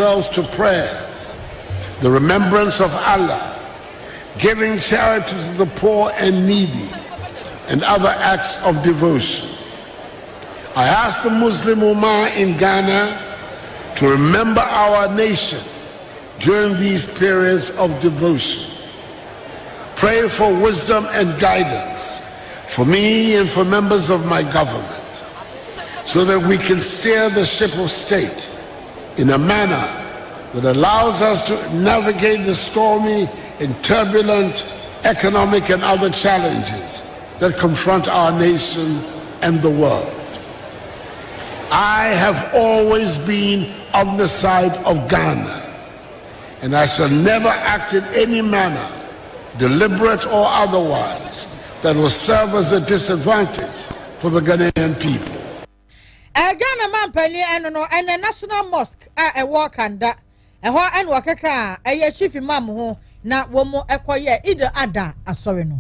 themselves to prayers, the remembrance of Allah, giving charity to the poor and needy, and other acts of devotion. I ask the Muslim Ummah in Ghana to remember our nation during these periods of devotion. Pray for wisdom and guidance for me and for members of my government so that we can steer the ship of state in a manner that allows us to navigate the stormy and turbulent economic and other challenges that confront our nation and the world. I have always been on the side of Ghana, and I shall never act in any manner, deliberate or otherwise, that will serve as a disadvantage for the Ghanaian people. Ghana mampanin ɛno no ɛnɛ National Mosque a ɛwɔ Kanda ɛhɔ ɛna wɔkeka a ɛyɛ Chief Imam ho na wɔn ɛkɔyɛ Eid Adha asɔre no.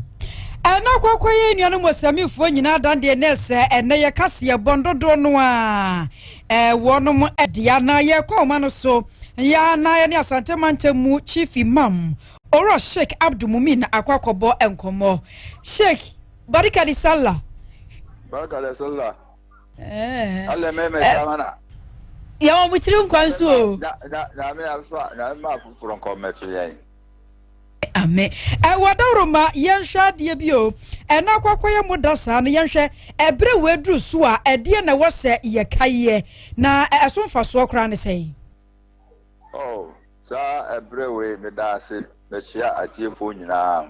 Ɛna kɔkɔ yɛ nuanom Mosamifoɔ nyinaa dandeɛ ne sɛ ɛnɛ yɛ kaseɛ bɔn dodoɔ no a ɛwɔnom ɛdea na yɛkɔ ɔma no so yɛa na yɛne Asante mantam mu Chief Imam, Owura Sheikh Abdul Mumin, akɔ akɔbɔ nkɔmmɔ. Sheikh, barika di sallah. Barika da sallah. Allah maimaita mana. Yɛwɔ mo tiri nkwa nso o. Nyame afa nyame ma foforɔ nkɔmmɛto yɛn. Ame ɛwɔ dawuro ma yɛnhwɛ adeɛ bi o. Ɛna akɔkɔ yɛ mo da saa no, yɛnhwɛ ɛberɛ wɔ aduru so a, ɛdeɛ na ɛwɔ sɛ yɛka yɛ na ɛso mfasoɔ koraa ne sɛn? Oh, saa ɛberɛ wei, meda ase, mehyia atiefoɔ nyinaa.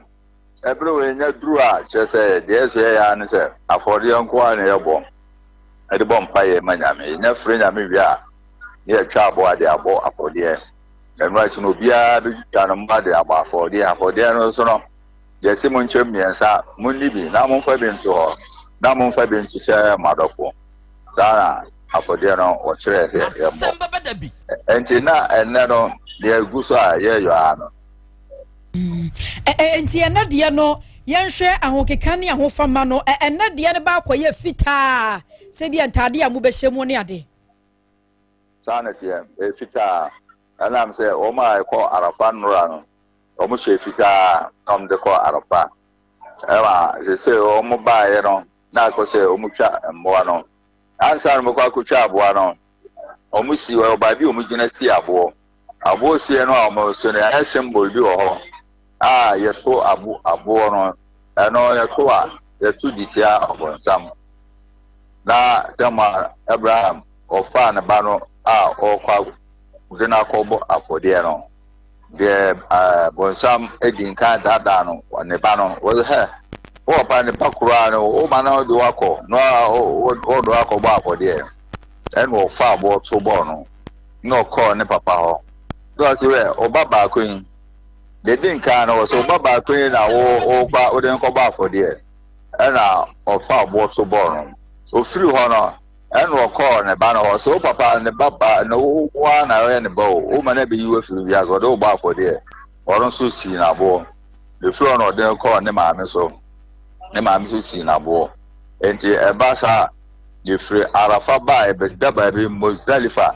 Ɛberɛ wei nya duru a, kyerɛ sɛ deɛ ɛsɛ yɛyɛ ne sɛ afɔdeɛ nko a na yɛbɔ ɛde bɔ mpaeɛ ma Nyame. Yɛnya frɛ Nyame wie a, ne yɛtwa aboa de abɔ afɔdeɛ. Ɛno akyi no, obiara bɛtwitwa no mmoa de abɔ afɔdeɛ. Afɔdeɛ no nso no, yɛsi mo nkyɛn mmiɛnsa, monni bi na momfa bi nto hɔ na momfa bi nkyekyɛ mo adɔfo. Saa na afɔdeɛ no wɔkyerɛ sɛ yɛmmɔ. Nti na ɛnnɛ no deɛ egu so a yɛyɔ ara no. Nti ɛnɛ deɛ no, yɛnhwɛ ahokeka ne ahofama no. Ɛnɛ deɛ no baakɔyɛ fitaa sɛ bi ntaade a mobɛhyɛ mu ne ade. Saa na teɛ, ɛyɛ fitaa. Ɛnam sɛ wɔn a ɛkɔ Arafa nnora no, wɔn hyɛ fitaa na wɔn de kɔ Arafa. Ɛma sɛ wɔn baeɛ no na akɔ sɛ wɔn twa mmoa no ansa na wɔkɔ akɔtwa aboa no, wɔn si wɔ baabi a wɔn gyina si aboɔ. Aboɔ sie no a wɔn so no, ɛyɛ symbol bi wɔ hɔ a yɛto aboɔ no. Ɛno yɛto a, yɛto de tia ɔbɔnsam. Na tɛma Abraham ɔfaa ne ba no a ɔrekɔ de no akɔbɔ afɔdeɛ no deɛ, bɔnsam edi nkan daadaa no ne ba no. Wɔsɛ hɛ wɔ pa ne ba koraa no, woma no de wakɔ na wɔde wakɔbɔ afɔdeɛ. Ɛna ɔfa aboɔ to bɔɔ no na ɔkɔɔ ne papa hɔ na ɔsɛ wɛ ɔba baako yi deɛ di nkan no, wɔsɛ ɔba baako yi na wo wɔkɔ wode nkɔbɔ afɔdeɛ. Ɛna ɔfa aboɔ to bɔɔ no. Ofiri hɔ no, ɛna ɔkɔɔ ne ba no hɔ sɛ wo papa ne ba ba na wo wa na ɔyɛ ne ba o, wo ma no bɛyi wo afiri wiase, ɔde wo bɔ afɔdeɛ. Ɔno nso sii n'aboɔ. Efiri hɔ no, ɔde kɔɔ ne maame so, ne maame nso sii n'aboɔ. Nti ɛba saa, yɛfiri Arafa ba a, ɛbɛda baabi Muzdalifa.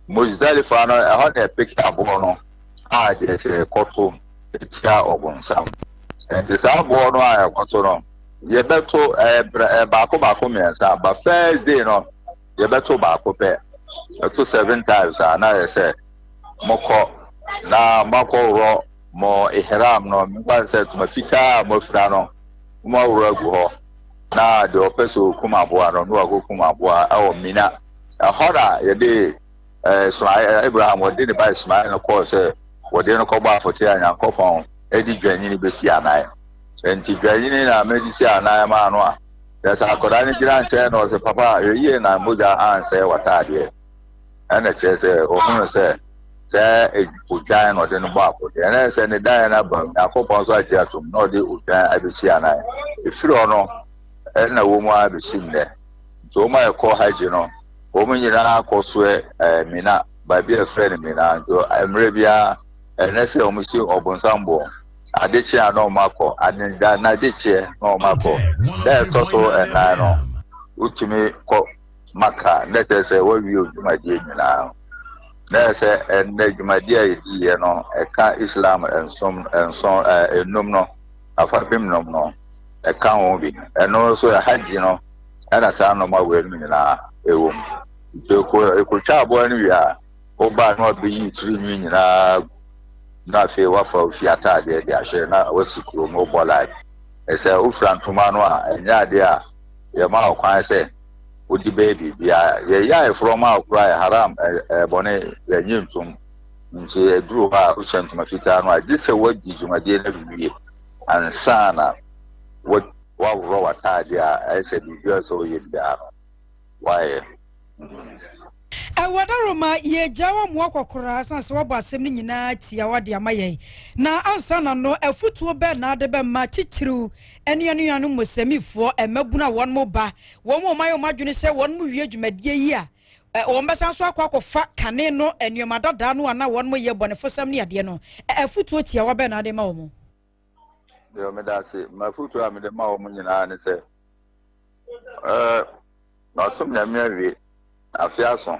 Muzdalifa no, ɛhɔ na ɛpeke aboɔ no a deɛ sɛ ɛkɔto etia ɔbɔnsam. Nti saa aboɔ no a ɛkɔto no, yɛbɛto ɛbrɛ baako baako mmiɛnsa ba. First day no, yɛbɛto baako pɛ. Ɛto seven times a, na yɛ sɛ mokɔ na moakɔworɔ mo ihram no, mefa sɛ toma fitaa a moafira no, mo aworɔ agu hɔ. Na deɛ ɔpɛ sɛ okum aboa no, na wakɔkum aboa ɛwɔ Mina. Ɛhɔ na yɛde Ismail, Abraham wɔde ne ba Ismail no kɔɔ sɛ wɔde no kɔbɔ afɔte a Nyankopɔn ɛde dwanyini bɛsi anan. Nti dwanyini na mede si anan maa no a, yɛsɛ akwadaa no gyina nkyɛn na ɔsɛ, "Papa, hwɛ yie na mogya ansɛe w'ataadeɛ." Ɛna kyerɛ sɛ ɔhunu sɛ odwan na ɔde no bɔ afɔdeɛ. Ɛna sɛ ne dan no aba, Nyankopɔn nso agye atom na ɔde odwan abɛsi anan. Ɛfiri hɔ no, ɛna wɔ mu a bɛsi nnɛ. Nti wɔn a ɛkɔ hajj no, wɔn nyinaa kɔ so Mina, baabi a ɛfrɛ no Mina. Nti mmerɛ biara ɛnɛ sɛ wɔn si ɔbonsam boɔ, adekyeɛ a na wɔn akɔ ade n'adekyeɛ na wɔn akɔ. Da ɛtɔ so ɛnan no, wotumi kɔ Maka na kyerɛ sɛ wɔawie odwumadie nyinaa. Na ɛyɛ sɛ ɛnnɛ dwumadi a yɛdiiɛ no, ɛka Islam nsom nson ɛɛ enum no, afapem nom no, ɛka ho bi. Ɛno nso Hajji no, ɛna saa nnoɔma weinom nyinaa ɛwɔ mu. Nti ɛkɔ ɛkɔtwa aboa no wie a, woba a na wabɛyi tiri nwi nyinaa gu, na afei wafa wo fie ataadeɛ de ahyɛ na wasi kurom wobɔ life. Sɛ wofira ntoma no a, ɛnyɛ adeɛ a yɛma wo kwan sɛ wode bɛyɛ biribiara. Yɛyɛ ayeforɔ ma wo koraa yɛ haram, ɛyɛ bɔne, yɛnnye ntom. Nti ɛduru hɔ a wohyɛ ntoma fitaa no a, gye sɛ woadi dwumadie no awie ansa na woaworɔ w'ataadeɛ a ɛyɛ sɛ biribiara a ɛsɛ sɛ woyɛ biara no woayɛ. Ɛwɔ Daroma, yɛgyaa wo amoa kɔ koraa ɛsiane sɛ woabɔ asɛm no nyinaa tiawa de ama yɛn. Na ansa na no, afotuo bɛn na wode bɛma titiriw ne yɛn nuanom Muslimifoɔ mmabunu a wɔn ba, wɔn a wɔayɛ wɔn adwene sɛ wɔn wie dwumadie yi a, wɔn bɛsan so akɔ akɔfa kane no nneɛma dadaa no a na wɔn yɛ bɔnefosɛm ne adeɛ no, afotuo tiawa bɛn na wode ma wɔn? Deɛ meda ase, m'afotuo a mede ma wɔn nyinaa ne sɛ, ɛɛ, masom Nyame awie, afe aso,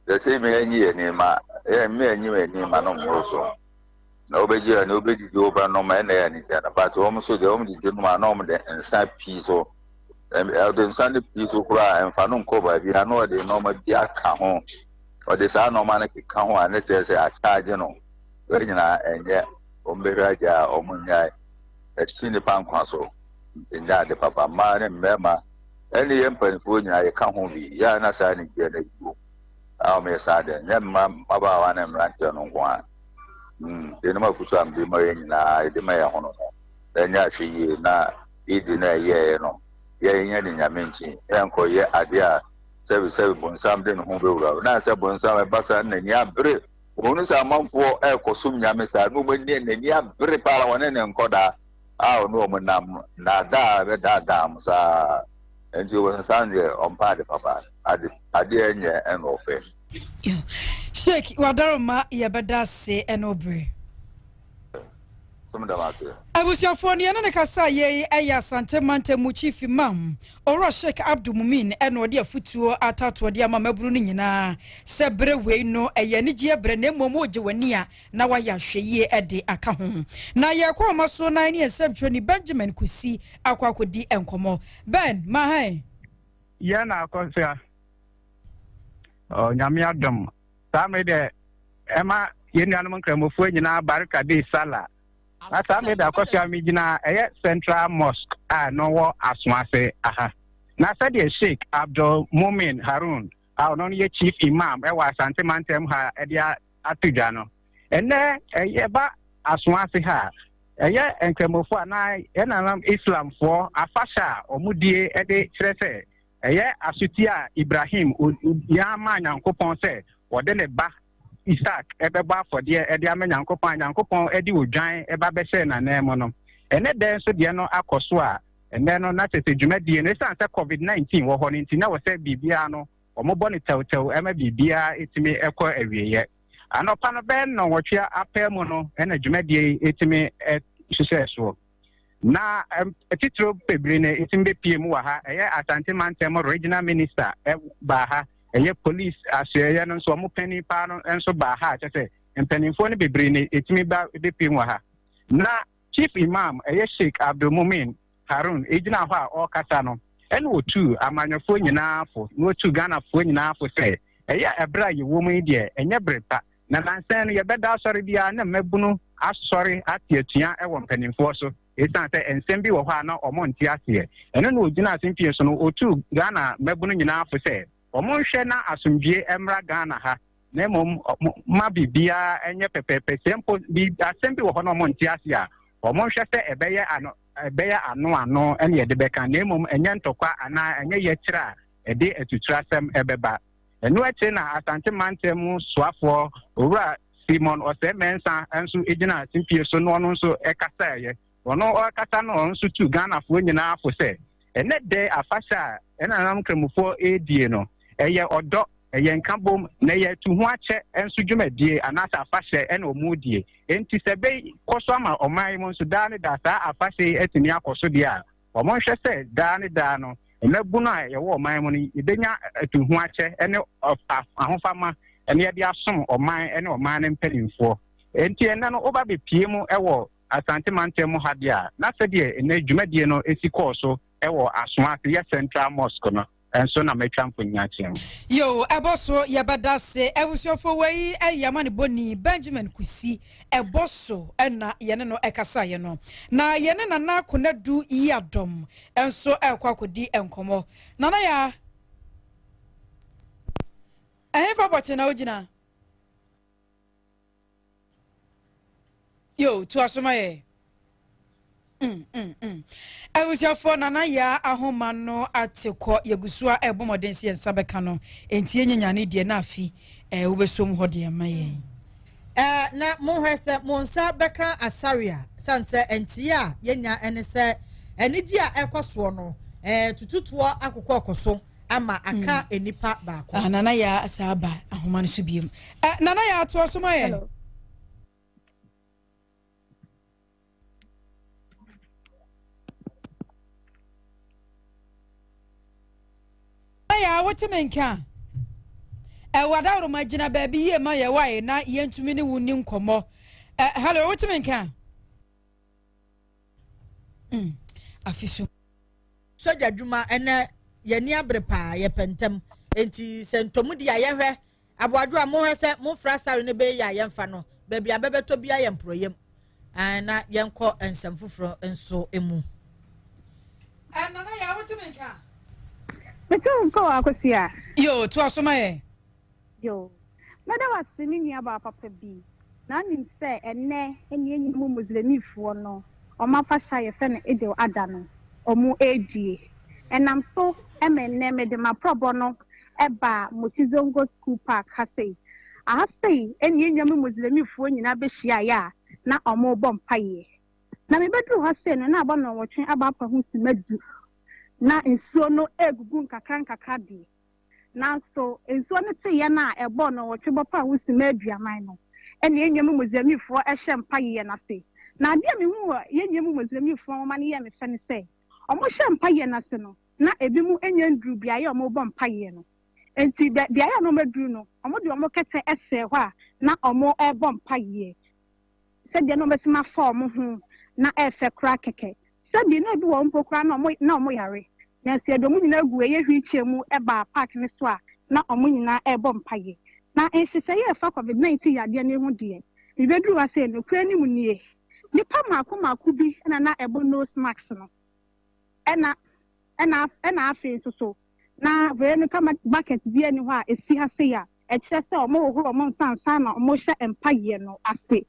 yɛsɛ me anyi yɛn ani ma, yɛ me anyi m'ani ma no mmoro so. Na wobɛgye ani, wobɛdidi, wobɛnom, ɛna ɛyɛ anigye no, but wɔn nso deɛ wɔn didi nom a na wɔn de nsa pii so, ɛde nsa no pii so koraa ɛmfa no nkɔ baabi a na wɔde nneɛma bi aka ho, wɔde saa nneɛma no keka ho a ne kyerɛ sɛ akyagye no, wɔn nyinaa ɛnyɛ. Wɔn bɛhwɛ agya a wɔn nnyae ɛte nnipa nkwa so nti nyɛ ade papa. Mmaa ne mmarima ɛne yɛn mpanimfoɔ nyinaa yɛka ho bi yɛ a na saa anigyeɛ no agu a wɔn yɛ saa deɛ nyɛ mma mmabaawa ne mmeranteɛ no nko a. Mm, yɛnom afutuo a mede ma yɛn nyinaa yɛde ma yɛn ho no no na ɛnyɛ ahwɛ yie na yɛdi no a ɛyɛɛ no yɛnyɛ ne nyame nti yɛnkɔyɛ adeɛ a sɛbi sɛbi bonsam de ne ho bɛwura na sɛ bonsam ɛba saa n'ani abere Wɔhunu sɛ amanfoɔ rekɔsom Nyame saa na wɔn ani n'ani abere paa wɔne ne nkɔdaa a ɔne wɔn nam no, nnaadaa a ɛbɛdaadaa wɔn saa. Enti ɔbonsam deɛ ɔmpɛ ade papa, ade adeɛ ɛnyɛ ɛna ɔpɛ. Sheik Wadaroma yɛbɛda ase ɛne wo bere. So meda mo ase. Abusuafoɔ no yɛne no kasaa yei ɛyɛ Asante mantam mu Chief Imam Owura Sheik Abdul Mumin ɛna ɔde afutuo atatoɔ de ama mmabunu no nyinaa sɛ berɛ wei no ɛyɛ anigyeɛ berɛ na mmom wogye w'ani a na wayɛ ahwɛyie de aka ho. Na yɛrekɔ ahoma so na yɛne yɛn nsɛmtwerɛni Benjamin Kusi akɔ akɔdi nkɔmmɔ. Ben, ma han. Yɛn na akɔsoa. Oh, Nyame adom. Saa mmere deɛ ɛma yɛn nuanom nkramofoɔ nyinaa barika de sala. Na saa mmere deɛ akɔsoa megyina ɛyɛ Central Mosque a ɛno wɔ Asoase aha. Na sɛdeɛ Sheikh Abdul Mumin Harun a ɔno no yɛ Chief Imam ɛwɔ Asante mantam ha ɛde ato dwa no, ɛnɛ ɛyɛ ba Asoase ha a, ɛyɛ nkramofoɔ anaa yɛn nananom Islamfoɔ afahyɛ a wɔdie de kyerɛ sɛ Ɛyɛ asoti a Ibrahim yaa maa Nyankopɔn sɛ ɔde ne ba Isak bɛbɔ afɔdeɛ de ama Nyankopɔn a Nyankopɔn de odwan ba bɛhyɛɛ n'ananmu no. Ɛnnɛ dɛn nso deɛ no akɔ so a ɛnnɛ no na kyerɛ sɛ dwumadie no ɛsiane sɛ Covid 19 wɔ hɔ no nti na wɔ sɛ biribiara no wɔbɔ no tɛwtɛw ma biribiara tumi kɔ awieɛ. Anɔpa no bɛyɛ nnɔnwɔtwe apaa mu no na dwumadie yi tumi hyehyɛɛ soɔ. Na atitiriw bebree na etim bepie mu wɔ ha. Ɛyɛ Asante Mantam Regional Minister baa ha. Ɛyɛ police asoɛeɛ no nso wɔn panin paa no nso baa ha. Kyɛ sɛ mpanimfoɔ no bebree na etumi ba bepie mu wɔ ha. Na Chief Imam ɛyɛ Sheikh Abdul Mumin Harun egyina hɔ a ɔrekasa no, ɛna otuu amanyɔfoɔ nyinaa fo na otuu Ghanafoɔ nyinaa fo sɛ ɛyɛ ɛberɛ a yɛwɔ mu yi deɛ ɛnyɛ bere pa. Na nnansa yi no, yɛbɛda asɔre biara na mmabunu asɔre ate atua wɔ mpanimfoɔ so esiane sɛ nsɛm bi wɔ hɔ a na wɔnte aseɛ. Ɛno na ɔgyinaa simpie so no, ɔtuu Ghana mmabunu nyinaa fo sɛ wɔnhwɛ na asomdwie mmra Ghana ha na mmom ma biribiara nyɛ pɛpɛɛpɛ. Sɛ mpo asɛm bi wɔ hɔ na wɔnte aseɛ a, wɔnhwɛ sɛ ɛbɛyɛ ano ɛbɛyɛ ano ano na yɛde bɛka na mmom ɛnyɛ ntɔkwa anaa ɛnyɛ yɛkyerɛ a ɛde atuturasɛm ɛbɛba. Ɛno akyire na Asante mantam mu soafoɔ Owura Simon Osei Mensah nso gyinaa simpie so na ɔno nso kasaeɛ. Ɔno ɔrekasa no ɔno nso tuu Ghanafoɔ nyinaa fo sɛ ɛnɛ dɛ afahyɛ a ɛnananom Nkramofoɔ redie no, ɛyɛ ɔdɔ, ɛyɛ nkabom na ɛyɛ atuhoakyɛ nso dwumadie anaasɛ afahyɛ ɛna wɔn redie. Enti sɛ ɛbɛkɔ so ama ɔman yi mu nso daa ne daa saa afahyɛ yi atumi akɔ so deɛ a, Wɔnhwɛ sɛ daa ne daa no, mmabunu a yɛwɔ ɔman mu no, yɛbɛnya atuhoakyɛ ne ahofama. na yɛde asom ɔman ne ɔman no mpanimfoɔ. Enti ɛnnɛ no woba bɛpue mu wɔ Asante mantam mu ha deɛ a, na sɛdeɛ ɛnnɛ dwumadie no si kɔɔ so wɔ Asoa ase yɛ Central Mosque no nso na matwa mfonini akyerɛ wo. Yoo ɛbɔ so yɛbɛda ase abusuafoɔ wei yɛ amanebɔni Benjamin Kusi ɛbɔ so na yɛne no ɛkasaeɛ no na yɛne Nana Konadu Yiadom nso ɛrekɔ akɔdi nkɔmmɔ Nana Yaa ɛhefa pɔtee na wogyina? Yo, to aso ma yɛ. Mm, mm, mm. Abusuafoɔ Nana Yaa ahoma no ate kɔ yɛgu so a ɛbɔ mmɔden sɛ yɛn nsa bɛka no enti yɛnyɛ nyane deɛ na afi eh, wobɛsom hɔ deɛ ma yɛn. Eh, na monhwɛ sɛ mo nsa bɛka asare a, sane sɛ nteɛ a yɛnya ne sɛ anigye a ɛkɔ soɔ no, eh, tututoɔ akokɔ so ama aka mm. nnipa baako. Ah, Nana Yaa saa ba ahoma no so biom. Eh, Nana Yaa toa so ma yɛn. Yaa wote me nka ɛwɔ adaworoma gyina baabi yie ma yɛ wae na yɛntumi ne wo ni nkɔmmɔ. Hello, wote me nka? Mm, afi so. Sogya dwuma ɛnɛ yɛni abere paa yɛpɛ ntɛm enti sɛ ntɔmu di a yɛhwɛ Aboadwo a monhwɛ sɛ momfra sare no bɛyɛ a yɛmfa no baabi a bɛbɛtɔ bi ayɛ mporɔyam na yɛnkɔ nsɛm foforɔ nso mu. Nana Yaa wote me nka? Mete wo nka o Akosua. Yoo toa so ma yɛn. Yoo. Mɛda wo ase me nua baa papa bi. Na wonim sɛ ɛnnɛ ne yɛn nyina mu Muslimifoɔ no wɔn afahyɛ a yɛfrɛ no Idil Adha no wɔn redie. Ɛnam so ma ɛnnɛ mede m'aprɔbɔ no baa Mosi Zongo School Park ha sei. Aha sei ne yɛn nuanom Muslimifoɔ nyinaa bɛhyiaeɛ a na wɔrebɔ mpaeɛ. Na mebɛduruu ha sei no na abɔ nnɔnwɔtwe aba apa ho simma du. Na nsuo no regugu nkakra nkakra deɛ. Nanso nsuo no teeɛ no a ɛbɔɔ nnɔnwɔtwe bɔpa ho simma aduanan no, ɛnna yɛn nuanom Muslimifoɔ hyɛɛ mpaeɛ no ase. Na adeɛ a mehuu wɔ yɛn nuanom Muslimifoɔ nwoma no yɛɛ me fɛ ne sɛ, wɔhyɛɛ mpaeɛ no ase no, na ebinom nnya nnuruu beaeɛ a wɔrebɔ mpaeɛ no. Enti beaeɛ a na wɔaduru no, wɔde wɔn kɛtɛ sɛɛ hɔ a na wɔrebɔ mpaeɛ. Sɛdeɛ na wɔbɛtumi afa wɔn ho na ɛyɛ fɛ koraa kɛkɛ. Sɛdeɛ na ebi wɔ hɔ mpo koraa na wɔn na wɔyare, nanso yɛde wɔn nyinaa guu ɛyɛ wheelchair mu baa park no so a na wɔn nyinaa rebɔ mpaeɛ. Na nhyehyɛeɛ a ɛfa Covid 19 yadeɛ no ho deɛ, mebɛduruu ha sei, nokorɛ no mu nie, nnipa mmaako mmaako bi na na ɛbɔ nose mask no. Ɛna, ɛna, ɛna afei nso so, na wei no kama bucket biara nni hɔ a ɛsi ha sei a ɛkyerɛ sɛ wɔhohoro wɔn nsa ansa na wɔrehyɛ mpaeɛ no ase.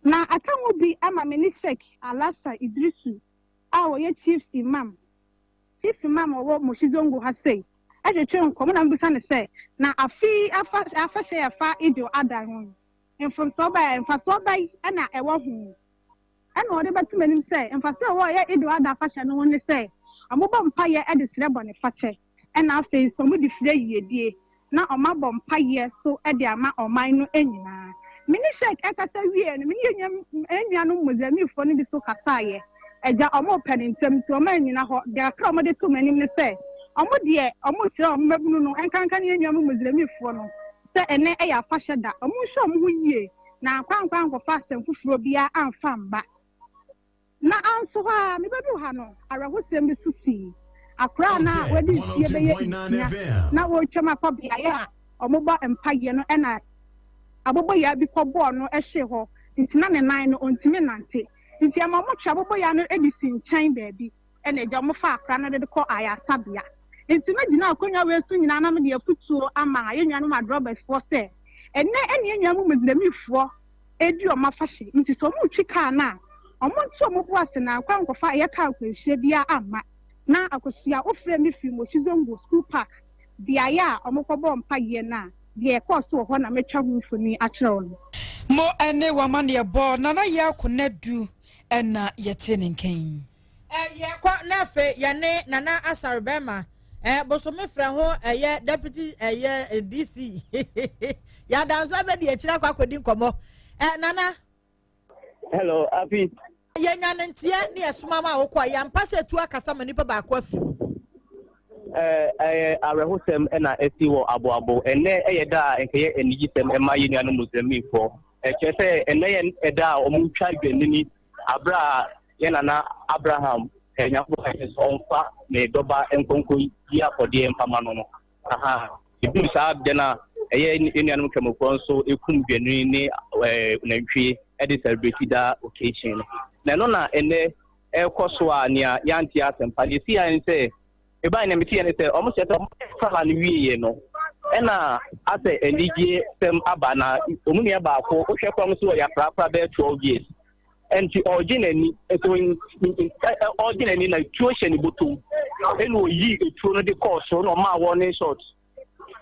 Na aka ho bi ama me ne Sheikh Alhassan Iddrisu a ɔyɛ Chief Imam, Chief Imam a ɔwɔ Moshi Zongo ha sei, twetwe nkɔmmɔ na mebisa no sɛ, na afe yi afa, afahyɛ a ɛfa Eid al-Adha ho yi, mfomsoɔ bɛn, mfasoɔ bɛn na ɛwɔ ho? Ɛnna ɔde bɛto m'anim sɛ, Mfaso a ɛwɔ ɛyɛ Eid al-Adha afahyɛ no ho ne sɛ, wɔbɔ mpaeɛ de srɛ bɔnefakyɛ, ɛnna afei nso wɔde frɛ yiedie, na wɔabɔ mpaeɛ nso de ama ɔman no nyinaa. Me ne Sheikh kasa wieeɛ no, me ne yɛn nuanom Muslimfoɔ no bi nso kasaeɛ. Agya, wɔrepɛ no ntɛm nti wɔannyina hɔ. Deɛ kakra a wɔde too m'anim ne sɛ, wɔn deɛ wɔrekyerɛ wɔn mmabunu no, ɛnkanka ne yɛn nuanom Muslimfoɔ no, sɛ ɛnnɛ yɛ afahyɛ da. Wɔnhwɛ wɔn ho yie na ankɔ ankɔfa asɛm foforɔ biara amfa amma. Na anso hɔ ara, mebɛduu ha no, awerɛhosɛm bi nso sii. Akwadaa a na wadi mfeɛ bɛyɛ nsia na ɔretwam akɔ beaeɛ a wɔbɔ mpaeɛ no na aboboyaa bi kɔbɔɔ no hyee hɔ, nti na ne nan no ɔntumi nnante. Nti ɛma wɔtwee aboboyaa no de sii nkyɛn baabi. Ɛna agya wɔn faa akora no de kɔ ayaresabea. Nti mɛgyina akonnwa wei so nyinaa na mede afutuo ama yɛn nuanom adrɔbɛsfoɔ sɛ, ɛnnɛ ɛne yɛn nuanom Muslimifoɔ redi wɔn afahyɛ, nti sɛ wɔn retwi kaa no a, wɔn nto wɔn bo ase na ankɔ ankɔfa ɛyɛ kaa akwanhyia biara amma. Na Akosua, wofrɛɛ me firi Moshi Zongo School Park, beaeɛ a wɔkɔbɔɔ mpaeɛ no a, deɛ ɛkɔɔ so wɔ hɔ na mɛtwa ho mfoni akyerɛ wo no. Mo ne w'amanneɛbɔ, Nana Yaa Konadu na yɛte ne nka yi. Yɛkɔ na afei yɛne Nana Asare bɛrima eh, bosome frɛ ho ɛyɛ deputy ɛyɛ DC yɛada nso abɛdi akyire akɔ akɔdi nkɔmmɔ eh, Nana. Hello, Afi. Yɛnya ne nteɛ ne yɛsoma ma wokɔ a yɛampa sɛ tu akasa ma nipa baako afiri mu. Ɛyɛ awerɛhosɛm na asi wɔ Aboabo. Ɛnnɛ yɛ da a nkɛyɛ anigyesɛm ma yɛn nuanom Muslimfoɔ. Ɛkyerɛ sɛ ɛnnɛ yɛ ɛda a wɔtwa dwennini aberɛ a yɛn nana Abraham Nyankopɔn ka kyerɛ sɛ ɔmfa ne dɔba nkɔnkɔ yi afɔdeɛ mfa ma no no. Aha, ɛduru saa da no a ɛyɛ yɛn nuanom Nkramofoɔ nso ɛkum dwennini ne nantwie de celebrate da occasion no. Na ɛno na ɛnnɛ ɛrekɔ so a nea yɛante asɛmpa. Deɛ ɛsi ara ne sɛ, mebaeɛ nea meteɛ ne sɛ, wɔn kyerɛ sɛ wɔn sala no wieɛ no, ɛna asɛ anigye sɛm aba na wɔn nua baako, wohwɛ koraa wɔn so wɔyɛ aprapra bɛyɛ 12 years. Ɛnti ɔregye n'ani, nso ɔregye n'ani na tuo hyɛ ne bɔtɔm, ɛna ɔyii etuo no de kɔɔ soro na ɔmaa warning shot.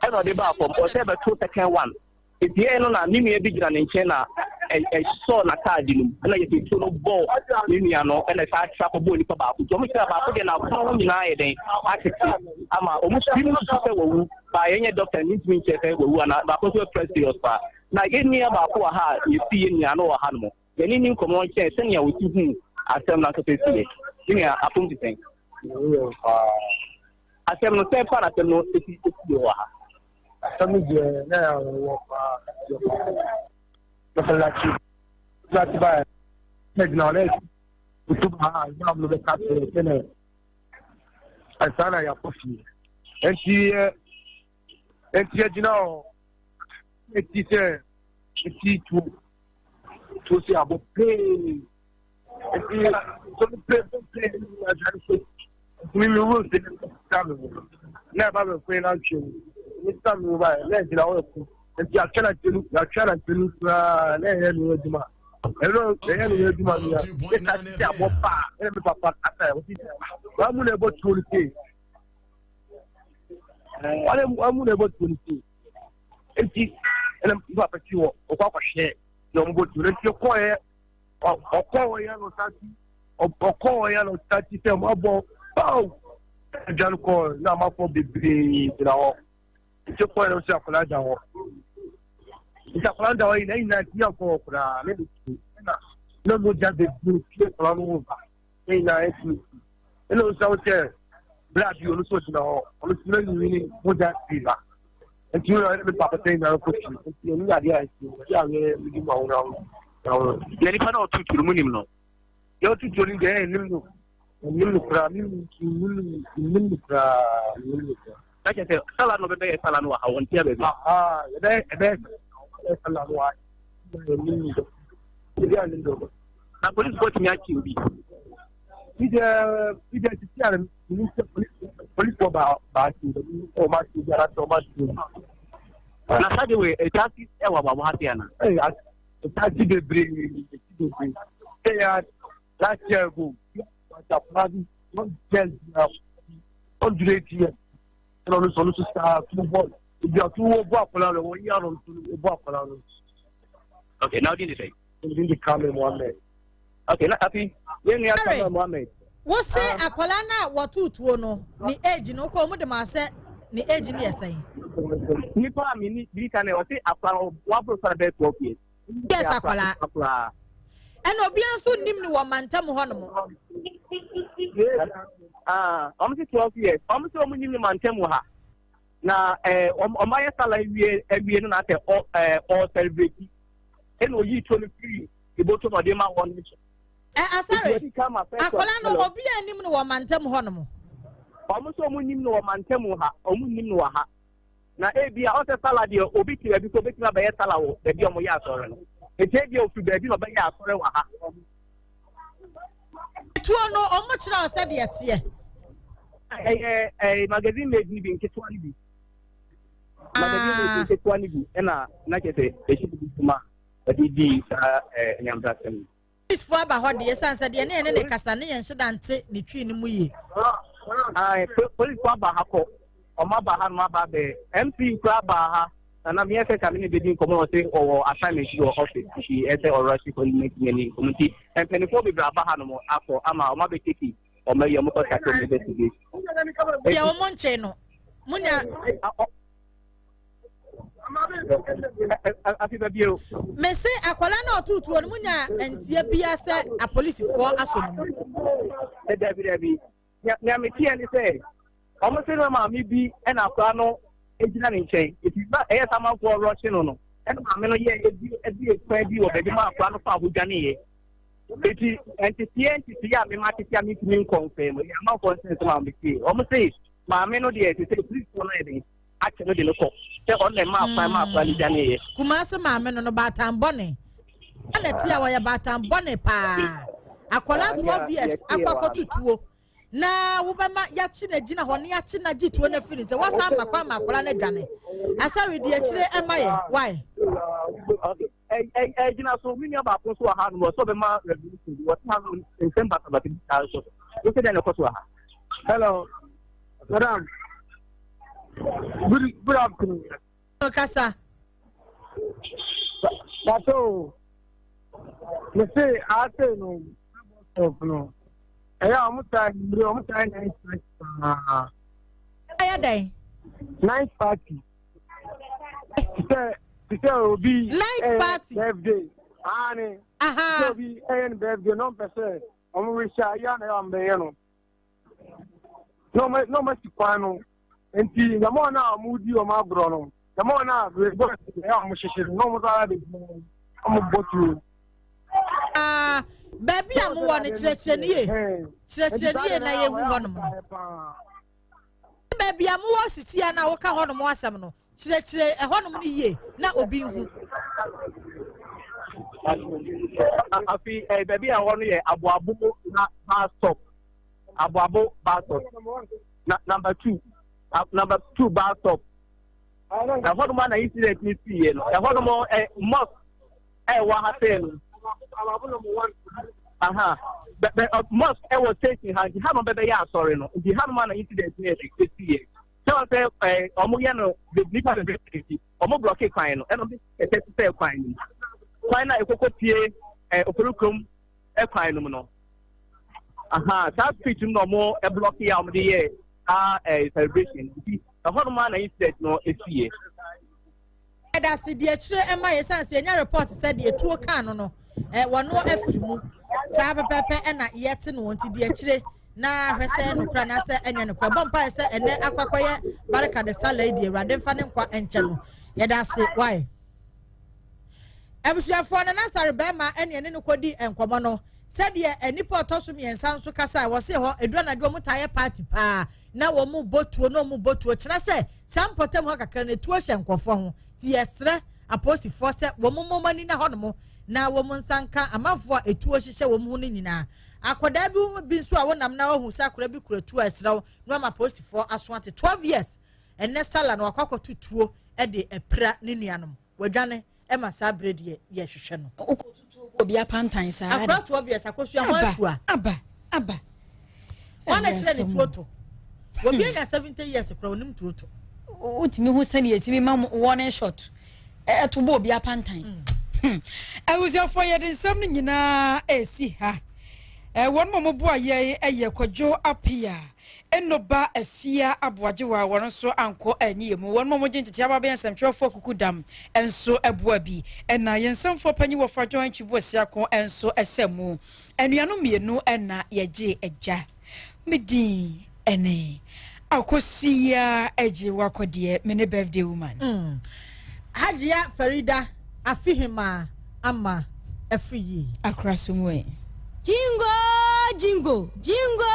Ɛna ɔde baa fam, ɔsɛ bɛto second one. Etiɛɛ no na ne nua bi gyina ne nkyɛn na ɛsɔɔ n'ataade no mu, ɛna yɛde tuo no bɔɔ ne nua no, ɛna ɛsan tra kɔbɔɔ nipa baako. Nti wɔn kyerɛ baako deɛ n'afono ho nyinaa yɛ dɛn atete ama wɔn binom susu sɛ wawu, baa yɛnyɛ doctor no ntumi nkyerɛ sɛ wawu anaa baako nso apira serious paa. Na yɛn nua baako wɔ ha a yɛsi yɛn nua no wɔ ha nom. Yɛne ne nkɔmmɔ nkyɛn sɛnea wɔsi hu asɛm no ankasa si yɛ. Me nua, apom te sɛn? Asɛm no sɛn paa na asɛm no si si wɔ ha? Asɛm no deɛ na yɛ awerɛhoɔ paa kɛseɛ paa. Masalakyi masalakyi baeɛ na gyina hɔ na kutu ba a imam no bɛka kyerɛ sɛ na ansa na yɛakɔ fie. Nti yɛ nti yɛgyina hɔ nti sɛ nti tuo tuo si abɔ pee nti tuo no pee pee na adwane so nti mi mi wuro si ta mi ho na ɛba bɛ kɔn na atwa mu mi ta mi ho ba yɛ na ɛgyina hɔ ɛko nti atwa na twenu atwa na twenu koraa na ɛyɛ mi adwuma ɛno ɛyɛ mi adwuma mi ya ne ta ti abɔ paa ɛna mi papa kasa yɛ wɔsi wɔn mu na ɛbɔ tuo no see wɔn mu na ɛbɔ tuo no see nti ɛna mi papa ti wɔ ɔkɔ akɔhwɛ na wɔn bɔ tuo no nti ɔkɔɛ ɔkɔɔ yɛ no sati ɔkɔɔ yɛ no sati sɛ wɔn abɔ paw ɛdwa no kɔɔ na amafo bebree gyina hɔ nti kɔɔ yɛ no sɛ akwadaa da hɔ nti akwadaa da hɔ yi na nyinaa ti akɔ hɔ koraa ne de tu ɛna na mogya bebree pie akwadaa no ho ba ne nyinaa esi ɛna nsa sɛ bere bi ɔno nso gyina hɔ ɔno nso na nwini mogya pii ba nti wọn yɛ nipa pɛtɛ nyinaa kɔ fi nti ɛnu yɛ adeɛ a ɛsi ɛdi a yɛ ɛdi mu ahono ahono ahono. Na nipa na ɔtu turu mu nim no. Deɛ ɔtu turu no deɛ ɛnim no ɛnim no koraa mi nim nim no koraa nim no koraa. Na kyerɛ sɛ sala no bɛbɛyɛ sala no wɔ ha wɔn ti abɛbi. Ɛbɛ ɛbɛ ɛbɛ sala no wɔ ha ɛnim no ɛdi a nim no. Na polisi tumi akyi obi. Bi deɛ bi deɛ sisi a mi sɛ polisi polisi ba ba akyi ɔmo akyi bi ara sɛ ɔmo akyi obi. Na saa de wei ɛtaasi ɛwɔ ababo ha se ana. Ɛyɛ ɛtaasi bebree bebree ɛyɛ last year ago akwadaa bi wɔn girl bi a ɔnduru eti yɛ ɛna ɔno nso ɔno nso saa tuo bɔɔl ebi ato wɔ bɔ akwadaa no wɔyi ano nso bɔ akwadaa no. Okay, now di ne sɛ. Ɛdi di Kamil Mohammed. Okay, na afi yɛn nua Kamil Mohammed. Wose akwadaa no a wɔtoo tuo no ne age no wokɔ wɔn de maa sɛ ne age no yɛ sɛn? Nipa a mi ni bi ka na ɔse akwadaa no waboro sara bɛyɛ 12 years. Yes akwadaa. Akwadaa. Ɛna obiara nso nim no wɔ mantam hɔ nom. Ah, wɔn se 12 years. Wɔn se wɔn nim no mantam ha. Na ɛɛ wɔn wɔn ayɛ sala awie awie no na asɛ ɔ ɛɛ ɔ celebrate. Ɛna oyi tuo no firi eboto na ɔde ma wɔn no. Ɛ asare akwadaa no obiara nim no wɔ mantam hɔ nom. Wɔn nso wɔn nim no wɔ mantam ha wɔn nim no wɔ ha. Na ebi a ɔsɛ sala deɛ obi te baabi so obetumi abɛyɛ sala wɔ baabi a wɔyɛ asɔre no. Eti ebi a ofiri baabi na ɔbɛyɛ asɔre wɔ ha. Tuo no wɔn kyerɛ sɛ deɛ teɛ. Ɛyɛ ɛyɛ magazine made ni bi nketewa ni bi. Magazine made nketewa ni bi ɛna na kyerɛ sɛ ehyɛ bi kuma ɛde di saa ɛɛ nyambrasɛm no. Polisifoɔ aba hɔ deɛ ɛsiane sɛ deɛ ne yɛne ne kasa ne yɛn nhyɛ da nte ne twi no mu yie. Ae, polisifoɔ aba ha kɔ. Ɔmo aba ha nom aba abɛ. MP koraa aba ha. Na na meyɛ sɛ ka me ne bɛdi nkɔmmɔ ɔse ɔwɔ assignment bi wɔ office nti ɛsɛ ɔrush kɔ ne mɛtumi ani nkɔmmɔ nti mpanimfoɔ bebree aba ha nom akɔ ama ɔmo abɛteki ɔmo ayi ɔmo kɔ start ɔmo investigation. Deɛ ɔmo nkyɛn no, mo nya. Afi baabi o. Mese akwadaa na ɔtoo tuo no mo nya nteɛ bia sɛ apolisifoɔ asɔ ne mu. Dabi dabi. Nea meteɛ ne sɛ. Wɔn se na maame bi na akwadaa no gyina ne nkyɛn. Eti na ɛyɛ sɛ amanfoɔ rɔhye no no, ɛna maame no yɛ ebi ebie kwan bi wɔ baabi ma akwadaa no faa hɔ dwaneeɛ. Eti nteteɛ nteteɛ a mema tete a mentumi nkɔ mfɛn mu, ɛyɛ amanfoɔ nsɛnsɛm a metie. Wɔn se maame no deɛ te sɛ polisifoɔ no ayɛ den akyɛ no de no kɔ sɛ ɔno na ɛmaa kwan ma akwadaa no dwaneeɛ. Kumasi maame no no baatan bɔne. Ɛna ti a wɔyɛ baatan bɔne paa. Akwadaa 12 years akɔ akɔto tuo. Na wobɛma yɛakye no agyina hɔ na yɛakye no agye tuo no afiri ne nsam wasan ama kwan ma akwadaa no adwane asare di akyire ɛma yɛ why. ɛgyina so me nua baako nso wɔ ha nom ɔsɛ ɔbɛma revolution bi wɔte ha nom nsɛm basabasa bi saa nso so wosɛ dɛn na ɛkɔ so wɔ ha. Hello, madam. Good good afternoon. Kasa. Pato, me se ase no bus no. Ɛyɛ a wɔn taa mmiri wɔn taa night party paa. Ɛyɛ dɛn? Night party. Sɛ sɛ obi. Night party. Birthday. Aane. Sɛ obi ɛyɛ ne birthday na ɔmpɛ sɛ wɔn rehyɛ ayɛ na ɛyɛ wɔn bɛyɛ no. Na wɔn na wɔn asi kwan no nti nyama wɔn a wɔn di wɔn agorɔ no nyama wɔn a bɔ ɛyɛ wɔn hyehyɛ no na wɔn nso ara bɛ wɔn bɔ tuo. Ah, baabi a mowɔ no kyerɛkyerɛ no yie kyerɛkyerɛ no yie na yɛhu hɔnom no baabi a mowɔ sisi a na woka hɔnom asɛm no kyerɛkyerɛ ɛhɔnom no yie na obi nhu. Afi eh, baabi a ɛhɔ no yɛ aboabo na bus stop aboabo bus stop na number two number two bus stop ɛhɔnom a na incident no siiɛ no ɛhɔnom eh, mosque ɛwɔ ha sɛɛ no aha bɛ bɛ mosque ɛwɔ station ha nti hanom bɛbɛyɛ asɔre no nti hanom a na incident no yɛ de ɛsiiɛ sɛ wɔn sɛ ɛɛ wɔn yɛ no nipa bebree nti wɔn blɔke kwan no ɛna wɔn de kɛtɛ sisɛ kwan no mu kwan no a ekoko pie ɛɛ oforikrom ɛkwan no mu no aha saa street no na wɔn ɛblɔke a wɔn de yɛ saa ɛɛ celebration nti ɛhɔnom a na incident no esi yɛ. Yɛdase di akyire ɛma yɛ sane sɛ yɛnya report sɛ deɛ tuo kaa no no ɛ wɔno afiri mu saa pɛpɛpɛ ɛna yɛte no wɔn ti di akyire na hwɛ sɛ nokora na sɛ ɛnyɛ nokora bɔ mpaeɛ sɛ ɛnɛ akɔakɔyɛ barika de sala yi deɛ awurade mfa ne nkwa nkyɛ no yɛdase wae abusuafoɔ no nasare bɛrima ɛne ɛne no kɔdi nkɔmmɔ no sɛdeɛ nnipa ɔtɔ so mmiɛnsa nso kasa a wɔse hɔ ɛduru anadwo wɔn taa yɛ party paa na wɔn bɔ tuo na wɔn bɔ tuo kyerɛ sɛ Saa mpɔtam hɔ kakra no, atuo hyɛ nkurɔfoɔ ho, nti yɛsrɛ apolisifoɔ sɛ wɔn mmɔ wɔn ani nna hɔnom na wɔn nsa nka amanfoɔ a atuo hyehyɛ wɔn ho no nyinaa. Akwadaa bi bi nso a wonam na wahu sɛ akwadaa bi kura tuo a ɛsrɛ wo na wama apolisifoɔ aso ate. 12 years ɛnnɛ Salah no wakɔ akɔto tuo de apira ne nuanom. Wadwane ma saa berɛ deɛ yɛhwehwɛ no. Wokɔtutu obi obi apantan saa de. Akora 12 years akosua ho atua. Aba aba. Wɔn na kyerɛ ne tuo to. Obi anya 70 years kora onim tuo to. Wotumi hu sɛnea yɛtumi ma warning shot ɛto bɔ obi apantan. Hmm. Abusuafoɔ yɛde nsɛm no nyinaa ɛresi ha. Wɔn mu boa yɛn yɛ Kwadwo Apia. Enoba Afia Aboagyewa wɔn nso ankɔ anyi yɛn mu. Wɔn a wɔgye ntetee aba bɛyɛ nsɛmtwerɛfoɔ akuku dam nso boa bi. Ɛna yɛn nsɛmfoɔ panyin wɔfa John Antwi Boasiako nso hyɛ mu. Anuanom mmienu na yɛgye adwa. Me din ne Akosua Agye Wakɔdeɛ, me ne birthday woman. Mm. Hajia Farida Afihemaa Ama afiri yie. Akora so mu ɛ. Jingo jingo jingo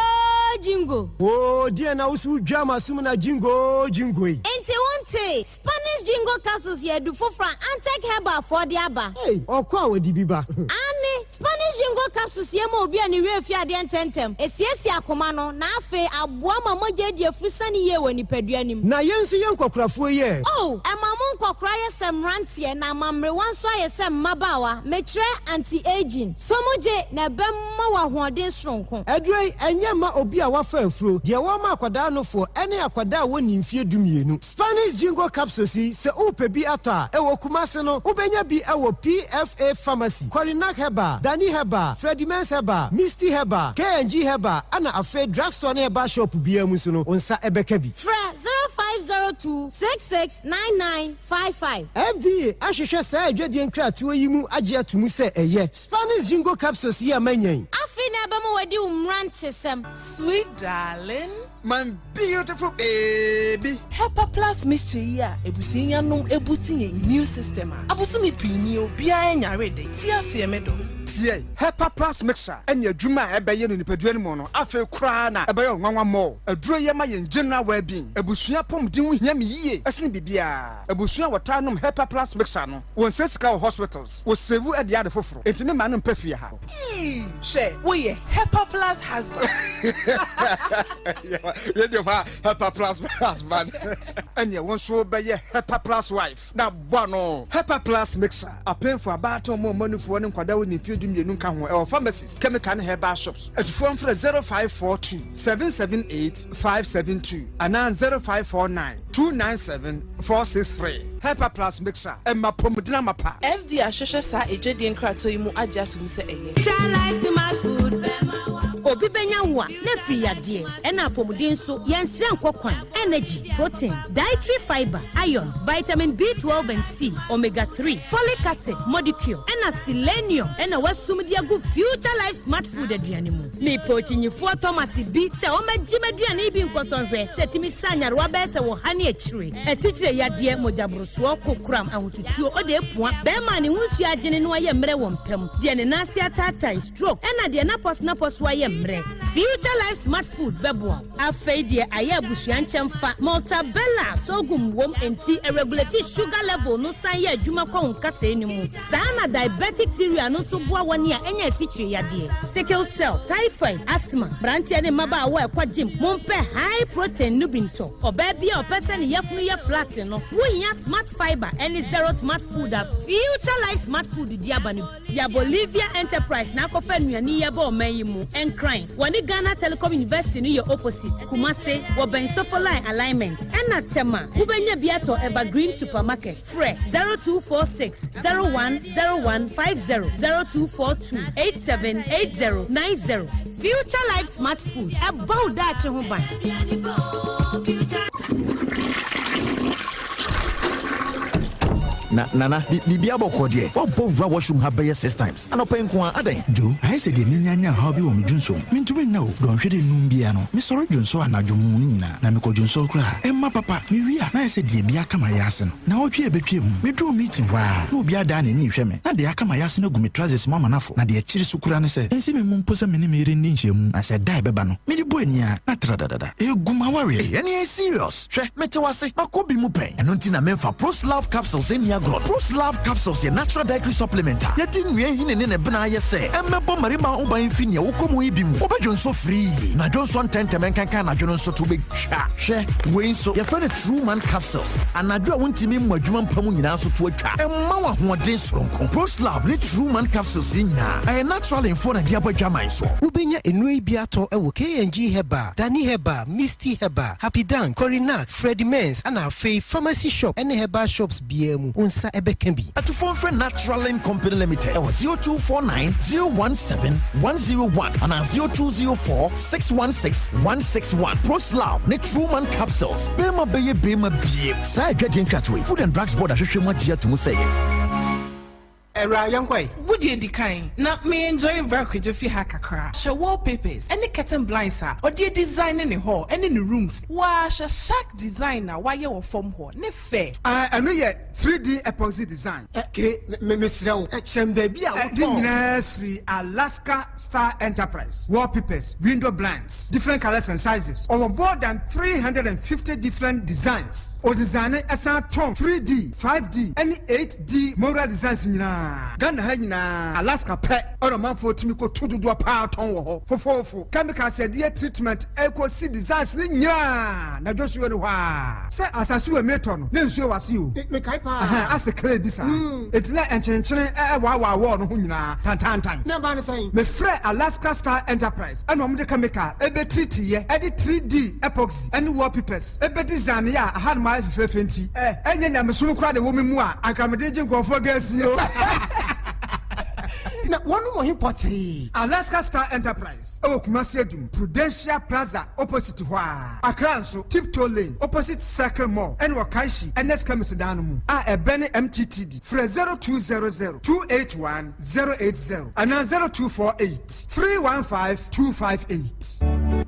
jingo. Oo deɛn na wo so wodwa m'asom na jingo jingo yi. Nti wontee? Spanish Jingo Capsules yɛ adu foforɔ a Antec Herbal foɔ de aba. Ei ɔkɔ a wɔde bi ba. Aane, Spanish Jingo Capsules yɛ ma obi a ne werɛ fi adeɛ ntɛmntɛm, ɛsiesie akoma no, na afei aboa ma mogya adi afurusane yie wɔ nipadua no mu. Na yɛn nso yɛ nkɔkorafoɔ yi ɛ? Oh, ɛma mo nkɔkora yɛ sɛ mmeranteɛ na ama mmerewa nso ayɛ sɛ mmabaawa, mekyerɛ anti-aging. So mogye, na ɛbɛma wo ahoɔden soronko. Aduro yi, ɛnyɛ mma obi a wafa afuro, deɛ wɔma akwadaa nofoɔ, ɛne akwadaa a wɔnnii mfeɛ dumienu. Spanish Jingo Capsules yi, sɛ worepɛ bi atɔ a, ɛwɔ Kumasi no, wobɛnya bi wɔ PFA Pharmacy, Korinak Herbal, Dani Herbal, Freddie Mens Herbal, Misty Herbal, K&G Herbal, ɛna afei drugstore ne herbal shop biara mu nso no, wo nsa bɛka bi. Frɛ 0502 66 99 55. FDA ahwehwɛ saa adwadie nkratoɔ yi mu agye ato mu sɛ ɛyɛ. Spanish Jingo Capsules yi a manya yi. Afei na ɛbɛma woadi wo mmerantesɛm. Sweet darling. My beautiful baby. Hepa Plus mixture yi a abusua yi anom abusti yɛn immune system a abosome pii nie obiara nyaree da yi. Te aseɛ me dɔ. Tie! Hepa Plus mixture ne adwuma a ɛbɛyɛ no nipadua no mu no afei koraa na ɛbɛyɛ wo nwanwa more. Aduro yi ɛma yɛn general well being. Abusua apɔmuden ho hia me yie ɛsene biribiara. Abusua a wɔtaa nom Hepa Plus mixture no, wɔnsɛe sika wɔ hospitals, wɔ save de ade foforo. Enti me mma no mpɛ fie ha. Eii hwɛ woyɛ Hepa plus husband. Radio fa Hepa plus husband. Ɛneɛ wo nso bɛyɛ Hepa plus wife na bɔ ano. Hepa plus mixer, apemfo, abaatan, ɔmo a ɔmo anufoɔ ne nkwadaa a wɔnni mfeɛ 12 nka ho, ɛwɔ pharmacies, chemical ne herbal shops. Atufoɔ mfrɛ 0542 778 572 anaa 0549 297 463. Hepa plus mixer, ɛma apɔmuden amapa. FDA ahwehwɛ saa adwadie nkratoɔ yi mu agye ato mu sɛ ɛyɛ. Obi bɛnya wo a, na afiri yadeɛ, ɛna apɔmuden nso, yɛnsrɛ nkɔ kwan, energy, protein, dietary fibre, iron, vitamin B12 and C, omega 3, folic acid, modicure, ɛna selenium ɛna wasum de agu Future Life Smart Food aduane mu. Mepɛ okyinyifoɔ Thomas bi sɛ ɔmmɛgye m'aduane yi bi nkɔsɔ nhwɛ sɛ ɛtumi sa nyarewa bɛyɛ sɛ wɔ ha ne akyire, asikyire yadeɛ, mogyaborosoɔ, kokoram, ahotutuo, ɔde apua, bɛrima a ne ho nsuo agyene na wayɛ mmerɛ wɔ mpa mu, deɛ ne nan ase ataatae, stroke, ɛna deɛ n'apɔsonapɔso ayɛ mmerɛ. Future Life Smart Food bɛboa wo. Afei deɛ ayɛ abusua nkyɛmfa, Maltabella sorghum wom enti ɛregulate sugar level no san yɛ adwuma kɔ wo nkasɛɛ no mu. Saa ara na diabetic cereal no nso boa wɔn a anya asikyire yadeɛ, sickle cell, typhoid, asthma. Mmeranteɛ ne mmabaawa a ɛkɔ gym, mompɛ high protein no bi ntɔ. Ɔbaa bi a ɔpɛ sɛ ne yafunu yɛ flat no, wohia Smart Fibre ne Zero Smart Food a Future Life Smart Food de aba no bi. Ya Bolivia Enterprise na akɔfa nnuane yi aba ɔman yi mu. Nkran, wɔne Ghana Telecom University no yɛ opposite. Kumase, wɔbɛn Sofoline Alignment. Ɛna Tema, wobɛnya bi atɔ Evergreen Supermarket. Frɛ 0246 01 01 50, 0242 87 80 90. Future Life Smart Food, ɛbɔ wo daakye ho ban. Na Nana, biribiara bɔkɔɔ deɛ? Woabɔ wura washroom ha bɛyɛ six times anɔpa yi nko ara, adɛn? Joe, ayɛ sɛ deɛ menya anya ɔhaw bi wɔ me dwonsɔ mu. Mentumi nna o. Dɔnhwere nnum biara no, mesɔre dwonsɔ anadwo mu no nyinaa. Na mekɔ dwonsɔ koraa a, ɛmma papa. Mewie a, na ayɛ sɛ deɛ bi aka m'ayaase no. Naawɔtwe a ɛbɛtwaam no, meduruu meeting hɔ ara, na obi adan n'ani rehwɛ me. Na deɛ aka m'ayaase no agu me trousers mu ama no afɔ. Na deɛ ɛkyere so koraa ne sɛ, ɛnsi me mu mpo sɛ me ne me yere nni nhyiamu. Na sɛ da a ɛbɛba no, mede bɔ ani ara, na tradadada, ɛregu m'awareɛ. Ei, ɛnneɛ ɛyɛ serious. Hwɛ, mete wo ase, makɔ bi mu pɛn. Ɛno nti na memfa Proslav Capsules nni agorɔ no. Proslav Capsules yɛ natural dietary supplement a yɛde nnua nhini ne ne bena ayɛ sɛ ɛmmɛbɔ mmarima ho ban mfi nea wokɔ mu yi bi mu. Wobɛdwonsɔ firii, na dwonsɔ ntɛmntɛm ɛnkanka anadwo no nso to bɛtwa. Hwɛ, wei nso, yɛfrɛ no True Man Capsules. Anadwo a wontumi mmɔ adwuma mpa mu nyinaa nso to atwa. Ɛmma wo ahoɔden soronko. Proslav ne True Man Capsules yi nyinaa, ɛyɛ Naturalingfoɔ na de abɔ adwaman soɔ. Wobɛnya nnuro yi bi atɔ wɔ KNG Herbal, Dani Herbal, Misty Herbal, Happy Dan, Corynac, Freddie Mens ɛna afei pharmacy shop ɛne herbal shops biara mu wo nsa ɛbɛka bi. Atufoɔ mfrɛ Naturalin Company Limited ɛwɔ 0249 017 101 anaa 0204 616 161. Proslav ne Truman Capsules, Bɛrima bɛyɛ bɛrima biem. Saa adwadie nkratoɔ yi, Food and Drugs Board ahwehwɛ mu agye ato mu sɛ ɛyɛ. Awuraa, yɛnkɔ ɛ. Wo deɛ di kan na me enjoy bra Kwadwo fie ha kakra. Hwɛ wallpapers ɛne curtain blinds a ɔde adesign ne hall ɛne ne rooms. Waa hwɛ shark design a wayɛ wɔ fam hɔ, ne fɛ. Ah, ɛno yɛ 3D epoxy design. Ke, me, mesrɛ wo, kyerɛ me baabi a wotɔɔ. Ne nyinaa firi Alaska Star Enterprise. Wallpapers, window blinds, different colours and sizes. Ɔwɔ more than 350 different designs. Ɔdesigne ɛsan tɔn 3D, 5D ɛne 8D. Di Mora designs nyinaa Ghana ha nyinaa Alaska pɛ ɛna ɔmanfoɔ tumi kɔ tu dodoɔ paa tɔn wɔ hɔ fofoofo chemicals yɛde yɛ treatment ɛkɔ si designs no nyinaa na dwosuo no hɔ aa sɛ asase wɔ metɔ no na nsuo wɔ ase o Mekae paa. Ɛhɛn ase clay bi saa enti na nkyenkyene ɛwaawaa wall no ho nyinaa tantaantan. Na ɛbaa no sɛn? Me frɛɛ Alaska Star Enterprise ɛna wɔn de chemical ɛbɛ treat yɛ ɛde 3D epoxy ɛne wallpapers Ebedi dza meyɛ a ahanom ayɛ fɛfɛɛfɛ ntsi, nnyɛ nyamesom koraa na ewɔ me mu a, anka medze regye nkorɔfoɔ gas yi o. Na wɔnom wɔ he pɔtee? Alaska Star Enterprise wɔ Kumasi Adum, Prudential Plaza opposite hɔ ara. Accra nso, Tiptoe Lane, opposite Circle Mall ɛne wɔ Kanshi Ernest Chemist dan no mu a ɛbɛne MTTD. Frɛ 0200 281 080 anaa 0248 315 258.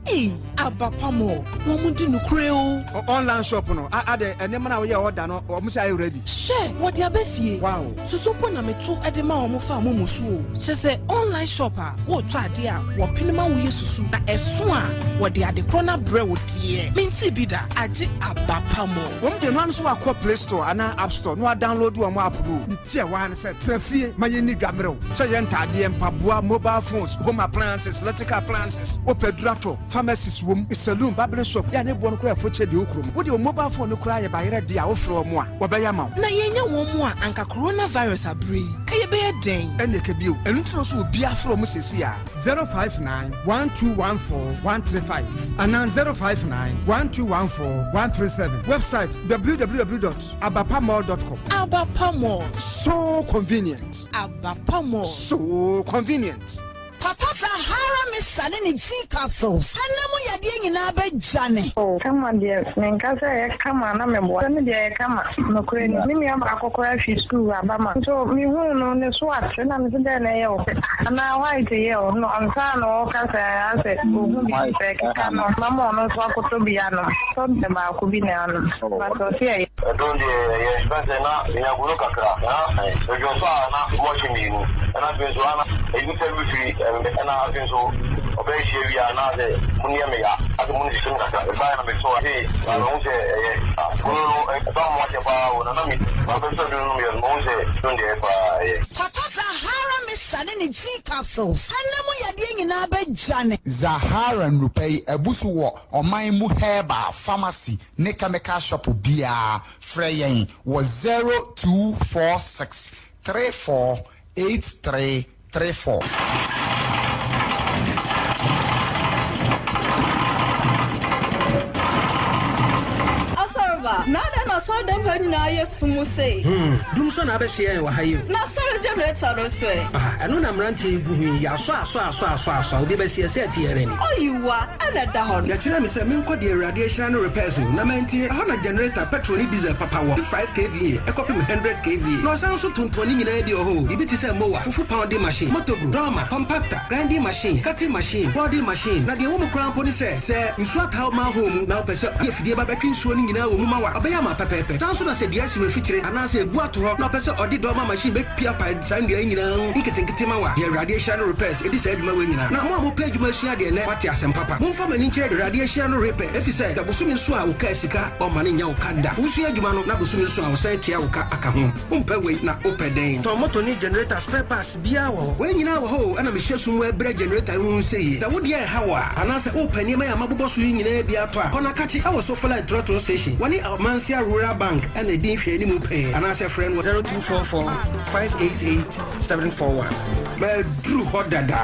Ei aba pa mɔ wɔn di nokorɛ o. Online shop no adɛ nneɛma no a woyɛ order no wɔn sɛ ayɛ ready. Hwɛ wɔde aba fie. Wow. Susu mpo na me to de ma wɔn fa momo so o. Kyerɛ sɛ online shop a wotɔ adeɛ a wɔpene ma woyɛ susu na ɛso a wɔde ade korɔ no abrɛ wo deɛ mentee bi da agye aba pa mɔ. Wɔn deɛ no ara nso wakɔ play store anaa app store na wa download wɔn app no o. Ne ti a ɛwɔ ha ne sɛ tra fie ma yɛnni dwa mmerɛw sɛ yɛ ntaadeɛ, mpaboa, mobile phones, home appliances, electrical appliances, wopɛ aduru atɔ, pharmacies wom, saloon, barbering shop, yɛ a ne boɔ no koraa ɛfo kyɛ deɛ ɛwɔ kurom. Wode wo mobile phone no koraa yɛ bayerɛ deɛ a wofrɛ wɔn a wɔbɛyɛ ama wo. Na yɛnnya wɔn mu a anka coronavirus aberɛ yi ka yɛbɛyɛ dɛn? Ɛnneɛ ka bio, ɛno nti na ɔsɛ obiara frɛ wɔn seesei ara. 059 1214 135 anaa 059 1214 137. Website www dot abapamall dot com. Abapa Mall. So convenient. Abapa Mall. So convenient. Papa Sahara Mixture ne ne G capsules ɛna mu yadeɛ nyinaa bɛdwane. Oh kama deɛ menka sɛ ɛyɛ kama na meboa sɛ me deɛ ɛyɛ kama nokorɛ ni me nua baako koraa firi sukuu aba ma nso mehuu no ne so ate na mese dɛn na ɛyɛ wo anaa white yɛ wo no ansa na ɔreka sɛ asɛ ɔhu biribi sɛ ɛkeka no mama ɔno nso akɔtɔ bi anom tɔ baako bi na anom but ɔse ɛyɛ. Ɛdɔn deɛ ɛyɛ ɛfiri sɛ na menya gono kakra na medwo nso a na mɔhye mmienu ɛna afei nso ana ɛyi sɛ mefiri ɛna afei nso ɔbɛyɛ hyia wie a na sɛ mo nneɛ me ya asɛ mo nhyehye me kakra ɛbaeɛ na mesɔ afei na mehu sɛ ɛyɛ gono no ɛba mo akyɛ paa o na na me mabɛsɔ duro no mmiɛ no mahu sɛ dɔn deɛ ɛyɛ paa ɛyɛ. Papa Zahara Mixture ne ne G capsules ɛna mu yadeɛ nyinaa bɛdwane. Zahara nnurupɛ yi abu so wɔ ɔman mu herbal pharmacy ne chemical shop biara, frɛ yɛn wɔ 0246 34 8334. Asɔreba, na adɛn na asɔredan mu ha nyinaa ayɛ sum sei? Hmm, dum so na abɛsoɛ yɛn wɔ ha yi o. Na asɔre generator no nso ɛ? Ah, ɛno na mmeranteɛ yi gu ho yi, yɛasɔ asɔ asɔ asɔ asɔ a, obi bɛsi ɛsɛ ɛte yɛn ani. Oyiwa, ɛna ɛda hɔ no. Yɛkyerɛɛ me sɛ menkɔ deɛ Awurade ahyira no repairs o, na mantie. Ɛhɔ na generator, petrol ne diesel papa wɔ, 5 kva kɔpem 100 kva. Na ɔsan nso tontɔn ne nyinaa bi wɔ hɔ o, biribi te sɛ mower, fufu pounding machine, motobru, dormer, compactor, grinding machine, cutting machine, boarding machine. Na deɛ ɛwɔ mu koraa mpo ne sɛ, sɛ nsuo ataa wo manhole mu na wopɛ sɛ ɔde afidie ba bɛtwe nsuo no nyinaa wɔ mu ma wo a, ɔbɛyɛ ama wo pɛpɛɛpɛ. Saa nso na sɛ dua si w'afikyire anaasɛ ebu ato hɔ na ɔpɛ sɛ ɔde dormer machine bɛpia pae saa nnua yi nyinaa ho nketenkete ma wo a, deɛ Awurade ahyira no repairs di saa adwuma wei nyinaa. Na mo a mopɛ adwuma asua deɛ nnɛ moate asɛm papa. Momfa mo ani nkyerɛ deɛ Awurade ahyira no repɛ, efisɛ sɛ bosome nso a wo kaa sika ɔmma no nnya wo ka da. Wosua adwuma no na bosome nso a ɔsan tua wo ka aka ho. Wompɛ wei na wopɛ dɛn? Tɔn moto ne generator spare parts biara wɔ hɔ. Wei nyinaa wɔ hɔ o, ɛna mehyɛ sum mu ɛbrɛ generator yi ho sɛ yie. Sɛ wo deɛ ɛha wo a, anaasɛ wopɛ nneɛma yi a mabobɔ so yi nyinaa bi atɔ a, kɔ Nakakye ɛwɔ Sofoline Trɔtrɔ Station. Wɔne Amansia Rural Bank na ɛdi nhwɛanimu pɛɛ, anaasɛ frɛ no wɔ 0244 588 741. Maduru hɔ dada.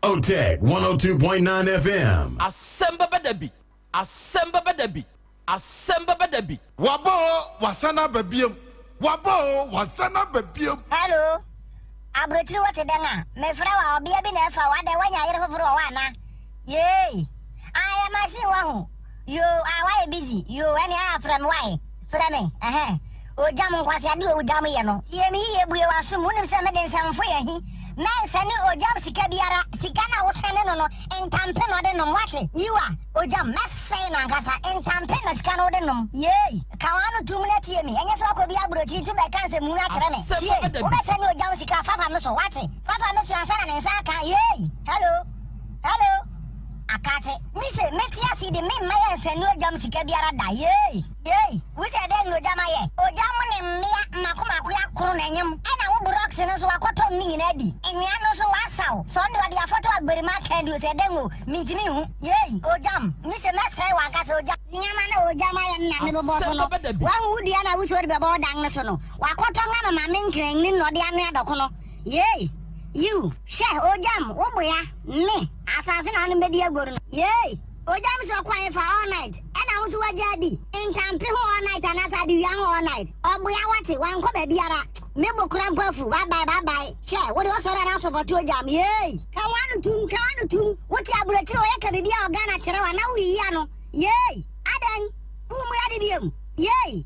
Otec 102.9 FM. Asɛm bɛba da bi, asɛm bɛba da bi, asɛm bɛba da bi. Waba o, wasan aba biom. Waba o, wasan aba biom. Hello, abrokyiri wo te dɛn a, me frɛ wo a ɔbea bi na ɛfa wo adɛn wanya yere foforo wɔ hɔ ana? Yeei, ah ɛyɛ machine wahu, yoo ah wayɛ busy, yoo ɛne ah frɛ me wai, frɛ me, ɛhɛn, ogyam nkwaseade o ogyam yɛ no. Tie me yiye, bue w'asom, wonim sɛ mede nsɛmfo yɛ ahi, mɛnsɛne ogyam sika biara, sika no a wosɛne no no, ntampe na ɔde nom, wate, yiwa, ogyam, mɛsɛe no ankasa, ntampe na sika no wode nom, yeei, ka w'ano tom na tie me, ɛnyɛ sɛ woakɔ bi aburokyiri nti wobɛka nsɛmhunu akyerɛ me, tie, wobɛsɛne ogyam sika, fafa me so, wate, fafa me so ansa na ne nsa aka, yeei, hello. Hello Akatse, me se mete ase de me mma yɛ nsɛnni ogyam sika biara da yeei yeei wo sɛ dɛn na ogyam ayɛ ogyam ne mmea mako mako akoro na ɛnyem ɛna wo brɔks no nso wakɔtɔm ne nyinaa di nwea no nso wasaw sɛ ɔno deɛ ɔde afɔtɔ agberima aka adi o sɛ dɛn o mentimi nhu yeei ogyam me se mɛsɛe wo ankasa ogyam nneɛma na ogyam ayɛ no na mebobɔ so no wahu wo dua na wusuo de bɛbɔ wo dan no so no wakɔtɔ nga mama me nkranni na ɔde anoa dɔkono yeei yiw. Hwɛ, ogyam, wo boya, me, asase na anom bɛdi agoru no. Yei! Ogyam sɔ kwan fa all night, ɛna wo nso wagyaa di, ntampe ho all night anaasɛ adewia ho all night. Ɔboya wate, wankɔ baabiara, me bo kora mpo afu, bye bye, bye bye. Hwɛ, wode wosɔre a na asɔpɔto ogyam, yei! Ka w'ano tum, ka w'ano tum, wote aburokyire ɔyɛ ka biribi a ɔGhana kyerɛ wo a na woyiyi ano, yei! Adɛn? Wommu ade biom, yei!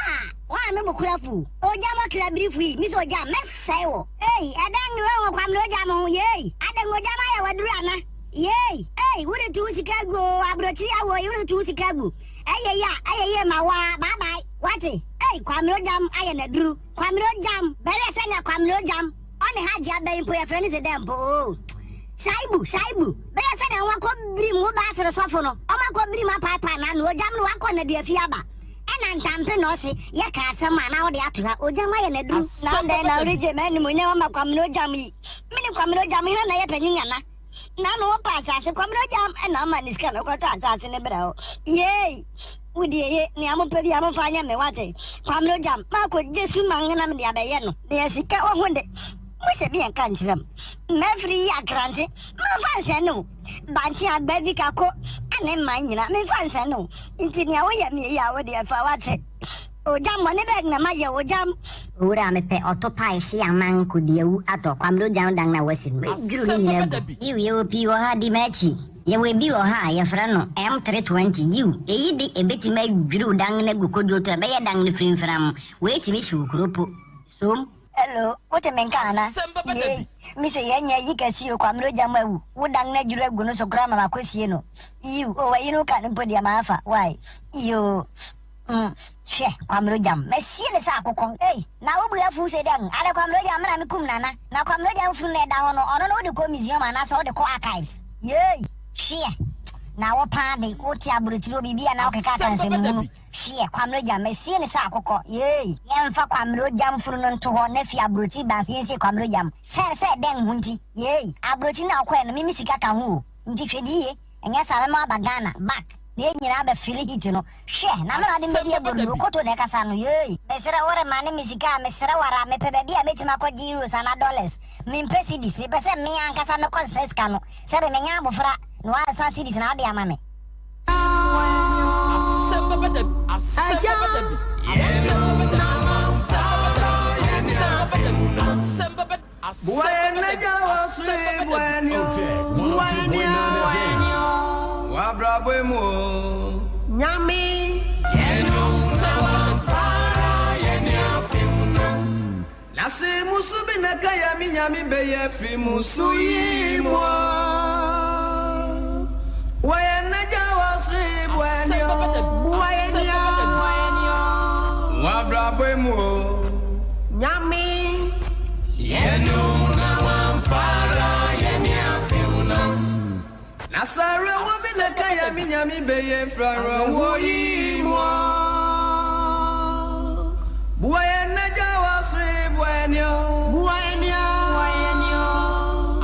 Ah! Woana me bo kora fu? Ogya mo kra biri fui, me sɛ ogya, mɛsɛe wo. Ei, ɛdɛn ne woahu Kwamina ogya mo ho, yei. Adɛn ogya ma yɛ waduru ana? Yei, ei, wode to wo sika gu oo, aburokyiri awoɔ yi wode to wo sika gu. Ɛyɛ yie a, ɛyɛ yie ma wo ara, bye bye, wate? Ei, Kwamina ogyam ayɛ n'aduru, Kwamina ogyam, bɛhwɛ sɛnea Kwamina ogyam. Ɔne Hajji aba yi mpo yɛfrɛ no se dɛn mpo oo. Shaibu, Shaibu, bɛyɛ sɛdeɛ wɔakɔ birim wo baasere sɔfo no, wɔakɔ birim apaapae n'ano, ogyam no wakɔ nnaduafie aba. Ɛna ntampe na ɔse yɛka asɛm a na wode ato ha, ogyam ayɛ n'aduru. Na dɛn na woregye m'animuonyam ama Kwamina Ogyam yi? Mene Kwamina Ogyam, hena na ɛyɛ panyin ana? Na ano wopɛ asase, Kwamina Ogyam na ɔma ne sika na ɔkɔtɔ asase no brɛ wo. Yei! Wo deɛ ye, nea mopɛ biara momfa nyɛ me, woate? Kwamina Ogyam, makɔgye suman na mede abɛyɛ no. Deɛ sika wɔ ho de, mosɛ bi nka nkyerɛ m. Mafiri yi akrante, mamfa nsɛne wo. Bankye, agbavi, kako ne mman nyina, memfa nsɛne wo. Nti nea woyɛ me yi a, wo deɛ fa, woate? Ogyam, bɔne bɛn na mayɛ wo, Ogyam? Owura mepɛ ɔtopae hye aman kodiawu atɔ Kwamina Ogyam dan na wasi no mɛdwiriw ne nyinaa agu. Yiw, yɛwɔ pii wɔ ha, di m'akyi. Yɛwɔ ebi wɔ ha a yɛfrɛ no M320. Yiw, eyi de ebetumi adwiriw dan no agu kodwootoo, ɛbɛyɛ dan no frimfram. Wei tumi hyew kuro po. Som. Hello, wote me nka ana? Yei, mise yɛnyɛ ayi kɛse o, Kwamina Ogyam awu, wo dan no adwiriw agu no so koraa ma makɔsie no. Yiw, oh, ayi no woka no mpo deɛ mafa, wai? Yoo. Mm, hwɛ, Kwamro Gyam, masie no sɛ akokɔ. Ei, na wo bo afuw sɛ dɛn? Adɛ Kwamro Gyam, me na mekum Nana. Na Kwamro Gyam funu no a ɛda hɔ no, ɔno no wode kɔ museum anaasɛ wode kɔ archives? Yei! Hweɛ, na wo paa de, wote aburokyire hɔ biribi a na wokeka ka nsɛmhunu. Hweɛ, Kwamro Gyam, masie no sɛ akokɔ. Yei! Yɛmfa Kwamro Gyam funu no nto hɔ na fi aburokyiri ba nso yɛnsie Kwamro Gyam. Sɛ, sɛ dɛn ho nti? Yei! Aburokyiri no a wokɔɛ no, me me sika ka ho o. Nti hwɛ no yiye. Ɛnyɛ saa mɛma waba Ghana back na yɛn nyinaa abɛ feel heat no. Hwɛ na me na wode mɛdi agoru no, okoto na ɛkasa no yeei. Mesrɛ wo remane me sika a mesrɛ wo ara mepɛ baabi a mɛtumi akɔgye euros anaa dollars mempɛ cedis mepɛ sɛ me ankasa mekɔ sesa sika no sɛbe menyɛ abofra na woasesa cedis na wode ama me. Asɛm bɛba da bi, asɛm bɛba da bi, asɛm bɛba da bi, asɛm bɛba da bi, asɛm bɛba da bi, asɛm bɛba asɛm bɛba da bi, asɛm bɛba da bi. Otec 102.9 FM. Nyame. Nase musu bi na kaya mi nyame bɛyɛ firi musu yi mu wɔyɛ n'agya wɔ soro Asɛm bɛba da bi, asɛm bɛba da bi. Wabrabɔ mu o Nyame. Yɛnum na wampara yɛne apem no Na sɛ awerɛhoɔ bi na kaya mi nyame bɛyɛ firi awerɛhoɔ yi mu Boa yɛn n'agya wɔ soro boa yɛn o Boa yɛn o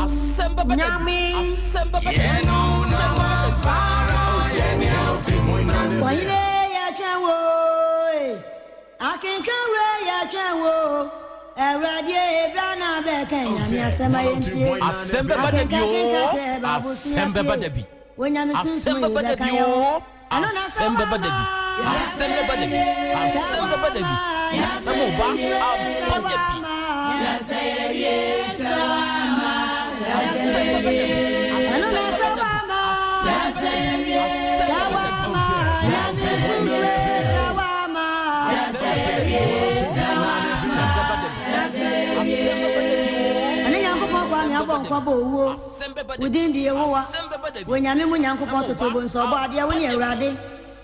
Asɛm bɛba da bi, asɛm bɛba da bi, asɛm bɛba da bi. Otec 102.9 FM. Ɔhene yɛtwɛn wo e, akenkan wura yɛtwɛn wo Awurade e, bra na bɛka Nyame asɛm a yɛntie. Asɛm bɛba da bi oo, asɛm bɛba da bi. Onyame Asɛm sunsum yi bɛba da bɛka bi yɛn ho. oo, Ɛno na sɛ asɛm bɛba da bi. Asɛm bɛba da bi, asɛm bɛba da bi. Asɛm ɔba aba da bi. Asɛm bɛba da bi, Ɛno asɛm na bɛba sɛ da bi. wama. Asɛm bɛba da bi, asɛm bɛba da bi. Otec 102.9 FM. Otec 102.9 Asɛm FM. bɛba da bi. Asɛm bɛba da bi oo. Ɛne Nyankopɔn kwa me abɔ nkwa bɔ owuo. Asɛm bɛba da Wo bi. din de Yehowa. Asɛm bɛba da bi. Onyame mu Nyankopɔn Asɛm toto ɔba bo nso ɔbɔ adeɛ wo aba ne da bi. Awurade.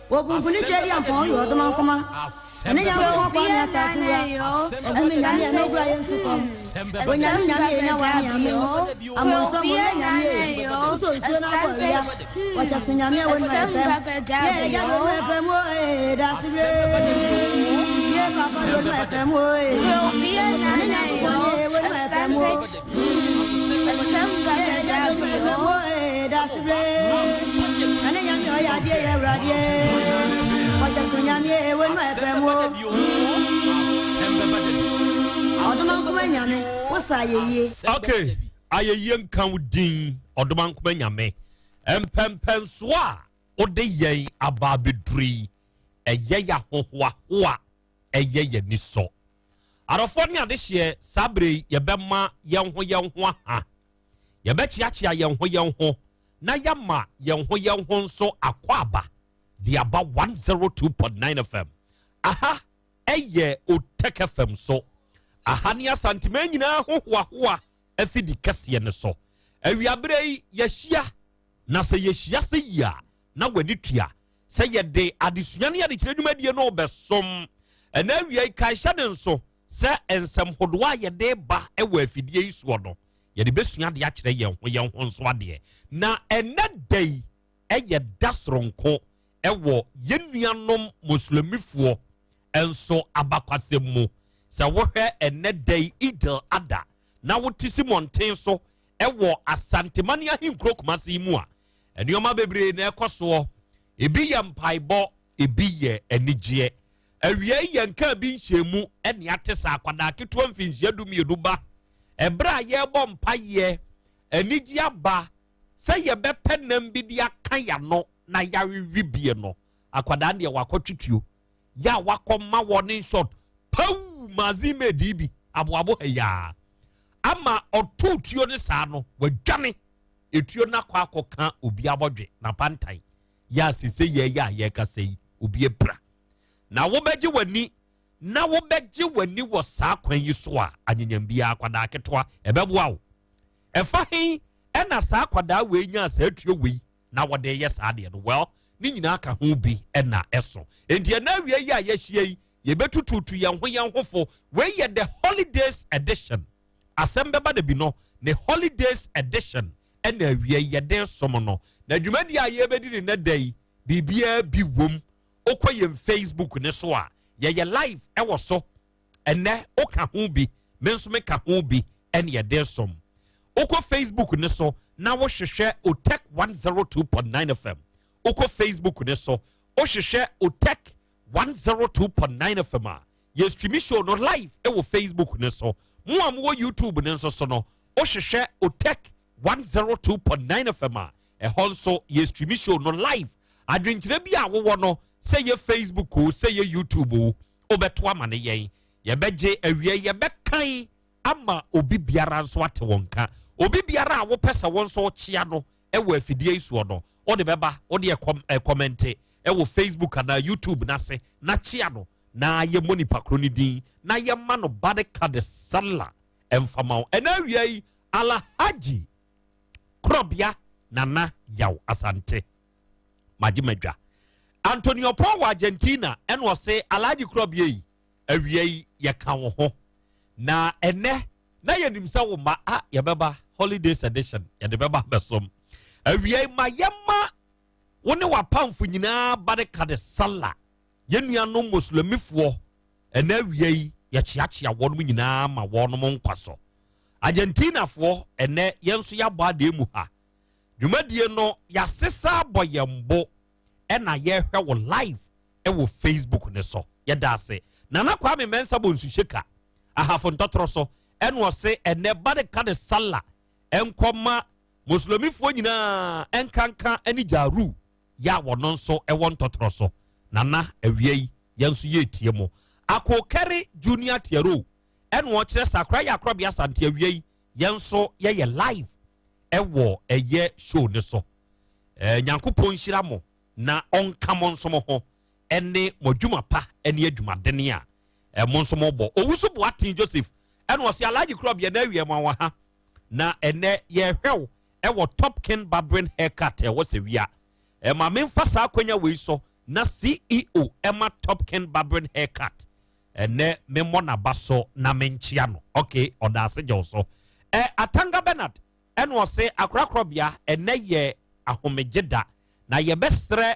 Wɔpumpuni Asɛm twa di bɛba da ampɔn bi yɛ ɔdoma oo. nkoma. Asɛm Ɛne bɛba da Nyankopɔn bi. kwa me asase wura. Asɛm Ɔbu bɛba me da nyame bi. ɛno kura yɛ nsu kɔm. Asɛm bɛba da Onyame bi. nyame yɛ nya wa ne ame. Asɛm bɛba da bi oo. Amonso mo yɛ nyame e. Wotɔ nsuo na akɔ awia. Wɔkyɛ so nyame a wɔnu ɛpɛm. Yɛ ɛgya do nu ɛpɛm o ee dase Asɛm bɛba da bi oo. Yɛ papa do Asɛm nu bɛba da ɛpɛm bi. o ee. Asɛm bɛba Ɛne da bi. Nyankopɔn ne wɔnu ɛpɛm o. Asɛm bɛba da bi. Asɛm bɛba da bi. Yɛ ɛgya do nu ɛpɛm o ee dase Asɛm ɔba aba da bi. Ɛne nyame ɔyɛ adeɛ yɛ awuradeɛ. Wɔkyɛ so nyame e wɔnu Asɛm ɛpɛm bɛba o. da bi oo. Asɛm bɛba da bi. Ɔdoma Asɛm nkoma bɛba da bi nyame oo. wosa ayɛyie. Asɛm bɛba Okay, da bi. ayɛyie nka wo din ɔdoma nkoma nyame mpɛmpɛnsoɔ a wode yɛn aba abɛduru yi ɛyɛ yɛ ahohoahoa ɛyɛ yɛn ani sɔ adɔfoɔ ne adehyeɛ saa bere yi yɛbɛma yɛn ho yɛn ho aha yɛbɛkyeakyea yɛn ho yɛn ho na yɛama yɛn ho yɛn ho nso akɔ aba de aba 102.9 fm aha. yɛ Otec FM so. Aha ne Asanteman nyinaa ho hoahoa afidi kɛseɛ no so. Awiaberɛ yi yɛahyia, na sɛ yɛhyia sɛ yie a, na w'ani tua sɛ yɛde adesua ne adekyerɛ dwumadie no rebɛsom. Ɛnɛ awia yi, kae hyɛ ne nso sɛ nsɛm hodoɔ a yɛde ba wɔ afidie yi soɔ no, yɛde bɛsua adeɛ akyerɛ yɛn ho yɛn ho nso adeɛ. Na ɛnɛ da yi yɛ da soronko wɔ yɛn nuanom Muslimifoɔ nso abakwasɛm mu. Sɛ wohwɛ ɛnɛ da yi Eid al-Adha na wote si mmɔnten so wɔ Asanteman ahenkuro Kumasi yi mu a, nneɛma bebree na ɛkɔ soɔ. Ebi yɛ mpaebɔ, ebi yɛ anigyeɛ. Awia yi yɛn kaa bi nhyɛmu ne ate sɛ akwadaa ketewa mfinhyia 12 ba. Ɛberɛ a yɛrebɔ mpaeɛ, anigyeɛ aba sɛ yɛbɛpɛ nam bi de aka yɛano na yɛawewe bie no, akwadaa no deɛ wakɔtwe tuo. Yɛ a wakɔma warning shot, pawu magazine made bi aboabo ha yaa. Ama ɔtoo tuo no saa no, wadwane. Etuo no akɔ akɔka obi abɔdwe na pantan. Yɛ a sese yɛ yɛ a yɛkasa yi, obi apira. Na wobɛgye w'ani, na wobɛgye w'ani wɔ saa kwan yi so a, anyenyam biara akwadaa ketewa, ɛbɛboa wo. Ɛfa he ɛna saa akwadaa wei nyaa saa tuo wei na wɔde yɛ saa deɛ no? Well, ne nyinaa ka ho bi ɛna ɛso. Enti ɛna awia yi a yɛahyia yi, yɛbɛtututu yɛn ho yɛn ho fo. Wei yɛ the holidays edition. Asɛm bɛba da bi no, ne holidays edition ɛna awia yi yɛde som no. Na dwumadi a yɛbɛdi ne nnɛ da yi, biribiara bi wom. Wokɔ yɛn Facebook ne so a, yɛyɛ live ɛwɔ so. Ɛnɛ woka ho bi, me nso meka ho bi, ɛne yɛde som. Wokɔ Facebook ne so na wohwehwɛ Otec 102.9 FM. Wokɔ Facebook ne so, wohwehwɛ Otec 102.9 FM a, yɛ stream show no live ɛwɔ Facebook ne so. Mo a mowɔ YouTube ne nso so no, wohwehwɛ Otec 102.9 FM a, ɛhɔ nso yɛ stream show no live. Adwenkyerɛ bi a wowɔ no, sɛ yɛ Facebook o, sɛ yɛ YouTube o, wobɛto ama ne yɛn. Yɛbɛgye awie, yɛbɛkan ama obi biara nso ate wɔn ka. Obi biara a wopɛ sɛ wɔn nso kyea no ɛwɔ afidie yi soɔ no, wode bɛba, wode ɛkɔmɛnte ɛwɔ Facebook anaa YouTube n'ase na kyea no, na yɛmmɔ nipa koro ne din na yɛma no barika de sala ɛmfama wo. Ɛna awia yi, Alhaji Korɔbea Nana Yaw Asante magye madwa. Antonio Paul wɔ Argentina ɛna ɔse Alhaji Korɔbea yi awia yi yɛka wo ho. Na ɛnɛ na yɛnim sɛ wo ma a yɛbɛba holidays edition yɛde bɛba bɛsom. Awia yi ma yɛma wo ne w'apamfo nyinaa barika de sala. Yɛn nuanom Muslimifoɔ ɛnɛ awia yi yɛkyeakyea wɔnom nyinaa ma wɔnom nkwa so. Argentinafoɔ ɛnɛ yɛn nso yɛabɔ adeɛ mu ha. Dwumadie no yɛasesa abɔ yɛn bo ɛna yɛhwɛ wo live ɛwɔ Facebook ne so. Yɛda ase. Nana Kwame Mensah bɔ nsuhyeka ahafo ntɔtɔrɔ so ɛna ɔse ɛnɛ barika de sala ɛnkɔma Muslimifoɔ nyinaa ɛnkanka ɛne Jaru yɛ a wɔno nso ɛwɔ ntɔtɔrɔ so. Nana awia yi yɛn nso yɛretie mo. Akokɛre Junior Tiero ɛna ɔkyerɛ Sakra yɛ akorɔbea Asante awia yi yɛn nso yɛyɛ live ɛwɔ ɛyɛ show ne so. Nyankopɔn nhyira mo na ɔnka mo nso mo ho ɛne mo adwuma pa ɛne adwumadene a mo nso mo bɔ. Owusu Boateng Joseph ɛna ɔse Alhaji Korɔbea na awia mu awɔ ha na ɛnɛ yɛhwɛ wo ɛwɔ Top King Barbering Haircut ɛwɔ Sewia. Ma memfa saa akwanya wei so na CEO ɛma Top King Barbering Haircut ɛnɛ memmɔ n'aba so na menkyea no. Okay, ɔda ase gye wo so. Atanga Bernard ɛna ɔse akorakorɔbea ɛnɛ yɛ ahomegye da na yɛbɛsrɛ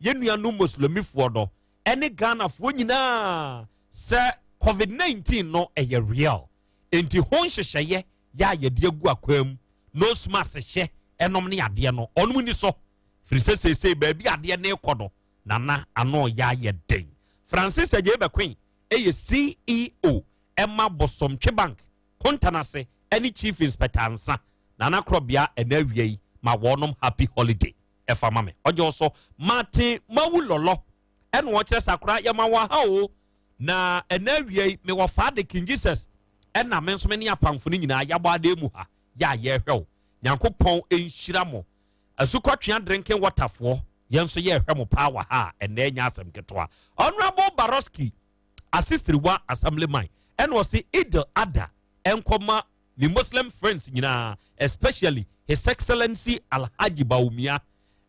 yɛn nuanom Muslimifoɔ no ɛne Ghanafoɔ nyinaa sɛ COVID-19 no ɛyɛ real. Enti ho nhyehyɛeɛ yɛ a yɛde agu akwan mu, nose mask hyɛ ɛnom ne adeɛ no, ɔnom ni so. Firi sɛ seesei baabi adeɛ no rekɔ no, nana ano yɛ ayɛ den. Francis Agyei Bɛkwen ɛyɛ CEO ɛma Bosomtwe Bank Kontanase ɛne Chief Inspector Ansa. Nana Korɔbea ɛna awia yi ma wɔnom happy holiday ɛfa ma me. Ɔgye so Martin Mawu Lɔlɔ ɛna ɔkyerɛ sakora yɛma wɔ ha o. Na ɛna awia yi mewɔ fa de King Jesus ɛna me nso me ne apamfo no nyinaa yɛabɔ adeɛ mu ha yɛ a yɛhwɛ wo. Nyankopɔn nhyira mo. Asukɔtwea drinking water foɔ yɛn nso yɛhwɛ mo paa wɔ ha a ɛnɛ nya asɛm ketewa. Honorable Baroski Asisiriwa Assemblyman ɛna ɔse Idil Adha ɛnkɔma ne Muslim friends nyinaa especially His Excellency Alhaji Bawumia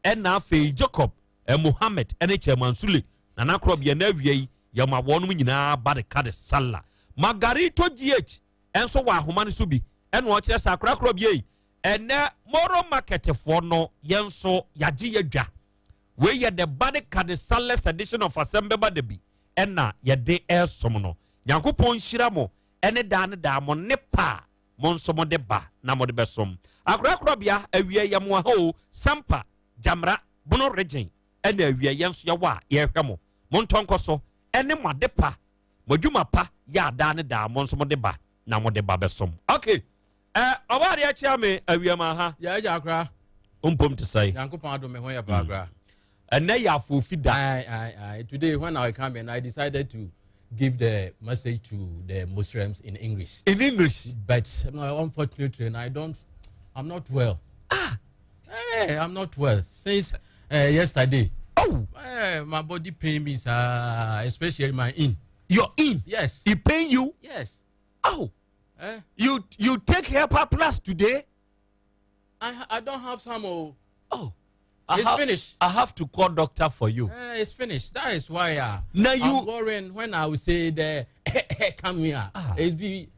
ɛna afei Jacob eh, Mohammed ɛne Chairman Sule Nana Korɔbea na awia yi yɛma wɔnom nyinaa barika de Sallah. Margarito GH ɛnso wɔ ahoma no so bi ɛna ɔkyerɛ sɛ akora korɔbea yi ɛnɛ Moro Market foɔ no yɛn nso yɛagye yɛdwa. Wei yɛ the Barika de Salah's edition of Asɛm Bɛba Da Bi ɛna yɛde ɛresom no. Nyankopɔn nhyira mo ɛne daa ne daa mo nnepa a mo nso mode ba na mode bɛsom. Akorakorabea awia yɛ mo aha o, Sampa, Gyamra, Bono Region ɛna awia yɛn nso yɛwɔ a yɛrehwɛ mo. Montɔ nkɔ so ɛne mo adepa, mo adwuma pa yɛ a daa ne daa mo nso mode ba na mode ba bɛsom. Okay. Ɛ ɔbaa deɛ kyea me awia ma ha. Yɛ agya akora. Mpom te sɛn. Nyankopɔn adom me ho yɛ paa mm. koraa. Ɛnɛ yɛ afoofi da. Aye, aye, aye. Today when I come in, I decided to give the message to the Muslims in English. In English. But unfortunately, I don't. I'm not well. Ah. Hey, I'm not well since uh, yesterday. Oh. Hey, eh, my body pain me, uh, especially my in. Your in? Yes. It pain you? Yes. Oh. Eh? You you take helper plus today? I I don't have some. Oh. Oh. I it's finished. I have to call doctor for you. Eh, it's finished. That is why uh, now you, I'm worrying when I will say the come here. Ah. It's be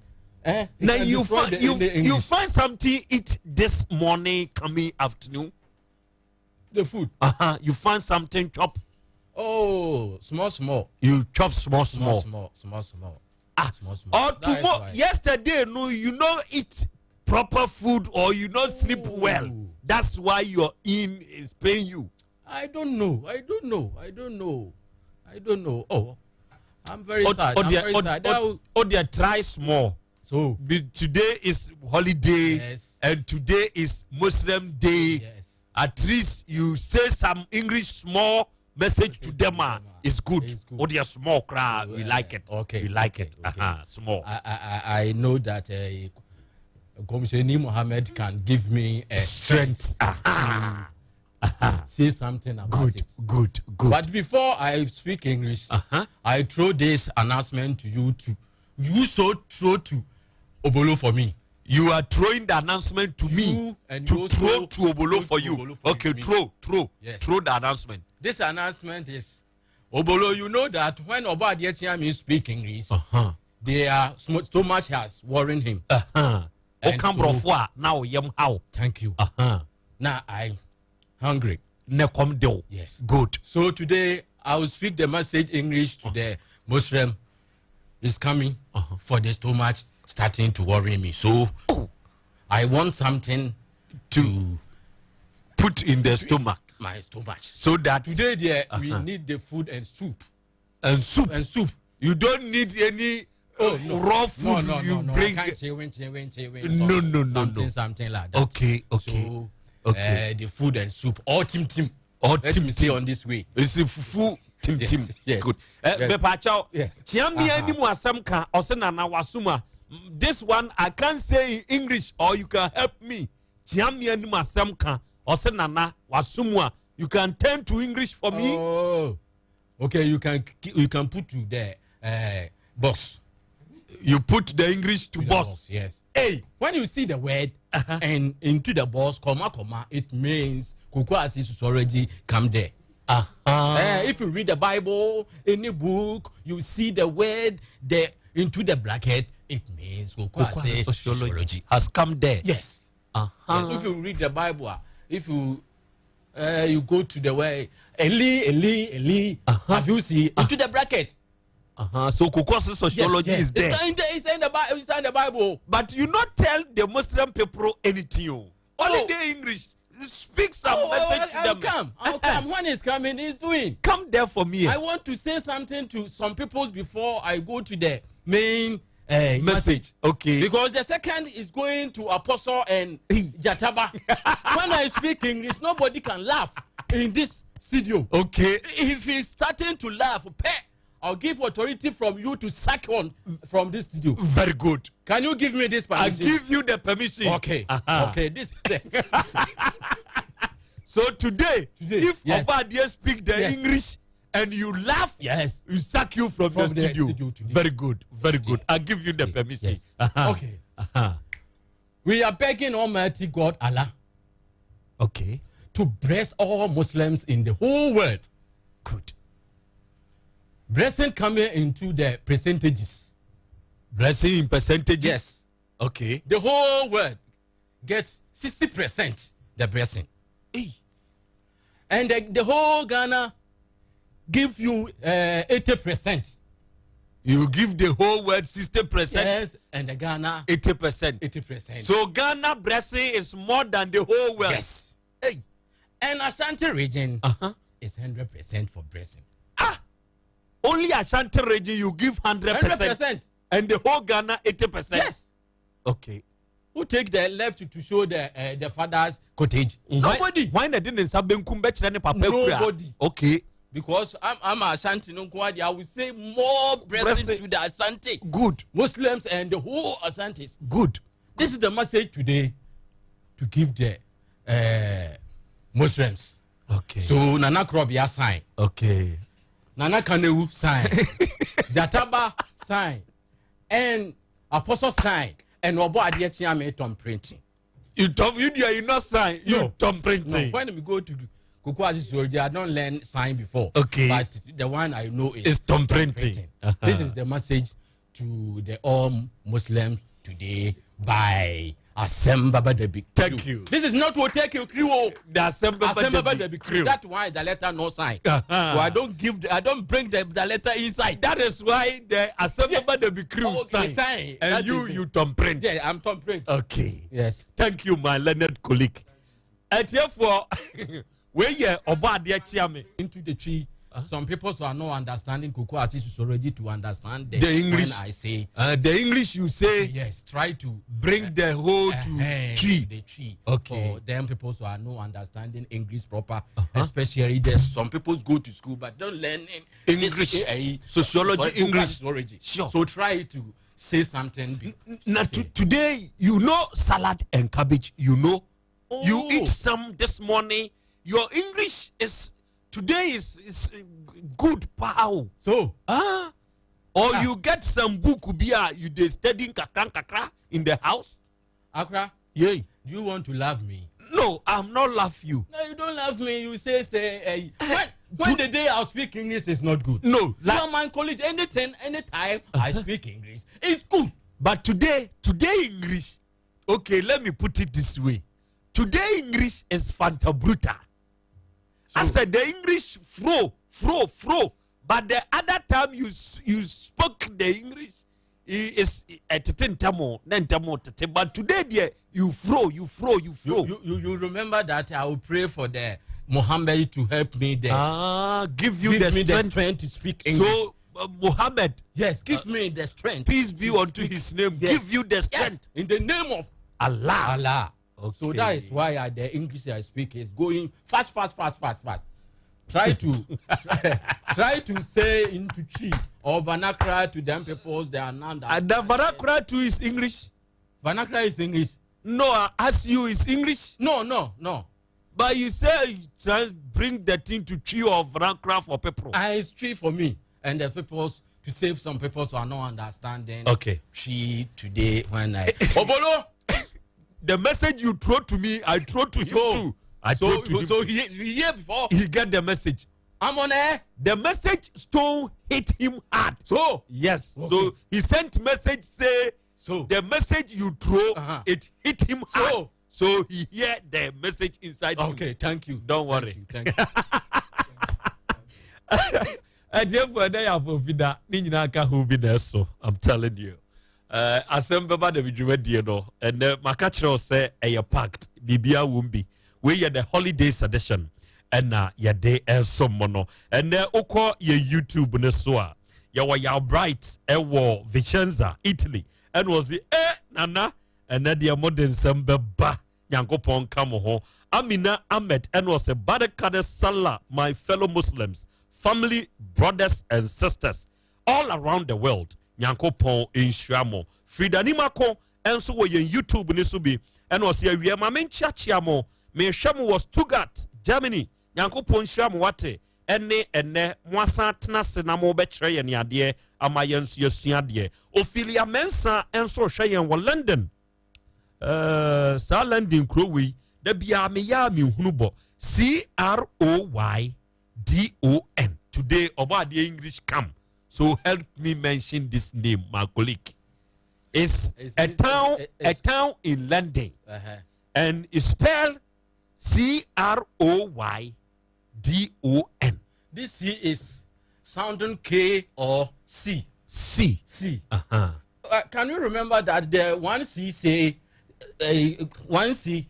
eh, now you find you, you find something eat this morning coming afternoon. The food. Uh-huh. You find something chop. Oh, small, small. You chop small, small. Small, small, small, small. Ah, small, small. Or tomorrow, yesterday, no, you no eat proper food or you not sleep oh. well. That's why your in is paying you. I don't know. I don't know. I don't know. I don't know. Oh, I'm very oh, sad. Oh, I'm dear, very oh, sad. Oh, oh dear, try small. So Be, today is holiday, yes. and today is Muslim day. Yes. At least you say some English small message to them ah is good. Oh dear, small crowd. We like it. Okay. We like it. Okay. Uh-huh. Small. I, I, I know that uh, Commissioner Mohammed can give me a strength uh-huh. to say something about good, it. Good, good. But before I speak English, uh-huh. I throw this announcement to you to you so throw to Obolo for me. You are throwing the announcement to me and to you throw also to Obolo for you. Obolo for okay, me. throw, throw, yes. throw the announcement. This announcement is Obolo, you know that when Oba Adetiami speak English, uh-huh. they are so much has worrying him. Uh-huh. Okambrofo a na oyam how. Thank you. Uh-huh. Now I'm hungry. Nekom deal. Yes. Good. So today I will speak the message English to uh-huh. the Muslim is coming uh-huh. for the stomach starting to worry me. So oh. I want something to put in the stomach. My stomach. So that today there uh-huh. we need the food and soup. And soup. And soup. You don't need any oh, no. raw food no, no, you no, no. bring. I can't chew, chew, chew, no, no, no, something, no. Something like that. Okay, okay. So, okay. Uh, the food and soup or tim tim. Or Let tim me say on this way. It's a fufu tim tim. Yes, yes. Good. Uh, Yes. Mepacho. Yes. Chiami Uh-huh. anim asɛm ka ɔsɛ nana wasuma. This one I can't say in English or you can help me. Chiami anim asɛm ka ɔsɛ nana wasuma. You can turn to English for me. Oh. Okay, you can you can put to the uh, box. You put the English to, the boss. box. Yes. Hey. When you see the word uh-huh. and into the box, comma comma, it means Kukwasi sociology come there. Uh-huh. Uh, if you read the Bible, any book, you see the word there into the bracket, it means Kukwasi sociology has come there. Yes. Uh-huh. Yes. If you read the Bible, if you uh, you go to the way Eli, Eli, Eli, Uh-huh. have you seen into the bracket? Uh-huh. So Kukwasi sociology yes, yes. is there. It's in the, it's in the, it's in the Bible. But you not tell the Muslim people anything. Oh. Only the English. Speak some oh, message I'll to them. come. I'll come. When he's coming, he's doing. Come there for me. I want to say something to some people before I go to the main uh, message. message. Okay. Because the second is going to Apostle and Jataba. when I speak English, nobody can laugh in this studio. Okay. If he's starting to laugh, peh, I'll give authority from you to sack on from this studio. Very good. Can you give me this permission? I give you the permission. Okay. Uh-huh. Okay. This is the So today, Today, if yes. Obadiah speak the Yes. English And you laugh. Yes. You sack you from, From the the studio. studio today. Very good. Very good. I give you the permission. Yes. Uh-huh. Okay. Uh-huh. We are begging Almighty God Allah. Okay. To bless all Muslims in the whole world. Good. Blessing coming into the percentages. Blessing in percentages. Yes. Okay. The whole world gets 60% the blessing. Hey. And the whole Ghana give you 80%. You give the whole world 60%. Yes, and the Ghana 80%. 80%. So Ghana blessing is more than the whole world. Yes. Hey. And Ashanti region is 100% for blessing. Only Ashanti region you give 100%. 100%. And the whole Ghana 80%. Yes. Okay. Who take the left to show the father's cottage? Nobody. Why na de ne nsa benkum bɛkyerɛ ne papa kura? Nobody. Okay. Because I'm Ashanti no nko adi, I will say more blessing Blessing. to the Ashanti. Good. Muslims and the whole Ashantis. Good. This is the message today to give the Muslims. Okay. So Nana Krobia sign. Okay. Nana Kanewu sign. Jataba sign. And Apostle sign. And Obo Adiechiame Tom printing. You tom you there you not sign. You No. tom printing. No, when we go to Koko Asisoroji, I don't learn sign before. Okay. But the one I know is It's tom printing. Uh-huh. This is the message to the all Muslims today by Asem Baba Debi. Thank you. This is not to take you crew. oh. The Asem Baba Asem Baba Debi Debi crew. crew. That's why the letter no sign. Uh-huh. So I don't give. I don't bring the letter inside. That is why the Asem Baba Debi crew Okay, sign. sign. And That you is it. you tom print. Yeah, I'm tom print. Okay. Yes. Thank you, my learned colleague. Atiefoɔ wei yɛ ɔbɔ adeɛ kyia me. Into the tree. Some people who are not understanding Koko Asisoroji to understand The English. When I say The English you say yes, try to bring the whole to tree. The tree. Okay. For them people who are no understanding English proper, especially there's some people go to school but don't learn in English. this, Sociology, sorry, English. Sociology. Sure. So try to say something. Now today you know salad and cabbage. You know, you Oh. eat some this morning. Your English is today is good pow. So or you get some book bi a you dey study kakra kakra in the house. Accra, Yeah. do you want to love me? No, I'm not laugh you. No, you don't love me. You say when the day I speak English is not good. No, like, you are my college. Anything, anytime I speak English, it's good. But today English. Okay, let me put it this way. Today English is Fanta Bruta. I said the English fro, fro, fro. But the other time you spoke the English is tete ntamo, na ntamo tete. But today dear, you fro, you fro, you fro. You remember that I will pray for the Muhammad to help me there. Give you give the me strength. the strength to speak English. So Muhammad, yes, give me the strength. Peace be unto his name. Yes. Give you the strength. Yes, in the name of Allah. Allah. Okay. So Okay. that is why the English I speak is going fast, fast, fast, fast, fast. Try to try to say into Chi or vernacular to them people they are not. And the vernacular too is English. Vernacular is English. No, I ask you is English. No, no, no. But you say you try bring the thing to tree or vernacular for people. It's tree for me and the peoples to save some people who are not understanding. Okay. Tree today when I Obolo. The message you throw to me, I throw to him too. I throw to him. So he hear before he get the message. I'm on air. The message stone hit him hard. So yes. Okay. So he sent message say so the message you throw it hit him hard. So he hear the message inside him. Okay, thank you. Don't worry. Thank you. Ɛdiɛfo ɛdɛ yɛ afɔfida ne nyinaa ka ho bi na ɛso. I'm telling you. Asɛm bɛba da dwumadie no ɛnɛ maka kyerɛ wo sɛ ɛyɛ packed biribiara wɔ mu bi. Wei yɛ the holidays edition ɛna yɛde ɛsom mo no. Ɛnɛ wokɔ yɛ YouTube ne so a yɛwɔ Yaw Bright ɛwɔ Vicenza, Italy. Ɛna ɔse nana ɛnɛ deɛ mode nsɛm bɛba Nyankopɔn ka mo ho. Amina Ahmed ɛna ɔse Baraka Salah, my fellow Muslims, family, brothers and sisters all around the world. Nyankopɔn nhyira mo. Frida Nimako ɛnso wɔ yɛn YouTube ne so bi. Ɛna ɔse awie ma menkyeakyea mo. Mehwɛ mo wɔ Stuttgart, Germany. Nyankopɔn nhyira mo wate. ɛne ɛnɛ moasan atena ase na mobɛkyerɛ yɛn adeɛ ama yɛn nso yɛasua adeɛ. Ophelia Mensah nso rehwɛ yɛn wɔ London. Uh, saa London kuro wei, da biara meyɛ a menhunu bɔ. C R O Y D O N. Today, ɔbɔ adeɛ English come. So help me mention this name, my colleague. It's, it's a it's, town, it's, a town in London, uh-huh. and it's spelled C R O Y D O N. This C is sounding K or C. C. C. Uh-huh. Uh, can you remember that the one C say uh, one C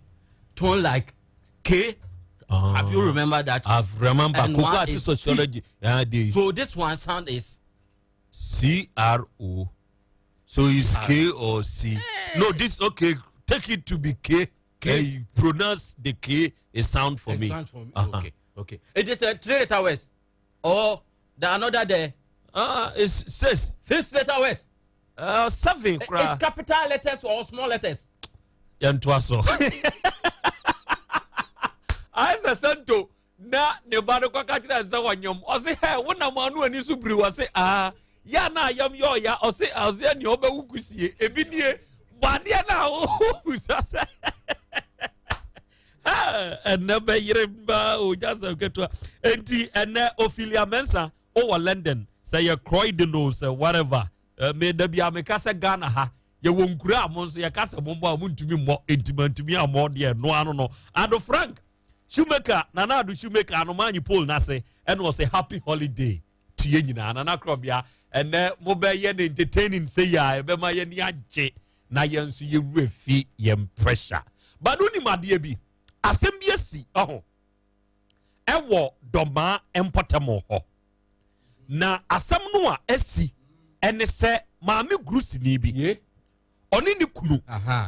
tone like K? Have you remember that? I've remember. And Koko one ase is sociology. C. Uh, so this one sound is C R O. So it's K or C. No, this okay. Take it to be K. K. you pronounce the K a sound for a me. Sound for me. Uh-huh. Okay. Okay. It is a three letter words or the another there. Uh, it's six. Six letter words. Uh, seven. It's capital letters or small letters. Yɛntoa so. Ayɛ sɛ Santo na ne ba no kɔka kyerɛ sɛ wɔnyom ɔse hɛ wonam ano ani so biri wɔ se aa yɛ na ayam yɛ ɔya ɔse ɔse nea ɔbɛwo kusie ebi nie bɔ adeɛ no a wobusa sɛ ɛnɛ bɛyere mba ogya sɛm ketewa enti ɛnɛ Ophelia Mensa wowɔ London sɛ yɛ Croydon o sɛ whatever me da bia meka sɛ Ghana ha yɛwɔ nkura a mo nso yɛka sɛ mommɔ a montumi mmɔ enti mantumi ammɔ deɛ ɛno ano no Ado Frank Shoemaker Nana Ado Shoemaker anoma anyi pole n'ase ɛna ɔsɛ happy holiday to yɛ nyinaa Nana Korɔbea ɛnɛ mobɛyɛ no entertaining sɛ yɛ a ɛbɛma yɛni agye na yɛn nso yɛwura fi yɛn pressure but wonim adeɛ bi asɛm bi asi ɔho ɛwɔ dɔmaa mpɔtam hɔ na asɛm no a asi ɛne sɛ maame gurusini bi ɔne ne kunu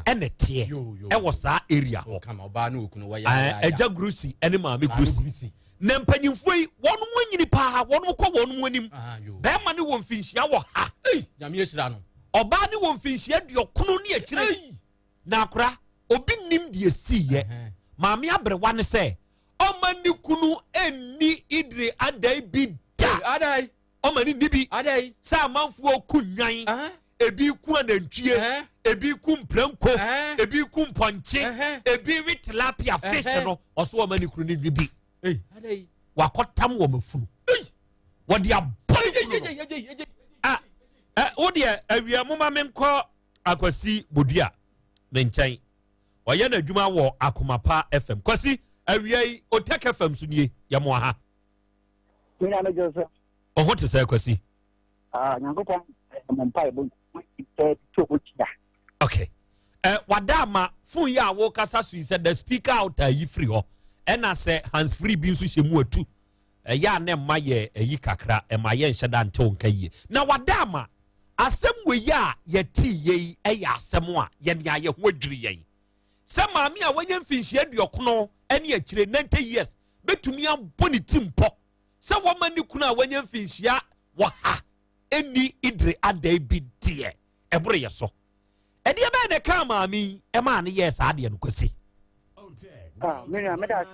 ɛna teɛ ɛwɔ saa area hɔ ɛgya gurusi ɛne maame gurusi na mpanyinfoɔ yi wɔn mu anyini paa wɔn mu kɔ wɔn mu anim bɛrima ne wɔ mfinhyia wɔ ha ɔbaa ne wɔ mfinhyia duɔkono ne akyire Na akora, obi nnim deɛ ɛsiiɛ. Maame aberewa ne sɛ, ɔma ne kunu nni idire adai bi da. Ɔma ne nni bi. Sɛ amanfoɔ ku nnwan, ebi ku anantwie, ebi ku mprɛnko, ebi ku mpɔnkye, ebi we tilapia fish no, ɔso ɔma ne kunu ne nwi bi. Wakɔtam wɔn afunu. Wɔde abɔ ne kunu no. Ah, wo deɛ awia moma menkɔ Akwasi Bodua ne nkyɛn. Ɔyɛ n'adwuma wɔ Akoma Pa FM. Kwasi, awia yi Otek FM so nie, yɛ mo aha. Me nua Joseph. Ɔho te sɛ Kwasi. Ah, Nyankopɔn mo mpaebɔ sɛ to otia. Okay. Eh, wada ama phone yi a wokasa so yi sɛ the speaker out a yi firi hɔ. Ɛna sɛ hands free bi nso hyɛ mu atu. Ɛyɛ a na ɛma yɛ ayi kakra, ɛma yɛnhyɛ da ntew nka yie. Na wada ama asɛm wei a yɛtee yɛ yi yɛ asɛm a yɛn a yɛn ho adwiri yɛn. Sɛ maame a wanya mfinhyia aduɔkono ne akyire, 90 years, bɛtumi abɔ ne ti mpɔ sɛ wɔma ne kunu a wanya mfinhyia wɔha ɛnni idire adan bi deɛ, ɛboro yɛ so. Ɛdeɛ bɛyɛ na ɛkaa maame yi ɛmaa no yɛɛ saa adeɛ no Kwasi? Ah, me nua, meda ase.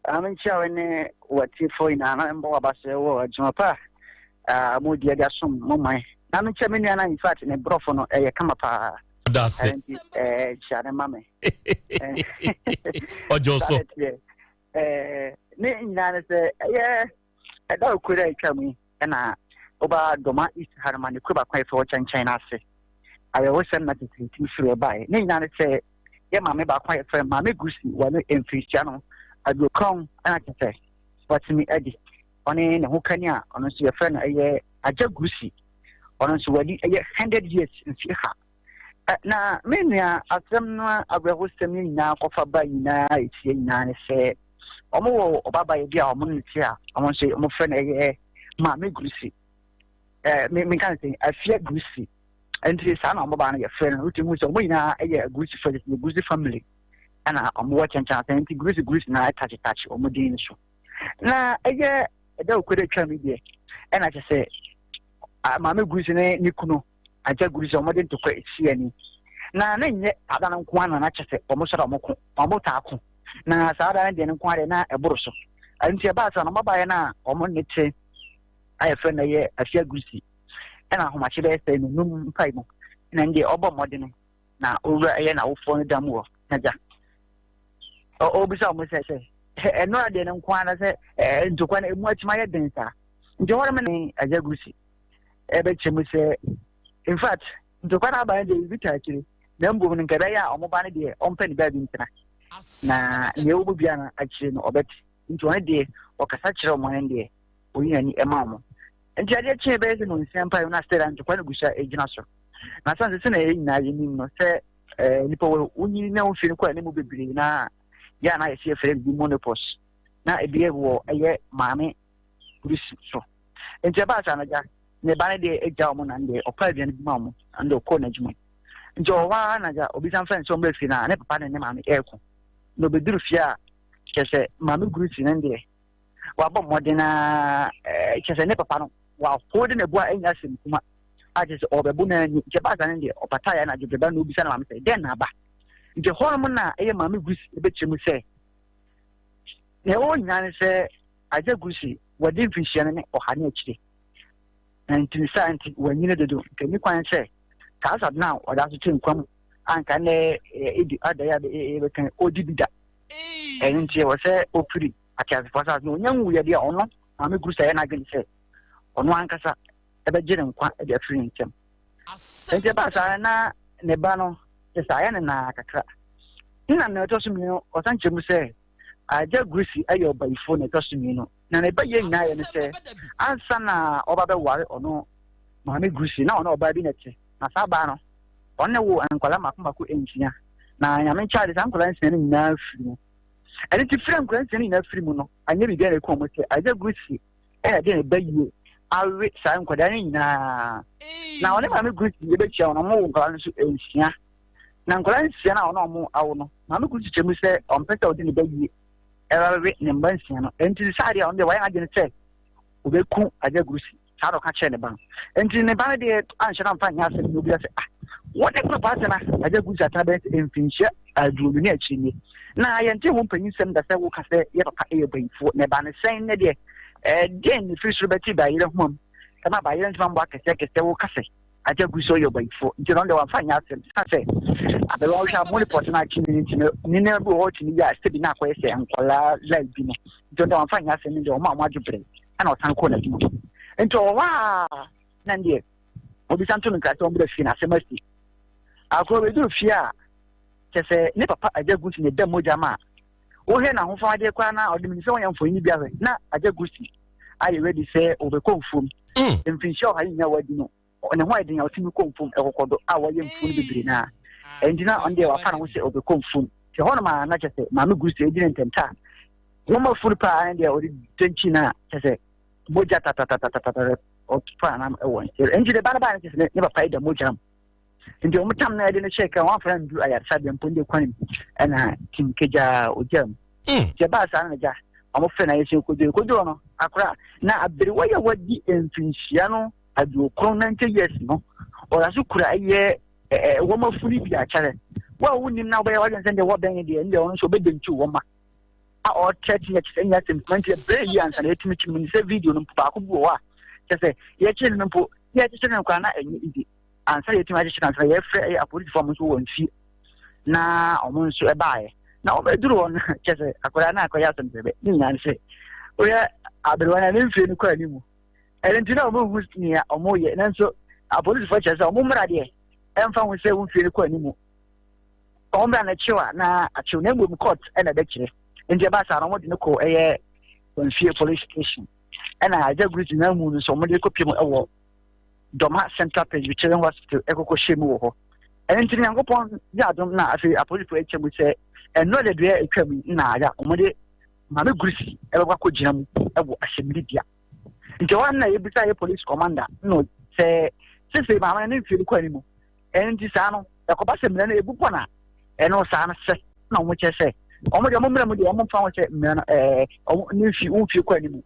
Ah, menkyia wo ne w'atiefoɔ nyinaa na mbɔ w'aba sɛ wɔ adwuma pa a modi de asom mo man. Na menkyia me nua no in fact ne borɔfo no ɛyɛ kama paa. Ɔda ase. Nti eh, kyia ne ma me. Ɔgye so. Eh, ne nyinaa ne sɛ ɛyɛ ɛda okuro a atwa mu yi ɛna woba Dɔma East ha no ma ne kuro baako a yɛfrɛ wɔ kyɛnkyɛn no ase. Awerɛhosɛm na teteete firi ɛbaeɛ. Ne nyinaa ne sɛ yɛ maame baako a yɛfrɛ Maame Gusi wɔ ne mfirihyia no aduokron ɛna kyɛ sɛ watumi adi. Ɔne ne ho kani a ɔno nso yɛfrɛ no ɛyɛ Agya Gusi. Ɔno nso wadi ɛyɛ 100 years mfie ha. Na me nua asɛm no awerɛhosɛm no nyinaa kɔfa ba nyinaa ɛtie nyinaa ne sɛ wɔn wɔ ɔbabayɛ bi a wɔn ne te a wɔn nso wɔfrɛ no ɛyɛ Maame Gusi. Ɛɛ me menka ne sɛ Afia Gusi. Nti saa na wɔn ba no yɛfrɛ no wotumi hu sɛ wɔn nyinaa yɛ Gusi fɛ Gusi family ɛna wɔn wɔ kyɛnkyɛn asɛn nti Gusi Gusi na ɛtakyetaky wɔn din no so. Na ɛyɛ ɛda okwe dɛ twam yi deɛ ɛna kyɛ sɛ Maame Gusi ne ne kunu Agya Gusi wɔn de ntɔkwa esi ani. Na ne nyɛ saa da no nko ara na na kyɛ sɛ wɔn sɔrɔ wɔn ko wɔn taa ko na saa da no deɛ no nko ara deɛ na ɛboro so. Nti ɛbaa saa no, wɔbaeɛ no a wɔn ne te a yɛfrɛ no ɛyɛ Afia Gusi ɛna ahomakye bɛyɛ sɛ nonum mpae mu na ɛndeɛ ɔbɔ mmɔden na owura ɛyɛ n'awofoɔ no da mu hɔ na gya ɔbisa wɔn sɛ sɛ ɛno adeɛ no nko ara sɛ ntokwa no emu akyima yɛ den saa nti hɔ nom ne Agya Gusi ɛbɛkyɛ mu sɛ in fact ntokwa no aba no deɛ ebi taa akyire na mbom no nka ɛbɛyɛ a wɔn ba no deɛ ɔmpɛ ne baabi ntena na nea ɛwɔ mu biara no akyire no ɔbɛte nti ɔno deɛ ɔkasa kyerɛ wɔn no deɛ oyi n'ani ɛma wɔn nti adeɛ kyee bɛyɛ sɛ nonsia mpa yi na stella ntokwa no gu so a ɛgyina so na san sɛ sɛ na yɛn nyinaa yɛnim no sɛ ɛɛ nipa wɔ wonyi na wofie no kɔ anim bebree na yɛ a na yɛsi yɛfrɛ bi monopos na ebi wɔ ɛyɛ maame polisi so nti ɛbaa saa no gya ne ba no deɛ agya wɔn na deɛ ɔpa aduane bi ma wɔn na deɛ ɔkɔ n'adwuma nti ɔwɔ hɔ ara na gya obi san fɛn sɛ ɔmbrɛ fie na ne papa ne ne maame ɛɛko na obeduru fie a kyerɛ sɛ maame gurusi ne deɛ wabɔ mmɔden a kyerɛ sɛ ne papa no wahode ne bo a ɛnyɛ asɛm kuma a kyerɛ sɛ ɔbɛbo no ani nti ɛbaa saa no deɛ ɔpata yɛ na adwodwoba na obisa ne maame sɛ dɛn na aba nti hɔnom na ɛyɛ maame gurusi ɛbɛkyerɛ mu sɛ na ɛwɔ nyinaa ne sɛ Agya Gusi, wadi mfirihyia no ne ɔha ne akyire, na nti ne saa nti wanyini dodo, nka ɛnni kwan sɛ saa asade no a ɔda so te nkwa mu a nka nnɛ ɛdi ada yi a yɛbɛka ɔdi bi da. Ɛno nti ɛwɔ sɛ ɔfiri ateasefoɔ asase no, ɔnya nwuiɛ deɛ ɔno Maame Gusi ayɛ n'adwene sɛ ɔno ankasa ɛbɛgye ne nkwa de afiri ne nsam. Nti ɛbaa saa na ne ba no kyɛ sɛ ayɛ ne naa kakra. Nna na ɛtɔ so mmienu ɔsan kyerɛ mu sɛ Agya Grusi yɛ ɔbayifo na ɛtɔ so mmienu, na ne bayɛ nyinaa yɛ ne sɛ ansa na ɔba bɛware ɔno Maame Grusi na ɔne ɔbaa bi na ɛte, na saa baa no ɔne wo nkwadaa mako mako nsia, na Nyame nkyɛade saa nkwadaa nsia no nyinaa firi mu. Ɛno nti firi a nkwadaa nsia no nyinaa firi mu no, anyɛ biribiara na ɛku wɔn sɛ Agya Grusi ɛna ɛde ne bayie awe saa nkwadaa no nyinaa. Na ɔne Maame Grusi yɛbɛhyia wɔn, wɔn wo nkwadaa no nso nsia. Na nkwadaa nsia no a ɔne wɔn awo no, maame koro kyekyɛ mu sɛ ɔmpɛ sɛ ɔde ne ba yie ɛbɛwe ne mma nsia no. Enti saa deɛ ɔno deɛ wayɛ n'adwene sɛ ɔbɛku Agya Gurusi. Saa na ɔka kyerɛɛ ne ba no. Enti ne ba no deɛ anhyɛ no amfa nyɛ asɛm na obisa sɛ, ah, wo ne papa atena Agya Gurusi atena bɛyɛ sɛ mfinhyia aduonu ne akyiri nie, na yɛnte ho mpanyinsɛm da sɛ woka sɛ yɛ papa yɛ bayifoɔ, na ɛbaa no sɛn nnɛ deɛ? Ɛdeɛn na ɛfiri soro bɛte bayerɛ hwam ɛma bayerɛ ntoma mmɔ akɛseɛ akɛseɛ woka sɛ Agya gu sɛ ɔyɛ ɔbayifo nti no ɔno deɛ wamfa nyɛ asɛm san sɛ aberewa wohwɛ a mo report no akye ne nti no ne nneɛma bi wɔ hɔ ɔtumi yɛ a sɛbi na akɔyɛ sɛ nkɔlaa life bi no nti ɔno deɛ wamfa nyɛ asɛm no deɛ ɔma ɔmo adwo brɛ ɛna ɔsan kɔɔ n'adwuma nti ɔwɔ hɔ a na deɛ obisa nto no nkra sɛ ɔmbrɛ fie na asɛm asi akoro bɛduru fie a kyɛ sɛ ne papa agya gu si ne da mogya ma a wohwɛ n'ahofadeɛ koraa na ɔde menim sɛ wɔyɛ mfonini bi ahwɛ na agya gusi ayɛ ready sɛ ɔbɛkɔ mfuom mm. mfinhyia ɔha yi nyinaa wadi no ne ho ayɛ den a ɔtumi kɔ mfuom ɛkɔkɔ do a wɔyɛ mfuo no bebree naa ɛnti na ɔno deɛ wafa ne ho sɛ ɔbɛkɔ mfuom nti hɔ nom a na kyɛ sɛ maame gusi gyina ntɛmta a wɔma funu paa ne deɛ ɔde dɛnkyi no a kyɛ sɛ mogya tatatatatata ɔfa nam ɛwɔ nkyɛn ɛnti de ba no baa no kyɛ sɛ ne papa yi da mogya mu nti wɔn tam na yɛde no hyɛ ka wɔn afra ndu ayaresabea mpo ne kwan mu ɛna tim kegya ogya mu hmm. nti ɛbaa saa na gya wɔn fɛ na yɛsɛ kodo kodo no akora na aberewa yɛ wadi mfinhyia no aduokron ninety years no ɔda so kura ɛyɛ ɛɛ wɔn afuni bi akyerɛ wɔn a wɔnim na wɔbɛyɛ wɔadwene sɛ deɛ wɔbɛn deɛ ɛndeɛ wɔn nso wɔbɛdɛm tu wɔn ma a ɔrekyerɛkyerɛ yɛ kyerɛ nyɛ asɛm kuma nti ɛbrɛ yi ansa na yɛtumi kyerɛ mu ne sɛ video no mpo baako bi wɔ hɔ a kyerɛ sɛ yɛkyerɛ no mpo yɛkyekyere no koraa na ɛnyɛ easy ansa yɛtumi akyekyere ansa yɛfrɛ ɛyɛ apolisifoɔ ɔmo nso wɔ mfie na ɔmo nso ɛbaeɛ na ɔmo aduru hɔ no kyɛ sɛ akwadaa no akɔyɛ asɛm sɛ bɛ ne nyinaa ne sɛ woyɛ aberewa no ne mfie no kɔ anim ɛno nti na ɔmo hu nea ɔmo yɛ nanso apolisifoɔ kyerɛ sɛ ɔmo mmara deɛ ɛmfa ho sɛ wo mfie no kɔ anim ɔmo mmara no kyew a na akyew na mmom court ɛna ɛbɛkyerɛ nti ɛba saa na ɔmo de no kɔ ɛyɛ mfie police station ɛna agya group nyinaa mu no nso ɔmo de kɔ pie mu ɛwɔ Dɔma Central Presbyterian Hospital ɛkɔkɔ hyɛ mu wɔ hɔ. Ɛno nti Nyankopɔn yɛ adom na afei apolisifoɔ atwa mu sɛ ɛnɔ de deɛ atwa mu na ayɛ a wɔde Maame Gurusi ɛbɛkɔ akɔgyina mu ɛwɔ asɛmdibea. Nti ɛhɔ na yɛbisa yɛ police commander no sɛ sese maame no ne mfie no kɔ anim. Ɛno nti saa no ɛkɔba sɛ mmara no ebu pɔ na ɛno saa no sɛ na wɔn kyerɛ sɛ wɔn deɛ wɔn mmara mu deɛ wɔn mfa ho sɛ mmara no ɛɛ wɔn ne mfie wɔn mfie kɔ anim.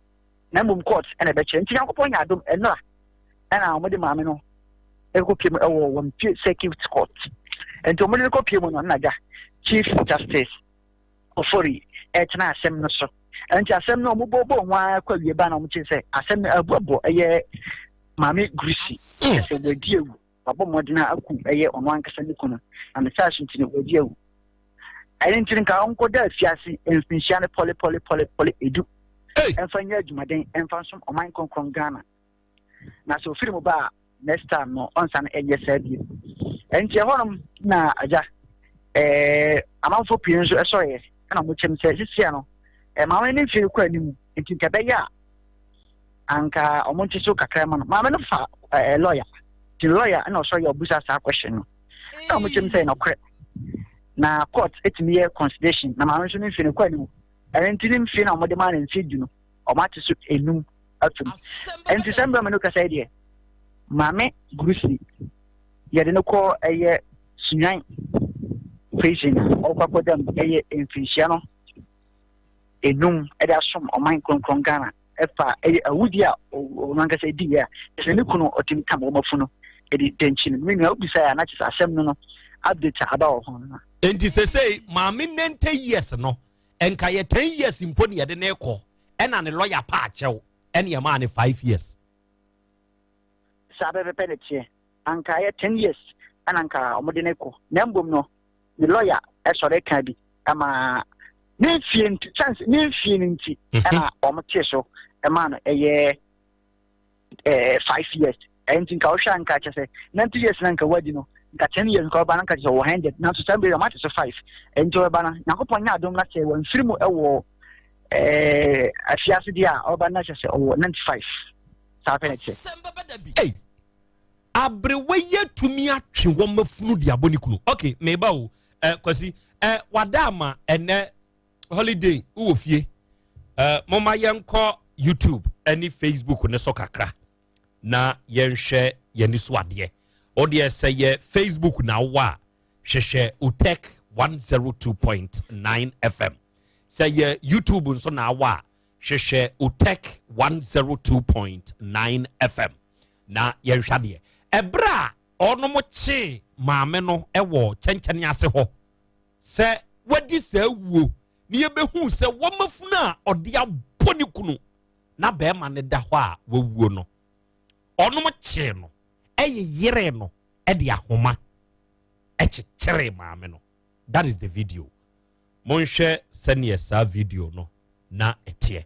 na mmom court ɛna ɛbɛkyerɛ nti nyankopɔn yɛ adom ɛnora ɛna wɔde maame no ɛkɔ pie mu ɛwɔ wɔn pie circuit court nti wɔde kɔ pie mu no ɛna gya chief justice ofori ɛtena asɛm no so Ɛnti asɛm no ɔmo bɔbɔ ho ara kɔ awie ba na ɔmo kyerɛ sɛ asɛm no abuabɔ ɛyɛ maame Grusi kyerɛ sɛ wadi awu wabɔ mmɔden a aku ɛyɛ ɔno ankasa ne kunu na ne saa so nti no wadi awu. Ɛno nti no nka ɔnkɔda afiase mfinhyia no pɔle pɔle pɔle pɔle edu ɛmfa nyɛ adwumaden ɛmfa nsom ɔman kronkron Ghana na sɛ ofiri mu ba a next time no ɔnsan ɛnyɛ saa bio. Ɛnti ɛhɔnom na agya ɛɛ amanfoɔ pii nso ɛsɔreɛ ɛna wɔn kyɛm sɛ sisia no ɛɛ maame ne mfie kɔ anim nti nka ɛbɛyɛ a anka wɔn nte so kakra ma no. Maame no fa ɛɛ lɔya nti lɔya ɛna ɔsɔre yɛ ɔbusa saa question no ɛna wɔn kyɛm sɛ ɛnɔkorɛ na court etumi yɛ consideration na maame nso ne mfie no kɔ anim ɛno nti ne mfie na wɔde maa no mfie du no wɔn ate so enum atum nti sɛ mbɛ mu no kasa yi deɛ maame gurusi yɛde no kɔ ɛyɛ sunyan prison ɔkɔ akɔda mu ɛyɛ mfinhyia no enum ɛde asom ɔman kronkron Ghana ɛfa ɛyɛ awudi a ɔno ankasa edi yɛ a ɛsɛ ne kunu ɔtumi tam wɔn afunu ɛde dɛnkyi no me nua obisa yɛ anakyɛ sɛ asɛm no no update aba wɔ ho no. Nti sesei maame 90 years no nka yɛ 10 years mpo ne yɛde ne kɔ ɛna ne lawyer pa akyɛw ɛne ɛmaa ne 5 years. Saa pɛpɛpɛ na ɛteɛ. Anka ɛyɛ 10 years ɛna anka wɔde no kɔ. Na mbom no, ne lawyer ɛsɔre ka bi ɛma ne mfie nti, chance ne mfie no nti ɛna wɔn te so ɛma no ɛyɛ ɛɛ 5 years. Ɛnti nka wohwɛ a nka kyɛ sɛ 90 years na nka wadi no, nka 10 years nka ɔba no nka kyɛ sɛ ɔwɔ 100 nanso saa mbere wɔn ate so 5. Ɛnti ɔbɛba no, Nyankopɔn nyɛ adom na sɛ wɔmfiri mu ɛwɔ ɛɛ afiase deɛ a ɔba no na kyɛ sɛ ɔwɔ 95. Saa pɛ na ɛteɛ. Ei, aberewa yi atumi atwe wɔn afunu de abɔ ne kunu. Ok, meba o. Eh, Kwasi, eh, wada ama ɛnɛ holiday wowɔ fie. Eh, momma yɛnkɔ YouTube ne Facebook ne so kakra na yɛnhwɛ yɛn so adeɛ. Wo deɛ sɛ yɛ Facebook na wowɔ a, hwehwɛ Otec 102.9 FM. Sɛ yɛ YouTube nso na wowɔ a, hwehwɛ Otec 102.9 FM na yɛnhwɛ adeɛ. Ɛberɛ a ɔnom kyee maame no wɔ kyɛnkyɛne ase hɔ sɛ wadi saa wuo na yɛbɛhu sɛ wɔmafunu a ɔde abɔ ne kunu na bɛrima no da hɔ a wawuo no, ɔnom kyee no ɛyeyeree no ɛde ahoma ɛkyekyeree maame no. That is the video. Monhwɛ sɛdeɛ saa video no na ɛteɛ.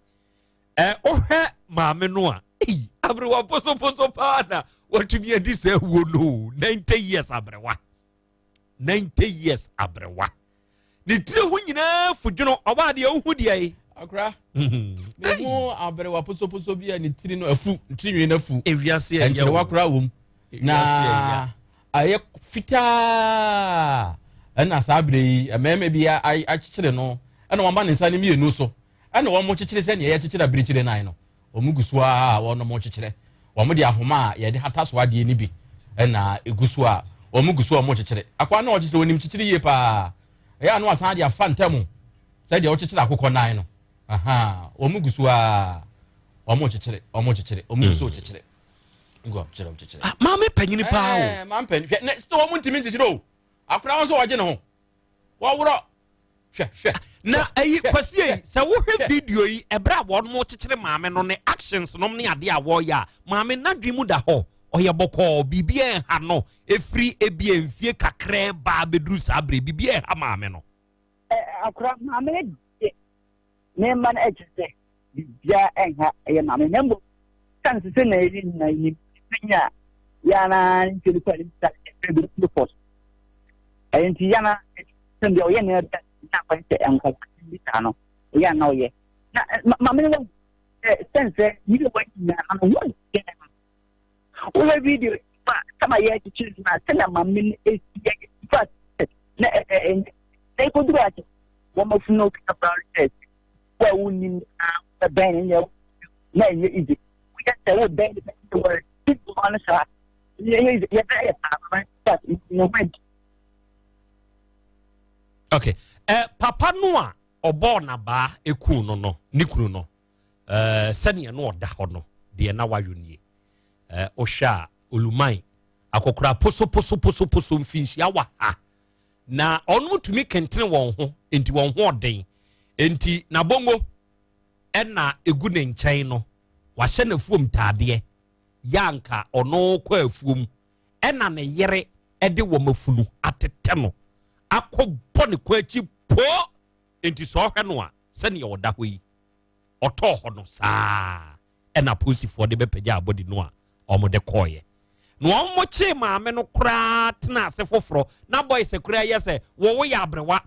Ɛ wohwɛ maame no a, ei, aberewa posoposo paa na watumi adi saa wuo no 90 years aberewa. 90 years aberewa. Ne tiri ho nyinaa fudwono, ɔbaa deɛ wohu deɛ yi. Akora, mehu aberewa posoposo bi a ne tiri no afu, ne tiri nwi no afu. Ewiase ɛyɛ Nkyerɛwa koraa wom. Na ayɛ fitaa ɛna saa berɛ yi mmarima bi akyekyere no ɛna wɔama ne nsa no mmienu so ɛna wɔn kyekyere sɛ nea yɛkyekyere abirikyire nan no wɔn gu so a wɔn kyekyere wɔn de ahoma a yɛde hata so adeɛ no bi ɛna egu so a wɔn gu so a wɔn kyekyere akwa na ɔkyekyere wɔn nim kyekyere yie paa ɛyɛ ano asan de afa ntam sɛdeɛ wɔkyekyere akokɔ nan no aha wɔn gu so a wɔn kyekyere wɔn kyekyere wɔn gu so kyekyere. Ah, maame panyini paa o. Eh, maame panyin hwɛ ne sɛ wɔn ntumi nkyekyere o akora wɔn nso wɔgye ne ho wɔworɔ hwɛ hwɛ. Na ayi kwasi yi sɛ wohwɛ video yi ɛberɛ a wɔn mo kyekyere maame no ne actions nom ne adeɛ a wɔreyɛ a maame n'adwene mu da hɔ ɔyɛ bɔkɔɔ biribi ɛnha no efiri ebi mfie kakraa baa bɛduru saa berɛ biribi ɛnha maame no. Akora maame no deɛ ne mma no ɛkyɛ sɛ biribiara ɛnha ɛyɛ maame na mmom sane sɛ sɛ na ɛyɛ nyina nim sɛ yɛ ana nti no kɔ ne sa ɛfɛ bi no pɔs ɛyɛ nti yɛ ana sɛ deɛ ɔyɛ nea ɛbɛ na akwan sɛ ɛnkɔ bi saa no ɔyɛ ana ɔyɛ na maame no wɔ sɛ sɛn sɛ yi wɔ nyina no wɔ yɛ wohwɛ video fa sama yɛ kyekyere no a sɛnea maame no esi yɛ fa na ɛ ɛ na ekodu ase wɔn afunu keka brown shirt wo a wonnim na bɛn no nyɛ na ɛnyɛ easy woyɛ sɛ wo bɛn no bɛn no wɔ ti no saa yɛ yɛ yɛ bɛyɛ paa but ne ho adi. Okay. Eh, papa no a ɔbɔɔ n'abaa ekuu no no ne kunu no eh, sɛnea no ɔda hɔ no deɛ na wayɔ nie eh, wohwɛ a oluman akɔkora posoposoposoposo mfinhyia wɔ ha na ɔnom tumi kentene wɔn ho nti wɔn ho ɔden nti n'abongo. ɛna egu ne nkyɛn no, wahyɛ n'afuom ntaadeɛ, yɛ anka ɔno kɔ afuom, ɛna ne yere ɛde wɔn afunu atetɛ no akɔbɔ ne kɔn akyi poo. Nti sɛ ɔhwɛ no a, sɛnea ɔda hɔ yi, ɔtɔɔ hɔ no saa ɛna apolisifoɔ de bɛpagya abɔdi no a wɔde kɔɔeɛ. Na wɔn kyee maame no koraa tena ase foforɔ na boys koraa yɛ sɛ wɔwɔ yɛ aberewa,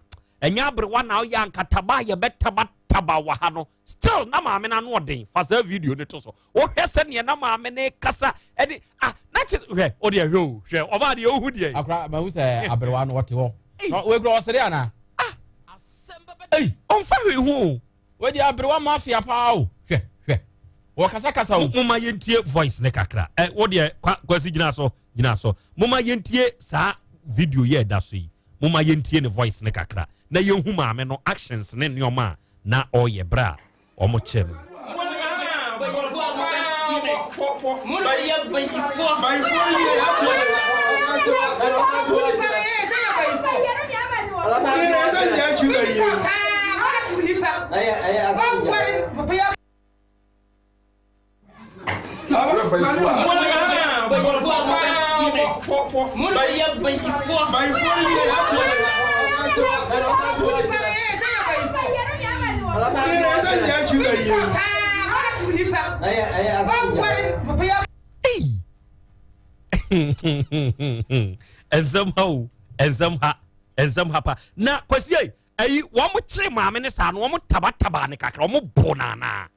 ɛnyɛ aberewa na ɔyɛ ankataba a yɛbɛtabataba wɔ ha no. Still na maame no ano ɔden. Fa saa video no to so, wohwɛ sɛneɛ na maame no kasa ɛde ah na kye hwɛ ɔde ɛhwɛ o, hwɛ ɔbaa deɛ ohu deɛ. Akora mahu sɛ aberewa no ɔte hɔ wekura ɔsere ana? Ah, ei, ɔmfa hwee ho o. Wadi aberewa mafia paa o. Hwɛ, hwɛ, wɔkasakasa o. Moma yɛntie voice ne kakra. Ɛ wo deɛ, Kwasi gyina so, gyina so. Moma yɛntie saa video yɛ ɛda so yi. Moma yɛntie ne voice ne kakra na yɛnhu maame no actions ne nneɛma a na ɔreyɛ berɛ a wɔn kyɛ no. Nsɛm ha o, nsɛm ha, nsɛm ha pa na Kwasi ayi ayi wɔn kyerɛ maame ne saa no, wɔn tabataba ne kakra, wɔn bɔ naanaa.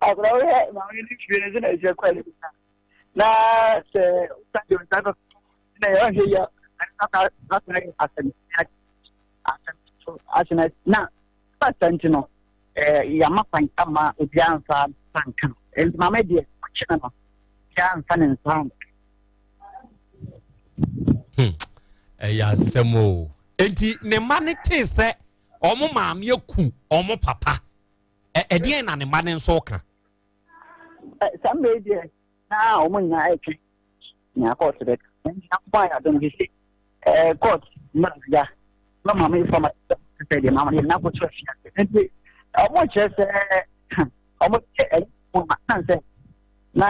Akora wohwɛ maame no fie no sɛ na ɛhyɛ kɔ anim na sɛ wosa de nsa kɔ na yɛhwɛ yɛ asɛm asɛm so asɛm na pasta nti no, yɛama kwan ama obiara mfa nsa nka no. Nti maame deɛ, ɔkyerɛ no obiara mfa ne nsa nka. Ɛyɛ asɛm o. Nti ne mma ne tee sɛ ɔmo maame aku ɔmo papa, ɛdeɛn na ne mma ne nso ka? Saa mmerɛ yi deɛ, na ɔmo nyinaa ɛtwe nea court bɛka. Nti akɔbɔ ayɛ adom sɛ court mmara ya na maame yi fama sɛ deɛ maame yɛ n'akɔto afiase. Nti ɔmo kyerɛ sɛ ɔmo kyɛ ɛyɛ ɔmo ma san sɛ na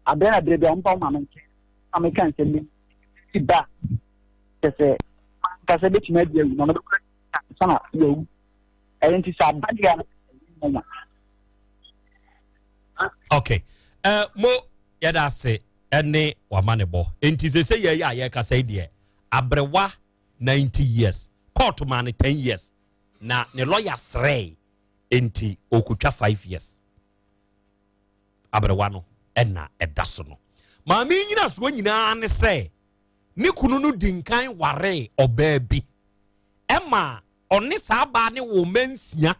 abɛn na abere bi a ɔmo ba ɔmo maame nkyɛn, maame ka nsɛm bi si ba kyɛ sɛ ankasa bɛtumi adi awu na ɔno bɛkɔ ansa na yɛwu. Ɛyɛ nti sɛ aba deɛ a ɛyɛ mma. Okay, mo yɛda ase ɛne wama ne bɔ. Nti sɛ sɛ yɛyɛ a yɛkasa yi deɛ, aberewa 90 years, court maa no 10 years na ne lawyer srɛe nti ɔkɔtwa 5 years. Aberewa no ɛna ɛda so no, maame yi nyinasoɔ nyinaa ne sɛ ne kunu no di nkan waree ɔbaa bi ɛma ɔne saa baa ne wɔ mma nsia,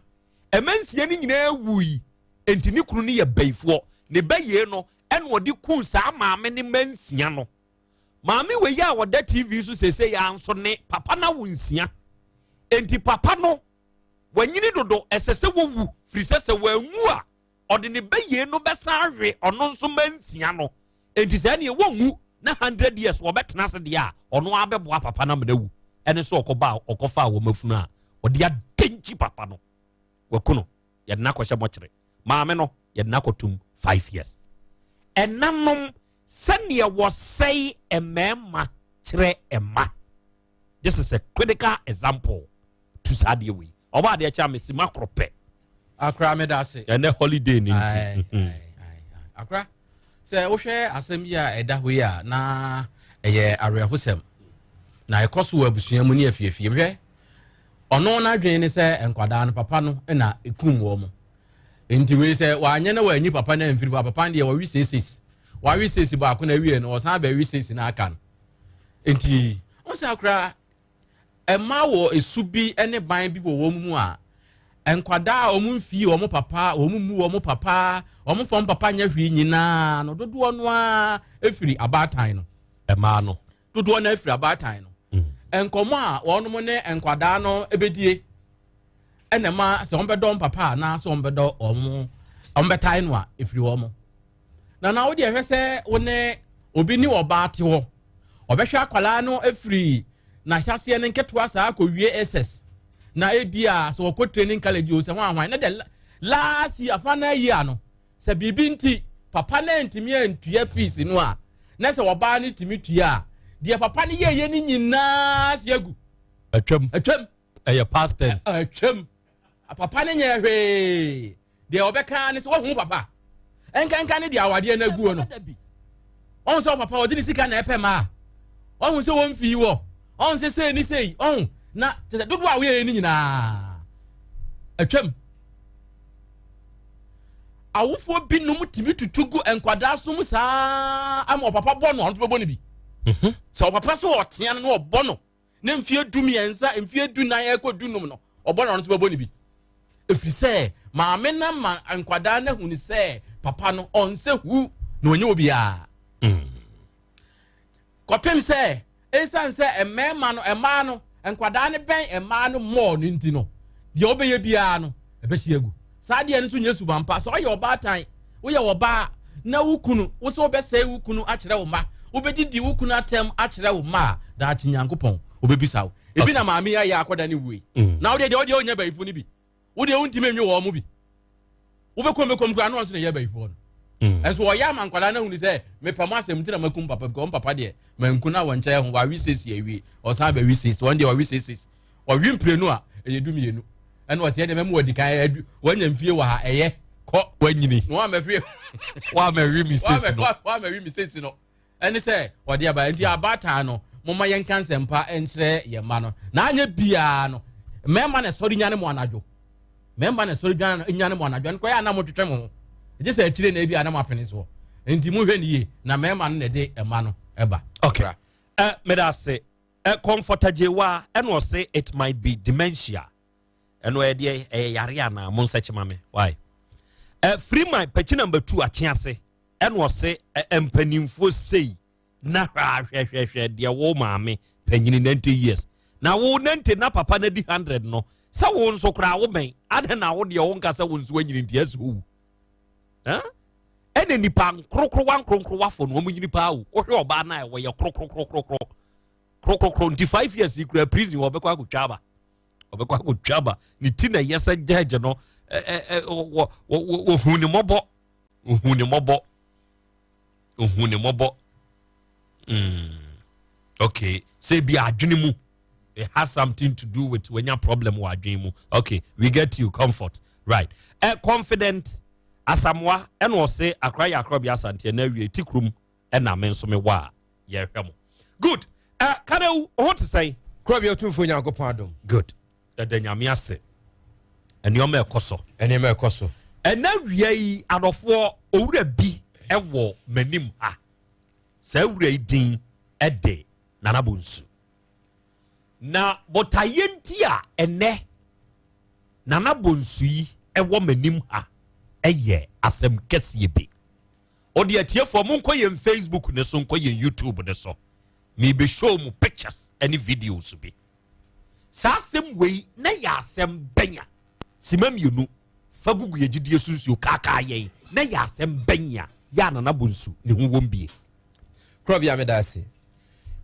mma nsia no nyinaa wui. Nti ne kunu no yɛ bayifoɔ, ne bayie no ɛna ɔde kuu saa maame ne mma nsia no. Maame wei a ɔda TV so sese ya nso ne papa no awo nsia, nti papa no wanyini dodo, ɛsɛ sɛ wɔwu firi sɛ sɛ wɔanwu a ɔde ne bayie no bɛsan awe ɔno nso mma nsia no. Nti sɛ ɛneɛ wɔnwu na 100 years wɔbɛtena ase deɛ a, ɔno abɛboa papa no amena wu. Ɛne sɛ ɔkɔba ɔkɔfa a wɔn afunu a ɔde adɛnkyi papa no waku no, yɛde no akɔhyɛ mɔkyere. Maame no yɛde no akɔtum 5 years. Ɛnanom sɛneɛ wɔsɛe mmarima kyerɛ mma, this is a critical example to saa adeɛ wei. Ɔba adeɛ kyɛ a mesi ma korɔ pɛ. Akora, meda ase. Ɛnɛ holiday ne nti. Akora, sɛ wohwɛ asɛm yi a ɛda hɔ yi a, na ɛyɛ awerɛhosɛm na ɛkɔ so wɔ abusua mu ne afiefie. Hwɛ, ɔno n'adwene ne sɛ nkwadaa no papa no na ekum wɔn mo. Nti wei sɛ wanyɛ na wanyi papa no amfiri hɔ a, papa no deɛ wɔwe seesees, wawe seesi baako na awie no, ɔsan bɛwe seesi na aka no. Nti wɔn sɛ akora mmaa wɔ esu bi ne ban bi wɔ wɔn mu a, nkwadaa a wɔn mfii wɔn papa, wɔn mu wɔn papa, wɔn fam papa nyɛ hwee nyinaa no, dodoɔ no ara efiri abaatan no. Mmaa no dodoɔ no afiri abaatan no. Nkɔmɔ a wɔn ne nkwadaa no bɛdie ɛna ma sɛ wɔn bɛdɔ wɔn papa anaasɛ wɔn bɛdɔ wɔn, wɔn bɛtae no a efiri wɔn. Na wo deɛ, hwɛ sɛ wo ne obi ne ɔbaa te hɔ, ɔbɛhwɛ akwadaa no afiri n'ahyɛseɛ no nketewa saa akɔwie SS. Na ebia sɛ wɔkɔ training college o sɛ hwan hwan na the last year final year no sɛ biribi nti papa no antumi antua fees no a na sɛ ɔbaa no tumi tua a deɛ papa no yɛyɛ no nyinaa hye agu. Atwam. Atwam. Ɛyɛ past tense. Atwam. Papa no nyɛ hwee. Deɛ ɔbɛka ne sɛ wahu papa. Nkanka ne deɛ awadeɛ no aguo no. Ɔhu sɛ papa ɔde ne sika na ɛpɛ maa. Ɔhu sɛ wɔn fii wɔ. Ɔhu sɛ sei ne sei. Ɔhu na kyerɛ sɛ dodoɔ a woyɛyɛ no nyinaa atwam. Awofoɔ binom tumi tutu gu nkwadaa so mu saa ama ɔpapa bɔ no ɔno nso bɛbɔ no bi. Sɛ ɔpapa so ɔtea no na ɔbɔ no ne mfeɛ 13, mfeɛ 14 ɛkɔ 15 no, ɔbɔ no ɔno nso bɛbɔ no bi. Ɛfiri sɛ maame no ama nkwadaa no ahunu sɛ papa no ɔnsɛ hu na ɔnyɛ obiara. Kɔpem sɛ ɛsiane sɛ mmarima no, mmaa no, nkwadaa no bɛn mmaa no mmɔɔ no nti no, deɛ ɔbɛyɛ biara no ɛbɛhye agu. Saa deɛ no nso nyɛ suban pa. Sɛ ɔyɛ ɔbaatan, woyɛ ɔbaa na wo kunu, wo sɛ wobɛsɛe wo kunu akyerɛ wo mma, wobɛdidi wo kunu atɛm akyerɛ wo mma a, daakye Nyankopɔn ɔbɛbisa wo. Ebi na maame yi ayɛ akɔda ne wue. Na wodeɛ deɛ wodeɛ wonyɛ bayifo no bi. Wodeɛ wontumi nwe wɔn mo bi. Wobɛkɔm bɛkɔm koraa na wɔn nso na ɛyɛ bayifoɔ no. Ɛnso wɔyɛ ama nkwadaa no ahunu sɛ mepɛ mo asɛm nti na makum papa because wɔn papa deɛ manku no a wɔnkyɛɛ ho wawe sesi awie ɔsan bɛwe sesi wɔn deɛ wɔwe sesi wɔwe mprenu a ɛyɛ 12 ɛna ɔsɛ ɛdeɛ mɛmu wɔdi kan ɛdu wɔanya mfie wɔ ha ɛyɛ kɔ wanyini na wɔamɛhwe wɔamɛhwe mi sesi no wɔamɛhwe mi sesi no ɛne sɛ wɔde aba nti abaatan no moma yɛnka nsɛmpa nkyerɛ yɛn mma no na anyɛ biara no mmarima na ɛsɔre nyane mo anadwo mmarima na ɛsɔre nyane mo anadwo ɛno koraa yɛ anam twetwe mo ho ɛgye sɛ akyire na ebi anam apene soɔ nti mohwɛ ne yie na mmarima no na ɛde ɛma no ɛba. Okay meda ase. Comforter Gyewa ɛna ɔse it might be dementia. Ɛno ɛyɛ deɛ ɛyɛ yare anaa mo nsa kyima me why? Freeman pɛkyi number 2 akye ase ɛna ɔse mpanimfoɔ sei na hwɛ ahwɛhwɛhwɛ deɛ wo maame panyini 90 years na wo 90 na papa na di 100 no sɛ wo nso koraa wo bɛn adɛn na wo deɛ wo nka sɛ wo nso anyini nti ɛsɛ owu ɛna nipa nkorokorowa nkorokorowa no wɔn nyini paa o wohwɛ ɔbaa no a wɔyɛ korokorokorokoro korokoro nti 5 years yi kura prison wɔbɛkɔ akotwa aba ɔbɛkɔ akotwa aba ne ti na ɛyɛ sɛ gyɛɛgye no ɛ ɛ wɔhu ne mmɔbɔ ohu ne mmɔbɔ ohu ne mmɔbɔ okay sɛ bi adwene mu it has something to do with when your problem wɔ adwene mu. Okay, we get you comfort right. Confident Asamoah ɛna ɔse akora yɛ akora bi asanteɛ na awie ti kurom ɛna me nso me wɔ a yɛhwɛ mo. Good. Karew ho te sɛn? Kura bi otumfo Nyankopɔn adom. Good. Ɛda Nyame ase. Nneɛma ɛkɔ so. Nneɛma ɛkɔ so. Ɛna wia yi adɔfoɔ owura bi ɛwɔ m'anim ha. Saa wura yi din ɛde Nana Bonsu. Na botaeɛ nti a ɛnɛ Nana Bonsu yi ɛwɔ m'anim ha ɛyɛ asɛm kɛseɛ bi. Ɔde atiefoɔ monkɔ yɛn Facebook ne so nkɔ yɛn YouTube ne so. Mebe show mu pictures ɛne videos bi. Saa asɛm wei na yɛ asɛm bɛnya. Sima mmienu fa gugu yɛ gyidie so nsuo kaakaa yɛn na yɛ asɛm bɛnya yɛ a Nana Bonsu ne ho wɔm bie. Korɔbea meda ase.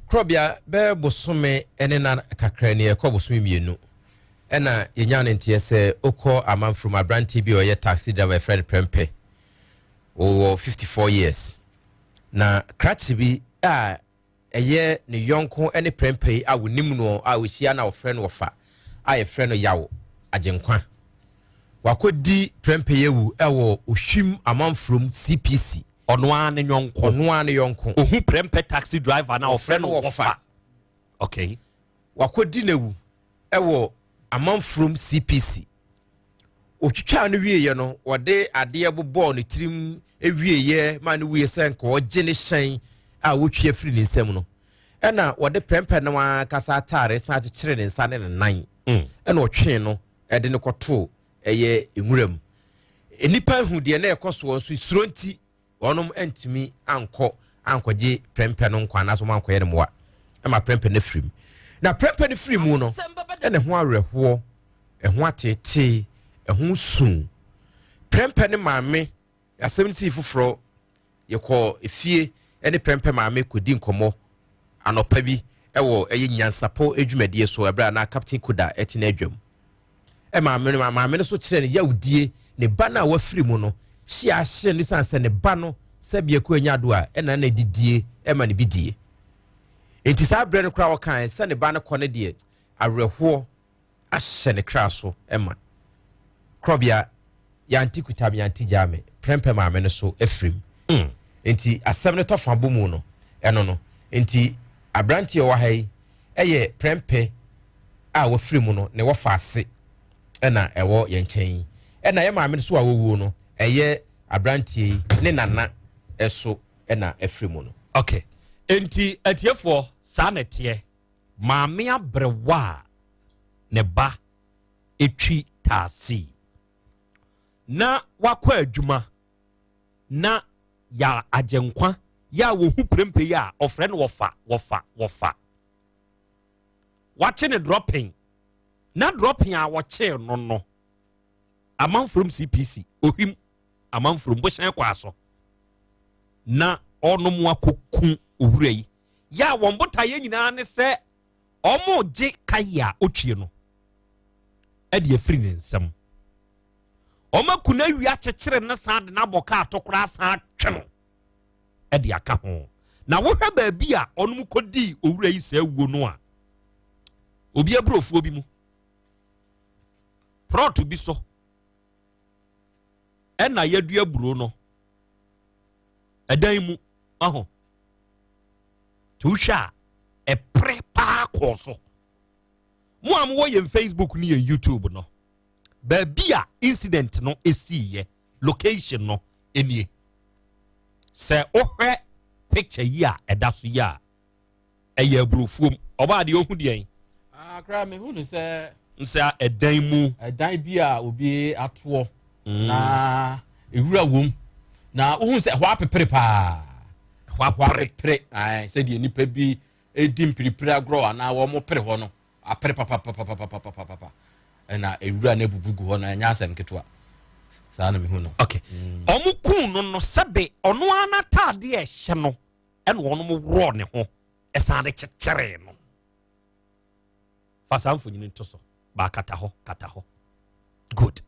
Korɔbea bɛyɛ bosome ne na kakra ni ɛkɔ bosome mmienu ɛna yɛnya ne nteɛ sɛ wokɔ amanfurum aberanteɛ bi a ɔyɛ taxi driver yɛfrɛ no Prɛmpɛ ɔwɔ 54 years na krakye bi a ɛyɛ ne yɔnko ne Prɛmpɛ yi a wɔnim no a wɔhyia na wɔfrɛ no wɔfa a yɛfrɛ no Yaw Agyenkwa wakɔdi Prɛmpɛ yi awu ɛwɔ Ohwim Amanfurum CPC. Ɔno ara ne yɔnko. Ɔno ara ne yɔnko. Ohu Prɛmpɛ taxi driver na ɔfrɛ no wɔfa. Okay. Wakɔdi n'awu ɛwɔ Amanfurum CPC. Otwitwaa no wieɛ no, wɔde adeɛ bobɔɔ ne tirim wieɛ ma no wieɛ sɛ nka ɔgye ne hyɛn a wɔtwi afiri ne nsam no. Ɛna wɔde prɛmpɛ no ankasa ataare san kyekyere ne nsa ne ne nan. Ɛna ɔtwee no ɛde no kɔtoo ɛyɛ nwura mu. Nnipa hu deɛ na ɛkɔ soɔ nso suro nti wɔnom antumi ankɔ ankɔgye prɛmpɛ no nkwa anaasɛ wɔn ankɔyɛ no mmoa ɛma prɛmpɛ no afiri mu. Na prɛmpɛ no firi mu no ɛna ɛho awerɛhoɔ, ɛho ateetee, ɛho su. Prɛmpɛ ne maame asɛm no sii foforɔ, yɛkɔ efie ɛne prɛmpɛ maame kɔdi nkɔmmɔ anɔpa bi ɛwɔ ɛyɛ nyansapɔ adwumadie so ɛberɛ a na Captain Koda ɛte n'adwam. Maame no maame no so kyerɛ ne yawdie ne ba no a wafiri mu no hye ahye no sane sɛ ne ba no sɛbea kɔ anya do a ɛna na didie ɛma ne bi die. Enti saa berɛ no koraa ɔkae sɛ ne ba no kɔ no deɛ awerɛhoɔ ahyɛ ne kra so ma. Korɔbea, yɛante kuta me, yɛante gyaa me, prɛmpɛ maame no so afirim. Enti asɛm no tɔ fa bɔ mu no, ɛno no. Enti aberanteɛ ɔwɔ ha yi yɛ prɛmpɛ a wafiri mu no ne wɔfa ase ɛna ɛwɔ yɛn nkyɛn yi. Ɛna yɛ maame no so a wɔwuo no, ɛyɛ aberanteɛ yi ne nana ɛso ɛna afiri mu no. Okay. Enti atiefoɔ, saa na ɛteɛ. Maame aberewa a ne ba twi taasii na wakɔ adwuma na yɛ agyenkwa yɛ a wɔhu prempe yi a ɔfrɛ no wɔfa wɔfa wɔfa wakye ne drɔpen na drɔpen a wɔkyee no no amanforom cpc ohwim amanforom bohyɛn kɔ aso na ɔnom akɔku owura yi yɛ a wɔn botaeɛ nyinaa ne sɛ wɔregye kae a ɔtwie no de afiri ne nsam. Wɔaku no awie akyekyere no san de no abɔ kaa to koraa san atwe no de aka ho. Na wohwɛ baabi a ɔnom kɔdii owura yi saa wuo no a, obi aburofoɔ bi mu prɔto bi so ɛna yɛadua buro no ɛdan mu aho nti wohwɛ a ɛpere paa kɔɔ so mo a mowɔ yɛn facebook ne yɛn youtube no baabi a incident no esiiɛ location no nie sɛ wohwɛ picture yi a ɛda so yi a ɛyɛ aburofuom ɔbaa deɛ ohu deɛn Akra mehu no sɛ sɛ ɛdan mu ɛdan bi a obi atoɔ mm. na ewura wom na wohu sɛ ɛhɔ apepere paa ɛhɔ apepere sɛdeɛ nipa bi edi mpiripiri agorɔ anaa wɔn pere hɔ no apere papapapapapapapa ɛna ewura no abubu gu hɔ na ɛnyɛ asɛm ketewa saa na mehu no. Okay wɔn mm. kun no no sɛbe ɔno ara n'ataadeɛ ɛhyɛ no ɛna wɔn worɔ ne ho ɛsan de kyekyeree no fa saa mfonini to so baa kata hɔ kata hɔ good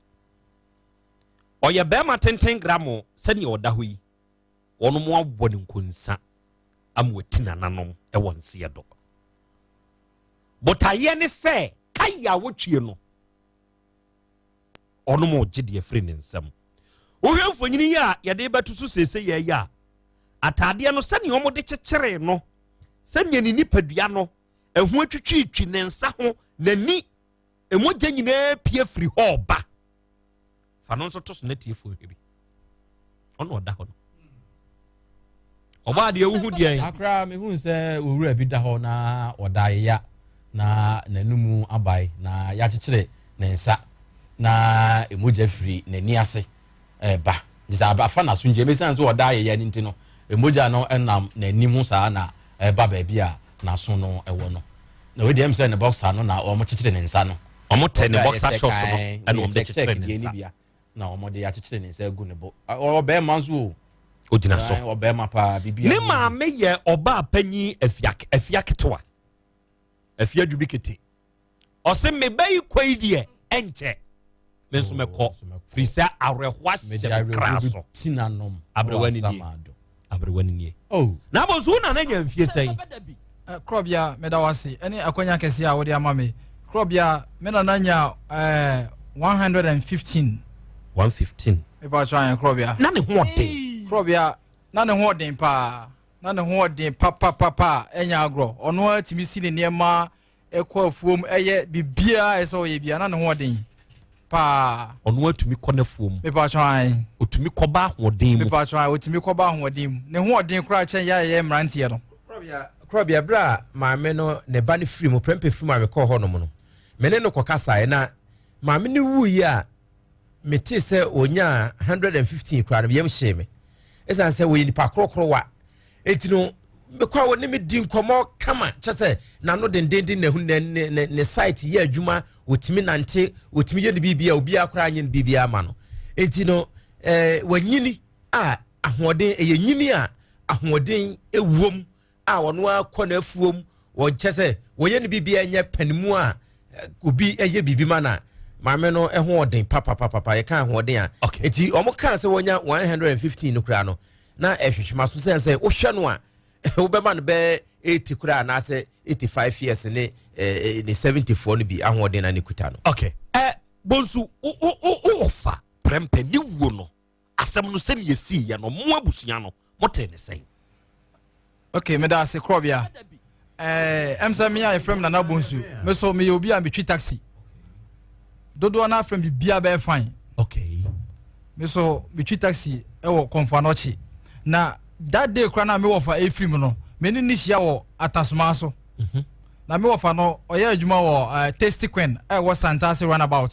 ɔyɛ bɛrima tenten gramo sɛnea ɔda hɔ yi wɔn mo abɔ ne nkonsa ama wati nananom wɔ nseɛ do botaeɛ ne sɛ kayi a wotwie no ɔnom ɔgye deɛ firi ne nsam wohwɛ mfonini yi a yɛde bɛto so seese yɛ yi a ataadeɛ no sɛnea wɔde kyekyeree no sɛnea ne nipadua no ɛho atwitwiritwi ne nsa ho n'ani mogya nyinaa pie firi hɔ ɔba fa no nso to so na tiefoɔ hwɛ bi ɔna ɔda hɔ no ɔbaa deɛ wohu deɛ akora mehu sɛ owura bi da hɔ na ɔda ayeya na n'anomu abae na yɛakyekyere ne nsa na mogya firi n'ani ase ɛreba nti sɛ afa n'aso nkyɛn ɛsiane sɛ ɔda ayɛyɛ no nti no mogya no nam n'anim ho saa na ɛreba baabi a n'aso no wɔ no na wei deɛ ɛm sɛ ne boxer no na wɔn kyekyere ne nsa no wɔn tɛ ne boxer shorts no ɛna wɔn de kyekyere ne nsa na wɔn de akyekyere ne nsa agu ne bo ɔbɛrima nso o ogyina so ɔbɛrima paa bibi ne maame yɛ ɔbaa panyin afia afia ketewa afia dubi kete ɔse me ba yi kɔ yi deɛ ɛnkyɛ me nso mɛkɔ firi sɛ awerɛhoɔ ahyɛ me kra so aberewa ne nie aberewa ne nie oh. Na abɔ nso wo nana nya mfie sɛn? Eh, korɔbea meda wo ase ɛne akwanya kɛseɛ a wode ama me korɔbea me nana nya eh, 115 115 mepatwa ayɛ korɔbea na ne ho ɔden korɔbea na ne ho ɔden paa na ne ho ɔden papapapa ɛnya agorɔ ɔno ara tumi si ne nneɛma ɛkɔ afuom ɛyɛ biribiara ɛsɛ ɔyɛ biara na ne ho ɔden paa. Ɔno atumi kɔ n'afuom. Mepatwa ayi. Otumi kɔba ahoɔden mu. Mepatwa ayi otumi kɔba ahoɔden mu ne ho ɔden koraa kyɛn yɛ a yɛyɛ mmeranteɛ no. Korɔbea berɛ a maame no ne ba no firi mu prɛmpɛ firi mu a mekɔɔ hɔ nom no me ne no kɔkasaeɛ na maame no wuiɛ a metee sɛ ɔnyaa 115 koraa no yam hyee me ɛsiane sɛ wɔyɛ nipa korokorowa Enti no, mekɔ a wɔne me di nkɔmmɔ kama kyɛ sɛ n'ano dendenden na ne ne ne ne site yɛ adwuma wɔtumi nante wɔtumi yɛ ne biribi a obiara koraa nyɛ ne biribi ama no enti no ɛɛ wanyini a ahoɔden ɛyɛ nyini a ahoɔden ewom a ɔno akɔ n'afuom wɔkyɛ sɛ wɔyɛ ne biribi a ɛnyɛ panimu a obi ɛyɛ biribi ma na. Maame no ho ɔden papapapapa, yɛka ahoɔden a. Okay. Eti wɔn kaa sɛ wɔnya 115 no koraa no, na ɛhwehwɛ so sɛ sɛ wohwɛ no a, wobɛma no bɛyɛ 80 koraa anaasɛ 85 years ne ne 74 no bi ahoɔden na ne kuta no. Okay. Bonsu, wo wo wo wo fa prɛmpɛ ne wuo no asɛm no sɛnea ɛsiiɛ no, mo abusua no motee ne sɛn? Ok, meda ase korɔbea. Ɛm sɛ me a yɛfrɛ me Nana Bonsu, me so meyɛ obi a metwi taxi. Dodoɔ no afrɛ me biribiara bɛyɛ fine. Okay. Me so metwi taxi ɛwɔ Kɔmfo Anɔkye. Na that day koraa na me wɔfa ɛfiri mu no, me ne ne hyia wɔ Atasoma so. Na me wɔfa no ɔyɛ adwuma wɔ Tasty Queen ɛwɔ Santase runabout.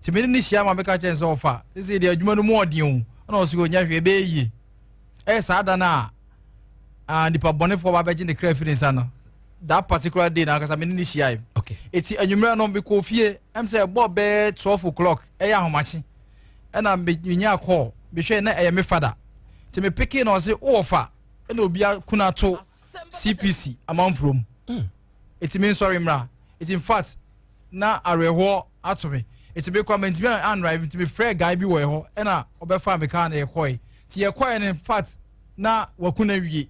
Nti me ne ne hyia ma meka kyerɛ no sɛ ɔfa sisi deɛ adwuma no mu ɔden o, ɛna ɔso ɔnya hwee ɛbɛyɛ yie. Ɛyɛ saa da no a nipa bɔnefoɔ ba bɛgye ne kra firi ne nsa no, that particular day na ankasa me ne ne hyiae. Okay. Eti anwummerɛ no mekɔɔ fie, ɛm sɛ ɛbɔɔ bɛyɛ 12 o'clock, ɛyɛ ahomakye, ɛna menyaa call, mehwɛ na ɛyɛ me fada. Nti mepeke na ɔse wowɔ fa, ɛna obi akunu ato CPC amanfurom. Eti me nsɔre mmra. Eti in fact na awerɛhoɔ ato me. Eti me kora mantumi andrive, nti mefrɛɛ guy bi wɔ ɛhɔ ɛna ɔbɛfaa me car na yɛkɔe. Nti yɛkɔe no in fact na waku no awie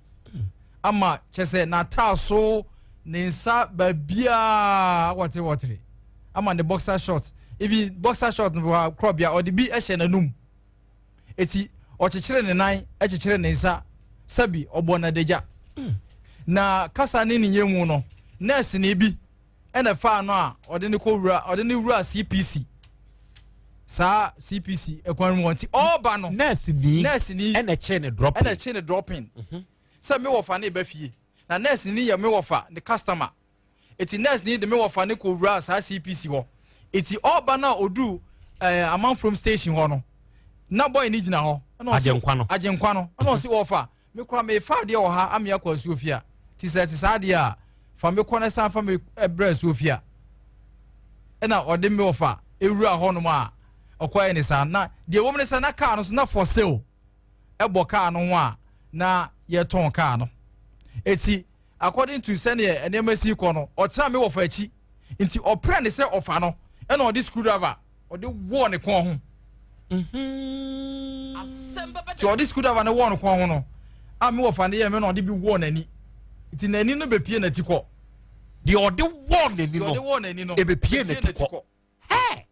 ama kyɛ sɛ n'ataaso ne nsa baabiaa wɔtere wɔtere ama ne boxer short, even boxer short no korɔbea ɔde bi hyɛ n'anum. Eti ɔkyekyere ne nan kyekyere ne nsa sɛbi ɔbɔ n'adagya. Na kasa ne ne nyɛ mu no, nɛɛseni bi ɛna ɛfaa no a ɔde ne kɔ wura, ɔde ne wura CPC, saa CPC ɛkwan mu hɔ. Nti ɔɔba no, nɛɛseni nɛɛseni ɛna ɛkyee ne dropping, ɛna ɛkyee ne dropping. Sɛ me wɔfa ne ba fie, na nɛɛseni yɛ me wɔfa ne customer. Eti nurse ni de me wɔfa ne kɔ wura saa CPC hɔ. Eti ɔba na odu Amanfrom station hɔ no, na boy ni gyina hɔ. Ɛna ɔse, Agyenkwa no. Agyenkwa no. Ɛna ɔse wɔfa, me kora me fa adeɛ wɔ ha ame akɔ asuo fie a. Ti sɛ ɛte saa adeɛ a, fa me kɔ na san fa me brɛ asuo fie a. Ɛna ɔde me wɔfa ewura hɔ nom a ɔkɔyɛ ne saa. Na deɛ wɔm ne sɛ na car no so na for sale ɛbɔ car no ho a na yɛtɔn car no. Eti According to sɛdeɛ nneɛma si kɔ no, ɔtena me wɔfa akyi nti ɔprɛ ne sɛ ɔfa no, ɛna ɔde screwdriver ɔde wɔɔ ne kɔn ho. Nti ɔde screwdriver no wɔɔ ne kɔn ho no, a me wɔfa no yɛ me na ɔde bi wɔɔ n'ani. Nti n'ani no bɛpie n'ati kɔ. Deɛ ɔde wɔɔ n'ani Deɛ no, ɔde wɔɔ n'ani no, ɛbɛpie n'ati kɔ. Hɛ!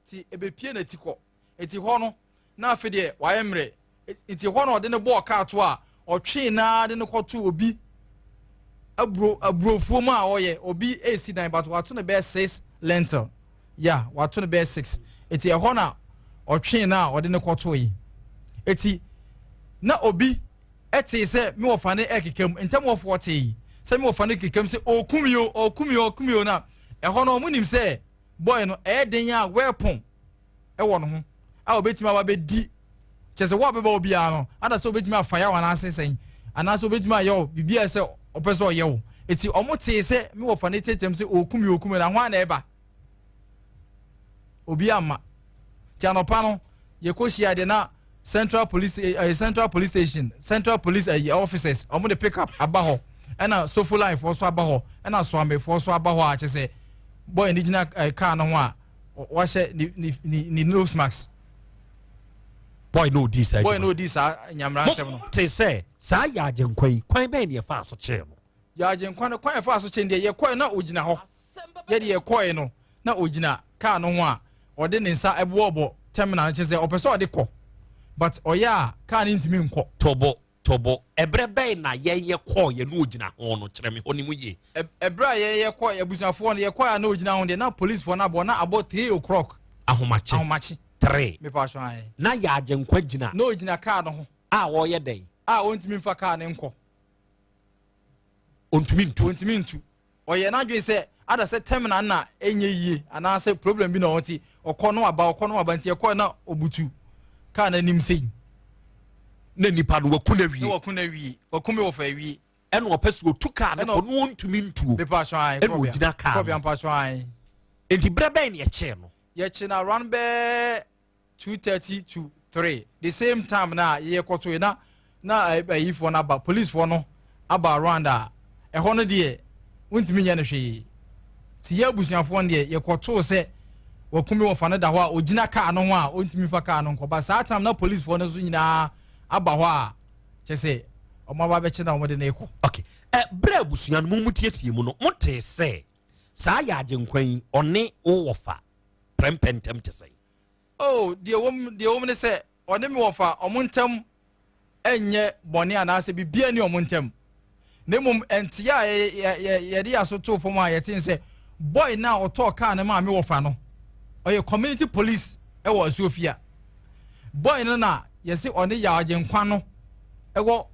Nti ɛbɛpie n'ati kɔ. Nti hɔ no, na afei deɛ wayɛ mmerɛ. Nti hɔ na ɔde no bɔɔ kaa to a ɔtwee naa de no kɔto obi aburo aburofuo mu a ɔyɛ obi esi dan, but wato no bɛyɛ 6 lentil ya, wato no bɛyɛ 6. Nti ɛhɔ na ɔtwee na ɔde no kɔto yi. Nti na obi ɛtee sɛ me wɔfa ne ɛkeka mu ntɛm, wɔfoɔ tee sɛ me wɔfa ne keka mu sɛ ɔkum yi o, ɔkum yi o, ɔkum yi o. Na ɛhɔ no ɔmo nim sɛ boy no ɛyɛ den a weapon ɛwɔ ne ho a obetumi aba bɛdi, kyerɛ sɛ wo a bɛba obiara no ada sɛ obetumi afa yaw anaasɛ sɛn anaasɛ obetumi ayɛ wo biribi a sɛ ɔpɛ sɛ ɔyɛ wo. Eti ɔmo tee sɛ me wɔfa ne tetem sɛ ɔkum yi, ɔkum yi, na ho a na ɛba obi ama. Ti anɔpa no yɛkɔ hyia deɛ na Central Police Central Police Station, Central Police officers ɔmo de pick up aba hɔ, ɛna Sofo line foɔ so aba hɔ, ɛna Soamefoɔ so aba hɔ a kyerɛ sɛ boy ne gyina car no ho a wahyɛ ne nose mask. Boy no odi saa Boy no odi saa nyamra nsɛm no. Te sɛ saa yɛ Agyenkwa yi, kwan bɛn ne yɛfaa so kyee no? Yɛ Agyenkwa no kwan yɛfaa so kyee no deɛ, yɛkɔɛ na ogyina hɔ. Yɛde yɛkɔɛ no na ogyina car no ho a ɔde ne nsa ɛbɔɔbɔ terminal no, kyerɛ sɛ ɔpɛ sɛ ɔde kɔ, but ɔyɛ a car no ntumi nkɔ. Tobo, Tobo, ɛberɛ bɛn na yɛn yɛkɔɔ yɛ na ogyina ho no? Kyerɛ me hɔ no mu yie. Ɛberɛ a yɛn yɛkɔ abusuafoɔ no yɛkɔɛ a na ogyina ho deɛ, na policefoɔ no abɔ, na abɔ 3 o'clock. Ahomakye. Ahomakye. 3. Mepa aso ayɛ. Na yɛ Agyenkwa gyina. Na ogyina car no ho. A ɔreyɛ dɛn? A ɔntumi mfa car no nkɔ. Ɔntumi ntu. Ɔntumi ntu. Ɔyɛ n'adwene sɛ ada sɛ terminal na ɛnyɛ yie anaasɛ problem bi na ɔwɔ nti ɔkɔ no aba, ɔkɔ no aba, nti ɛkɔ na ɔbutu car no anim sei. Na nipa no waku no awie. Na waku no awie. Waku me wɔfa awie. Ɛna ɔpɛ sɛ ɔtu car no kɔ no ɔntumi ntuo. Mepa aso ae. Ɛna ɔgyina car no. Kɔbea mpa aso ae. Nti berɛ bɛn na yɛkyee no? Yɛkye no around bɛɛ 2:30 to 3, the same time na yɛkɔto yi na ayifoɔ no aba, policefoɔ no aba around a ɛhɔ no deɛ wontumi nyɛ no hwee. Nti yɛ abusuafoɔ no deɛ yɛkɔtoo sɛ Waku me wɔfa no da hɔ a ɔgyina kaa no ho a ɔntumi fa kaa no nkɔ. But saa time na policefoɔ no nso nyinaa aba hɔ a kyɛ sɛ wɔn aba abɛkye na wɔde no rekɔ. Okay. Ɛ berɛ abusua no mo mu tietie mu no mo tee sɛ saa yɛ agyenkwa yi ɔne wo wɔfa prɛmpɛ ntɛm te sɛn? Oh, deɛ wɔm deɛ wɔm ne sɛ ɔne me wɔfa wɔn ntɛm nyɛ bɔne anaasɛ biribiara nni wɔn ntam, na mmom nteɛ a yɛde yɛn aso too fam a yɛte sɛ boy no a ɔtɔɔ kaa no maa me wɔfa no, ɔyɛ community police wɔ Asuofia. Boy no na yɛse ɔne Yaw Agyenkwa no wɔ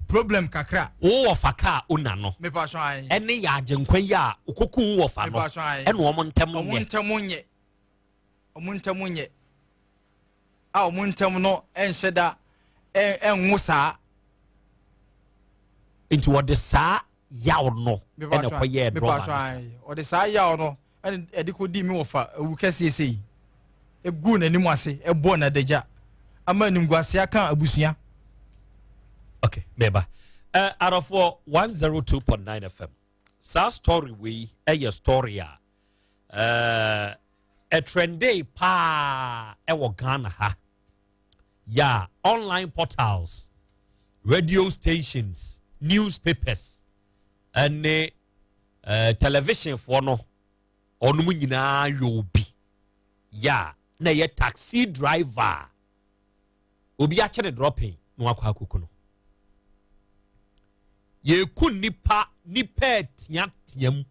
problem kakra. Wo wɔfa kaa owner no ɛne Yaw Agyenkwa yi a ɔkɔku wo wɔfa no ɛna wɔn ntam nyɛ. Wɔn ntam nyɛ. Wɔn ntam nyɛ. a wɔn ntam no nhyɛ da nwo saa. Nti wɔde saa yaw no ɛna kɔyɛɛ drɔba no saa. Ɔde saa yaw no ɛna ɛde kɔdii me wɔfa awu kɛseɛ sei eguu n'anim ase ɛbɔɔ n'adagya ama animguase aka abusua. Okay, meba. Uh, Arɔfoɔ 102.9 FM. Saa story wei ɛyɛ story a uh, ɛtrɛndee paa ɛwɔ Ghana ha. Ya online portals, radio stations, newspapers, ɛne uh, television foɔ no, ɔnom nyinaa yɛ obi. Ya na ɛyɛ taxi driver. Obi akyere dropping na wakɔ akoko no. Yɛku nipa, nipa ɛteateam,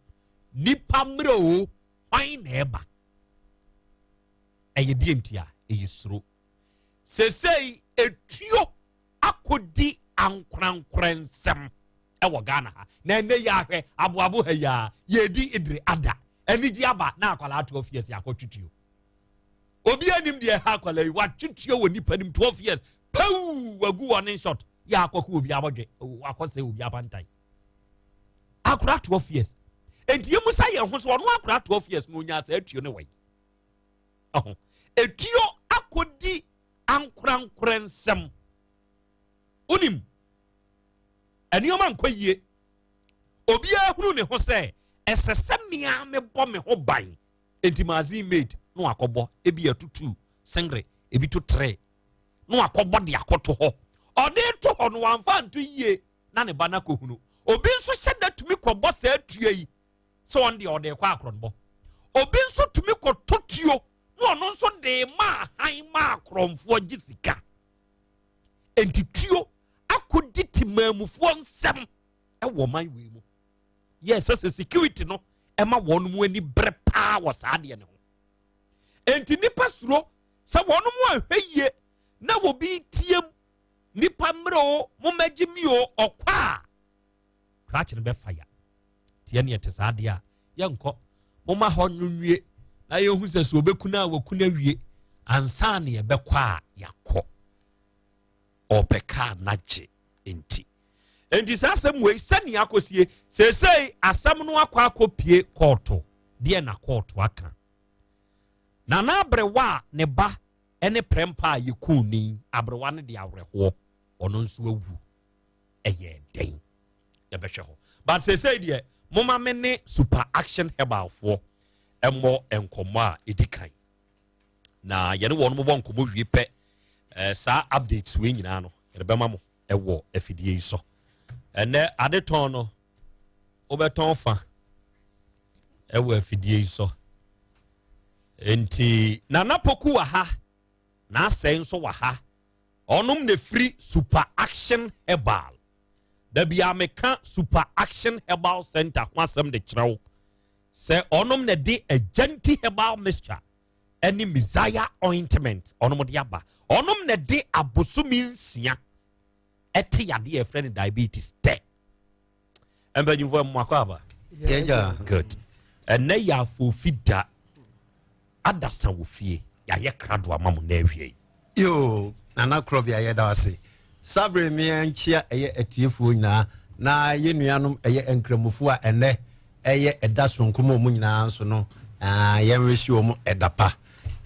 nipa mmerɛ o, hwan na ɛba? Ɛyɛ deɛ nti a, ɛyɛ suro. Sesei etuo akɔdi ankorankorɛ nsɛm ɛwɔ Ghana ha. Na ɛnɛ yi ahwɛ aboabo ha yi a, yɛdi idire ada. Anigye aba na akwadaa 12 years akɔtwe tuo. Obi anim deɛ ɛha akwadaa yi, watwe tuo wɔ nipa nim 12 years. Pɛw! Wagu warning shot. Yɛ akɔko obi abɔdwe, wakɔsɛ obi apantan. Akwadaa 12 years. Enti yɛmu sa yɛn ho so ɔno akwadaa 12 years na onya saa tuo ne wɔ yi. Ɔho. Etuo akɔdi ankorankorɛ nsɛm. Wonim, nneɛma nkɔ yie. Obiara hunu ne ho sɛ ɛsɛ sɛ mmea mebɔ me ho ban. Enti magazine made na wakɔbɔ ebi atutu sengre ebi to tere na wakɔbɔ de akɔto hɔ. Ɔde to hɔ no wamfa nto yie na ne ba no akɔhunu. Obi nso hyɛ da tumi kɔbɔ saa tuo yi sɛ ɔno deɛ ɔde kɔ akorɔnbɔ. Obi nso tumi kɔtɔ tuo na ɔno nso de ma ahan ma akorɔmfoɔ gye sika. Enti tuo akɔdi temaamufoɔ nsɛm wɔ ɔman wei mu. Yɛ ɛsɛ sɛ security no ɛma wɔn mu ani bere paa wɔ saa adeɛ no ho. Enti nnipa suro sɛ wɔn mu ahwɛ yie na obi team nipa mmerɛ o, mommɛgye mi o, ɔkɔ a krakye no bɛfa ya. Nti ɛne ɛte saa adeɛ a yɛnkɔ. Momma hɔ no nwie na yɛhu sɛ sɛ ɔbɛku no a waku no awie ansa na yɛbɛkɔ a yɛakɔ. Ɔpɛ kaa n'agye nti. Nti saa asɛm wei sɛnea akɔsie seesei asɛm no akɔ akɔpie kɔɔto. Deɛ na kɔɔto aka? Nana aberewa a ne ba ne prɛmpa a yɛkuu ni aberewa no de awerɛhoɔ ɔno nso awu. Ɛyɛ dɛn? Yɛbɛhwɛ hɔ. But seesei deɛ moma me ne Super Action Herbalfoɔ mmɔ nkɔmmɔ a ɛdi kan. Na yɛne wɔn bɔ nkɔmmɔ wie pɛ, saa updates wei nyinaa no yɛde bɛma mo ɛwɔ afidie yi so. Ɛnɛ adetɔn no wobɛtɔn fa ɛwɔ afidie yi so. Nti Nana Poku wɔ ha, na asɛe nso wɔ ha. Ɔnom na firi Super Action Herbal. Da bia meka Super Action Herbal Center ho asɛm de kyerɛ wo sɛ ɔnom na de Agyanti Herbal Mixture ɛne Messiah Ointment ɔnom de aba. Ɔnom na de abosomi nsia ɛte yadeɛ ɛfrɛ no diabetes tɛ. Mpanyinfoɔ mmoakɔ aba. Good. Ɛnɛ yɛ afofi da adasa wɔ fie yɛayɛ krado ama mo na awie yi. Yoo, Nana Korɔbea yɛda wo ase. Saa bere me nkyia ɛyɛ atiefoɔ nyinaa na yɛn nuanom ɛyɛ nkramofoɔ a ɛnɛ ɛyɛ ɛda soronko ma wɔn nyinaa nso no yɛn rehye wɔn ɛda pa.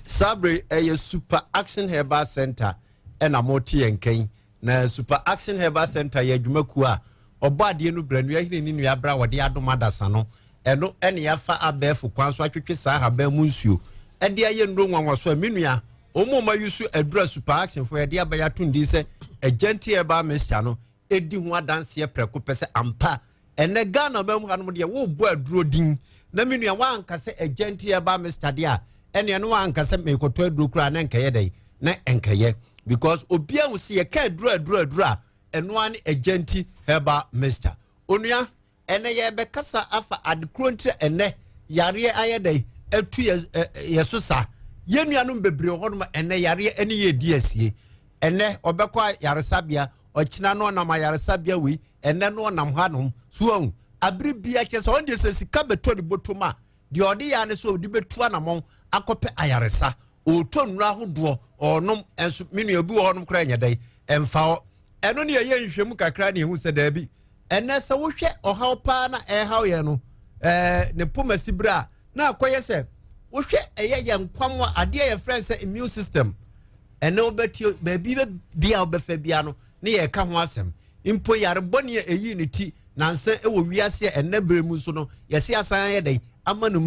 Saa bere ɛyɛ Super Action Herbal Center ɛna mote yɛn nkan. Na Super Action Herbal Center yɛ adwumakuo a ɔbɔ adeɛ no bra nua hene ne nua bra wɔde adom adasa no. Ɛno ɛne yɛafa abɛɛfo kwan so atwetwe saa ahaban mu nsuo ɛde ayɛ nnuro nwanwaso a me nua wɔn a wɔayi so aduru a super action fo yɛde aba yɛato ndin sɛ Agyanti herbal mixture no ɛdi ho adanseɛ prɛko pɛ sɛ ampa ɛnɛ Ghana man mu hanom deɛ wobɔ aduro din na me nua woanka sɛ Agyanti herbal mixture deɛ a ɛneɛ no woanka sɛ merekɔtɔ aduro koraa na nkɛyɛ dɛn na nkɛyɛ because obiara hu sɛ yɛka aduro aduro aduro a ɛno ara ne Agyanti herbal mixture onua Ɛnnɛ yɛrebɛkasa afa ade koro nti a ɛnnɛ yareɛ ayɛ dɛn atu yɛ yɛ so sa. Yɛn nuanom bebree wɔ hɔnom a ɛnnɛ yareɛ ɛne yɛ redi asie. Ɛnnɛ ɔbɛkɔ ayaresabea, ɔkyena no ɔnam ayaresabea wei, ɛnnɛ no ɔnam hanom. So ahu? Abere biara kyerɛ sɛ ɔno deɛ sɛ sika bɛtɔ ne bɔtɔm a, deɛ ɔde yɛ ara ne sɛ ɔde bɛtu anamɔn akɔpɛ ayaresa. Ɔretɔ nnuro ahodoɔ, ɔrenom, nso me nua obi wɔ hɔnom koraa ɛnyɛ dɛn, ɛmfa hɔ. Ɛno ne yɛyɛ nhwehwɛmu kakra ne yɛhu sɛ daabi. Ɛnɛ sɛ wohwɛ ɔhaw paa na ɛrehaw yɛn no, ɛɛ ne pomasi berɛ a na akɔyɛ sɛ wohwɛ ɛyɛ yɛn nkwam a adeɛ yɛfrɛ sɛ immune system. Ɛnɛ wobɛtie baabi bia wobɛfa bia no ne yɛreka ho asɛm. Mpo yare bɔne a ɛyii ne ti nansa wɔ wiase a ɛnnɛ berɛ mu nso no yɛse asan ayɛ dɛn ama ne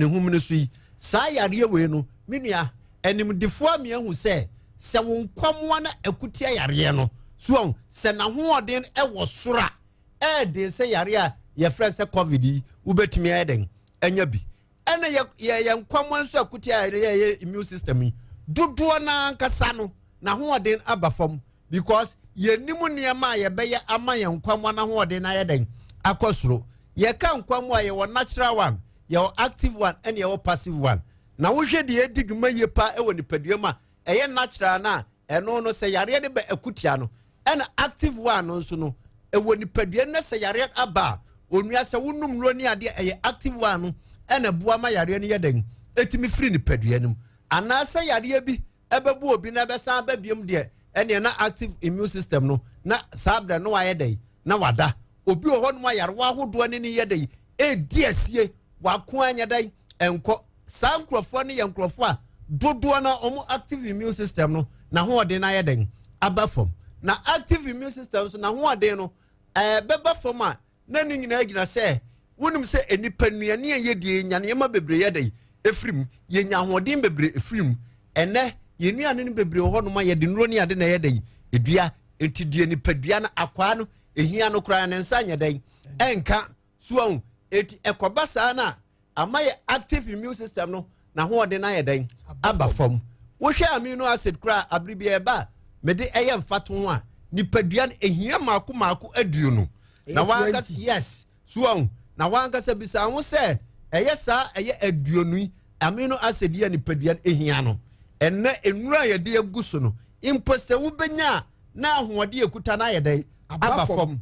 homene so yi. Saa yareɛ wei no, me nua, animdefoɔ ama yɛahu sɛ, sɛ wo nkwammoa no ako tia yareɛ no, so wahu, sɛ n'ahoɔden wɔ soro a, ɛyɛ den sɛ yareɛ a yɛfrɛ no sɛ covid yi, wobɛtumi ayɛ dɛn anya bi. Ɛna yɛ yɛ yɛn nkwammoa nso ako tia yareɛ a ɛyɛ immune system yi, dodoɔ no ankasa no, n'ahoɔden aba fam because yɛnnim nneɛma a yɛbɛyɛ ama yɛn nkwammoa n'ahoɔden no ayɛ dɛn akɔ soro. Yɛka nkwammoa a, yɛwɔ natural one, yɛwɔ active one, ɛna yɛwɔ passive one. Na wohwɛ deɛ ɛdi dwuma yie paa wɔ nipadua mu a, ɛyɛ natural no a, ɛno no sɛ yareɛ no ba akutia no, ɛna active one no nso no, ɛwɔ nipadua no na sɛ yareɛ aba a, onua sɛ wonom nnuro ne adeɛ ɛyɛ active one no ɛna ɛboa ma yareɛ no yɛ dɛn, ɛtumi firi nipadua no mu. Anaasɛ yareɛ bi ɛbɛbu obi na ɛbɛsan aba biom deɛ, ɛneɛ na active immune system no na saa berɛ no wayɛ dɛn, na wada. Obi wɔ hɔnom a yarewa ahodoɔ ne ne yɛ dɛn, ɛredi asie, wako anyɛ dɛn, ɛnkɔ. Saa nkurɔfoɔ no yɛ nkurɔfoɔ a dodoɔ no wɔn active immune system no n'ahoɔden no ayɛ dɛn, aba fam. Na active immune system nso n'ahoɔden no ɛbɛba fam a, na ne nyinaa gyina sɛ wonim sɛ nnipa nnuane a yɛdie yɛnya nneɛma bebree yɛ dɛn ɛfiri mu, yɛnya ahoɔden bebree ɛfiri mu. Ɛnɛ yɛn nnuane no bebree wɔ hɔnom a yɛde nnuro ne ade na ɛyɛ dɛn ɛdua, nti deɛ nipadua no akwaa no ɛhia no koraa ne nsa nyɛ dɛn ɛnka so ahu. Enti ɛkɔba saa no a ama yɛ active immune system no n'ahoɔden ayɛ dɛn aba fam. Wohwɛ amino acid koraa abere bi ɛba a mede ɛyɛ mfatoho a nipadua no ehia mako mako 20 na wankasa yes so ahu na wankasa bisa ho sɛ ɛyɛ saa ɛyɛ 20 yi amino acid yi a nipadua no ehia no ɛnɛ nnuro a yɛde agu so no mpo sɛ wobɛnya a na ahoɔden ekuta no ayɛ dɛn aba fam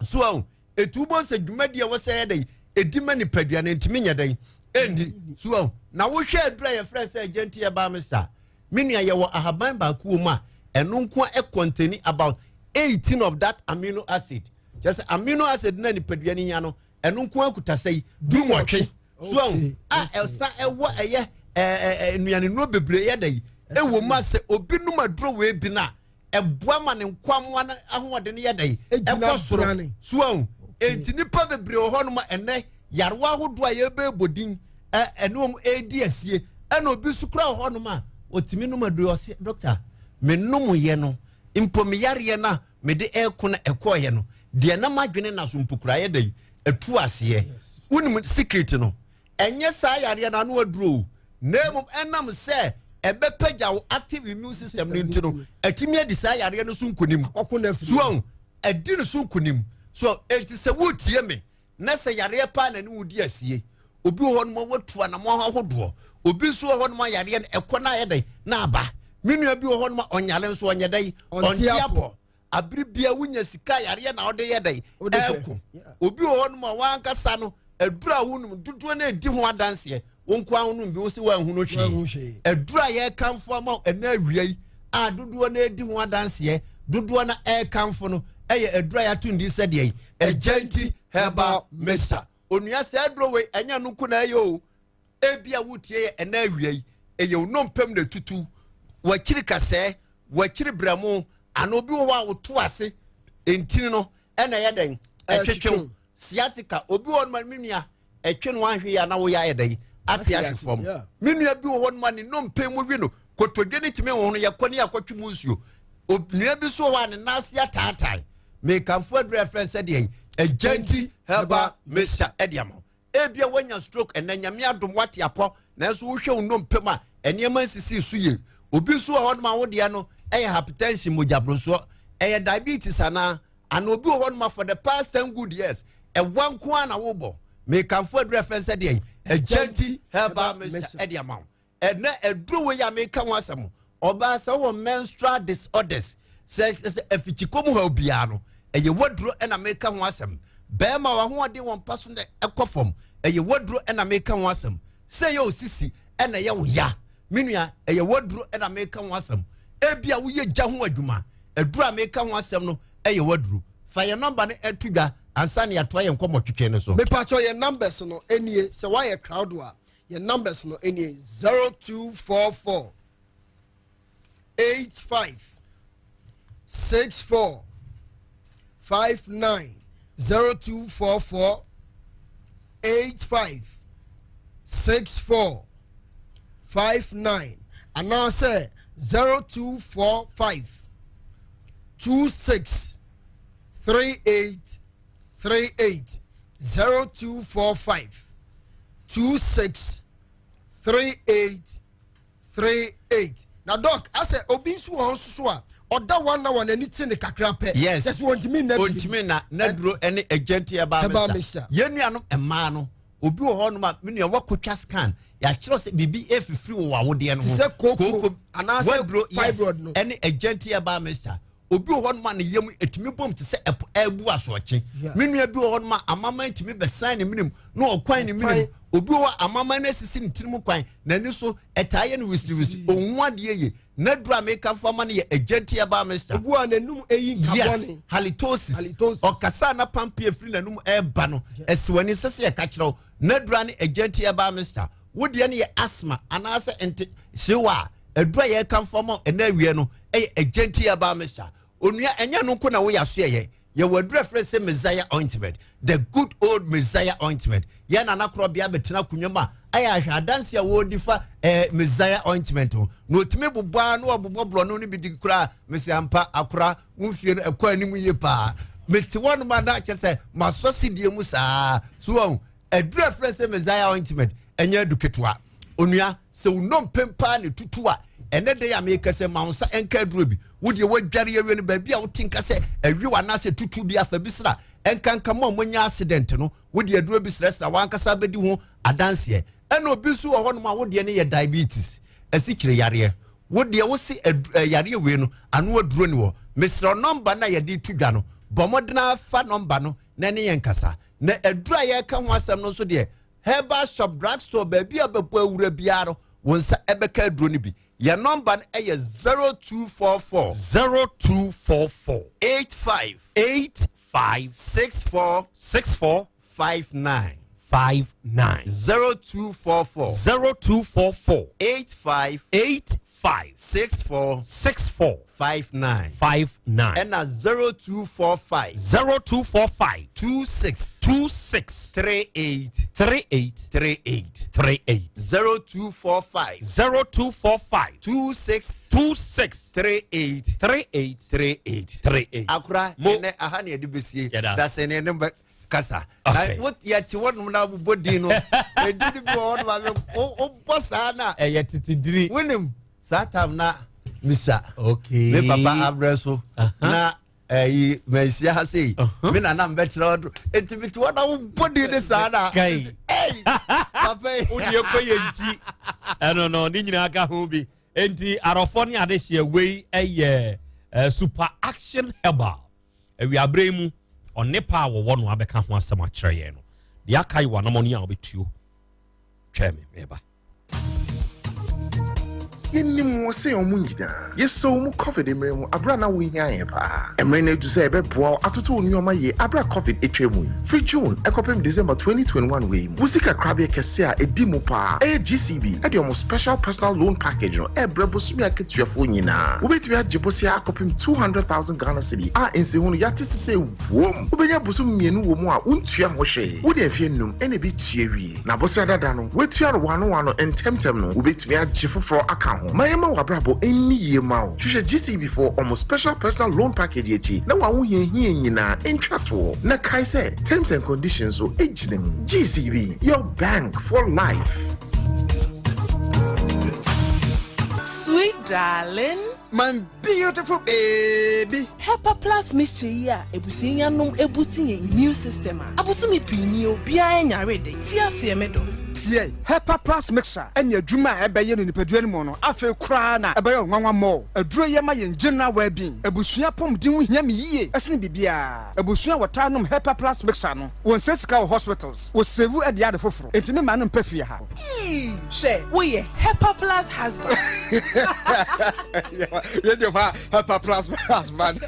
so ahu Etu wobɛhu sɛ dwumadi a ɛwɔ sɛ ɛyɛ dɛn ɛdi ma nipadua no ntumi nyɛ dɛn ɛndi so ahu. Na wohwɛ aduru a yɛfrɛ sɛ agyanti herbal mixture a, me nua yɛwɔ ahaban baako wɔ mu a ɛno nko a ɛkɔntɛni about 18 of that amino acid. Kyerɛ sɛ amino acid na nipadua no hia no ɛno nko a kuta sɛ 18. So ahu a ɛsa ɛwɔ ɛyɛ ɛɛ nnuane nnuro bebree yɛ dɛn ɛwɔ mu a sɛ obi nom aduro wei bi no a ɛboa ma ne nkwammoa no ahoɔden yɛ dɛn ɛkɔ soro so ahu enti nipa bebree wɔ hɔnom a ɛnɛ yarewa ahodoɔ a yɛbɛbɔ din ɛne wɔn ɛredi asie ɛna obi nso kura wɔ hɔnom a ɔtumi nom aduro ɔse dɔkta menom yɛ no mpo me yareɛ no a mede ɛko no ɛkɔɔyɛ no deɛ na madwene na so mpo kura yɛ dɛn ɛtu aseɛ wonim secret no Ɛnyɛ saa yareɛ no ano aduro o, na mmom ɛnam sɛ ɛbɛpagya wo active immune system no nti no, atumi adi saa yareɛ no so nkonim. So ahu, adi no so nkonim. So enti sɛ woretie me na sɛ yareɛ paa na ne wo di asie, obi wɔ hɔ nom a watu anamɔ ahodoɔ, obi nso wɔ hɔ nom a yareɛ no ɛkɔ na ayɛ dɛn na aba. Me nua bi wɔ hɔ nom a ɔnyare nso ɔnyɛ dɛn, ɔnte apɔ. Abere bia wonya sika yareɛ na wode yɛ dɛn ɛko. Obi wɔ hɔnom a wankasa no aduru a wonom dodoɔ no adi ho adanseɛ wo nko ara wonom bi wo se woanhunu hwee. Aduru a yɛrekamfo ama wo ɛnɛ awia yi a dodoɔ no adi ho adanseɛ dodoɔ no ɛrekamfo no ɛyɛ aduru a yɛato ndin sɛ deɛ Agyanti Herbal Mixture. Onua saa aduro wei ɛnyɛ no nko na ɛyɛ o. Ebia woretie yɛ ɛnɛ awia yi, ɛyɛ wo nnompam na etutu, w'akyiri kasɛɛ, w'akyiri brɛmo, anaa obi wɔ hɔ a woto ase ntini no ɛna ɛyɛ dɛn ɛtwetwe wo, sciatica. Obi wɔ hɔ no ma me nua, ɛtwe no anhwe yɛ a na woyɛ ayɛ dɛn ate ahwe fam. Me nua bi wɔ hɔ nom a ne nnompe mu we no, kotodwe no tumi hono, yɛkɔ ne yɛakɔtwe mu nsuo. Onua bi nso wɔ hɔ a ne nan ase ataatae. Mekamfo aduru a ɛfrɛ sɛ deɛn? Agyanti herbal mixture ɛde ama wo. Ebia woanya stroke ɛnɛ, Nyame adom woate apɔ, nanso wohwɛ wo nnompe mu a, nneɛma nsisii so yie. Obi nso wɔ hɔnom a wo deɛ no ɛyɛ hypertension, mogyaborosoɔ, ɛyɛ diabetes anaa? Ana obi wɔ hɔnom a for the past ten good years, ɛwa nko ara na wobɔ. Mekamfo aduru a ɛfrɛ sɛ deɛn? Agyanti herbal mixture ɛde ama wo. Ɛnɛ aduro wei a meka ho asɛm, ɔbaa sɛ wowɔ menstrual disorders, sɛ sɛ afikyikɔ mu haw biara no, ɛyɛ waduro ɛna meka ho asɛm. Bɛrima wahoɔden wɔ mpa so na ɛkɔ fam, ɛyɛ waduro ɛna meka ho asɛm. Sɛ ɛyɛ osisi ɛna ɛyɛ wo ya, me nua, ɛyɛ waduro ɛna meka ho asɛm. Ebi a woyɛ gya ho adwuma, aduro a meka ho asɛm no ɛyɛ waduro. Fa yɛn nɔmba no ɛto dwa ansa na yɛatoa yɛn nkɔmmɔ twetwe no so. Mepakyɛw yɛn numbers no nie, sɛ woayɛ crowd a, Yɛn numbers no nie, 0244 85 64 59 0244 85 64 59 anaasɛ 0245 26 38 38 0245 26 38 38 na doc asɛ obi nso wɔ hɔ nso so a ɔda one hour n'ani te ne kakra pɛ. Yes, kyɛ sɛ wɔntumi nna bi. Ontumi nna na duro ne agyanti ɛba mixture. Yɛn nuanom mmaa no, obi wɔ hɔ nom a, me nua, wakotwa scan, yɛakyerɛ sɛ biribi efifiri wɔ w'awodeɛ no ho. Te sɛ kooko anaasɛ fibroid no. Ɛne agyanti ɛba mixture. Obi wɔ hɔnom a ne yam etumi bom te sɛ ɛpo ɛrebu asorɔkye. Me nua bi wɔ hɔnom a amaman tumi bɛsan ne menem na ɔkwan ne menem. Obi wɔ hɔ a amaman no asisi ne tirim kwan, n'ani so ɛtaa yɛ no wisiriwisi, onhu adeɛ yie. N'aduru a mekamfo ama no yɛ Agyanti Herbal Mixture. Obi wɔ a n'anum eyi nka Yes, bɔne. halitosis. Halitosis. Ɔkasa a na pampee firi n'anum ɛreba no, ɛsi w'ani sɛ sɛ yɛka kyerɛ wo. N'aduru ara ne Agyanti Herbal Mixture. Wo deɛ no yɛ asthma anaasɛ nte hyew a, aduru a yɛrekamfo ama wo ɛnɛ awie no yɛ Agyanti Herbal Mixture. Onua, ɛnyɛ ɛno nko na woyɛ asoɛyɛ. Yɛwɔ aduru a ɛfrɛ sɛ Messiah Ointment, the good old Messiah Ointment. Yɛn nana korɔbea bɛtena akonnwa mu a, ayɛ ahwɛ adanse a wɔredi fa eh, Messiah Ointment ho. Na ɔtumi bobɔ ara na ɔbobɔ borɔno no bi di koraa. Mese ampa, akora, wo mfie no ɛkɔ anim yie paa. Mete hɔnom a na kyɛ sɛ masɔ sedie mu saa. So wɔn, Aduru a ɛfrɛ sɛ Messiah ointment ɛnyɛ adu ketewa. Onua, sɛ wo nnompe paa na etutu a, ɛnɛ da yi a meka sɛ ma wo nsa nka aduro bi. Wo deɛ woadware awie no, baabi a wote nka sɛ ɛwew anaasɛ tutu bi afa bi sra, ɛnkanka mo a moanya accident no, wo deɛ aduro bi srɛsrɛ w'ankasa bɛdi ho adanseɛ. Ɛna obi nso wɔ hɔnom a wo deɛ no yɛ diabetes, asikyire yareɛ. Wo deɛ wo se yareɛ wei no, ano aduro ni hɔ. Mesrɛ wo nɔmba no a yɛde to dwa no, bɔ mmɔden ara fa nɔmba no na ɛne yɛn nkasa. Na aduru a yɛreka ho asɛm no nso deɛ, herbal shop, drug store, baabi a bɛbɔ awura biara no, wo nsa ɛbɛka aduro no bi. Yɛn nɔmba no yɛ 0244. 0244. 85. 85. 64. 64. 59. 59. 0244. 0244. 85. 85. 64. 64. 59. 59. Ɛna 0245. 0245. 26. 26. 38. 38. 38. 38. 0245. 0245. 26. 26. 38. 38. 38. 38. Akora, Mo. ɛnɛ aha ne yɛde bɛsie. Yɛda ase. Dasɛ ne ɛne bɛ kasa. Na Okay. wo yɛte hɔnom na wobɔ din no. Ɛdi no bi wɔ hɔnom a wobɔ saa na. Ɛyɛ tete diri. Wonim saa tam na misa. Okay. Me papa abrɛ so. Na ɛyi manhyia ha sei. Me nana mbɛkyerɛ ɔdo. Eti mi te hɔ na wobɔ din ne saa na. Kai. Ei papa yi. Wode ɛkɔ yɛ nkyi. Ɛno no ne nyinaa ka ho bi. Enti arɔfɔ ne adehyeɛ wei ɛyɛ eh, super action herbal. Awiaberɛ yi mu ɔne pa a wɔwɔ no abɛka ho asɛm akyerɛ yɛn no. Deɛ aka yi wɔ anamɔne a wobɛtuo. Twɛn me meba. Yɛnim wo sen ɔmo nyinaa. Yɛsɔ wo mu Covid mmerɛ mu aberɛ a na wohia yɛn paa. Mmerɛ no adu sɛ yɛbɛboa wo atoto wo nnoɔma yie aberɛ a Covid atwa mu yi. Firi June ɛkɔpem December 2021 wei mu, wo sika korabea kɛseɛ a ɛdi mu paa ɛyɛ GCB ɛde ɔmo special personal loan package no ɛrebrɛ bosome akatuafoɔ nyinaa. Wobɛtumi agye bosea akɔpem 200,000 Ghana cedi a nsiho no yɛate sesei wom. Wobɛnya bosome mmienu wɔ mu a wontua ho hwee. Wode mfeɛ nnum ɛna ɛbɛtua wie. Na bosea dada no, woatua no wano wano ntɛmntɛm no, wobɛtumi agye foforɔ aka ho. Ma yɛmma w'abrabɔ nni yie mma wo. Hwehwɛ GCB foɔ wɔn special personal loan package akyi na w'ahohiahia nyinaa ntwa toɔ. Na kae sɛ, terms and conditions nso gyina mu. GCB, your bank for life. Sweet darling. My beautiful baby. Hepa plus mixture yi a abusua yi anom abusti yɛn immune system a abosome pii nie obiara nyare da ti aseɛ me dɔ. Tie! Hepa plus mixture ɛne adwuma a ɛbɛyɛ no nipadua no mu no afei koraa na ɛbɛyɛ wo nwanwa more. Aduro yi ɛma yɛn general well being. Abusua apɔmuden ho hia me yie ɛsene biribiara. Abusua a wɔtaa nom Hepa plus mixture no wɔnsɛe sika wɔ hospitals, wɔ save de ade foforo. Enti me mma no mpɛ fie ha. Eii hwɛ woyɛ Hepa plus husband. Radio fa Hepa plus husband.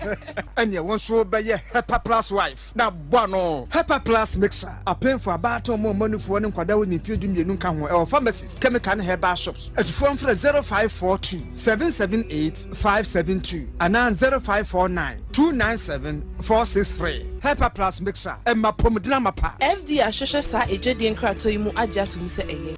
Ɛneɛ wo nso bɛyɛ Hepa plus wife na bɔ ano. Hepa plus mixer, apemfo, abaatan, ɔmo a ɔmo anufoɔ ne nkwadaa a wɔnni mfeɛ 12 nka ho, ɛwɔ pharmacies, chemical ne herbal shops. Atufoɔ mfrɛ 0542 778 572 anaa 0549 297 463. Hepa plus mixer, ɛma apɔmuden amapa. FDA ahwehwɛ saa adwadie nkratoɔ yi mu agye ato mu sɛ ɛyɛ.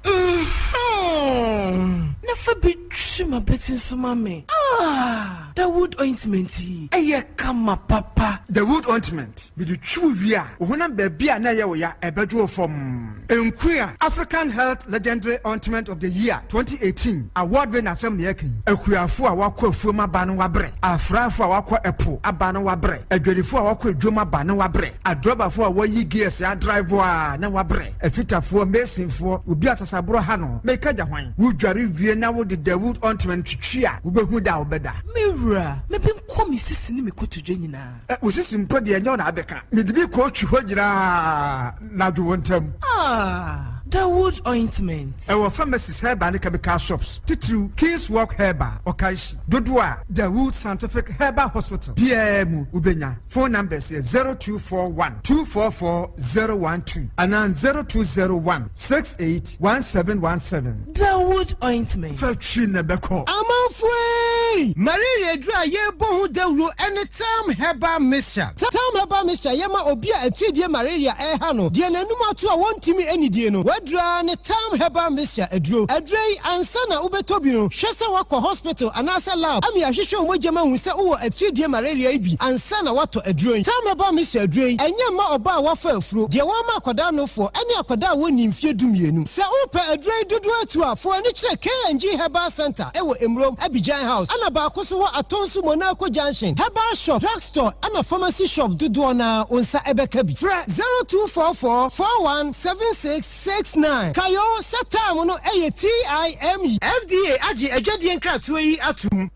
Mhmm na fa bi twi m'abati nso ma me ah Dawood ointment yi ɛyɛ kama papa. Dawood ointment, mede twi wo wie a, wo honam baabi a na ɛyɛ wo ya ɛbɛdwo wo fɔmm. Nkuya African Health Legendary Ointment of the Year 2018 award wei n'asɛm na yɛreka yi. Akuafo a wɔakɔ afuom aba no wɔabrɛ, afraafo a wɔakɔ ɛpo aba no wɔabrɛ, adwadifo a wɔakɔ adwam aba no wɔabrɛ, adrɔbafo a wɔayi gears adrive a na wɔabrɛ, afitafoɔ, masonfoɔ, obi a sasaborɔ ha no, meka gya hwan? Wodware wie na wode Dawood ointment twitwi a, wobɛhu da a wobɛda. Me wura, me benkɔ me sisi ne me kotodwe nyinaa. Ɛ, wo sisi mpo deɛ ɛnyɛ wo na abɛka. Mede bi kɔɔtwi hɔ nyinaa na adwo wo ntɛm. Ah, Dawood ointment. Ɛwɔ pharmacies, herbal ne chemical shops, titiriw King's Walk Herbal, Okaishie. Dodoɔ a Dawood Scientific Herbal Hospital biara mu wobɛnya. Phone numbers yɛ 0241 244 012 anaa 0201 68 1717. Dawood ointment. Fa twi na ɛbɛkɔ. Amanfoɔ ei! Malaria aduro a yɛrebɔ ho dawuro ne Tam Herbal Mixture. Tam Herbal Mixture yɛ ma obi a atiridie malaria reha no, deɛ n'anum ato a wɔntumi nnidie no. W'aduro ara ne Tam Herbal Mixture aduro. Aduro yi, ansa na wobɛtɔ bi no, hwɛ sɛ woakɔ hospital anaasɛ lab ama yɛahwehwɛ wo mogya mu ahu sɛ wowɔ atiridie malaria yi bi ansa na woatɔ aduro yi. Tam Herbal Mixture aduro yi, ɛnyɛ mma ɔbaa a wafa afuro, deɛ wɔama akwadaa nofoɔ, ne akwadaa a wɔnnii mfeɛ 12. Sɛ wopɛ aduro yi dodoɔ atu a, fa w'ani kyerɛ K&G Herbal Centre wɔ Emurom, Abidjan House, ɛna baako nso wɔ Atonsu Monaco Junction. Herbal shop, drug store, ɛna pharmacy shop dodoɔ no ara wo nsa bɛka bi. Frɛ 0244 41 76 69. Kae o sɛ time no yɛ TIME. FDA agye adwadie nkratoɔ yi atom.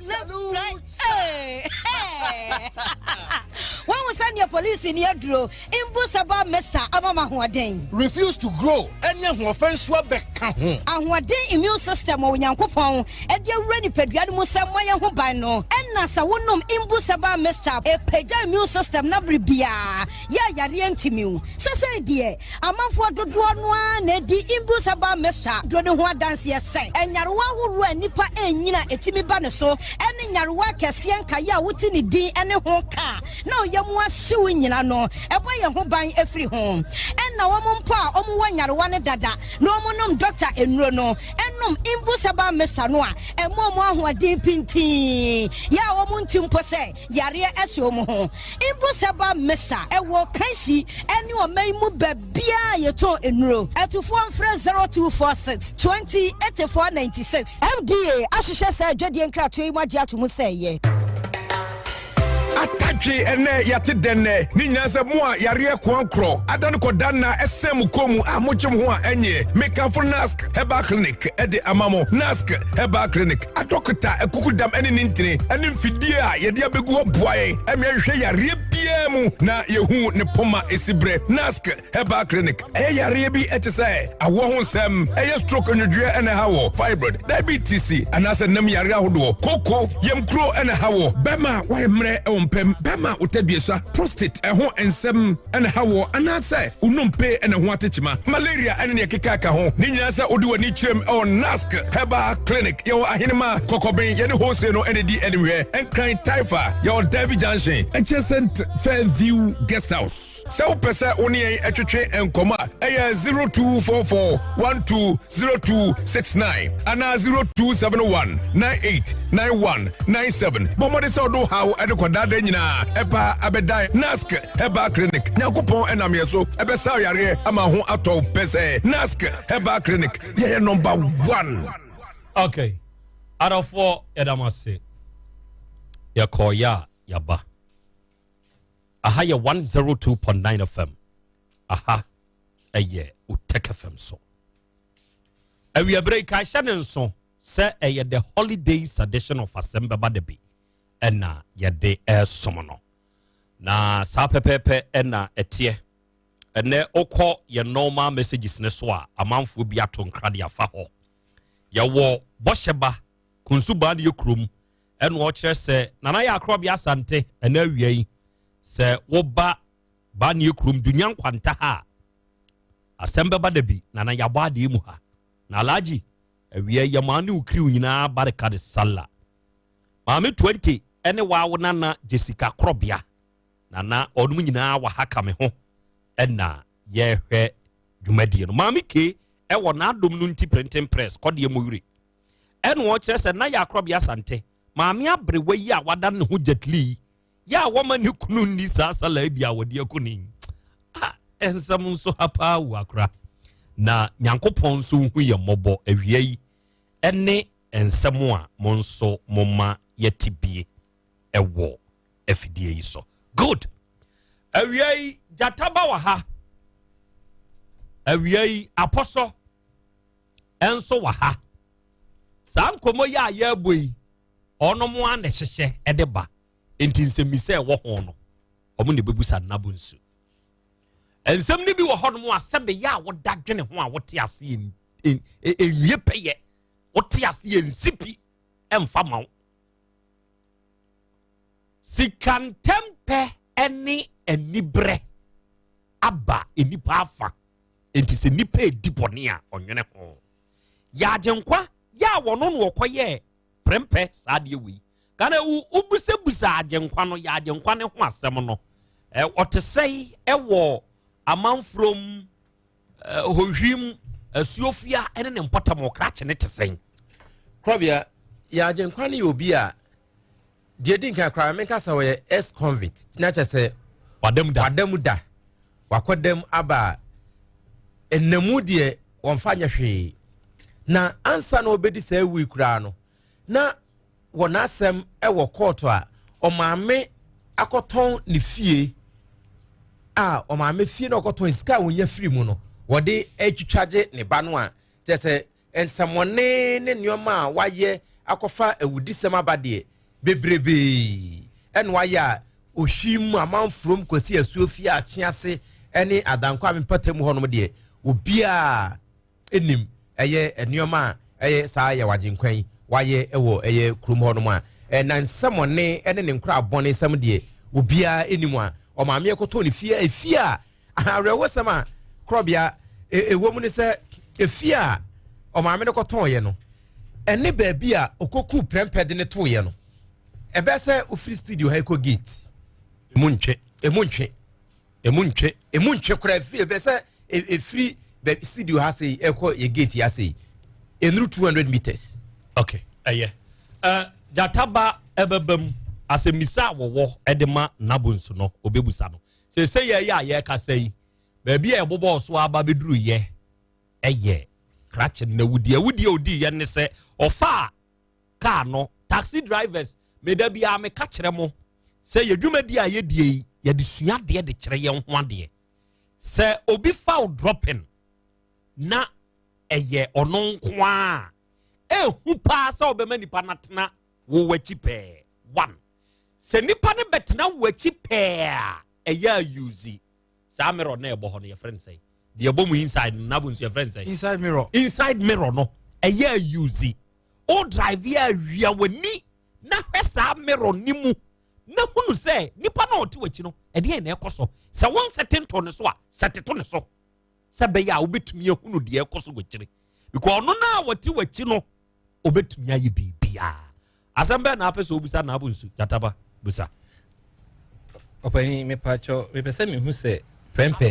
Woahu sɛdeɛ polisini aduro mbu saba mesa ama me ahoɔden. Refuse to grow ɛne ahoɔfɛ nso abɛka ho. Ahoɔden immune system a Onyankopɔn de awura nipadua no mu sɛ mmɔ yɛn ho ban no, ɛna sɛ wonom Imbu Herbal Mixture a, ɛpagya immune system no bere biara yɛ a yareɛ ntumi wo. Sesei deɛ, amanfoɔ dodoɔ no ara na ɛdi Imbu Herbal Mixture duro no ho adanseɛ sɛ nyarewa ahoroɔ a nnipa ɛrenyini a ɛtumi ba ne so ne nyarewa akɛseɛ nkaeɛ a wote ne din ne ho ka na ɔyam ahyew nyina no, ɛbɔ yɛn ho ban firi ho. Ɛna wɔn mpo a wɔn wɔ nyarewa no dada na wɔn nom dɔkta nnuro no, nom Imbu Herbal Mixture no a, ɛma wɔn ahoɔden pintinn, yɛ a wɔn nte mpo sɛ yareɛ hyɛ wɔn ho. Imbu Herbal Mixture, ɛwɔ Kanshi ne ɔman yi mu baabiara a yɛtɔn nnuro. Atufoɔ mfrɛ 0246 20 84 96. FDA ahwehwɛ saa adwadie nkratoɔ yi mu agye ato mu sɛ ɛyɛ. Atadwe ɛnɛ yɛate dɛn nɛ ne nyinaa sɛ mo a yareɛ koankorɔ ada no kɔda nna ɛsɛn mo kɔn mu a mogye mo ho a ɛnyeɛ. Mekamfo Nask Herbal Clinic de ama mo. Nask Herbal Clinic adɔkota akukudam ne ne ntini ne mfidie a yɛde abɛgu hɔ boa yɛn ma yɛhwehwɛ yareɛ biara. nyinaa mu na yɛhu ne poma ɛsi berɛ. Nask Herbal Clinic ɛyɛ yareɛ bi ɛte sɛ awoɔ ho nsɛm, ɛyɛ stroke nnwodwoeɛ ɛna ɛha wɔ, fibroid, diabetes anaasɛ nam yareɛ ahodoɔ, koko, yamkuro ɛna ɛha wɔ, bɛma wayɛ mmerɛ ɛwɔ mpam, bɛma wotadua prostate ɛho nsɛm ɛna ɛha wɔ, anaasɛ wo nnompe ɛna ɛho atekyema, malaria ɛne nea ɛkeka ka ho. Ne nyinaa sɛ wode w'ani kyerɛm ɛwɔ Nask Herbal Clinic. Yɛwɔ Ahenema, Kɔkɔben, yɛne Hose no ɛna di animhwɛ, Nkran Taifa, yɛwɔ Davy Junction, adjacent Fairview Guest House. Sɛ wopɛ sɛ wo ne yɛn ɛtwetwe nkɔmmɔ a, ɛyɛ 0244 120269 anaa 0271 989197. Bɔ mmɔden sɛ wode wo haw de kɔdaadaa nyinaa ɛba abɛdan Nask Herbal Clinic. Nyankopɔn ɛnam yɛn so ɛbɛsa wo yareɛ ama ho atɔ wo pɛsɛɛ. Nask Herbal Clinic, yɛyɛ number one. Okay. Adɔfoɔ yɛda mo ase. Yɛkɔɔyɛ a yɛaba. Aha yɛ 102.9 FM. Aha ɛyɛ Otec FM so. Awiaberɛ yi ka hyɛ ne nso sɛ ɛyɛ the holidays edition of Asɛm Bɛba Da Bi ɛna yɛde ɛresom no. Na saa pɛpɛɛpɛ ɛna ɛteɛ. Ɛnɛ wokɔ yɛ normal messages ne so a amanfoɔ bi ato nkra de afa hɔ. Yɛwɔ bɔhyɛba kunsu baa ne yɛ kurom ɛna ɔkyerɛ sɛ Nana yɛ akorɔbea Asante ɛna awia yi sɛ woba baa ne yɛ kurom dunya nkwanta ha a asɛm bɛba da bi Nana yɛabɔ adeɛ mu ha na Alhaji awia yi yɛmaa ne okiriw nyinaa barika de sala maame 20 ɛne waawo nana Jessica korɔbea Nana ɔnom nyinaa wɔ ha ka me ho ɛna yɛhwɛ dwumadie no maame ke ɛwɔ n'adom no nti printing press kɔdeɛ mu wiri Ɛna ɔkyerɛ sɛ na yɛ akorɔbea Asante maame aberewa yi a wada ne ho gyatli yi yɛ a wɔma ne kunu nni saa sala bi a wɔde aku ne a nsɛm nso ha paa wu akora na Nyankopɔn nso hu yɛ mmɔbɔ awia yi ɛne nsɛm a mo nso mo ma yɛte bie ɛwɔ afidie yi so. Good. Awia yi gyata ba wɔ ha. Awia yi apɔsɔ nso wɔ ha. Saa nkɔmmɔ yi a yɛrebɔ yi, ɔnom ara na ɛhyehyɛ de ba. Nti nsɛmmisa ɛwɔ ho no, wɔn na ɛbɛbusa nnabo nsu. Nsɛm no bi wɔ hɔnom a sɛbɛyɛ a woda dwene ho a wote ase nwie pɛyɛ, wote ase nsi pi ɛmfa ma wo. Sika ntɛmpɛ ne aniberɛ aba nnipa afa. Enti sɛ nnipa redi bɔne a, ɔnwene ho. Yɛ Agyenkwa, yɛ a wɔno na ɔkɔyɛɛ prɛmpɛ saa adeɛ wei. Kana wobisabisa Agyenkwa no, yɛ Agyenkwa ne ho asɛm no. Ɔte sɛe ɛwɔ amanfurom, hohwim, asuofia ne ne mpɔtam ɔkrakye ne te sɛn? Korɔbea, yɛ Agyenkwa no yɛ obi a Deɛ di nkan koraa menka sɛ ɔyɛ ex convict na kyerɛ sɛ wada mu da wada mu da wakɔ dam aba a ɛnamu deɛ wɔmfa nyɛ hwee na ansa na ɔbɛdi saa wui koraa no na wɔ n'asɛm wɔ kɔɔto a ɔmaame akɔtɔn ne fie a ɔmaame fie na ɔkɔtɔn sika a wɔnya firi mu no wɔde atwitwagye ne ba no a kyerɛ sɛ Nsɛmmɔne ne nneɛma a wayɛ akɔfa awudisɛm aba deɛ, bebrebee na wayɛ a ohwim amanfurom kɔsi asuofie akyease ne adankwa mpɔtam hɔnom deɛ, obiara nim ɛyɛ nneɛma a ɛyɛ saa yɛ wagyenkwa yi wayɛ wɔ ɛyɛ kurom hɔnom a na nsɛmmɔne ne ne nkora bɔne sɛm deɛ obiara nim a ɔmaame ɛkɔtɔ ne fie efie a Awerɛhosɛm a korɔbea ɛwɔ mu ne sɛ efie a ɔmaame no kɔtɔɔeɛ no ɛne baabi a ɔkɔkuu prɛmpɛ de no toeɛ no ɛbɛyɛ sɛ wofiri studio ha kɔ gate. Emu ntwe. Emu ntwe. Emu ntwe. Emu ntwe koraa efiri ɛbɛyɛ sɛ efiri baabi studio ha sei ɛkɔ yɛ gate ha sei enuru 200 meters. Okay, ɛyɛ. Uh, gyataba ɛbɛba mu asɛmmisa a wɔwɔ ɛde ma nabonsu no obebusa no. Seesei yɛ yɛ a yɛrekasa yi, baabi a ɛbobɔɔ so aba bɛduru yɛ ɛyɛ krakye no awudie. Awudie a ɔdii yɛ ne sɛ ɔfaa kaa no taxi drivers meda biara meka kyerɛ mo sɛ yɛ dwumadi a yɛdie yi yɛde sua adeɛ de kyerɛ yɛn ho adeɛ. Sɛ obi fa wo dropping na ɛyɛ ɔno nko a ɛhu paa sɛ ɔbɛma nipa no atena wo w'akyi pɛɛ. One, sɛ nipa no bɛtena wo akyi pɛɛ a ɛyɛ a use saa mirror na ɛbɔ hɔ no yɛfrɛ no sɛn deɛ ɛbɔ mu inside no nabo nso yɛfrɛ no sɛn inside mirror inside mirror no ɛyɛ a use o drive yɛ awia w'ani na hwɛ saa mirror ne mu na hunu sɛ nipa na ɔte w'akyi no ɛdeɛn na ɛkɔ so sɛ wɔn nsɛte nto ne so a sɛte to ne so sɛ bɛyɛ a wobɛtumi ahunu deɛ ɛkɔ so w'akyiri because ɔno no a wɔte w'akyi no obɛtumi ayɛ biribiaa asɛm bɛɛ na apɛ sɛ wobisa na abo nsu yataba busa ɔpani mepakyɛ mepɛ sɛ mehu sɛ prɛmpɛ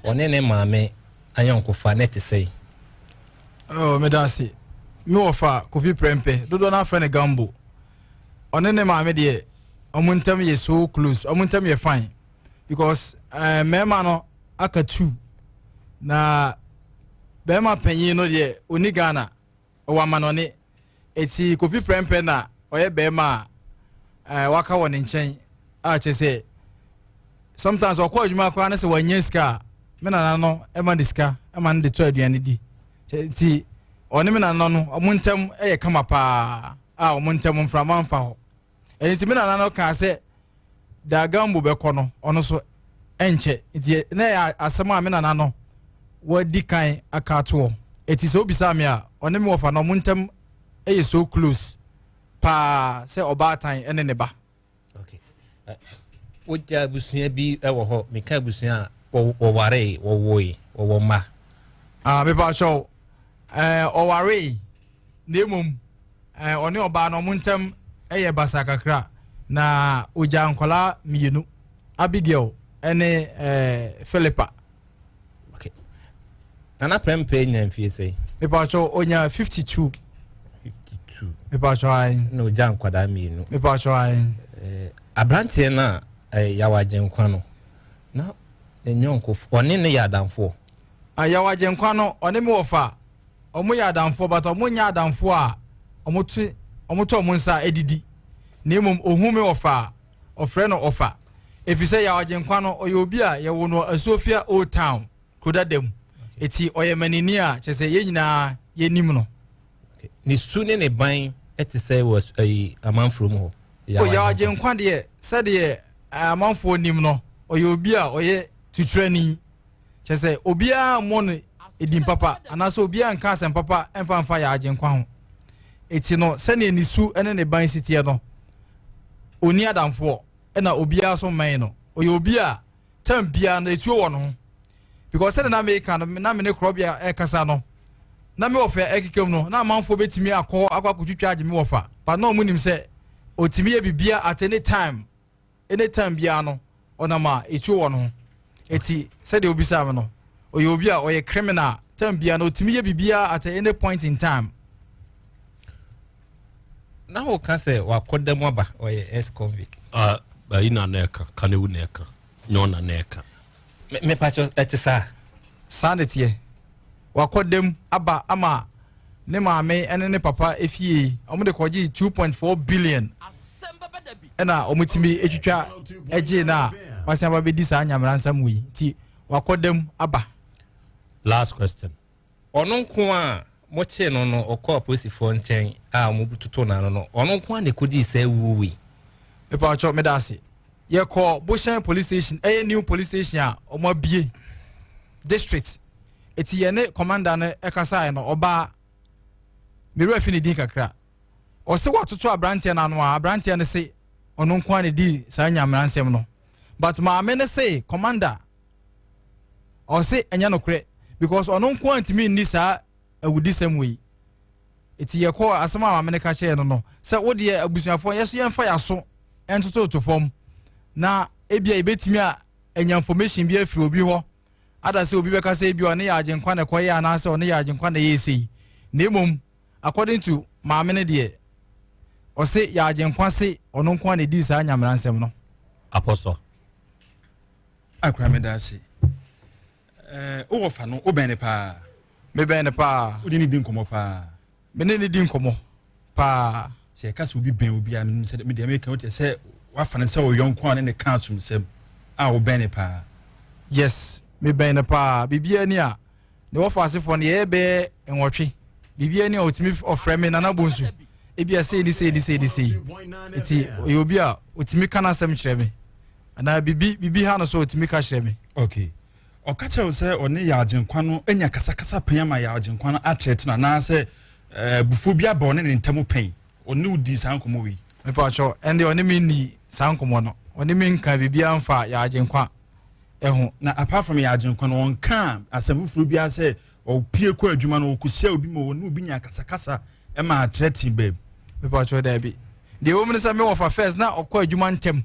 ɔne ne maame ayɔnkofa ne te sɛe oh, meda ase me wɔfa kofi prɛmpɛ dodoɔ no afrɛ no gambo ɔne ne maame deɛ ɔmo ntam yɛ so close ɔmo ntam yɛ fine because eh, mmarima no aka two na bɛrima panyin no deɛ ɔni ghana ɔwɔ amanɔne eti kofi prɛmpɛ na ɔyɛ bɛrima a ɛɛ waka wɔ ne nkyɛn a kyerɛ sɛ sometimes ɔkɔ adwuma koraa ne sɛ wanya sika a me nana no ɛma ne sika ɛma no de tɔ aduane di nti ɔne me nana no ɔmo ntɛm ɛyɛ kama paa a ɔmo ntɛm mframa mfa hɔ ɛnti nti me nana no kaa sɛ Dagambo bɛkɔ no, ɔno nso ɛnkyɛ. Nti na ɛyɛ asɛm a me nana no wadi kan aka atoɔ. Eti sɛ obisa me a, ɔne me wɔfa no ɔmo ntam yɛ so close paa sɛ ɔbaatan ne ne ba. Okay. Wogya abusua bi wɔ hɔ, meka abusua a wɔwaree, wɔwoe, wɔwɔ mma. Ah, mepa kyɛw. Eh, ɔwaree na mmom Eh, ɔne ɔbaa no ɔmo ntɛm yɛ basaa kakra na ogya nkwadaa mmienu Abigail ne eh, Philippa. Okay. Nana Prempeh nya mfie sɛn? Mepatwɔ onya 52. 52. Mepatwɔ ayi. Na ogya nkwadaa mmienu. Mepatwɔ ayi. Eh, aberanteɛ no a eh, Yaw Agyenkwa no na ne nyɔnkofo ɔne ne yɛ adamfoɔ. Ah, Yaw Agyenkwa no ɔne me wɔfa Ɔmo yɛ adamfoɔ but ɔmo nyɛ adamfoɔ a ɔmo to ɔmo to ɔmo nsa adidi na mmom ohu me ɔfa a ɔfrɛ no ɔfa efisɛ Yaw Agyenkwa no ɔyɛ obi a yɛwoo no Asuofia Old Town kuro dada mu eti ɔyɛ manini a kyerɛ sɛ yɛn nyinaa yɛnim no. Ne su ne ne ban te sɛ wɔ ayi amanfoɔ mu hɔ. O Yaw Agyenkwa deɛ sɛdeɛ amanfoɔ nim no ɔyɛ obi a ɔyɛ tuturani. Kyerɛ sɛ, obiara mmɔ no edin papa anaasɛ obiara nka asɛm papa mfa mfa yɛn Agyenkwa ho. Eti no, sɛnea ne su ne ne ban si teɛ no, onni adamfoɔ, ɛna obiara nso mmɛn no. Ɔyɛ obi a tam biara no etuo wɔ ne ho. Because sɛnea na meka no, na me ne korɔbea ɛkasa no, na me wɔfa ɛkeka mu no, na amanfoɔ bɛtumi akɔ akɔ akɔtwitwa agye me wɔfa. But na wɔn nim sɛ ɔtumi yɛ biribiara at any time. Anytime biara no ɔnam a etuo wɔ ne ho. Eti sɛdeɛ obisaa me no, ɔyɛ obi a ɔyɛ criminal. Time biara no otumi yɛ biribiara at any point in time. Na woka sɛ wakɔda mu aba, ɔyɛ ex-convict. Ah, ayi na na ɛka, kanewu na ɛka, nyɛ ɔna na ɛka. Mepakyɛ ɛte saa? Saa na ɛteɛ. Wakɔ dam aba ama ne maame ne ne papa fie. Wɔde kɔgyee 2.4 billion ɛna wɔtumi twitwa gyee no a wasan aba bɛdi saa nyamera nsɛm wei nti wakɔ dam aba. Last question. Ɔno nko a mokyee no no ɔkɔɔ apolisifoɔ nkyɛn a wɔtoto n'ano no ɔno nko a na ɛkɔdii saa wuo wei. Mepatwɔ meda ase. Yɛkɔ Bohyɛn police station ɛyɛ new police station a wɔn abie district eti yɛne commander no ɛkasaeɛ no ɔbaa me werɛ fi ne din kakra ɔse watoto aberanteɛ no ano a aberanteɛ no se ɔno nko a na di saa nyamera nsɛm no but maame no se commander ɔse ɛnyɛ nokorɛ because ɔno nko a ntumi nni saa awudisɛm wei eti yɛkɔ asɛm a maame no ka kyerɛɛ no no sɛ wodeɛ abusuafoɔ yɛso yɛmfa yɛaso ntototo fam na ebia yɛbɛtumi a anya information bi afiri obi hɔ ada sɛ obi bɛka sɛ ebia ɔne yɛ agyenkwa na ɛkɔyɛ anaasɛ ɔne yɛ agyenkwa na ɛyɛ sei na mmom according to maame no deɛ ɔse yɛ agyenkwa se ɔno nko a na ɛdii saa nyamera nsɛm no. Apɔsɔ. Akora meda ase. Eh, wowɔ fa no, wobɛn ne paa. Mebɛn ne paa. Wode ne di nkɔmmɔ paa. Me ne ne di nkɔmmɔ paa. Sɛ yɛka sɛ obi bɛn obi a, menim sɛ medeɛ meka wote sɛ wafa no sɛ ɔyɔnko a ne ne ka asomsɛm a wobɛn ne paa. Yes, mebɛn no paa. Biribiara ni a, ne wɔfa asefoɔ no yɛyɛ bɛyɛ nwɔtwe. Biribiara ni a ɔtumi ɔfrɛ me Nana Bonsu. Ebia sei ne sei ne sei ne sei. Nti ɔyɛ obi a ɔtumi ka n'asɛm kyerɛ me. Anaa biribi biribi ha no so ɔtumi ka kyerɛ me. Okay. Ɔka kyerɛ wo sɛ ɔne Yaw Agyenkwa no anya kasakasa pɛn ama Yaw Agyenkwa no atrɛte no anaasɛ abufuo bi aba ɔne ne ntam pɛn? Ɔne wo dii saa nkɔmmɔ wei? Mepakyɛw, ɛnde ɔne me nnii saa nkɔmmɔ no. Ɔne me nka biribiara mfa Yaw Agyenkwa ho. Na apart from Yaw Agyenkwa no, ɔnkaa asɛm foforɔ biara sɛ ɔpue kɔ adwuma no ɔkɔhyia obi ma ɔne obi nya kasakasa ma atrɛte baam? Mepakyɛw, daabi. Deɛ ɛwɔ mu ne sɛ me wɔfa first na ɔkɔ adwuma ntɛm.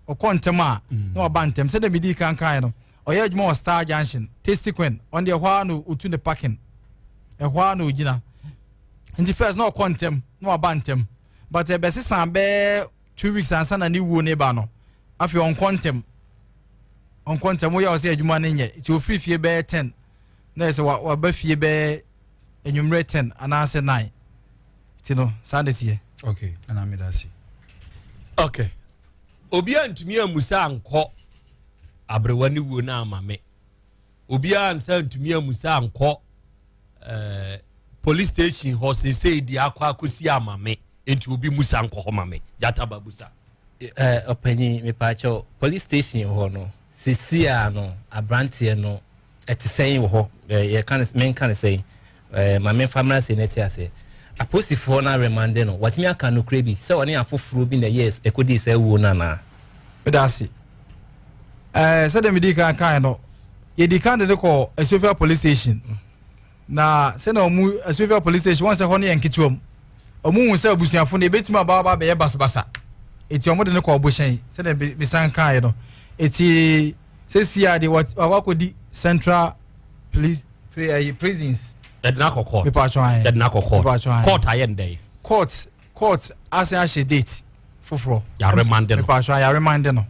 Ɔkɔ ntɛm a, na waba ntɛm. Sɛdeɛ medii kan kaeɛ no, ɔyɛ adwuma wɔ Star Junction, Tasty Queen. Ɔno deɛ ɛhɔ ara na ɔtu ne parking. Ɛhɔ ara na ɔgyina. Nti first na ɔkɔ ntɛm, na waba ntɛm. But ɛbɛsesa bɛyɛ 2 weeks ansa na ne wuo ne ba no. Afei ɔnkɔ ntɛm. Ɔnkɔ ntɛm, woyɛ ɔsɛ adwuma no nyɛ. Nti ɔfiri fie bɛyɛ 10. Na ɛsɛ waba fie bɛyɛ anwummerɛ 10 anaasɛ 9. Nti no, saa na ɛteɛ. Okay, ɛna meda ase. Okay. Obiara ntumi amusa ankɔ aberewa ne wuo no ama me. Obiara nsa ntumi amusa ankɔ eh, police station hɔ seesei deɛ akɔ akɔsi ama me. Nti obi musa nkɔ hɔ ma me. Gyata ba busa. Eh, ɔpanyin, mepaakyɛw, police station hɔ no, seesei a no, aberanteɛ no, ɛte sɛn wɔ hɔ? Eh, yɛka no, menka no sɛn? Eh, ma memfa mmra sei na ɛte aseɛ. Apolisifoɔ no aremande no, watumi aka nokorɛ bi sɛ ɔne afoforɔ bi na ɛyɛɛ ɛkɔdii saa wuo no anaa? Meda ase. Eh, sɛdeɛ medii kan kae no, yɛdii kan de no kɔɔ Asuofia police station. Na sɛdeɛ ɔmo Asuofia police station, wɔn sɛ hɔ no yɛ nketewa mu. Ɔmo hu sɛ abusuafo no ebetumi aba aba abɛyɛ basabasa. Eti ɔmo de no kɔɔ Ɔbohyɛn, sɛdeɛ mesan kaeɛ no. Eti sɛsi a deɛ wakɔdi Central Police Pre ɛyi prisons. Yɛde no akɔ court. Mepatwa ayɛ. Yɛde no akɔ court. Mepatwa ayɛ. Court ayɛ ndɛ. Court asan ahyɛ date foforɔ. Yɛaremande no. Mepatwa yɛaremande no.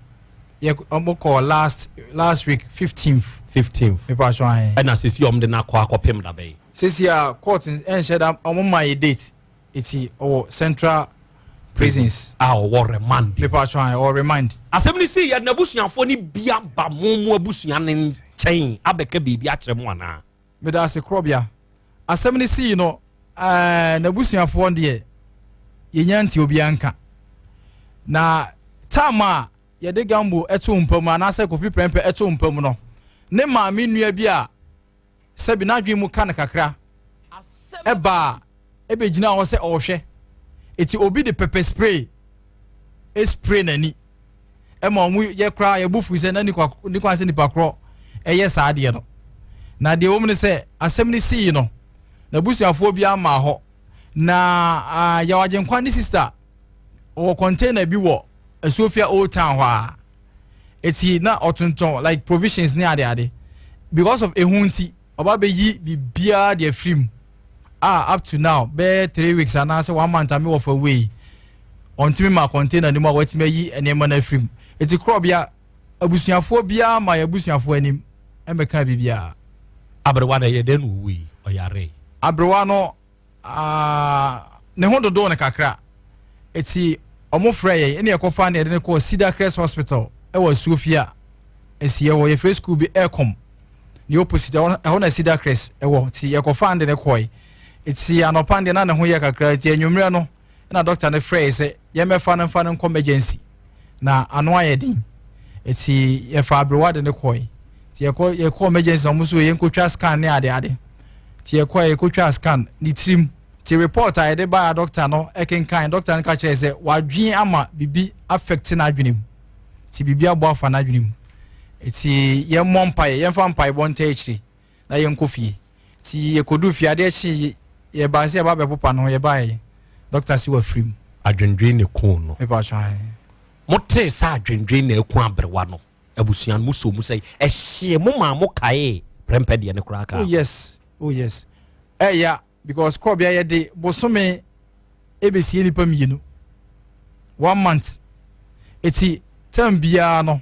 Yɛ ɔmo kɔ last week 15th. 15th. Mepatwa ayɛ. Ɛna sisi ɔmo de no akɔ akɔpem da bɛyi. Sisi a court ɛnhyɛ da ɔmo ma yɛ date eti ɔwɔ central prisons. A ɔwɔ remand. Mepatwa ayɛ ɔwɔ remand. Asɛm no sii yɛ n'abusuafoɔ no bi aba mo mo abusua no nkyɛn abɛka biribi akyerɛ mo anaa? Meda ase korɔbea. Asɛm no sii no, ɛɛ n'abusuafoɔ deɛ yɛnya nti obiara nka. Na tam a yɛde Gambo to mpa mu anaasɛ Kofi Prɛmpɛ to mpa mu no, ne maame nua bi a sɛbi n'adwene mu ka no kakra ɛbaa ɛbɛgyina hɔ sɛ ɔrehwɛ. Eti obi de pepper spray spray n'ani ɛma wɔn yɛ koraa yɛbu fu sɛ na ne kwan sɛ nipa korɔ ɛyɛ saa adeɛ no. Na deɛ wɔm ne sɛ asɛm no sii no, n'abusuafoɔ bi ama hɔ na Yaw Agyenkwa ne sista ɔwɔ container bi wɔ Asuofia Old Town hɔ a eti na ɔtontɔn like provisions ne ade ade. Because of ehu nti ɔba bɛyi biribiara de afiri mu a up to now bɛyɛ 3 weeks anaasɛ 1 month a me wɔfa wei ɔntumi ma container no mu a watumi ayi nneɛma no afiri mu. Eti korɔbea abusuafoɔ biara ma yɛ abusuafoɔ anim ɛmɛka biribiara. Aberewa no ɛyɛ dɛn na owui? Ɔyaree? Aberewa no ne ho dodoo no kakra. Eti ɔmo frɛ yɛn ɛna yɛkɔfa no yɛde no kɔɔ Cedar Crest Hospital ɛwɔ Asuofia ɛsiɛ hɔ. Yɛfrɛ school bi Aircom ne opposite ɛhɔ na Cedar Crest ɛwɔ. Ti yɛkɔfa no de no kɔe. Eti anɔpa no deɛ na ne ho yɛ kakra, eti anwummerɛ no ɛna doctor no frɛ yɛ sɛ yɛmmɛfa no mfa no nkɔ emergency na ano ayɛ den. Eti yɛfa aberewa de no kɔe. Ti yɛkɔ emergency na ɔmo so yɛnkɔtwa scan ne ade ade. Ti yɛkɔtwa scan ne tirim. Ti report a yɛde baa doctor no ɛkenkan, doctor no ka kyerɛ sɛ wadwen ama biribi affect n'adwene mu. Ti biribi abɔ afa n'adwene mu. Eti yɛmmɔ mpaeɛ, yɛmfa mpaebɔ nta akyire na yɛnkɔ fie. Ti yɛkɔdu fie adeɛ kye yɛbaa sɛ yɛba bɛpopa no ho, yɛbaeɛ doctor si wafiri mu. Adwendwen ne kun no. Mepa atwa. Motee sɛ adwendwen na ɛku aberewa no, abusua no mo so mu sɛ ɛhyee mo maa mo kaee prɛmpɛ deɛ ne koraa kaa. Oh yes, oh yes. Ɛya because korɔbea yɛde bosome ebesie nipa mmienu 1 month. Eti term biara no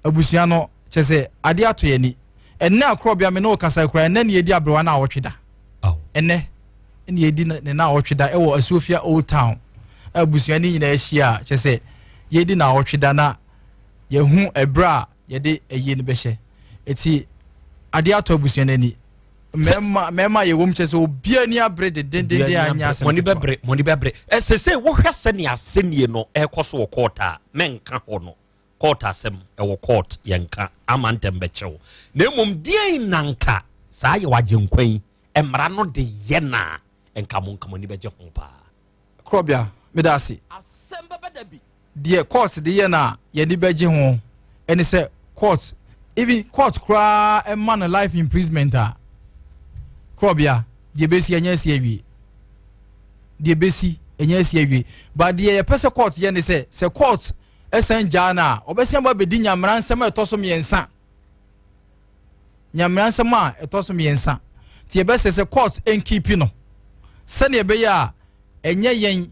abusua no kyɛ sɛ adeɛ ato yɛn ani. Ɛnɛ akorɔbea me ne wo kasa koraa, ɛnɛ ne yɛdi aberewa no a wɔtwe da. Ɛnɛ ne yɛdi ne na wɔtwe da ɛwɔ Asuofia Old Town. Abusua no nyinaa ahyia a kyɛ sɛ yɛdi na wɔtwe da na yɛhu ɛberɛ a yɛde ayie no bɛhyɛ. Eti adeɛ atɔ abusua no ani. Mmarima yɛ wɔm kyɛ sɛ obiara ani abere dendendenden a nyɛ asɛm mɔni ketewa. bɛbere, mɔni bɛbere. Ɛsɛ sɛ wohwɛ sɛnea asɛnnie no ɛrekɔ so wɔ court a, mɛnka hɔ no. Court asɛm ɛwɔ court yɛnka ama ntɛm bɛkyɛw. Na mmom deɛn na nka saa yɛ wagyenkwa yi mmara no de yɛ na nka mo nka mo ani bɛgye ho paa. Korɔbea, meda ase. Deɛ court de yɛ na yɛde bɛgye ho ɛne sɛ court, even court koraa ɛma no life imprisonment a, korɔbea, deɛ bɛsi ɛnyɛ asi awie, deɛ bɛsi ɛnyɛ asi awie. But deɛ yɛpɛ sɛ court yɛ ne sɛ, sɛ court ɛsan gyaa no a, ɔbɛsan ba bɛdi nyamera nsɛm a ɛtɔ so mmiɛnsa, nyamera nsɛm a ɛtɔ so mmiɛnsa. Nti yɛbɛsɛ sɛ court nkeep no sɛdeɛ ɛbɛyɛ a ɛnyɛ yɛn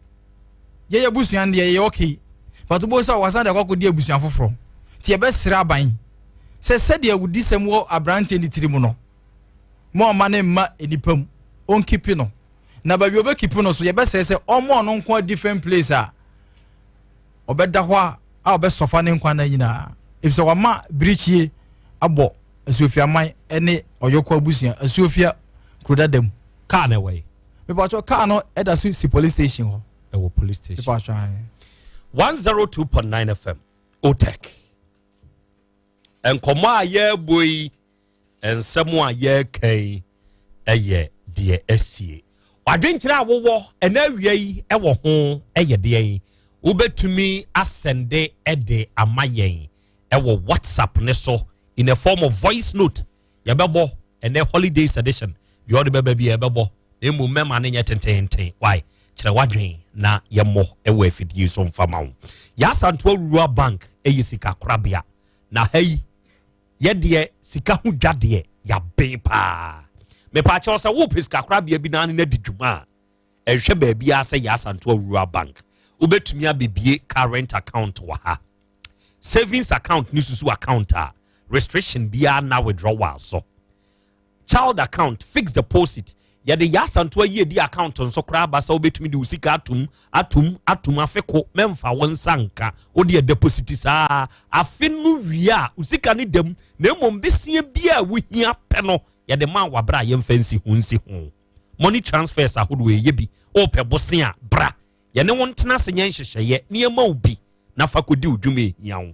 yɛyɛ abusua no deɛ yɛyɛ okay, but wobɛhu sɛ wasan de akɔ akɔdi abusua foforɔ. Nti yɛbɛsrɛ aban sɛ sɛdeɛ awudisɛm wɔ aberanteɛ ne tiri mu no, ma ɔma ne mma nipa mu, ɔnkeep no. Na baabi ɔbɛkeep no so, yɛbɛsrɛ sɛ ɔmo ɔno nko a different place a ɔbɛda hɔ a ɔbɛsɔfa ne nkwa na nyinaa, efisɛ wama birikyie abɔ Asuofiaman ne Ɔyɔkɔ abusua, Asuofia kuro mu. Kaa na ɛwɔ yi? Mipatwɔ, kaa no ɛda so si police station hɔ. Ɛwɔ police station. Mipatwɔ ayi. 102.9 FM, OTEC. Nkɔmɔ a yɛrebɔ yi, nsɛm a yɛreka yi, ɛyɛ deɛ asie. Wadwenkyerɛ a wowɔ ɛna awia yi ɛwɔ ho ɛyɛ deɛ yi, wobɛtumi asend ɛde ama yɛn ɛwɔ WhatsApp ne so in a form of voice note. Yɛbɛbɔ ɛnɛ holidays edition deɛ, ɔde bɛba bi yɛbɛbɔ, na mmom mɛma no nyɛ tententen. Why kyerɛ wadwen na yɛmmɔ ɛwɔ afidie so mfama wo. Yɛasantoa Rural Bank ɛyɛ sika korabea na ha yi yɛdeɛ sika ho dwa deɛ yɛaben paa. Mepaakyɛw, sɛ wopɛ sika korabea bi naa ne no adi dwuma a, ɛhwɛ baabiara sɛ Yɛasantoa Rural Bank. Wobɛtumi abɛbie current account wɔ ha, savings account ne susu account a restriction biara na withdrawal so, child account, fixed deposit. Yɛde yɛ Asantoa yie di account nso koraa ba sɛ wobɛtumi de wo sika atum atum atum afe ko, mɛmfa wo nsa nka, wode yɛ deposit saa. Afe no wie a, wo sika no dam, na mmom besia bi a wohia pɛ no yɛde ma wabrɛ a yɛmfa nsi ho nsi ho. Money transfers ahodoɔ ɛyɛ bi. Wopɛ bose a, bra yɛne wo ntena ase nyɛ nhyehyɛeɛ nneɛma wo bi na fa kɔdi wo dwuma ehia wo.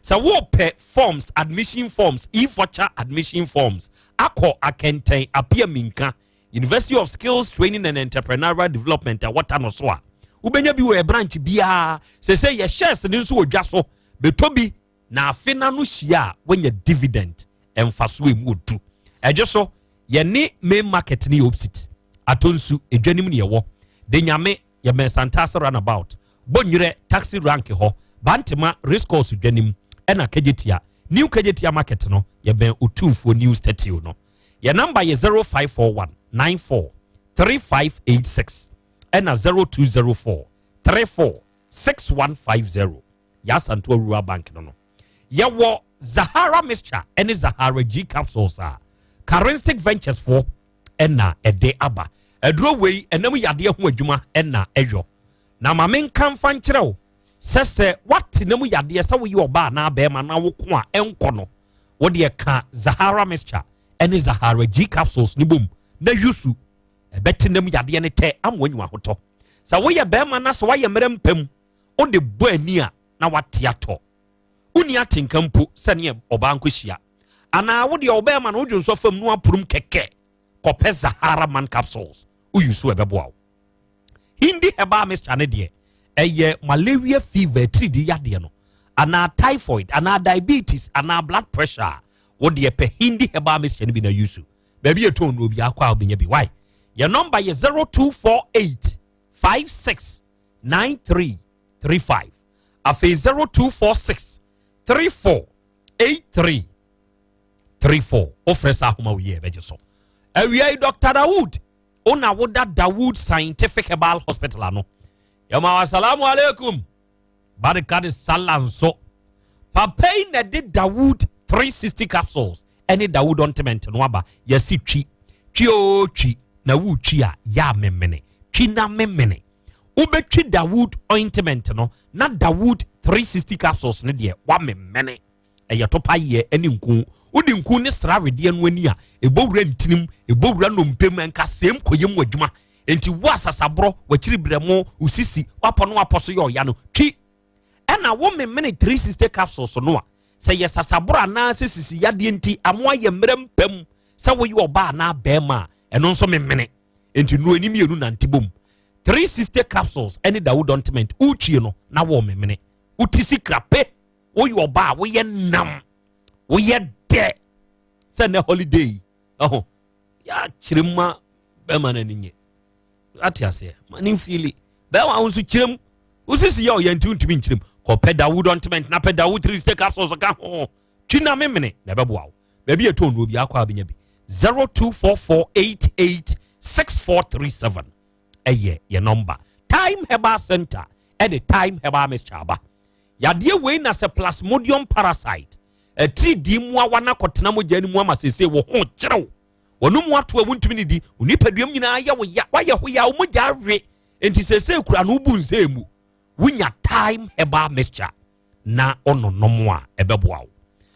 Sɛ wopɛ forms, admission forms, e-voucher admission forms akɔ Akɛntɛn Apia Minka University of Skills Training and Entrepreneurial Development a wɔta no so a, wobɛnya bi wɔ yɛ branch biara. Sɛ sɛ yɛ shares ne nso wɔ dwa so, bɛtɔ bi na afe na no hyia a, woanya dividend ɛmfaso emu odu. Ɛgye so yɛne main market ne yɛ opposite Atonsu edwanim ne yɛwɔ de Nyame yɛmɛn Santase roundabout, Bɔnwerɛ taxi rank hɔ, Bantema race course dwanim, ɛna Kegyetia, New Kejetia Market no, yɛbɛn Otumfuo new statue no. Yɛ number yɛ 0541 94 3586 ɛna 0204 34 6150. Yɛasantoa Rural Bank no, yɛwɔ Zahara mixture ɛne Zahara G capsules a Charistic Ventures foɔ ɛna ɛde aba. Aduro wei ɛnam yadeɛ ho adwuma ɛna ɛyɔ. Na maame nka mfa nkyerɛ wo sɛ wate nam yadeɛ sɛ woyɛ ɔbaa anaa bɛrima na woko a ɛnkɔ no, wodeɛ ka Zahara mixture ɛne Zahara G capsules ne bom na yusu ɛbɛte nam yadeɛ no tɛ ama wanyi ahotɔ. Sɛ woyɛ bɛrima na sɛ woayɛ mmerɛ mpam, wode bɔ ani a na wate atɔ, wonni atenka mpo sɛneɛ ɔbaa nkɔhyia, anaa wodeɛ ɔbɛrima no wodwo nsɔ fam no aporom kɛkɛ, kɔpɛ Zahara Man capsules woyi so, ɛbɛboa wo. Hindi herbal mixture ne deɛ ɛyɛ malaria fever, tiridi yadeɛ no, anaa typhoid, anaa diabetes, anaa blood pressure a, wodeɛ pɛ Hindi herbal mixture no bi na use. Baabi yɛ tɔn no obi akɔ a, wobɛnya bi. Why yɛ number yɛ 0248 56 93 35, afei 0246 34 83 34. Wofrɛ saa ahoma wo yie ɛbɛgye so. Awia yi, Dr Dawood wona woda Dawood Scientific Herbal Hospital ano. Yɛma wa salamu alaikum, barika de sala nso. Papa yi na ɛde Dawood 360 capsules ɛne Dawood ointment no aba. Yɛsi twi twi o twi na wotwi a yɛ amemene, twi na memene. Wobɛtwi Dawood ointment no na Dawood 360 capsules no deɛ wamemene. Ɛyɛ topa yɛ ɛne nku. Wode nku ne sra wedeɛ no ani a, ɛbɔ wura ntinim, ɛbɔ wura nnompem, ɛnkasɛm kɔyɛ mu adwuma. Enti wo asasaborɔ wakyiri berɛ mo, wo sisi wapɔ no wapɔ so yɛ ɔya no, twi. Ɛna wo memene 360 capsules no a, sɛ yɛ sasaboro anaasɛ sisi yadeɛ nti amoa yɛ mmerɛ mpam sɛ woyɛ ɔbaa anaa bɛrima a, ɛno nso memene. Enti nnuro ani mmienu nante bom. 360 capsules ɛne Dawood ointment wotwie no na wɔ memene. Wote si krape, woyɛ ɔbaa, woyɛ nam, woyɛ dɛ sɛ nnɛ holiday yi ɛho yɛakyerɛ mu ma bɛrima no ani nye. Ate aseɛ ma ne mfili bɛrima wo nso kyerɛ mu wosisi yɛ ɔyɛ nti wontumi nkyerɛ mu kɔpɛ Dawood ointment na pɛ Dawood 360 capsules ka ho twi na memene na ɛbɛboa wo. Baabi yɛ tɔn obi akɔ abɛnya bi 0244886437 ɛyɛ yɛ nɔmba. Time Herbal Center ɛde Time Herbal Mixture aba. Yadeɛ wei na sɛ plasmodium parasite atiridii mmoawa no akɔtena mogya no mu ama seesei wo ho kyerɛw wɔn mu ato a wontumi ne di wo nipaduam nyinaa yɛ wo ya wayɛ ho ya wo mogya awe nti seesei kura no wobu nsɛ mu wonya Time Herbal Mixture na ɔnonom a ɛbɛboa wo.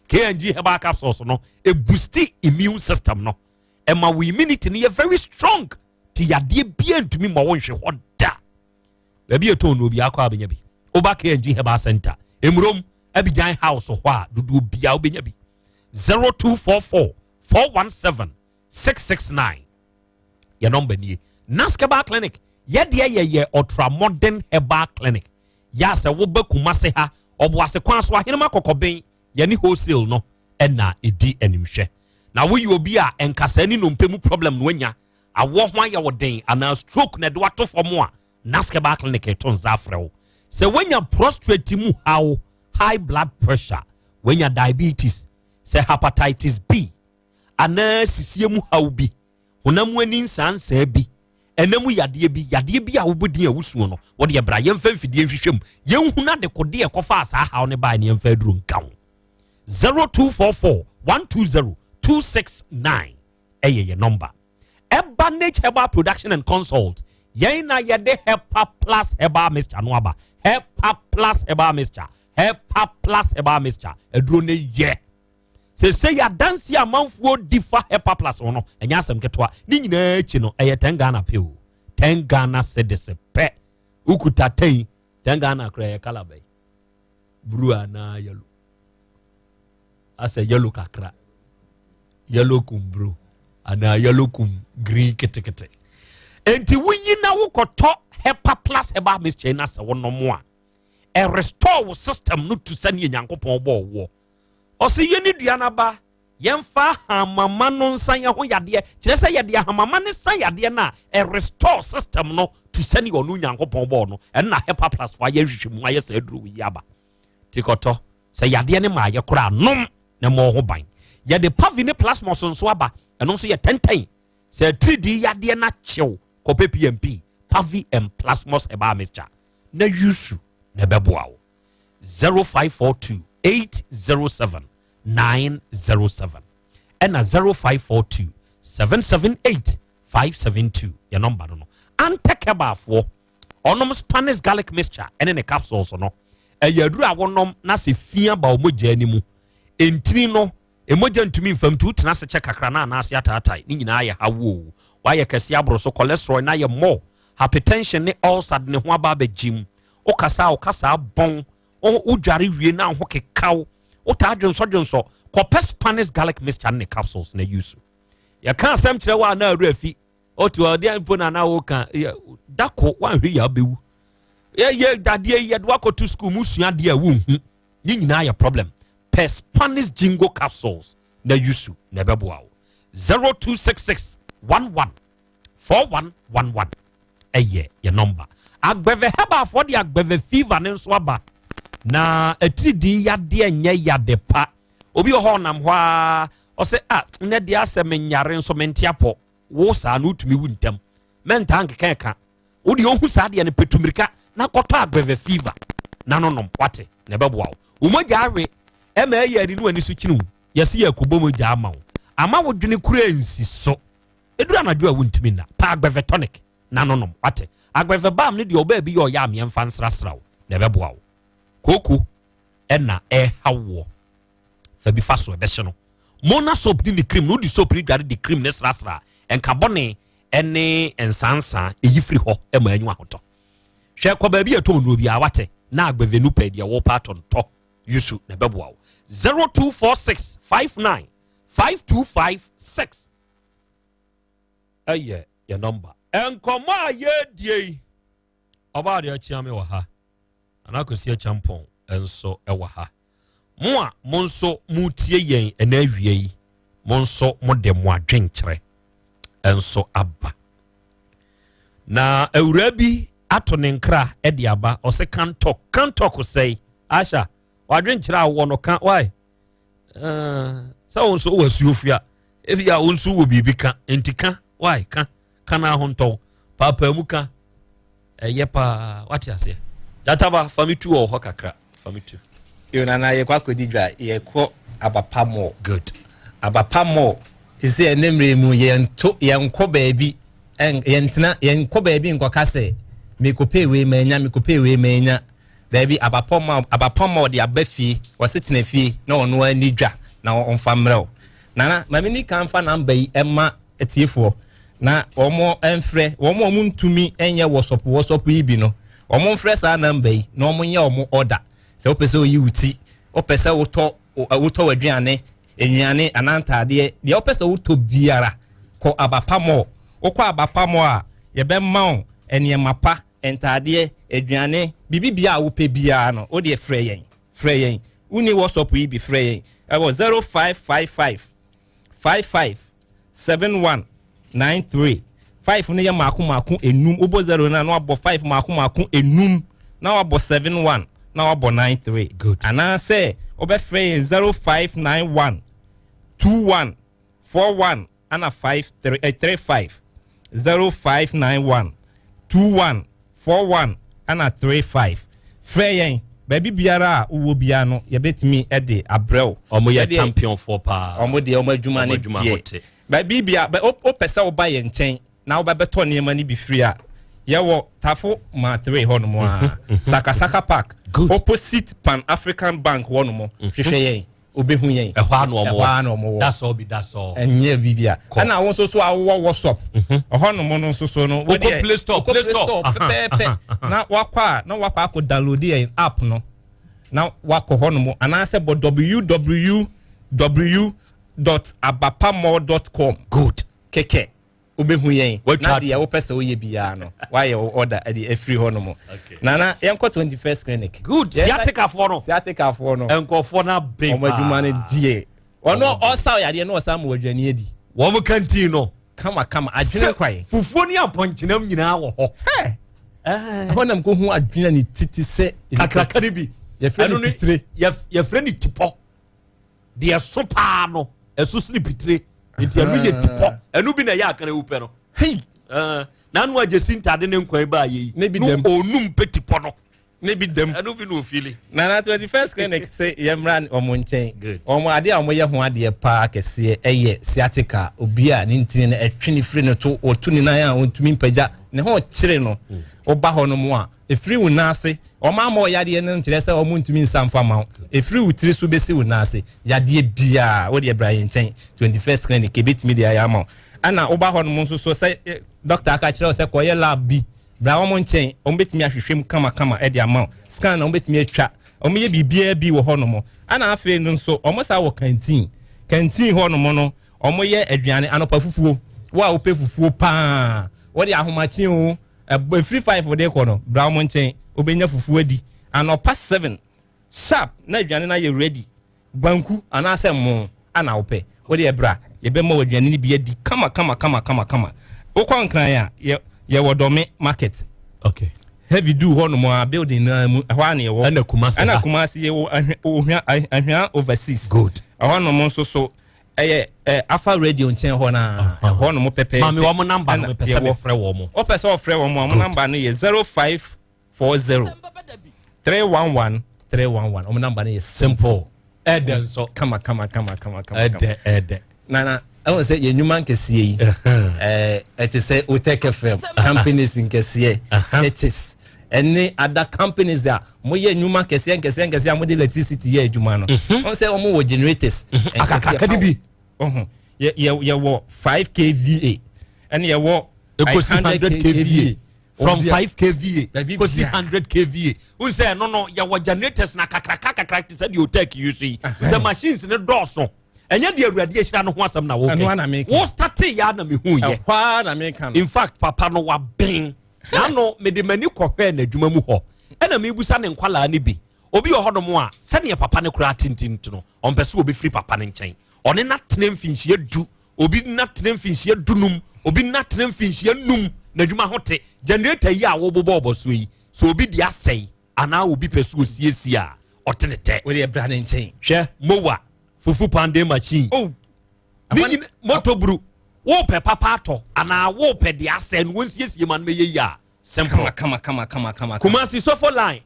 KNG herbal capsules no ɛboosti immune system no, ɛma wo immunity no yɛ very strong ti yadeɛ bia ntumi ma wo nhwe hɔ da. Baabi ɛtɔn no obi akɔ abɛnya bi. Woba KNG Herbal Center Emurom Abidjan House hɔ a dodoɔ bia wobɛnya bi. 0244 417 669 yɛ nɔmba nie. Nask Herbal Clinic yɛdeɛ yɛyɛ ultra modern herbal clinic yɛ a sɛ woba Kumase ha Ɔboase kwan so Ahenema Kɔkɔben yɛne wholesale no ɛna ɛdi animhwɛ. Na woyɛ obi a ɛnkasa ne nnompe mu problem no anya awɔ ho ayɛ wo den anaa stroke na ɛde wato fam a, Nask Herbal Clinic ɛto nsa afrɛ wo. Sɛ woanya prostate mu haw, high blood pressure, woanya diabetes, sɛ hepatitis B anaa sisie mu haw bi, honam mu ani nsansaa bi, ɛna mu yadeɛ bi, yadeɛ bi a wobɔ din a wosuo no, wɔde ɛbra yɛmfa mfidie nhwehwɛ mu yɛnhunu adekodeɛ ɛkɔfaa saa haw ne baa ne yɛmfa aduro nka ho. 0244 120 269 ɛyɛ yɛ nɔmba. Ɛba Nage Herbal Production and Consult yɛn na yɛde Hepa Plus Herbal Mixture no aba. Hepa Plus Herbal Mixture, Hepa Plus Herbal Mixture aduro ne yɛ sese yɛ adansi amanfoɔ di fa Hepa Plus ho no ɛnyɛ asɛm ketewa. Ne nyinaa akyi no ɛyɛ 10 Ghana pɛ o, 10 Ghana cedis pɛ. Wokuta 10 10 Ghana koraa ɛyɛ colour bɛyi, blue anaa yellow, asɛ yellow kakra, yellow kum blue anaa yellow kum green ketekete. Enti woyi na wokɔtɔ Hepa Plus Herbal Mixture na sɛ wonom a ɛrestore wo system no to sɛneɛ Nyankopɔn bɔɔ woɔ. Ɔse yɛne dua no aba yɛmfa ahamama no nsa yɛn ho yadeɛ, kyerɛ sɛ yɛde ahamama no sa yadeɛ no a ɛrestore system no to sɛneɛ ɔno Nyankopɔn bɔɔ no. Ɛno na Hepa Plus fo ayɛ nhwehwɛmu ayɛ saa aduro yi aba. Nti kɔtɔ sɛ yadeɛ no maayɛ koraa nom na mmɔ ho ban. Yɛde Pavi ne Plasmos nso aba, ɛno nso yɛ tɛntɛn sɛ atiridii yadeɛ no akyew kɔpɛ PMP Pavi and Plasmos Herbal Mixture na yusu na ɛbɛboa wo. 0542 807 907 ɛna 0542 778 572 yɛ nɔmba no. Antec Herbalfoɔ ɔnom Spanish garlic mixture ɛne ne capsules no ɛyɛ aduru a wɔnom na sɛ fia ba ɔmogya anim ntini no emogya ntumi mfam nti wotena ase kyɛ kakra na anaase ataatae ne nyinaa yɛ hawo wayɛ kɛse aboro so, cholesterol na yɛ mmɔ, hypertension ne ulcer de ne ho aba abɛgyim, wokasa a wokasa bɔn, wodware wie na ho kekaw, wotaa dwonsɔdwonsɔ, kɔpɛ Spanish garlic mixture ne capsules na use. Yɛka asɛm kyerɛ wo a na awura fi ɔte ɔdeɛ mpo na na woka dako wanhwɛ yɛ abɛwu yɛyɛ dadeɛ yi yɛde wakɔto sukuu mu sua adeɛ a wonhu ne nyinaa yɛ problem. Pɛ Spanish jingo capsules na use na ɛbɛboa wo. 0266 11 4111 ɛyɛ yɛ nɔmba. Agbɛvɛ herbalfoɔ de Agbɛvɛ fever ne nso aba na atiridii yadeɛ nyɛ yade pa. Obi wɔ hɔ ɔnam hɔ a ɔsɛ a nnɛ deɛ asɛ menyare nso mente apɔ wo saa no wotumi wu ntɛm mɛntaa nkeka ɛka wode ohu saa deɛ no pɛtu mmirika na kɔtɔ Agbɛvɛ fever na no nom wate na ɛbɛboa wo. Wo mogya awe ɛma ɛyɛ ani no ani so kyini wo yɛse yɛ akobɔ mogya ama wo ama wo dwene kura nsi so ɛduru anadwo a wontumi nna pa Agbɛvɛ tonic na no nom wate. Agbɛvɛ balm no deɛ ɔbaa bi yɛ ɔyɛ ameɛ mfa nsrasra wo na ɛbɛboa wo. Kooko ɛna ɛha woɔ fa bi fa so ɛbɛhye no. Mona soap ne ne cream no wode soap ne dware de cream ne srasra ɛnka bɔne ɛne nsansa ɛyi firi hɔ ɛma anyu ahotɔ. Hwɛ kɔ baabi a ɛtɔ nnuro biara wate. na agbevenu pɛ deɛ wɔpɛ atɔ no tɔ yusu na ɛbɛboa wo 0246 59 5256 ɛyɛ yɛ nɔmba nkɔmmɔ a yɛredie yi ɔbaa deɛ akyia me wɔ ha Nana Kwesi Acheampong nso wɔ ha mo a mo nso motie yɛn ɛna awia yi mo nso mode mo adwenkyerɛ nso aba na awuraa bi ato ne nkra de aba ɔsɛ kantɔk kantɔk sɛe asha wadwenkyerɛ a wɔ no ka wae sɛ wo nso wɔ asuofua ebi a wo nso wɔ biribi ka nti ka wae ka ka na ahontɔw paapaa mu ka ɛyɛ paa wate aseɛ gyataba fa me tu wɔ hɔ kakra fa me tu. Yo nana yɛkɔ akɔdi dwa yɛkɔ abapa mall. Good. Abapa mall sɛ ɛnɛ mmerɛ mu yɛnto yɛnkɔ baabi yɛntena yɛnkɔ baabi nkɔka sɛ mekɔpɛ wei manya mekɔpɛ wei manya baabi abapa mall abapa mall de aba fie wɔse tena fie na ɔno ani dwa na ɔmfa mmerɛ wo nana ma me ni kan fa namba yi ɛma atiefoɔ na wɔn mfrɛ wɔn a wɔn ntumi nyɛ wɔsɔpo wɔsɔpo yi bi no wɔn mfrɛ saa namba yi na wɔn nyɛ wɔn ɔda sɛ wopɛ sɛ oyi wo ti wopɛ sɛ wotɔ wotɔ w'aduane nnuane anaa ntaadeɛ deɛ wopɛ sɛ wotɔ biara kɔ abapa mall wokɔ abapa mall a yɛbɛma wo nneɛma pa ntaadeɛ aduane biribi biara a wopɛ biara no wodeɛ frɛ yɛn frɛ yɛn wonni wɔsɔpo yi bi frɛ yɛn ɛwɔ 0555 55 71 93 5 no yɛ mmaako mmaako enum wobɔ 0 no a na wabɔ 5 mmaako mmaako enum na wabɔ 71 na wabɔ 93 good anaasɛ wobɛfrɛ yɛn 0591 21 41 ana 5 3 eh, 35 0591 21 41 ana 35 frɛ yɛn baabi biara a wowɔ biara no yɛbɛtumi de abrɛ wo ɔmo yɛ championfoɔ paa ɔmo deɛ ɔmo adwuma no deɛ baabi bia wopɛ sɛ woba yɛn nkyɛn na wobɛbɛtɔ nneɛma no bi firi a yɛwɔ tafo matere hɔ nom a sakasaka park Good. opposite pan african bank hɔ nom hwehwɛ yɛn wobɛhu yɛn ɛhɔ a na ɛhɔ a na ɔmo wɔ that's all be that's all ɛnyɛ biribi a ɛna wo nso so awowɔ whatsapp ɛhɔ nom no nso so no Wokɔ Play Store, wokɔ Play Store. Aha, pɛpɛɛpɛ aha, aha. na wakɔ a na wakɔ akɔ download yɛn app no na wakɔ hɔ nom anaasɛ bɔ www dot abapamall dot com good kɛkɛ wobɛhu yɛn Watwa na ato. deɛ wopɛ sɛ woyɛ biara no wayɛ wo order ɛde afiri hɔ nom nana yɛnkɔ 21st clinic good sciaticafoɔ no sciaticafoɔ no nkɔfoɔ no aben ɔmo adwuma no deɛ ɔno ɔsa yadeɛ na ɔsa ma waduane adi wɔn kantin no kama kama adwene kwae fufuo ne apɔnkyenam nyinaa wɔ hɔ ɛhɔ nam kɔhu adwene ne titi sɛ kakraka no bi yɛfrɛ no Ɛno ne- pitire yɛfrɛ no tipɔ deɛ ɛso paa no ɛso sene pitire nti ɛno yɛ tipɔ ɛno bi na ɛyɛ akana wupɛ no hei na ano agye si ntade ne nkwan baa yɛ yi Ne bi no dɛm. onum pɛ tipɔ no ne bi dɛm ɛno bi na ofili nana 21st clinic sɛ yɛmmra ɔmo nkyɛn Good. ɔmo adeɛ a ɔmo yɛ ho adeɛ paa kɛseɛ ɛyɛ sciatica obi a ne ntini no ɛtwe ne firi ne to ɔtu ne nan a ɔntumi mpagya ne ho kyere no woba hɔ nom a ɛfiri wo nan ase ɔmo ama ɔyadeɛ no nkyerɛ sɛ ɔmo ntumi nsa mfa ma wo ɛfiri wo tiri so bɛsi wo nan ase yadeɛ biaa wode bra yɛn nkyɛn 21st clinic ɛbɛtumi de ayɛ ama wo ɛna woba hɔ nom nso so sɛ doctor aka kyerɛ wo sɛ kɔyɛ lab bi bra wɔn nkyɛn wɔn bɛtumi ahwehwɛ mu kamakama ɛde ama wo scan na wɔn bɛtumi atwa wɔn yɛ biribiara bi wɔ hɔ nom ɛna afei no nso wɔn sa wɔ canteen canteen hɔ nom no wɔn yɛ aduane anɔpa fufuo wo a wopɛ fufuo paa wɔde ahomakye o ɛbɔ efiri 5 de kɔ no bra wɔn nkyɛn wobɛnya fufuo adi anɔpa 7 sharp na aduane no ayɛ ready banku anaasɛ mo ana wopɛ wode ɛbra yɛbɛma wɔ aduane no bi adi kama kama kama kama kama wokɔ nkran a yɛwɔ dɔme market okay heavy do hɔ nom a building naa mu ɛhɔ a na yɛwɔ ɛna Kumasi ɛna ha. Kumasi yɛwɔ ohwia ahwea overseas good ɛhɔ nom nso so ɛyɛ ɛ afa radio nkyɛn hɔ naa ɛhɔ nom pɛpɛɛpɛ maame wɔn namba no Ɛna mepɛ sɛ yɛwɔ. mefrɛ wɔn mo wopɛ sɛ ɔfrɛ wɔn a wɔn namba no yɛ 0540 311 311 wɔn namba no yɛ simple ɛdɛ nso kama kama kama kama kama ɛdɛ ɛdɛ nana ɛwɔ sɛ yɛn nnwuma nkɛseɛ yi ɛɛ ɛte sɛ otec fm companies nkɛseɛ churches ɛne other companies a moyɛ nnwuma nkɛseɛ nkɛseɛ nkɛseɛ a mode electricity yɛ adwuma no wɔn sɛ wɔn wɔ generators nkɛseɛ Akakraka no bi. ɔho yɛ yɛ yɛwɔ 5 kva ɛne yɛwɔ Ekosi 100 kVA. From 5 kva kɔsi 100 kva. Wohu sɛ ɛno no yɛwɔ generators na kakraka kakra te sɛ deɛ otec yi so yi. Sɛ machines no dɔɔso. Ɛnyɛ deɛ Awurade ahyira no ho asɛm na woka. Wo starte yɛ a na mehu yɛ. In fact papa no waben. N'ano mede m'ani kɔhwɛɛ n'adwuma mu hɔ. Ɛna mebusa ne nkwalaa no bi. Obi wɔ hɔnom a sɛdeɛ papa no koraa tententen no ɔmpɛ sɛ ɔbɛfiri papa no nkyɛn. Ɔne no atena mfinhyia du obi nna tena mfinhyia dunum obi nna tena mfinhyia num n'adwuma ho te generator yi a wɔbobɔ ɔbɔ so yi sɛ obi de asɛe anaa obi pɛ so osiesie a ɔte ne tɛ wode ɛbra ne nkyɛn hwɛ mowa fufu pande machine oh. ne nyina moto buru wopɛ papa atɔ anaa wopɛ de asɛe no wɔnsiesie ma no mɛyɛ yi a simple kama kama kama kama Kumasi sofo line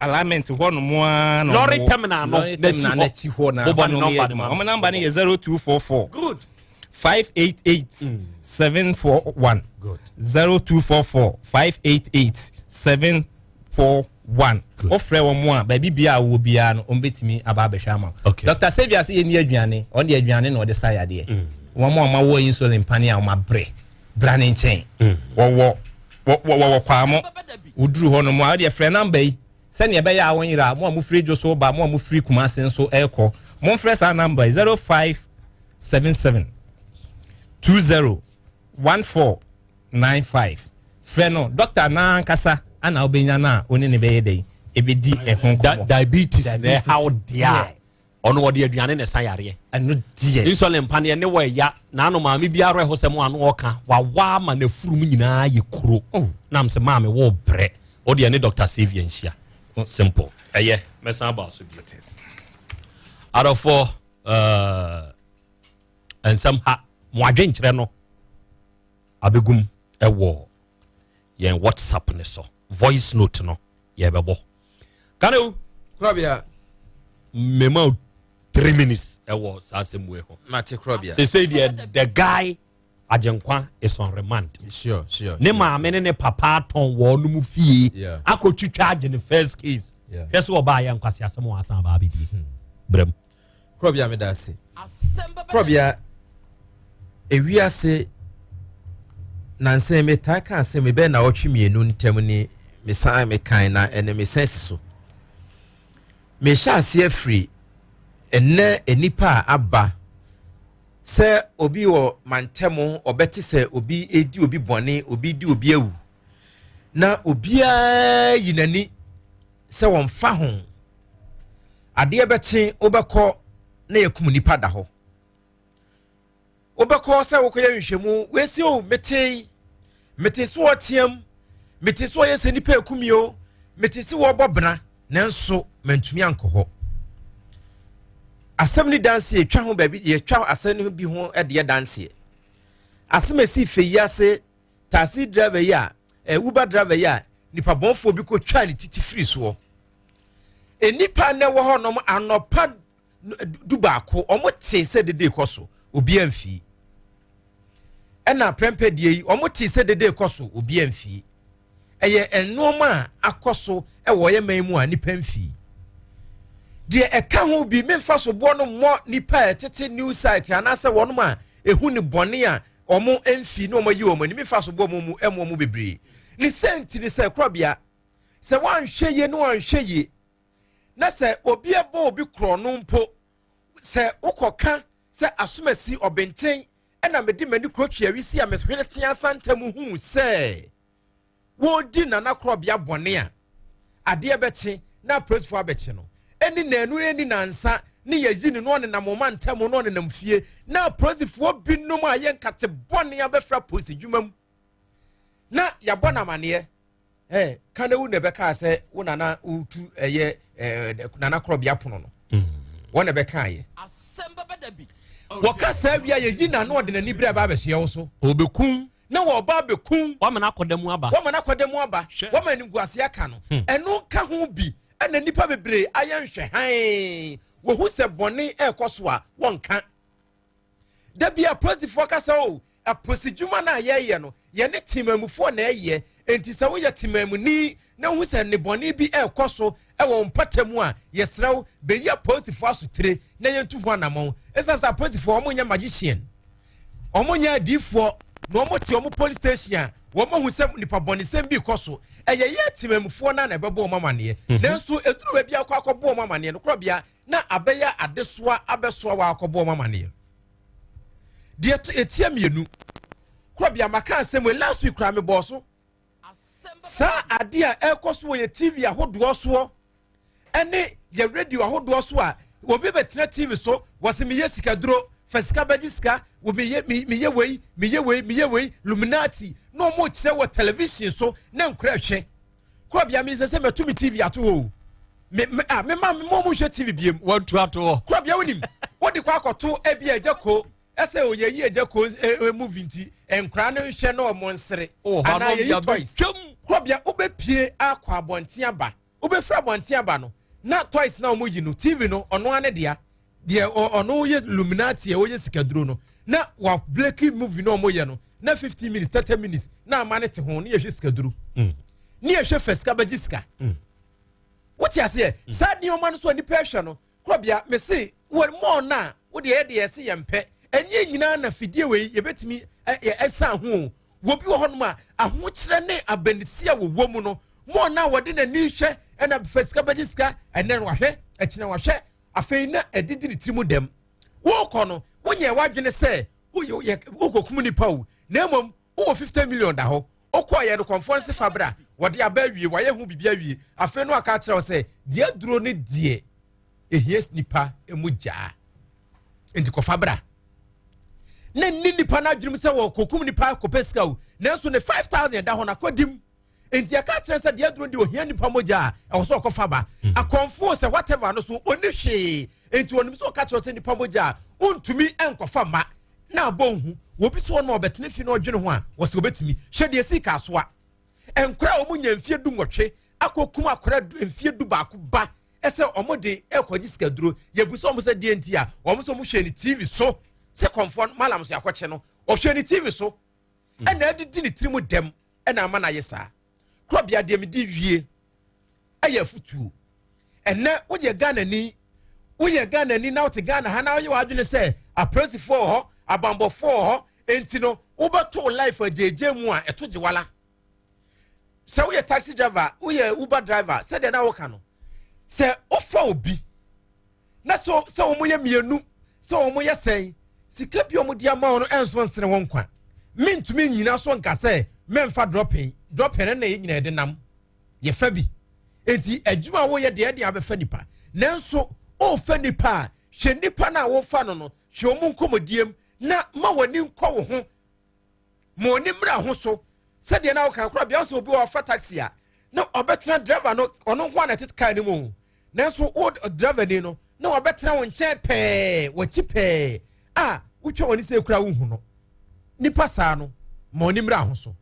alignment hɔ nom ara na lorry terminal no n'akyi hɔ na bobɔ ne nɔmba no ma wɔn nɔmba no yɛ 0244 good 588 741 good 0244 588 741 wofrɛ wɔn a baabi bia a wɔ biara no wɔn bɛtumi aba abɛhwɛ ama wo Dr. Saviour sɛ yɛnni aduane ɔno deɛ aduane na ɔde sa yadeɛ wɔn a wɔawɔ insulin pane a wɔn abrɛ bra ne nkyɛn mm. wɔwɔ wɔwɔ kwaa mo woduru hɔ nom a wodeɛ frɛ namba yi sɛnea ɛbɛyɛ a wonyera mo a mofiri dwo so ba mo a mofiri Kumase nso ɛrekɔ momfrɛ saa namba yi 0577 20 1495 frɛ no dɔkta n'ankasa ana wobɛnya no a wo ne ne bɛyɛ dɛn ɛbɛdi ɛho nkɔmmɔ diabetes na ɛhaw deɛ a Ɔno ɔde aduane na ɛsa yareɛ. Ɛno deɛ. Insulin mpaneɛ ne wɔ ɛya n'ano maame bi awerɛho sɛm ano ɔka wawa ama n'afurum nyinaa yɛ kuro. Oh. Nam sɛ maame wɔ brɛ. O deɛ ne Dr. Xavier nhyia. Simple. Ɛyɛ mɛsan aba so bio. Adɔfoɔ uh, nsɛm ha mo adwenkyerɛ no abɛgum ɛwɔ yɛn WhatsApp ne so voice note no yɛbɛbɔ. Kane Korabea. Mema three minutes ɛwɔ saa asɛm wei ho. Mate korabea. Sese deɛ the guy Agyenkwa is on remand. Sure, sure. Ne maame ne ne papa atɔn wɔn mu fie. Akɔtwitwa agye ne first case. Hwɛ sɛ ɔbaa yɛ nkwasi asɛm wɔn asan aba abɛdie. Brɛm. Korabea meda ase. Korabea ewiase nansa metaa ka asɛm bɛyɛ na ɔtwe mmienu ntam ni mesan mekan na ɛne mesan si so. Mehyɛ aseɛ firi ɛnnɛ nnipa a aba sɛ obi wɔ mantam ɔbɛte sɛ obi redi obi bɔne, obi di obi awu na obiara yi n'ani sɛ wɔmfa ho. Adeɛ bɛkye wobɛkɔ na yɛkum nipa da hɔ. Wobɛkɔ sɛ wokɔyɛ nhwehwɛmu, wesi o, metee, mete so ɔteam, mete so ɔyɛ sɛ nipa ekum yi o, mete se wɔbɔ bena, nanso mantumi ankɔ hɔ. Asɛm ne danseɛ yɛtwa ho baabi, yɛtwa asɛm no bi ho deɛ danseɛ. Asɛm esi fɛ yi ase, taxi driver yi a, eh, Uber driver yi a, nipa bɔnfoɔ bi kɔtwaa ne titi firi soɔ. Nnipa na ɛwɔ hɔnom anɔpa du baako wɔn te sɛ dede kɔ so obi amfie ɛna prɛmpɛ deɛ yi wɔn te sɛ dede kɔ so obi amfie ɛyɛ nneɛma a akɔ so ɛwɔ yɛ man mu a nipa mfie deɛ ɛka ho bi memfa so boɔ no mmɔ nipa a ɛtete new site anaasɛ wɔn a ehu ne bɔne a wɔn mfi na wɔn ayi wɔn ani memfa so boɔ wɔn mu ɛmo wɔn bebree ne sɛnti ne sɛ korɔbea sɛ wɔanhwɛ yie na wɔanhwɛ yie na sɛ obi ɛbɔ obi korɔno mpo sɛ wokɔka sɛ asomasi ɔbenten ɛna mede m'ani kuro tweawisi a mehwene tea santa mu huu sɛ wɔredi nana korɔbea bɔne a adeɛ bɛkye na apolisifoɔ abɛkye no ɛni nanu ɛni nansa ne yɛyi no na ɔnenam ɔma ntam na ɔnenam fie na apolisifoɔ binom a yɛ nkate bɔne abɛfra apolisi dwuma mu na yɛabɔ no amaneɛ ɛ ka na wu na ɛbɛkaa sɛ wo nana wotu ɛyɛ ɛ nana korɔbea pono no mm. wɔn na ɛbɛkaa yɛ wɔka saa wia yɛyi na na ɔde n'ani berɛ ba abɛhyia wo so ɔbɛkum na wɔba abɛkum wɔma no akɔda mu aba wɔma no akɔda mu aba wɔma animguase aka no hmm. ɛno nka ho bi ɛna nnipa bebree ayɛ nhwɛ hann wɔhu sɛ bɔne ɛrekɔ so a wɔnka Da bi apolisifoɔ ka sɛ, O, apolisidwuma no a yɛreyɛ no, yɛne temanmufoɔ na ɛyɛ, enti sɛ woyɛ temanmuni na wohu sɛ nnebɔne bi rekɔ so wɔ wo mpɔtam a, yɛsrɛ wo, bɛyi apolisifoɔ asotire na yɛntu ho anammɔn. Ɛsiane sɛ apolisifoɔ, wɔnyɛ magician, wɔnyɛ adiyifoɔ, na wɔte wɔn police station a, Wɔn ahu sɛ nipa bɔnesɛm bi rekɔ so. Ɛyɛ yɛ temamufoɔ no a na ɛbɛbɔ wɔn amaneɛ. Mhm. Nanso ɛduru baabi akɔ akɔbɔ wɔn amaneɛ no, korɔbea na abɛyɛ adesoa abɛsoa wɔ akɔbɔ wɔn amaneɛ. Deɛ ɛtia mmienu, korɔbea maka asɛm wei last week koraa mebɔɔ so. Saa adeɛ a ɛrekɔ so wɔ yɛ TV ahodoɔ soɔ ɛne yɛ radio ahodoɔ so a obi bɛtena tv so wɔsi meyɛ sikaduro fa sika bɛgye sika wɔ meyɛ meyɛ wei meyɛ wei meyɛ wei luminati na wɔn kyerɛ wɔ television so na nkura hwɛ kurabea mi sɛ sɛ mɛto mi tv ato hɔ o me me a me ma me mo mo hwɛ tv biem wɔatu ato hɔ kurabea wonim wode kɔ akɔto ebi agya ko ɛsɛ o yɛyi agya ko e, e, movie nti nkura no nhwɛ na wɔn nsere anaa yɛyi toys kurabea wobɛpie akɔ abɔnten aba Wobɛfiri abɔnten aba no, na toys na wɔyi no, TV no, ɔno ara ne dea. Deɛ ɔno yɛ Illuminati a ɔyɛ sikaduro no, na wa bleki movie na wɔyɛ no, na 15 minutes, 30 minutes, na ama no te ho, ne yɛhwɛ sikaduro. Mm. Ne yɛhwɛ fɛ sika bɛgye sika. Mm. Wote aseɛ? Mm. Saa nneɛma no so a nipa ɛhwɛ no, Korɔbea, mese wɔ mɔɔ no a, wo deɛ yɛde yɛse yɛmpɛ. Ɛnyɛ nyinaa na fidie wei yɛbɛtumi ɛsan ho o. Wɔ bi wɔ hɔnom a, ahokyerɛ ne abanisi a wɔwɔ mu no, mɔɔ no a wɔde n'ani hwɛ ɛna fa sika bɛgye sika, ɛnɛ no wahwɛ, ɛkyina wahwɛ, afei na ɛdidi ne tiri mu dɛm. Wokɔ no, wonyɛ w'adwene sɛ wokɔkum nipa o, na mmom wowɔ 50 million da hɔ, wokɔɔyɛ no kɔmfoɔ no se fa bra, wɔde aba awie, wɔayɛ ho biribi awie, afei no aka akyerɛ wo sɛ deɛ aduro ne deɛ ɛhia nipa mu gyaa, nti kɔfa bra. Na nni nipa no adwenem sɛ wɔkɔkum nipa kɔpɛ sika o, nanso ne 5000 ɛda hɔ no akɔdim. Nti ɛka kyerɛ sɛ deɛ aduro deɛ ohia nipa mogya a ɛwɔ sɛ ɔkɔfa ba. Hmm. Akɔmfoɔ sɛ whatever no so ɔni hwee. Nti ɔnim sɛ ɔka kyerɛ sɛ nipa mogya a ɔntumi nkɔfa ma na abɔ nhu. Wɔbi so ɔno ɔbɛtena fi na ɔdwene ho a wɔsɛ ɔbɛtumi. Hwɛ deɛ si kaasoa. Nkora a wɔn nya mfie du nwɔtwe akɔkum akora mfie du baako ba ɛsɛ wɔn de ɛkɔgye sikaduro. Yɛbu sɛ wɔn sɛ deɛ nti a wɔn sɛ wɔn hwɛ ne TV so sɛ kɔmfoɔ malam so yɛakɔkye no ɔhwɛ ne TV so ɛna adidi ne tirim dɛm. ɛna ama no ayɛ saa korɔbea deɛ mede wie ɛyɛ afutuo ɛnɛ woyɛ Ghanani woyɛ Ghanani na wote Ghana ha na woyɛ w'adwene sɛ apolisifoɔ wɔ hɔ abanbɔfoɔ wɔ hɔ enti no wobɛto wo life agyegye mu a ɛto gye wala sɛ woyɛ taxi driver woyɛ uber driver sɛdeɛ na woka no sɛ wofa obi na so sɛ wɔn yɛ mmienu sɛ wɔn yɛ sɛn sika bi a wɔn de ama wɔn no ɛnso nsene wɔn nkwa mentumi nyina so nka sɛ mɛnfa dropping dropping no na yɛ nyina yɛde nam yɛfa bi enti adwuma a woyɛ deɛ ɛde abɛfa nipa nanso ɔrefa nipa a hwɛ nipa no a wofa no no hwɛ wɔn nkɔmɔdiem na ma wɔn ani nkɔ wo ho ma ɔni mmra ho so sɛdeɛ na woka koraa bia sɛ obi wɔ ɔfa taxi a na ɔbɛtena driver no ɔno nko a na ɛte car no mu nanso wo driver ni no na wabɛtena wo nkyɛn pɛɛ wakyi pɛɛ a wotwa wɔn sɛ kura wohu no nipa saa no ma ɔni mmra ho so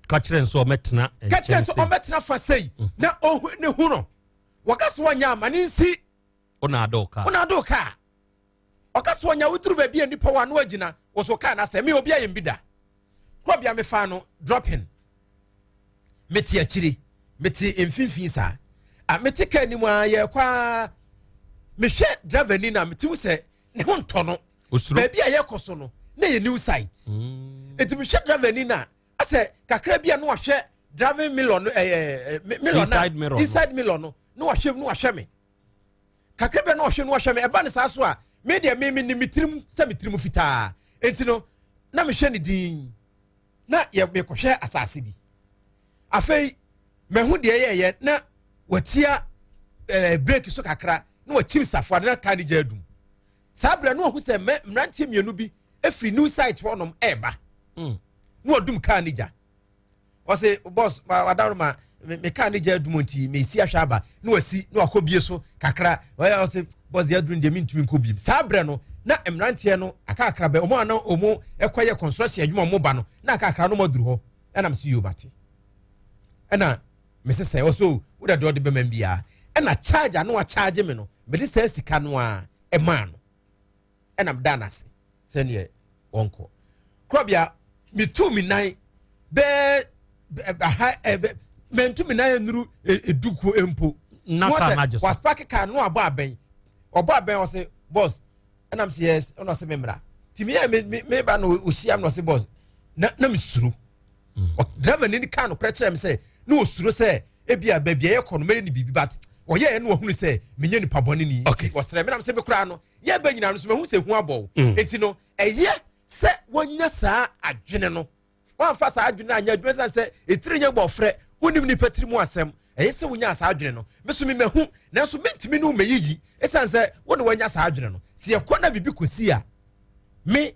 ka kyerɛ nso ɔmɛtena nkyɛn ka kyerɛ nso ɔmɛtena fa sei mhm. na ɔhu ne hu no wɔka so wɔnyɛ ama ne nsi wona adɔ kaa wona adɔ kaa Ɔka sɛ ɔnya woduru baabi a nnipa wɔ ano agyina wɔ so kaa no asɛ me obi ayɛ mbi da korɔbea mefaa no dropping mete akyiri mete mfimfini saa a mete kaa anim a yɛkɔ a mehwɛ driver ni na mete hu sɛ ne ho ntɔ no baabi a yɛkɔ so no na yɛ new site mm. nti mehwɛ driver ni na asɛ kakra bi a na wahwɛ driving mirror no ɛɛ mirror na inside mirror no na wahwɛ mu na wahwɛ me kakra bɛ na ɔhwɛ no ɔhwɛ me ɛba ne saa so a me deɛ me me ne me tirim sɛ me tirim fitaa enti no na mehwɛ ne din na yɛ mekɔhwɛ asase bi afei mahu deɛ yɛyɛ na watia ɛɛ eh, break so kakra na wakyim safoa na kaa ne gya adum saa berɛ no ɔhu sɛ mmeranteɛ mmienu bi efiri new site hɔnom ɛɛba hmm. na wadum kaa ne gya ɔse boss wadaworo ma me kaa ne gya adum nti mesi ahwɛ aba na wasi na wakɔ bie so kakra ɔyɛ ɔse boss deɛ aduru deɛ mentumi nkɔ biem saa berɛ no na mmeranteɛ no akakra bɛ ɔmo a na ɔmo ɛkɔyɛ construction adwuma ɔmo ba no na akakra no ɔmo aduru hɔ ɛna mese yoo mate ɛna mese sɛ ɔse o wode deɛ ɔde bɛma biara ɛna charge ano a charge me no mede saa sika no a ɛmaa no ɛna meda no ase sɛdeɛ wɔnkɔ korɔbea metu me nan bɛɛ aha ɛbɛ mɛntu me nan nnuru edu ko mpo na kaa no agye so waspark kaa no abɔ abɛn ɔbɔ abɛn ɔsɛ boss ɛna m sɛ yes ɛna ɔsɛ me mmra ti mi yɛ me me me ba na ohyia mi na ɔsɛ boss na na me suro. Driver ni kaa nokorɛ kyerɛ me sɛ ne ɔsuro sɛ ebi a baabi a yɛkɔ no mɛyɛ ne biribi but ɔyɛɛ no ɔhunu sɛ menyɛ nipa bɔne ni nti ɔsrɛ me nam sɛ me koraa no yɛba nyinaa no so mahu sɛ hu abɔ wo mm. nti no ɛyɛ sɛ wɔnya saa adwene no wɔamfa saa adwene no anyɛ adwuma sane sɛ ɛtiri nyɛ bɔfrɛ wonim nipa tiri mu asɛm ɛyɛ sɛ wonya saa adwene no me so memahu nanso mentumi ne wo mɛyiyi ɛsiane sɛ wo ne woanya saa adwene no sɛ yɛkɔ na biribi kɔsi a me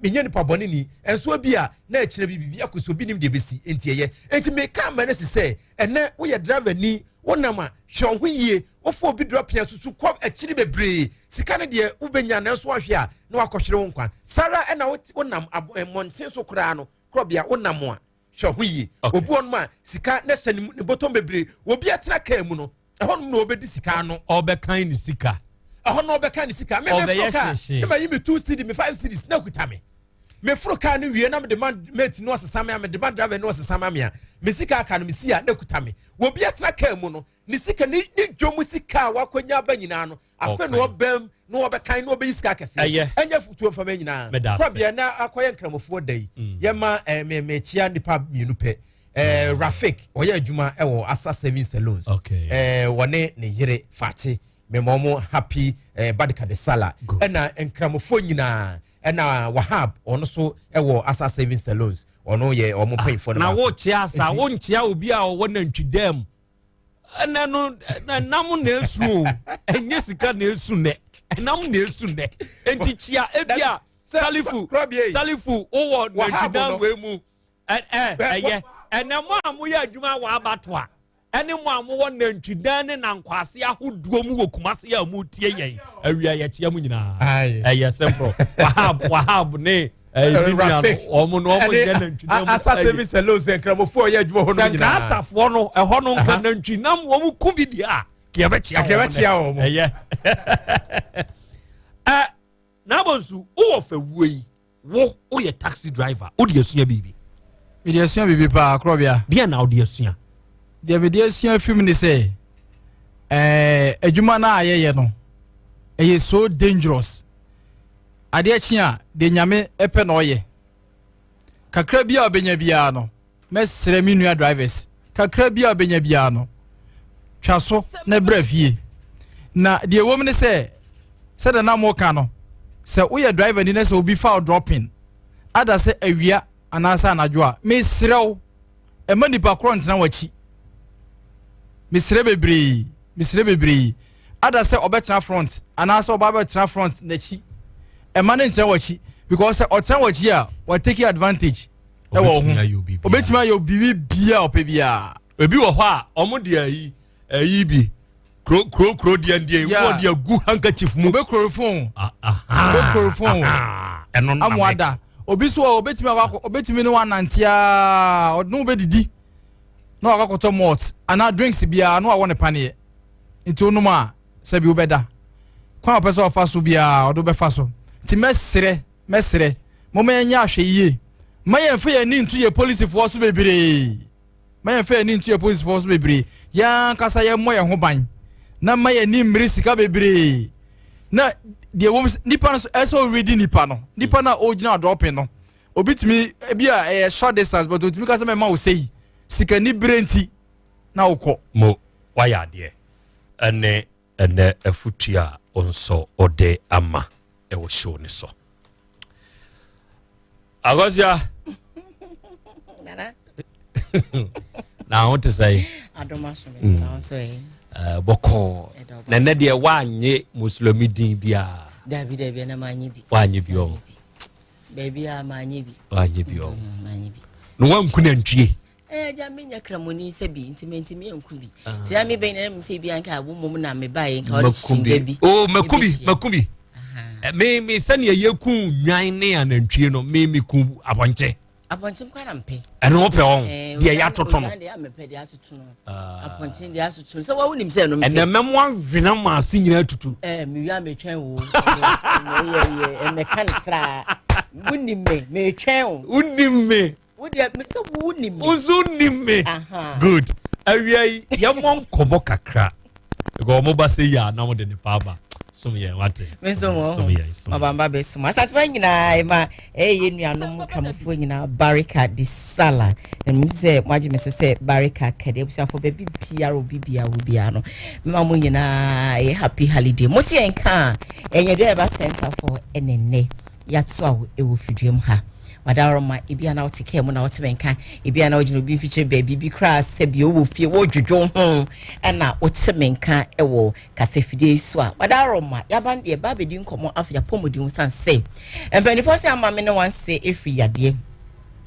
menyɛ nipa bɔne ni ɛnso bi a na akyerɛ bi biribi akɔsi obi nim deɛ bɛsi nti ɛyɛ nti meka ama no si sɛ ɛnɛ woyɛ driver ni wonam a hwɛ wo ho yie wofa obi dura pia susu kɔ akyiri bebree sika no deɛ wobɛnya nanso wahwɛ a na wakɔhwere wo nkwa sara ɛna wonam mmɔnten so koraa no korɔbea wonam a hwɛ ho yie obi wɔnom a sika na hyɛ ne bɔtɔm bebree obi atena kaa mu no ɛhɔnom na ɔbɛdi sika ano ɔbɛkan ne sika ɛhɔ na ɔbɛkan ne sika me meforo kaa ne ma yi me two cedi me five cedis na kuta me meforo kaa no wie na mede ma mate no ɔsesa me a mede ma driver no ɔsesa ma me a me sika aka no me si a na kuta me obi atena kaa mu no ne sika ne ne dwom sika a wakɔnya aba nyinaa no afei na ɔbɛm na ɔbɛkan na ɔbɛyi sika kɛseɛ ɛnyɛ futuo mfama nyinaa kɔbea na akɔyɛ nkramofoɔ da yi mm. yɛma ɛɛ eh, mekyia nipa mmienu pɛ ɛɛ eh, Rafik ɔyɛ adwuma ɛwɔ Asa Seven Saloons ɛɛ eh, wɔne ne yere Fati mɛma wɔn happy ɛɛ Badika de Sala ɛna nkramofoɔ nyinaa ɛna Wahab ɔno so ɛwɔ Asa Seven Saloons ɔno yɛ wɔn mpanyinfoɔ no baako. Na wokyia asa wonkyia obi a ɔwɔ nantwi dɛm. ɛnɛ no ɛnam na esu o ɛnyɛ sika na esu nɛ ɛnam na esu nɛ nti kyia ebi a salifu salifu wowɔ nantwidan wei mu ɛ ɛ ɛyɛ ɛnɛ mo a moyɛ adwuma wɔ abatoa ɛne mo a mowɔ nantwidan ne nankwase ahodoɔ mu wɔ kumase a mo tie yɛn awia yɛkyia mu nyinaa ɛyɛ simple wahab wahab ne ɛyi nua no wɔn no wɔn nyɛ nantwi nam asa service alone sɛ nkramofoɔ yɛ adwuma hɔ nom nyinaa sɛ asafoɔ no ɛhɔ no nka nantwi nam wɔn ku bi deɛ a kìɛbɛkyia wɔn kìɛbɛkyia wɔn ɛyɛ ɛ n'abɔ nso wowɔ fɛ wuo yi wo woyɛ taxi driver wode asua biribi mede asua biribi paa korɔbea deɛ na wode asua deɛ mede asua fim ne sɛ ɛɛ adwuma no a yɛyɛ no ɛyɛ so dangerous Adeɛ kye a, deɛ Nyame pɛ na ɔyɛ. Kakra bi a ɔbɛnya biara no, mɛsrɛ me nua drivers, kakra bi a ɔbɛnya biara no, twa so na bra fie. Na deɛ ɛwɔ mu ne sɛ, sɛdeɛ na moka no, sɛ woyɛ driver ni na sɛ obi fa wo dropping, ada sɛ awia anaasɛ anadwo a, mesrɛ wo, ɛma nipa korɔ ntena w'akyi. Mesrɛ bebree, mesrɛ bebree. Ada sɛ ɔbɛtena front anaasɛ ɔba bɛtena front n'akyi. Ɛma ne ntena w'akyi because sɛ ɔtena w'akyi a wa take advantage ɛwɔ ho. Obetumi ayɛ biribi bia ɔpɛ biara. Ebi wɔ hɔ a wɔn de ayi ayi bi kuro kuro kuro deɛ deɛ wɔ deɛ gu handkerchief mu. Obe chloroform. Obe chloroform. Ɛno na Amu ada. Obi so a obetumi akɔ obetumi ne wanante aa ɔde ne bɛdidi na wakɔ akɔtɔ malt anaa drinks biara na wawɔ ne paneɛ nti wonom a sɛbi wobɛda kwan a ɔpɛ sɛ ɔfa so biara ɔde wobɛfa so nti mɛsrɛ mɛsrɛ moma yɛnyɛ ahwɛ yie ma yɛmfa yɛn ani nto yɛ polisifoɔ so bebree ma yɛmfa yɛn ani nto yɛ polisifoɔ so bebree yɛn ankasa yɛmmɔ yɛn ho ban na ma yɛn ani mmere sika bebree na deɛ wɔm nipa no so ɛsɛ ɔredi nipa no nipa no a ɔgyina adɔpin no obi tumi ebi a ɛyɛ short distance but otumi ka sɛ mɛma wo sɛyi sika ni bere nti na wokɔ. Mo wayɛ adeɛ ɛne ɛnɛ afutuo a ɔnsɔ ɔde ama ɛwɔ show ne so. Akɔsia. Nana. Na ho te sɛ. Adoma so me so na ho so ɛ. Eh, bɔkɔɔ. Na ɛnɛ deɛ woanye musulmi din biara. Dabi dabi ɛna manye bi. Woanye bi ɔ. Baabi a manye bi. Woanye bi ɔ. Mm, manye bi. Na woanku nantwie. Eh, agya menya kramoni sɛ bi nti mentumi anku bi. Ah. Sɛ ya mebɛn na mesɛ bi anka wo mmom na mebaeɛ nka ɔde hyinga bi. Oh, maku bi, maku bi. Eh, me me sɛnea yɛku nwan ne anantwie no me meku abɔnkye. Apɔnkye nkwa na mpɛ. Ɛno wopɛ wɔn eh, deɛ yɛatoto no. Deɛ mepɛ deɛ atoto no. Ah. Apɔnkye deɛ atoto no sɛ wɔn nim sɛ ɛno mpɛ. Ɛnna mɛmo awena mo ase nyinaa tutu. Ɛɛ eh, mewia metwɛn wo. Ɛmɛ ɛmɛka ne tra. Wonim me metwɛn wo. Wonim me. Wo deɛ me sɛ wo nim me. Wo nso nim me. Good. Awia yi yɛmmɔ nkɔmmɔ kakra. Because wɔn ba sɛ yi a na wɔde ne pa aba. Som yɛn wate. Me nso mo Som yɛn. Som yɛn. Mabamba bɛsom. Asantema nyinaa ɛma ɛyɛ yɛn nuanom Nkramofoɔ nyinaa Barika de Sala. Na menim sɛ moagye me so sɛ Barika Kadi. Abusuafoɔ baabi biara obi biara wɔ biara no. Mema mo nyinaa ɛyɛ happy holiday. Mote yɛn ka a ɛnyɛ dɛ ɛba center for ɛne nnɛ. Yɛatoa wo ɛwɔ fidua mu ha. Wadaworoma, ebia na wote kaa mu na wote me nka, ebia na wogyina obi mfikyire baabi bi koraa sɛ bi wowɔ fie wodwodwo ho ɛna wote me nka ɛwɔ kasafidie yi so a. Wadaworoma, yɛaba no deɛ ba abɛdi nkɔmmɔ afa yɛapɔmuden ho sane sɛ mpanimfoɔ sɛ ama me ne wanse ɛfiri yadeɛ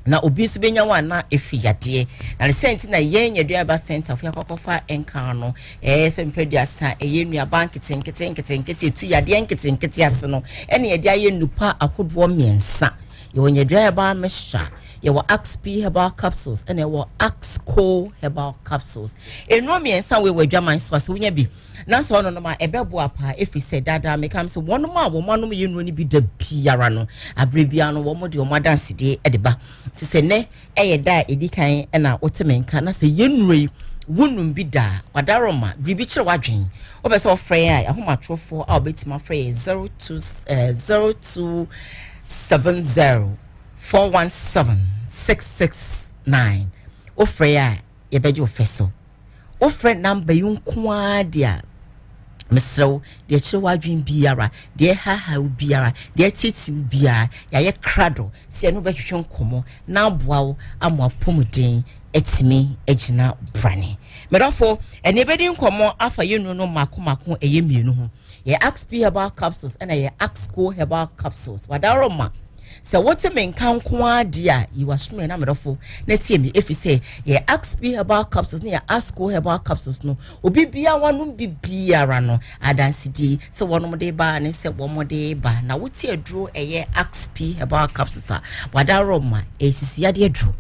na obi nso bɛnya wɔn ana ɛfiri yadeɛ na ne sɛ nti na yɛn Nyaduaba Center fo yɛakɔkɔfa nka no ɛyɛ sɛ mprɛduasa ɛyɛ nnuaba nketenkete nketenkete ɛtu yadeɛ nketenkete ase no ɛne yɛde ayɛ nnupa ahodoɔ mmiɛnsa. Yɛwɔ Nyadua Herbal Mixture, yɛwɔ Axp Herbal Capsules, ɛna ɛwɔ Axco Herbal Capsules. Nnuro mmiɛnsa wei wɔ adwaman so a sɛ wonya bi na sɛ ɔnonom a ɛbɛboa paa, ɛfiri sɛ daadaa meka m sɛ wɔnom a wɔn anom yɛ nnuro no bi da biara no, aberɛ biara no wɔn de wɔn adansedie de ba. Nti sɛ nnɛ ɛyɛ da a ɛdi kan na wote me nka na sɛ yɛ nnuro yi wonum bi da a, wadaroma biribi kyerɛ w'adwen. Wopɛ sɛ wɔfrɛ yɛn a, ahomatorofoɔ a wɔbɛtumi afrɛ yɛ 02 0270 417 669. Wofrɛ yɛ a yɛbɛgye wo fɛ so. Wofrɛ namba yi nko ara deɛ a, mesrɛ wo, deɛ ɛkyerɛ w'adwene biara, deɛ ɛhaha wo biara, deɛ ɛtete wo biara, yɛayɛ krado sɛ yɛne wobɛtwetwe nkɔmmɔ na aboa wo ama w'apɔmuden atumi agyina brane. Medɔfo, ɛne yɛbɛdi nkɔmmɔ afa yɛn nnuro no mmaako mmaako ɛyɛ mmienu ho. Yɛ Axp Herbal Capsules ɛna yɛ Axco Herbal Capsules. Wadaroma, sɛ wote me nka nko ara deɛ a, yi w'asomerɛ na medɔfo na tie me, ɛfiri sɛ yɛ Axp Herbal Capsules ne yɛ Axco Herbal Capsules no, obi biara wanom bi biara no, adansedie sɛ wɔnom de ba ne sɛ wɔn de ba. Na wote aduro ɛyɛ Axp Herbal Capsules a, wadaroma, ɛsisi yadeɛ aduro.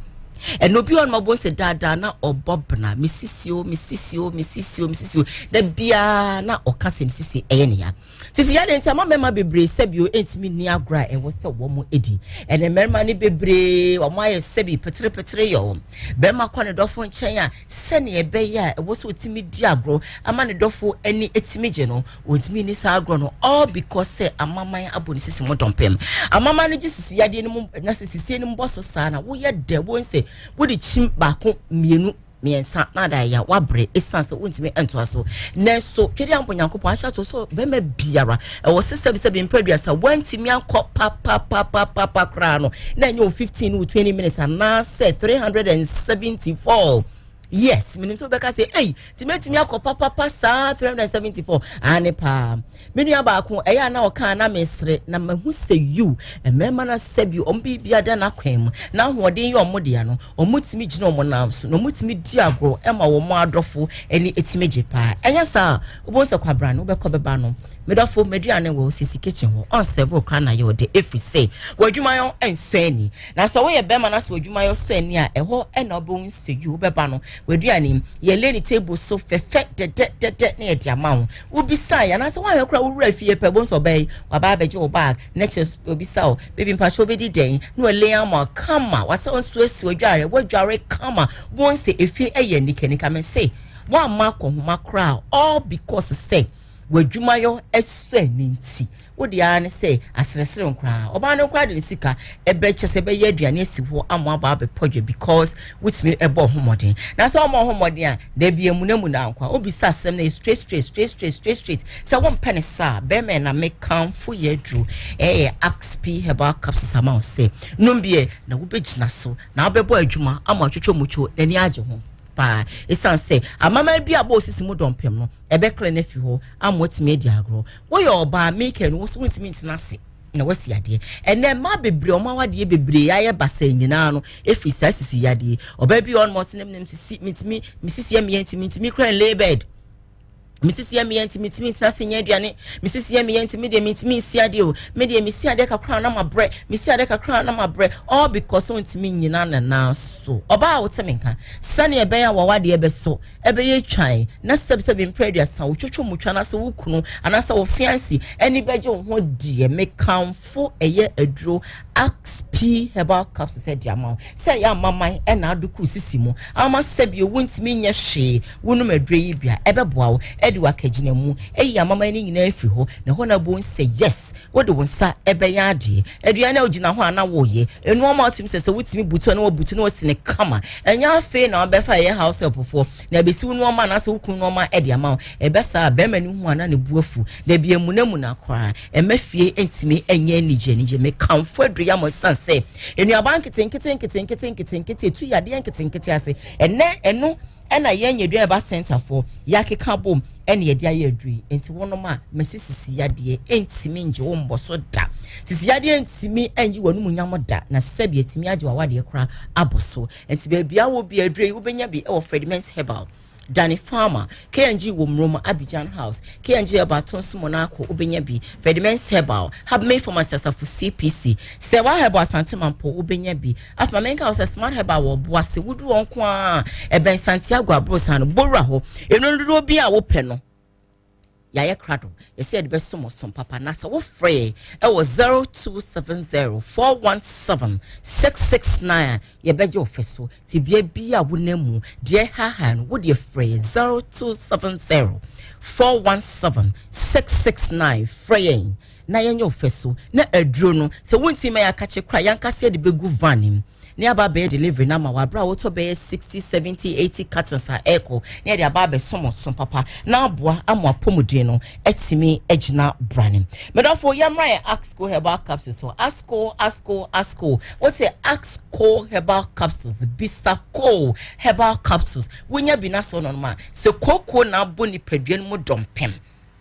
Ɛna obi ɔnom abɔ sɛ daadaa na ɔbɔ bena mesisi o, mesisi o, mesisi o, mesisi o, da biara na ɔka sɛ mesisi ɛyɛ ne ya. Sisi ya de nti ama mmarima bebree sɛbi o ntumi nni agorɔ a ɛwɔ sɛ wɔn di. Ɛna mmarima no bebree wɔn ayɛ sɛbi peterepetere yɛ wɔn. Bɛrima kɔ ne dɔfo nkyɛn a, sɛnea ɛbɛyɛ a ɛwɔ sɛ ɔtumi di agorɔ ama ne dɔfo ani tumi gye no, ɔntumi nni saa agorɔ no, all because sɛ amaman abɔ ne sisi mu dɔmpem. Amaman no gye sisi yadeɛ no mu na sɛ sisie no mu bɔ so saa na woyɛ dɛ wɔn sɛ wode kyim baako mmienu mmiɛnsa na ada ya wabrɛ ɛsiane sɛ wontumi ntoa so. Nanso twɛdeɛ ampo Nyankopɔn ahyɛ ato so bɛrima biara ɛwɔ sɛ sɛbisɛbi mpɛ aduasa wantumi ankɔ papapapapa koraa no na ɛnyɛ wo 15 wo 20 minutes anaasɛ 374. Yes, menim sɛ wobɛka sɛ ei nti mɛtumi akɔ papapa saa 374. Ane paa, me nua baako ɛyɛ a na ɔka na mesere na mahu sɛ yiw mmarima no asɛ bi ɔmo biribia da n'akwan mu na ahoɔden yɛ ɔmo dea no, ɔmo tumi gyina ɔmo nan so na ɔmo tumi di agorɔ ɛma wɔn adɔfo ani ɛtumi gye paa. Ɛnyɛ saa a wobɛhu sɛ kwabra no wobɛkɔ bɛba no, medɔfo m'aduane wɔ sisi kitchen hɔ ɔnsɛvo koraa na yɛ ɔde, ɛfiri sɛ w'adwumayɔ nsɔ ani. Na sɛ woyɛ bɛrima na sɛ w'adwumayɔ sɔ ani a, ɛhɔ ɛna wobɛhu sɛ yi wobɛba no w'aduane yɛ lay ne table so fɛfɛ dɛdɛdɛdɛ na yɛde ama wo. Wobisae anaasɛ woahwɛ koraa wowura fie pɛ bohu sɛ ɔbaa yi waba abɛgye wo bag na kyerɛ obisa wo, baby mpakyɛ wobɛdi dɛn, na walay ama wo kama, wasa wo nso asi wadware, wadware kama, bohu sɛ efie ɛyɛ nikanika. Me se woamma akɔnhoma koraa all because sɛ w'adwumayɔ sɔ ani nti, wo deɛ ara ne sɛ aseresere nkoraa. Ɔbaa no nkoraa de ne sika ɛbɛkyɛ sɛ ɛbɛyɛ aduane asi hɔ ama aba abɛpɔ dwa because wotumi ɛbɔ ho mmɔden. Na sɛ ɔmɔ ho mmɔden a, dabi amunamuna nkoa. Wobisa asɛm no yɛ straight straight straight straight straight straight. Sɛ wompɛ ne saa, bɛrima na mekamfo yɛ aduro ɛyɛ Axp Herbal Capsules ama wo sɛ nom bi ɛ na wobɛgyina so na wobɛbɔ adwuma ama atwitwa mutwo n'ani agye ho paa. Ɛsiane sɛ amaman bi a bɔ osisi mu dɔmpem no, ɛbɛkra no afi hɔ ama watumi adi agorɔ. Woyɛ ɔbaa, Mikael no, wo nso wontumi ntena ase na wasi adeɛ. Ɛnɛ mmaa bebree, wɔn awadeɛ bebree ayɛ basaa nyinaa no ɛfiri saa sisi yadeɛ. Ɔbaa bi wɔ hɔ nom ɔse nem sisi, mentumi, me sisi yɛ meyɛ nti mentumi kura nlay bed. Me sisi yɛ meyɛ nti mentumi ntena ase nyɛ aduane. Me sisi yɛ meyɛ nti me deɛ mentumi nsi adeɛ o. Me deɛ mesi adeɛ kakra na mabrɛ. Mesi adeɛ kakra na mabrɛ. All because ɔntumi nnyina ne nan so. Ɔbaa a wote me nka, sɛnea ɛbɛyɛ a w'awadeɛ bɛsɔ ɛbɛyɛ twan na sɛbsɛbe mprɛ aduasa wo twotwo mutwa anaasɛ wo kunu anaasɛ wo fiancé ani bɛgye wo ho deɛ, mekamfo ɛyɛ aduro Axe-P herbal capsules de ama wo sɛ ɛyɛ amaman na adokoro sisi mu ama sɛbio wontumi nyɛ hwee wonom aduro yi bi a ɛbɛboa wo de wo akagyina mu ayi amaman no nyinaa afiri hɔ na ɛhɔ na wobɛhu sɛ yes wode wo nsa ɛbɛyɛ adeɛ aduane a wogyina hɔ a na woyɛ nnoɔma a wotumi sɛ sɛ wotumi butu a na wabutu na wasi ne kama ɛnyɛ afei na wabɛfa ɛyɛ house help foɔ na ɛbɛsi wo nnoɔma anaasɛ wo kunu nnoɔma de ama wo ɛbɛ saa a bɛrima no hu a na ne bu afu na ebi amunamuna koraa ɛma fie ntumi nyɛ anigye anigye mekamfo aduru yi ama ɛsiane sɛ nnuaba nketenkete nketenkete nketenkete etu yadeɛ nketenkete ase ɛnɛ ɛno ɛna yɛn nyɛ aduane ba center foɔ yɛakeka bom ɛna yɛde ayɛ aduru yi nti wɔnom a mɛsi sisi yadeɛ ntumi ngye wo mbɔ so da sisi yadeɛ ntumi nyi wɔn mu nyam da na sɛbi etumi agye wawadeɛ koraa abɔ so nti beebi a wɔ bi aduru yi wobɛnya bi ɛwɔ Frediment Herbal Danny Farmer, KNG wɔ Mroma, Abidjan House, KNG Herbal Tonso Monaco, wobɛnya bi, Ferdimens Herbal, Habmay Pharmacy Asafo CPC, Sɛwa Herbal Asante Mampɔ, wobɛnya bi. Afei ma menka wo sɛ Smart Herbal wɔ Ɔboase, woduru hɔ nko ara a, ɛbɛn Santiago Aborosan no, bɔwura hɔ. Nnuro dodoɔ bi a wopɛ no, yɛayɛ krado, yɛsɛ yɛde bɛsom ɔsom papa. Na sɛ wofrɛ yɛn ɛwɔ 0270 417 669 a, yɛbɛgye wo fɛ so. Tebea bi a wonam mu, deɛ ɛhaahaa no, wo deɛ frɛ yɛn 0270 417 669. Frɛ yɛn na yɛnyɛ wo fɛ so. Na aduro no, sɛ wontumi ma yɛakakye koraa, yɛn ankasa yɛde bɛgu van mu na yɛaba abɛyɛ delivery no ama wo aberɛ a wotɔ bɛyɛ 60, 70, 80 cartons a ɛrekɔ na yɛde aba abɛsom ɔsom papa na aboa ama apɔmuden no atumi agyina brane. Medɔfo, yɛmmra yɛn Axco Herbal Capsules so. Axco, Axco, Axco. Wote Axco Herbal Capsules, Bisako Herbal Capsules. Wonya bi na sɛ wononom a, sɛ kooko na abɔ nipadua no mu dɔmpem.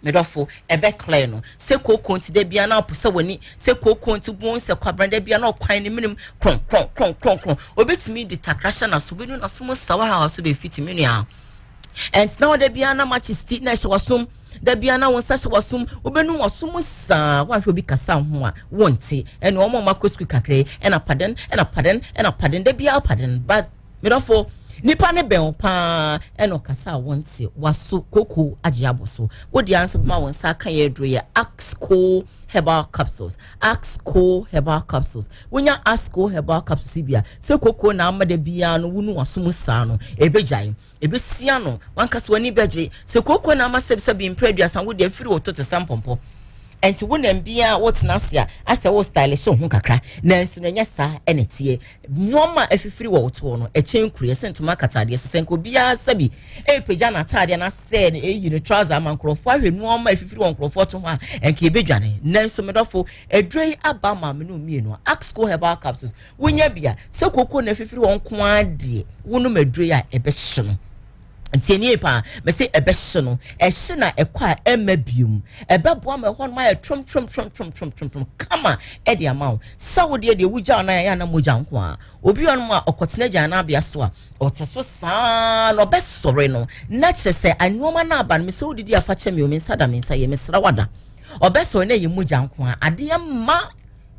Me dɔfo, ɛbɛ clear no. Sɛ kooko nti da bia na ɔpo sɛ w'ani, sɛ kooko nti wobɛhu sɛ kwabena da bia na ɔkwan ne menem krɔn krɔn krɔn krɔn krɔn. Obi tumi de takra hyɛ n'aso, obɛnu n'aso mu sawa ha so bɛfiti me nua. Ɛntena hɔ da bia na matches ti na ɛhyɛ w'asom, da bia na wo nsa hyɛ w'asom, wobɛnu w'aso mu saa, woanhwɛ obi kasa ho a wonte. Ɛne wɔn a wɔakɔ sukuu kakra yi, ɛna paden, ɛna paden, ɛna paden, da bia paden, but Me dɔfo, nipa no bɛn wo paa ɛna ɔkasa a wɔnte waso koko agye abɔ so. Wo deɛ nso bɛma wo nsa aka yɛ aduro yɛ Axco herbal capsules. Axco herbal capsules. Wonya Axco herbal capsules bi a sɛ koko na ama da biara no wonu waso mu saa no ebegyae. Ebesia no wankasa w'ani bɛgye. Sɛ koko na ama sɛbisɛbi mpere aduasa wo deɛ afiri wo to te sɛ mpɔmpɔ. Ɛnti wo nam biara wotena ase a asɛ wo style hyɛ wo ho kakra nanso na ɛnyɛ saa ɛna ɛteɛ. Nnoɔma a afifiri wɔ wo toɔ no, ɛkyɛn kuro, yɛsɛ ntoma akatadeɛ so. Sɛ nka obiara sɛbi ɛrepagya n'ataadeɛ anaasɛ ɛreyi ne trouser ama nkurɔfoɔ ahwɛ nnoɔma a afifiri wɔ nkurɔfoɔ to ho a, nka yɛbɛdwane. Nanso me dɔfo, aduro yi aba ama me ne wo mmienu. Axco Herbal Capsules, wonya bi a, sɛ koko na afifiri wɔ nko ara deɛ, wonom aduro yi a, ɛbɛhye no. Nti nie paa, mese ɛbɛhye no, ɛhye na ɛkɔ a ɛmma biom. Ɛbɛboa ma ɛhɔ nom ayɛ trom trom trom trom trom trom trom kama ɛde ama wo. Sɛ wo deɛ deɛ wogya wo nan a ɛyɛ a na mogya nko ara. Obi wɔ nom a ɔkɔtena agyananbea so a, ɔte so saa na ɔbɛsɔre no, na kyerɛ sɛ nneɛma no aba no, mesɛ wodidi a fa kyɛ me o, me nsa da me nsa yɛ, mesrɛ wo ada. Ɔbɛsɔre na ɛyɛ mogya nko ara, adeɛ mma.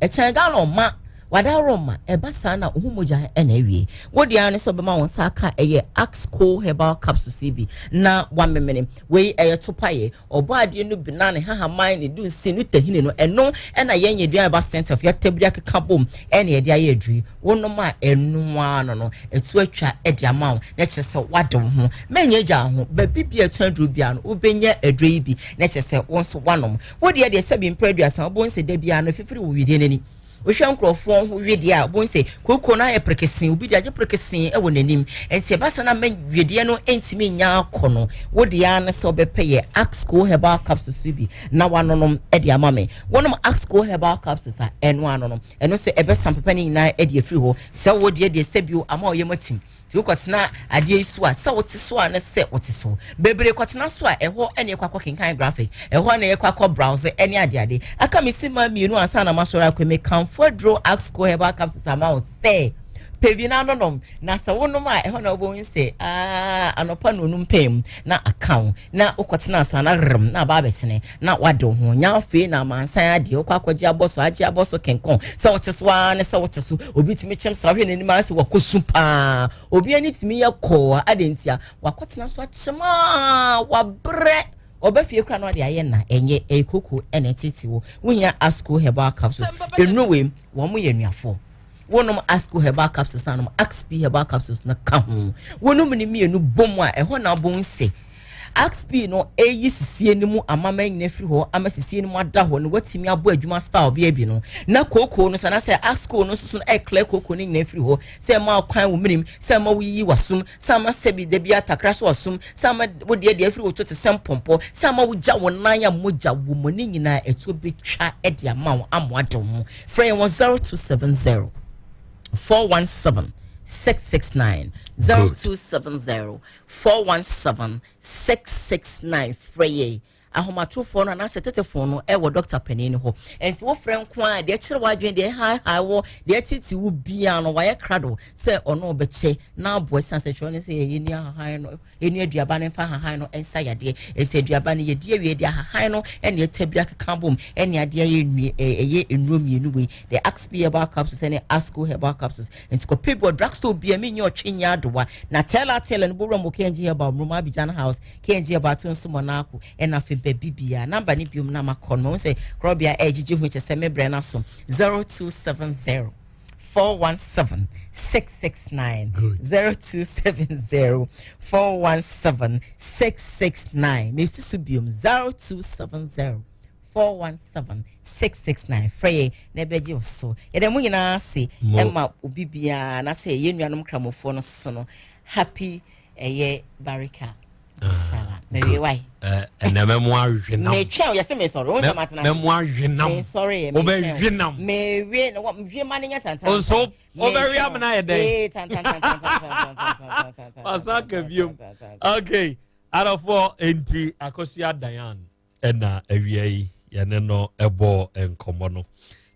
Ɛkyɛn gallon ma wadaworo ma ɛba saa na ohu mogya na awie. Wo deɛ ara ne sɛ ɔbɛma wɔn nsa aka ɛyɛ Axco herbal capsules yi bi na wamemene. Wei ɛyɛ topaeɛ, ɔbɔ adeɛ no bi na ne hahaman ne dunsin ne tahini no ɛno ɛna yɛn yɛ aduan ɛba center fo yɛatabiri akeka bom ɛna yɛde ayɛ aduru yi. Wonom a ɛno ara no no ɛtu atwa ɛde ama wo na kyerɛ sɛ wade wo ho. Mɛnyɛ gya ho baabi bi a ɛtɔn aduro biara no wobɛnya aduro yi bi na kyerɛ sɛ wo nso wanom. Wo deɛ deɛ sɛbi mprɛ aduasa wobɛhu sɛ da biara no fifiri wɔ wedeɛ no ani. Wohwɛ nkurɔfoɔ ho wedeɛ a wobɛhu sɛ kooko no ayɛ perekesee, obi de agye perekesee wɔ n'anim. Nti ɛba saa na ama wedeɛ no ntumi nya akɔ no. Wo deɛ ara ne sɛ wobɛpɛ yɛ Axco herbal capsules bi na wanonom de ama me. Wonom Axco herbal capsules a ɛno ano no, ɛno nso ɛbɛsa mpepa no nyinaa de afiri hɔ. Sɛ wo deɛ deɛ sɛbio ama wo yam atim. Nti wokɔtena adeɛ yi so a, sɛ wote so a ne sɛ wote so. Bebree kɔtena so a, ɛhɔ na yɛkɔ akɔ kenkan graphic, ɛhɔ na yɛkɔ akɔ browse ɛne adeade. Aka me simma mmienu ansa na masɔre akɔ yi, mekamfo aduro Axco herbal capsules ama wo sɛ pɛ bi na nonom. Na sɛ wonom a, ɛhɔ na wobɛhu sɛ aa anɔpa na onum pɛn mu na aka wo. Na wokɔtena so a na rrm na aba abɛtene na wade wo ho. Nya afei na amansan adeɛ wokɔ akɔgye abɔ so, agye abɔ so kenkɔn. Sɛ wote so ara ne sɛ wote so. Obi tumi kyem saa wohwɛ n'anim ara sɛ wakɔ su paa. Obi ani tumi yɛ kɔɔ adɛn ntia? Wakɔtena so akyem a wabrɛ. Ɔba fie koraa na ɔde ayɛ na ɛnyɛ ɛyɛ koko ɛna ɛtete wo. Wohia Asco herbal capsules. Nnuro wei wɔn yɛ nnuafoɔ. Wonom Asco herbal capsules na nom Axp herbal capsules no ka ho. Wonom ne mmienu bom a ɛhɔ na wobɛhu sɛ Axp no ɛyi sisie no mu amama nyina firi hɔ ama sisie no mu ada hɔ no watumi abɔ adwuma style bi abi no na kooko no sana sɛ Asco no nso so no ɛklɛ kooko no nyina firi hɔ sɛ ɛma kwan wo menim sɛ ɛma woyiyi w'asom sɛ ama sɛbi da bi atakra hyɛ w'asom sɛ ama wo deɛ deɛ afiri wo to te sɛ mpɔmpɔ sɛ ama wogya wo nan a mogya wɔ mu ne nyinaa ɛtuo bɛtwa de ama wo amoa de wo ho frɛ yɛn wɔ 0270 417 669 0270 417 669 frɛ yɛn Ahomatorofoɔ no anaasɛ tetefon no wɔ dɔkta panin no hɔ. Ɛnti wofrɛ nko ara deɛ ɛkyerɛ w'adwene, deɛ ɛhaehae wɔ, deɛ ɛtete wo biara no, wayɛ krado sɛ ɔno ɔbɛkyɛ na aboa. Ɛsiane sɛ twerɛ no sɛ yɛni ahahan no, yɛni aduaba no mfa ahahan no nsa yadeɛ. Ɛnti aduaba no yɛdi awie de ahahan no ɛne ɛtabiri akeka bom ɛne adeɛ ayɛ nnue ɛyɛ nnuro mmienu wei, the Axp herbal capsules ɛne Asco herbal capsules. Nti kɔpɛ bi wɔ drugstore biara, menyɛ ɔtwe nyɛ adowa na tɛla tɛla no bɔwura mu KNG herbal, Mroma Abidjan house, KNG Abato nso Monaco ɛna afei baabi biara namba ne biom na makɔ no mahu sɛ korɔbea ɛregyegye ho kyɛ sɛ me brɛ no aso 0270 417 669 0270 417 669 mesi so biom 0270 417 669 frɛ yɛ na ɛbɛgye wo so. Yɛda mu nyinaa ase ɛma obi biara na sɛ yɛn nuanom kramofoɔ no so no happy ɛyɛ barika sala mɛwie wae. Ɛnɛ mɛmo awe nam. Mɛtwɛn yɛsɛ mɛsɔre wɔn sɛ matena. Mɛmo awe nam. Mɛsɔre yɛ mɛtwɛn. Wobɛwe nam. Mɛwe na wie ma ne nyɛ tantan. Nso wobɛwe amena yɛ dɛn. Ee tantan tantan tantan tantan tantan. Wasan ka biom. Okay adɔfoɔ enti Akosua Dayan ɛna awia yi yɛne no ɛbɔ nkɔmmɔ no.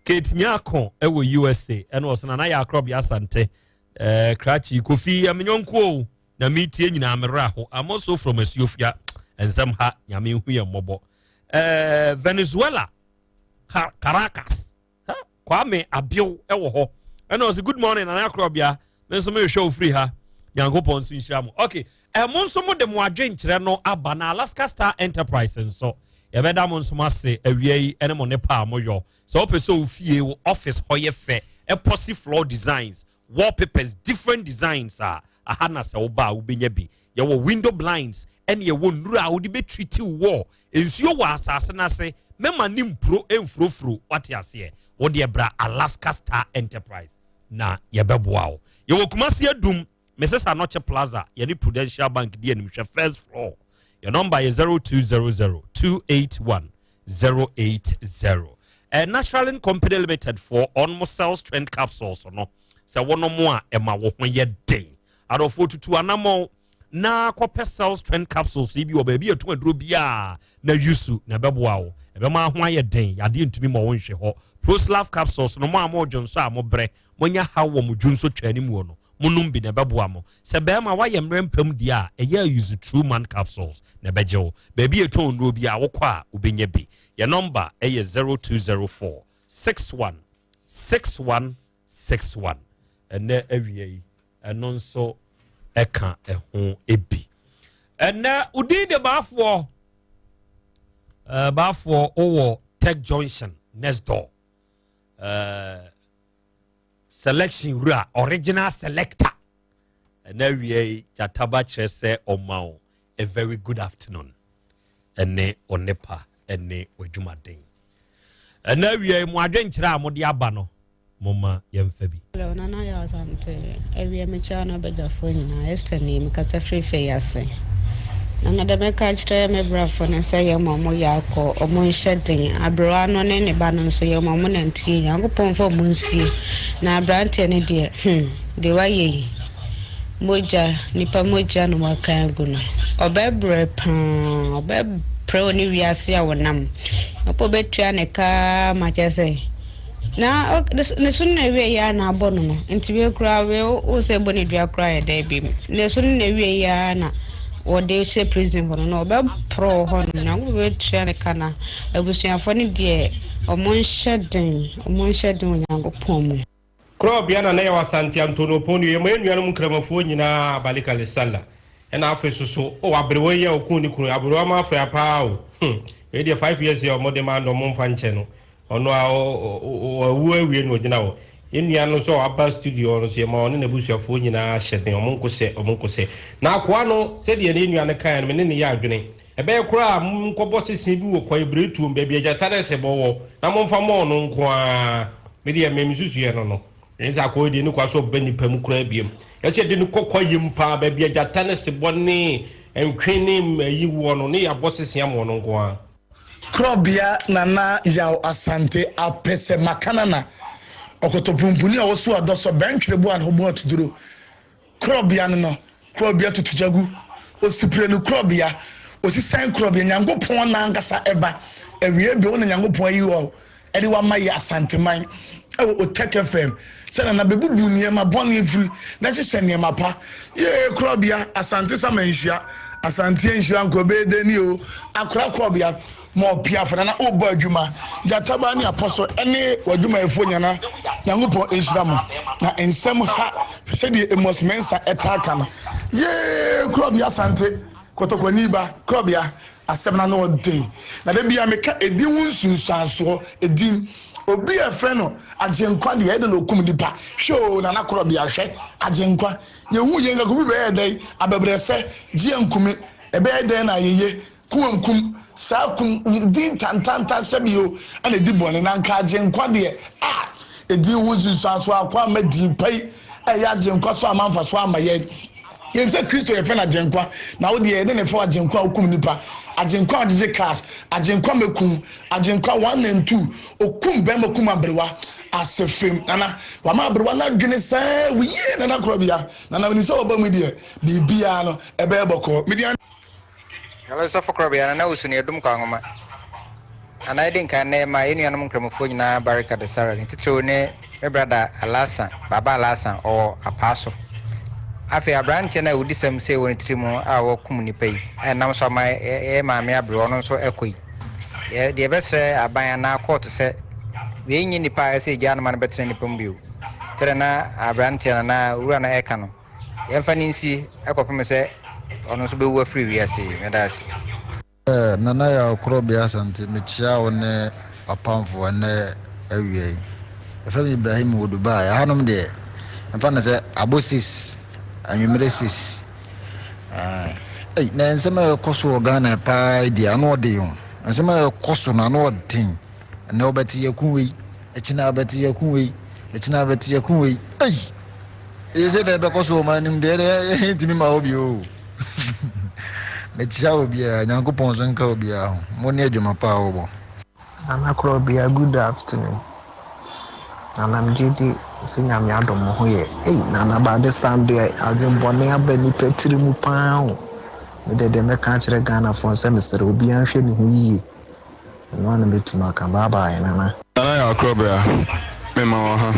Kate Nyako ɛwɔ USA ɛna ɔsena na yɛ akorɔbea Asante ɛɛ Krakye Kofi yɛ menyɔnko o. Na metie nyinaa me werɛ aho. I'm also from Asuofia. Nsɛm ha, Nyame nhu yɛn mmɔbɔ. Eh, Venezuela, Caracas. Ha, Kwame Abew ɛwɔ hɔ. Ɛna ɔse good morning Nana Akorɔbea. Me nso mehwɛ wo firi ha. Nyankopɔn nso nhyira mo. Okay, eh, mo nso mo de mo adwenkyerɛ no aba na Alaska Star Enterprise nso. Yɛbɛda mo nso mo ase awia yi ɛne mo nepa a moyɔ. Sɛ wopɛ sɛ wo fie, wo office hɔ yɛ fɛ, ɛpɔsi floor designs, Wallpapers different designs a aha na sɛ woba a wobɛnya bi. Yɛwɔ window blinds ɛne yɛwɔ nnuro a wode bɛtriti wo wall. Nsuo wɔ asase no ase, mɛma ne mpuro mfurofuro, wate aseɛ. Wo deɛ bra Alaska Star Enterprise na yɛbɛboa wo. Yɛwɔ Kumasi Adum, Mrs Anokye Plaza, yɛne Prudential Bank di animhwɛ first floor. Yɛn nɔmba yɛ 0200 281 080. Eh, Naturalin Company Limited foɔ ɔnom cell strength capsules no sɛ wɔnom a ɛma wo ho yɛ den. Adɔfoɔ tutu anamɔ na kɔpɛ cell strength capsules yi bi wɔ baabi ɛto aduro biara na yusu na ɛbɛboa wo ɛbɛma ho ayɛ den yadeɛ ntumi ma wo nhwɛ hɔ. Proslav capsules no mo a mo dwonso a mo brɛ monya haw wɔ mo dwonso twa ne muo no Monom bi na ɛbɛboa mo. Sɛ barima woayɛ mmerɛ mpam deɛ a, ɛyɛ a use True Man capsules na ɛbɛgye wo. Baabi a yɛtɔn nnuro biara wokɔ a wobɛnya bi. Yɛn nɔmba yɛ 0204 61 61 61. Ɛnnɛ awia yi, ɛno nso ɛka ɛho bi. Ɛnnɛ, wo din de Baafoɔ. Uh, Baafoɔ wowɔ Tech Junction next door. Uh, Selection wura, original selector. Ɛna awia yi, Gyataba kyerɛ sɛ ɔma wo a very good afternoon ɛne ɔnepa ɛne w'adwumaden. Ɛna awia yi, mo adwenkyerɛ a mode aba no, momma yɛmfa bi. Hello, Nana Yaw Asante, awia mekyia wo ne w'abadwafoɔ nyinaa, Esther nie, mekasa firi fɛ ase. Nana deɛ mɛka akyerɛ me brafo ne sɛ yɛma ɔmo yɛ akɔ, ɔmo nhyɛ den. Aberewa no ne ne ba no nso yɛma ɔmo nantie, Nyankopɔn mfa ɔmo nsie. Na abranteɛ no deɛ hmm deɛ wayɛ yi, mogya, nipa mogya na waka agu no. Ɔbɛbrɛ paa, ɔbɛbrɛ wɔ ne wiase a ɔnam. Nyankopɔn bɛtua ne ka ara ma kyerɛ sɛ. Na ne so no na awiei ara na abɔ no no, nti wei koraa wei wo sɛ bɔ ne dua koraa yɛ dɛ bi. Ne so no na awiei ara na wɔde hyɛ prison hɔ no na ɔbɛporɔw hɔ nom. Nyankopɔn bɛtua ne ka na abusuafoɔ no deɛ ɔmo nhyɛ den, ɔmo nhyɛ den wɔ Nyankopɔn mu. Korɔbea na na yɛwɔ Asante Antonopon yɛ ma yɛn nuanom Nkramafoɔ nyinaa Balikale Sallah. Ɛna afei so so oh aberewa yi a ɔkuu ne kunu yi aberewa ma afei paa o hmm wei deɛ 5 years yi a wɔde ma no wɔn mfa nkyɛ no ɔno a wawu awie na ɔgyina hɔ. Yɛn nua no nso a waba studio hɔ no nso yɛma ɔne n'abusuafoɔ nyinaa hyɛ den wɔn nkosɛ wɔn nkosɛ. Na akoa no sɛdeɛ yɛn nua no kaeɛ no me ne no yɛ adwene ɛbɛyɛ koraa a monkɔbɔ sese bi wɔ kwaebiretuom baabi a gyata ne sebɔ wɔ na momfa mmɔ ɔno nko ara me deɛ me nsusuiɛ no no. Ɛnyɛ sɛ akɔyɛ deɛ ne kwa so ɔba nnipa mu koraa biom. Ɛsɛ yɛde no kɔ kwaeɛ mu paa, baabi a gyata ne sebɔ ne ntwe ne ayi wɔ no, ne yɛabɔ sese ama ɔno nko ara. Korɔbea Nana Yaw Asante Apɛsɛ Makanana Ɔkɔtɔpumpuni a ɔso adɔsɔ bɛntwere bo a ne ho bɔn atuduro Korɔbea no no Korɔbea tutugyagu Osiprenu Korɔbea Osisan Korɔbea Nyankopɔn n'ankasa ɛba Awiei bere wo na Nyankopɔn ayi wo de wo ama yɛ Asanteman wɔ Otec FM sɛ nana bɛbubu nneɛma bɔne afiri na hyehyɛ nneɛma pa Yee Korɔbea Asante Samanhyia Asante anhyira nka ɔbɛyɛ dɛn ni o Akora Korɔbea Ma ɔpiafo nana wobɔ adwuma Gyataba ne apɔso ne w'adwumayɛfoɔ nyana Nyankopɔn nhyira mo Na nsɛm ha sɛdeɛ Amos Mensah taa ka no Yee Korɔbea Asante Kɔtɔkɔni ba Korɔbea Asɛm no ano ɔden Na da biara meka edin ho nsunsuansoɔ Edin Obi a yɛfrɛ no Agyenkwa deɛ ɛyɛ dɛn na ɔkum nipa Hwɛ oo Nana Korɔbea hwɛ Agyenkwa Yɛhu yɛn nka Kofi bɛyɛɛ dɛn Abɛbrɛsɛ Gye ankume Ɛbɛyɛ dɛn na ayeye Kum kum saa kum din tantantan sɛbi o ɛna edi bɔne na nka agyenkwa deɛ a edin ho nsunsuanso akɔ ama din pa yi ɛyɛ agyenkwa so ama mfaso ama yɛn yɛn sɛ Kristo yɛfɛ no agyenkwa na wo deɛ yɛde ne fɛ agyenkwa a okum nipa agyenkwa a ɔgyegye cars agyenkwa mɛkum agyenkwa 1 and 2 okum bɛrima kum aberewa ase fam nana wama aberewa no adwene saa wuyie nana korɔbea nana onim sɛ wɔba mu deɛ biribiara no ɛbɛyɛ bɔkɔɔ media Hello sɔfo korɔbea Nana Owusu ne Adum Kwahoma. Nana edi nkan nnɛ ma yɛn nuanom nkramofoɔ nyinaa Barika da Sara ne titiriw ne me brada Alasa, Baba Alasa ɔwɔ Apaa so. Afei aberanteɛ no a awudisɛm sei wɔ ne tiri mu a wakum nnipa yi a ɛnam so ama yɛn maame aberewa ɔno nso ɛkɔ yi. Yɛ deɛ yɛbɛsrɛ aban anaa kɔɔto sɛ wei nyɛ nnipa a ɛsɛ yɛgyaa no ma no bɛtena nnipa mu bio. Sɛdeɛ na aberanteɛ no anaa owura no ɛka no. Yɛmfa no nsi kɔpem sɛ ɔno nso bɛwu afiri wiase yi. Meda ase. Nana Yaw Korɔbea Asante mekyea wo ne w'apamfoɔ ɛnnɛ awia yi. Yɛfrɛ me Ibrahim wɔ Dubai. Ɛhanom deɛ mfa no sɛ abɔ sis, anwummerɛ sis. Ei, na nsɛm a ɛkɔ so wɔ Ghana paa yi deɛ ano ɔden o. Nsɛm a ɛkɔ so no ano ɔden. Ɛnnɛ wobɛte yɛko wei, ɛkyena wobɛte yɛko wei, ɛkyena wobɛte yɛko wei. Ei! Eye sɛ deɛ ɛbɛkɔ so wɔ ɔman no mu deɛ ɛdeɛ ɛntumi ma hɔ bio o. Mekyia obiara, Nyankopɔn nso nka obiara ho. Mo ne adwuma pa a wobɔ. Nana Korɔbea good afternoon Nana megyedi sɛ Nyame adom mo ho yɛ ei Nana by this time deɛ adwen bɔne aba nipa tiri mu paa o medeɛ deɛ mɛka akyerɛ Ghanafoɔ sɛ mesrɛ obiara nhwɛ ne ho yie Ɛno ara na mɛtumi aka. Bye bye Nana. Nana Yaw Krɔbea, mema wo ha.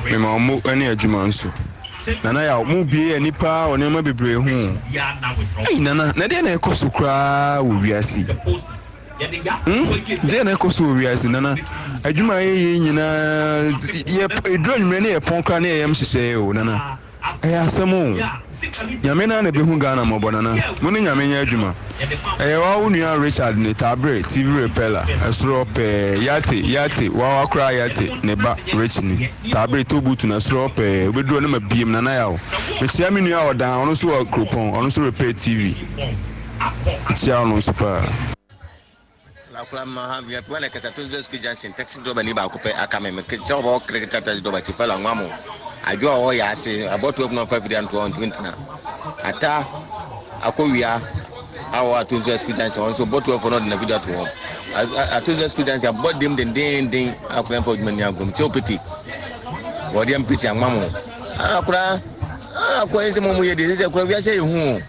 Mema wo mo ne adwuma nso. Nana Yaw, mo bue ani paa wɔ nneɛma bebree ho o. Ei Nana, na deɛ na ɛkɔ so koraa wɔ wiase yi? Hmm? Deɛ na ɛkɔ so wɔ wiase Nana? Adwuma a yɛyɛ nyinaa, yɛ, ɛduru anwummerɛ ne yɛpɔn koraa ne yɛyam hyehyɛ o, Nana. Ɛyɛ asɛm o. Nyame naa na ɛbɛhu Ghana mmɔbɔ Nana. Mo ne Nyame nyɛ adwuma. Ɛyɛ waa wo nua Richard ne Tabre TV repeller ɛsoro hɔ pɛɛ Yate yate wawa koraa yate ne ba Rich ni Tabre to butu no ɛsoro hɔ pɛɛ wobɛduru hɔ na mabiem Nana Yaw Mekyea me nua Ɔdan ɔno nso wɔ Kuropɔn ɔno nso repair TV Mekyea ɔno nso paa. Korakora ma ha via piwa na kasa tonzo school junction taxi driver ni baako pɛ aka me mekyerɛ wɔbɔ kreketa taxi driver chief fɛla nwa mo adwo a ɔyɛ ase abɔ 12 na ɔfa fidi antoa ɔntumi ntena ata akɔwia a ɔwɔ atonzo school junction ɔno nso bɔ 12 na ɔde na fidi ato hɔ atonzo school junction abɔ dem dendenden akora mfa adwuma ni agorɔ mu kyɛ opete wɔde mpesi anwa mo akora akɔ ɛnsɛ mo mu yɛ de sɛ akora wiase yɛ hu o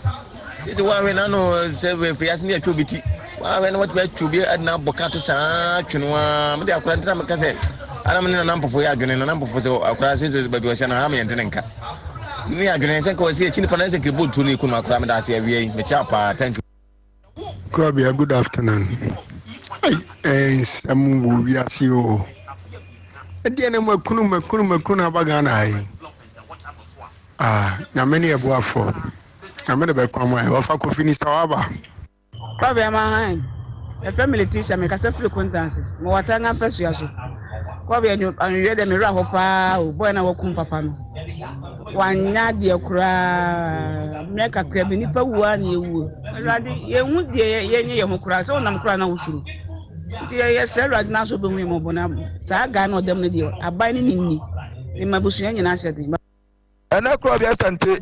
Sisi wahwɛ n'ano sɛ fɛ ase ne atwa obi ti wahwɛ na watumi atwa obi adena abɔ ka to saa twe no ara mede akora ntina meka sɛ ana me ne nana mpɔfo yɛ adwene nana mpɔfo sɛ akora sɛ sɛ baabi ɔhyɛ no ha meyɛ ntene nka me adwene sɛ nka ɔsɛ akyi nipa na sɛ kɛbɔ tuo no ɛku no akora meda ase awia yi mekyɛ paa thank you. Krabea good afternoon. Ei, eh, nsɛm wɔ wiase o. Ɛdeɛ na makunu makunu makunu aba Ghana ha yi. Ah, nyame ne ɛboafoɔ. Nyame de bɛko ama yɛn. Wɔfa Kofi ni sɛ waba. Kwabea Mahan, Yɛfrɛ me Letitia, mekasa firi Kontanse. Mewɔ Atanga mpasua so. Kwabea, anwummerɛ deɛ me werɛ aho paa o, boy no a wakum papa no, wanyɛ adeɛ koraa. Mmerɛ kakra bi, nnipa wu ara na yɛwuo. Awurade, yɛnhu deɛ yɛnyɛ yɛn ho koraa, sɛ wonam koraa na wosuro. Nti yɛsrɛ Awurade na sɛ ɔbɛhu yɛn mmɔbɔ na saa guy no a ɔda mu no deɛ, aban no ne nni. Mema abusua nyinaa hyɛ den. Ɛnɛ Korɔbea Asante,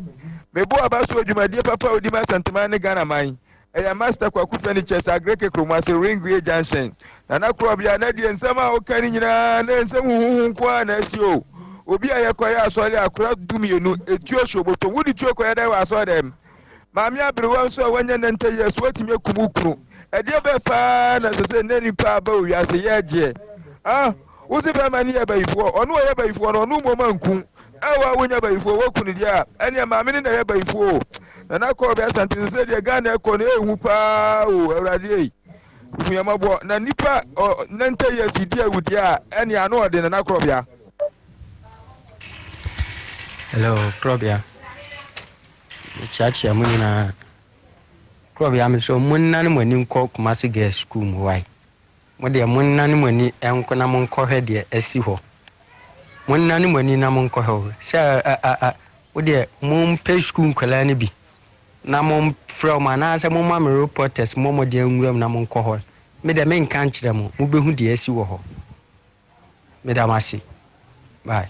Mebo aba so wɔ dwumadie papa a ɔdi ma Asanteman ne Ghana man. Ɛyɛ Master Kwaku Furnitures, Agreke Kuromase, Ringway Junction. Nana Korɔbea, na deɛ nsɛm a woka no nyinaa na nsɛm huhuhu nko ara na asi o. Obi a yɛkɔyɛ asɔre akora dumienu, etuo hyɛ obotom. Wode tuo kɔyɛ dɛn wɔ asɔre dɛm? Maame aberewa nso a wanya 90 years, woatumi akum wo kunu. Ɛdeɛ bɛɛ paa na ɛsɛ sɛ nnɛ nipa aba wɔ wiase yɛgyeɛ? Ah, wose bɛrima no yɛ bayifoɔ, ɔno ɔyɛ bayifoɔ no, ɔno mmom anku. Ɛwɔ a wonya bayifoɔ, woku no deɛ a, ɛneɛ maame no na ɛyɛ bayifoɔ o. Nana Kɔɔbe Asante sɛ sɛ deɛ Ghana ɛkɔ no ɛhu paa o, Awurade ei. Hu yɛn mmɔbɔ. Na nipa ɔ 90 years di awu deɛ a, ɛneɛ ano ɔden Nana Korɔbea. Hello, Korɔbea. Mekyeakyea mo nyinaa. Korɔbea me so monnane mo ani nkɔ Kumasi Girls School mu wae. Mo deɛ monnane mo ani nkɔ na monkɔhwɛ deɛ asi hɔ. Monnane mo ani na monkɔhwɛ o. Sɛ a a a wo deɛ mompɛ sukuu nkwadaa no bi na momfrɛ wɔn anaasɛ momma me reporters mmɔ mmɔden nwura mu na monkɔ hɔ. Me deɛ menka nkyerɛ mo, mobɛhu deɛ asi wɔ hɔ. Meda mo ase. Bye.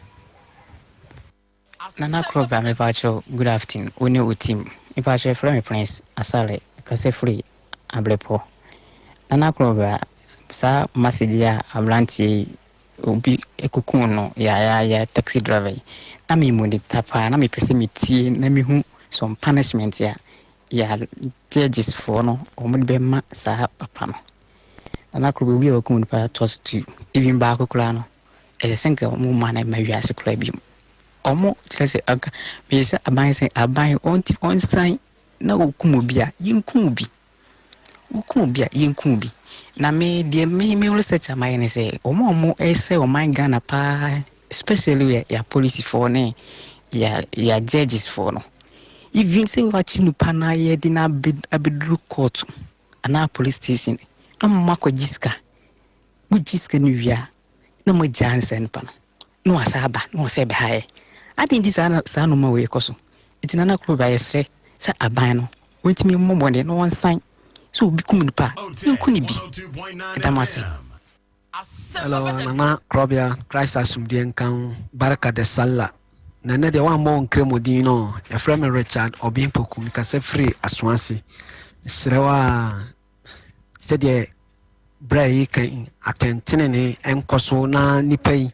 Nana Krobea mepakyɛw good afternoon wo ne wo team mepakyɛw yɛfrɛ me Prince Asare mekasa firi Abrepɔ Nana Krobea saa message yi a abranteɛ yi obi kukuu no yaayaaya taxi driver yi na me monitor paa na mepɛ sɛ metie na mehu some punishment a yɛ judges foɔ no wɔn de bɛma saa papa no Nana Krobea obi a wakum nipa toa so tu even baako koraa no Ɛsɛ sɛ nka wɔn mma no mma wiase koraa bio. Wɔn kyerɛ sɛ anka meyɛ sɛ aban sɛ aban ɔnti ɔnsan na wɔkum obi a yɛnkum obi. Wokum obi a yɛnkum obi. Na me deɛ me me research a mayɛ ne sɛ wɔn a wɔn ɛsɛ ɔman Ghana paa especially yɛ yɛ apolisifoɔ ne yɛ yɛ judges foɔ no. Even sɛ wakye nipa na yɛde no abɛduru court anaa police station na wɔn akɔgye sika. Mogye sika no wie a, na moagyaa no saa nipa no, na wasan aba na wɔsɛ bɛha yɛ. Adɛn nti saa na saa nnoɔma wei kɔ so? Nti Nana Akufo-Addo yɛsrɛ sɛ aban no wɔntumi mmɔ mmɔden na wɔnsan sɛ obi kum nipa a, yɛnku no bi. Yɛda mo ase. Hello, Nana Krɔbea, Christ asomdue nka wo, Barka de Sallah. Na ɛnɛ deɛ woammɔ wo nkramo din no, yɛfrɛ me Richard Obeng Poku, mekasa firi Asoase. Mesrɛ wo a, sɛdeɛ berɛ a yɛreka yi, atɛntenenee nkɔ so na nipa yi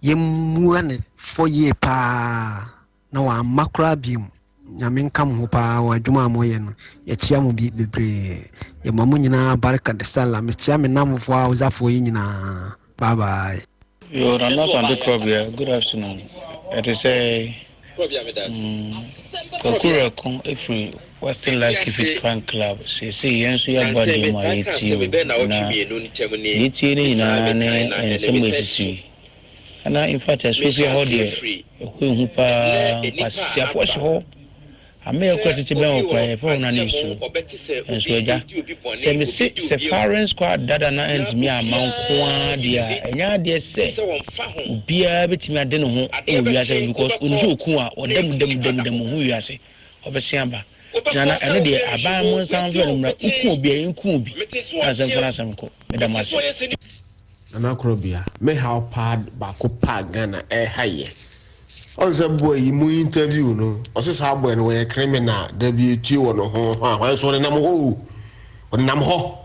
yɛmmua ne fɔ yie paa na wamma koraa bio. Nyame nka mo ho paa wɔ adwuma a moyɛ no. Yɛkyea mo bi bebree. Yɛma mo nyinaa barika de sala. Mekyea me nnamfofoɔ a Hausafoɔ yi nyinaa. Bye bye. Yo, Nana Asante Krɔbea, good afternoon. Ɛte sɛ mm, Kwaku Rɛko firi Western Life Keep It Fan Club. Seesei yɛn nso yɛabɔ adeɛ mu a yɛretie o, na deɛ yɛtie no nyinaa ne nsɛm a ɛsisi yi. Ana in fact Asuofia hɔ deɛ ɛhɔ ehu paa, nkwasiafoɔ hyɛ hɔ. Ameyɛ kora tete bɛn wɔ kora yɛfrɛ hɔ na nsuo. Nso agya, sɛ mese sɛ firing squad dada na antumi amma nko ara deɛ a, ɛnyɛ adeɛ sɛ obiara bɛtumi ade ne ho wɔ wiase because onim sɛ oku a ɔda mu da mu da mu da mu ho wiase ɔbɛsen aba. Nana ɛno deɛ aban mo nsa mfrɛ no mmra woku obi a yɛnku obi na asɛm fa no asɛm kɔ. Meda mo ase. Nana Korɔbea, me haw paa baako paa Ghana ɛha yɛ. Ɔn sɛ boy yi mo interview no, ɔse saa boy no wɔyɛ criminal, dabi etue wɔ ne ho hwan hwan nso ɔnenam hɔ o, ɔnenam hɔ.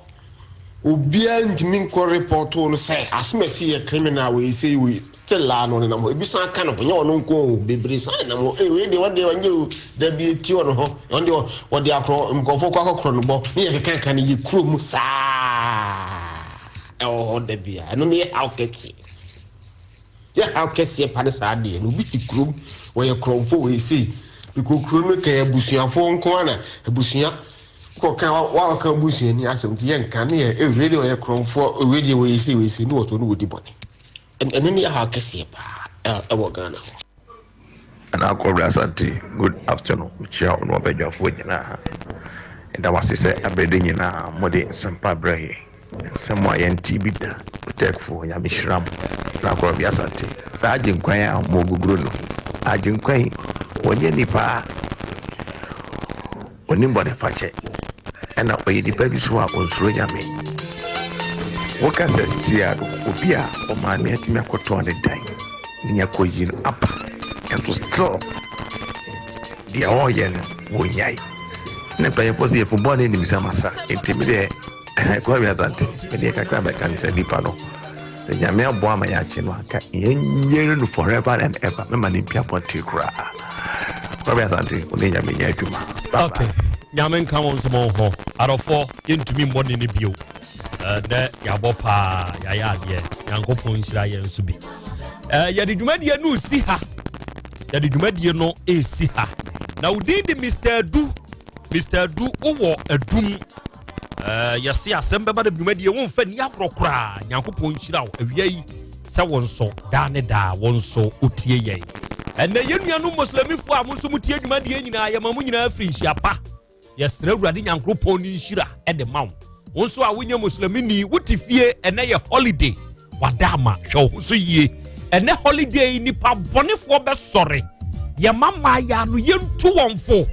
Obiara ntumi nkɔ report no sɛ asomasi yɛ criminal wei sei wei, still a no ɔnenam hɔ. Ebi san ka ne ho, nyɛ ɔno nko o, bebree san nenam hɔ. Ee wei deɛ wɔn deɛ wɔnyɛ o, dabi etue wɔ ne ho. Wɔn deɛ wɔde akorɔ nkurɔfoɔ kɔ akɔkorɔ no bɔ, ne yɛ keka ka no yɛ kurom saa ɛwɔ hɔ dabi a, ɛno ne yɛ haw kɛseɛ. Yɛ haw kɛseɛ pa ne saa adeɛ no. Obi te kurom, wɔyɛ korɔmfoɔ wei sei. Because kuro no kɛyɛ abusuafoɔ nko ara na abusua kɔka wakɔka abusuani asɛm nti yɛnka ne yɛ eh, wei deɛ ɔyɛ korɔmfoɔ, wei deɛ wɔyɛ sei wei sei ne wɔtɔ ne wɔdi bɔne. Ɛno ne yɛ haw kɛseɛ paa ɛwɔ Ghana hɔ. Nana Kɔbrɛ Asante, good afternoon. Mekyia wo ne w'abadwafoɔ nyinaa. Yɛda mo ase sɛ aberɛ de nyinaa mode nsɛmpa brɛ yɛn. Nsɛm a yɛntee bi da. Otecfoɔ, Nyame hyira mo. Nana Kɔbrɛ Asante, saa Agyenkwa yi a moguguru no, Agyenkwa yi, ɔnyɛ nipa a ɔnim bɔnefakyɛ, ɛna ɔyɛ nipa bi so a ɔnsuro Nyame. Woka sɛ seesei a no, obi a ɔmaame atumi akɔtɔn ne dan ne akɔyi no aba, nso still deɛ ɔreyɛ no wɔnyae. Ne mpanyinfoɔ sɛ yɛfo bɔne nim sɛ masa, nti me deɛ Kwame Asante, me deɛ kakra bɛka ne sɛ nipa no sɛ Nyame aboa ma yɛakye no anka yɛnyere no forever and ever, mɛma no mpia abɔnten koraa. Kwame Asante, wo ne Nyame nyɛ adwuma. Bye bye. Okay. Nyame nka wo nso mo ho. Adɔfoɔ, yɛntumi mmɔ ne no bio. Ɛnɛ yɛabɔ paa, yɛayɛ adeɛ. Nyankopɔn nhyira yɛn nso bi. Yɛde dwumadie no resi ha. Yɛde dwumadie no resi ha. Na wo din de Mr. Adu. Mr. Adu, wowɔ adum. Yɛse asɛm bɛba da dwumadie womfa ni agorɔ koraa. Nyankopɔn nhyira wo awia yi sɛ wo nso daa ne daa wo nso wotie yɛn. Ɛnɛ yɛn nuanom Muslimifoɔ a mo nso motie dwumadie nyinaa, yɛma mo nyinaa firi nhyia pa. Yɛsrɛ Awurade Nyankopɔn ne nhyira de ma wo. Wo nso a wonyɛ Muslimini, wote fie, ɛnɛ yɛ holiday. Wada ama, hwɛ wo ho so yie. Ɛnɛ holiday yi, nipa bɔnefoɔ bɛsɔre. Yɛma mmaayɛ ano, yɛntu wɔn fo.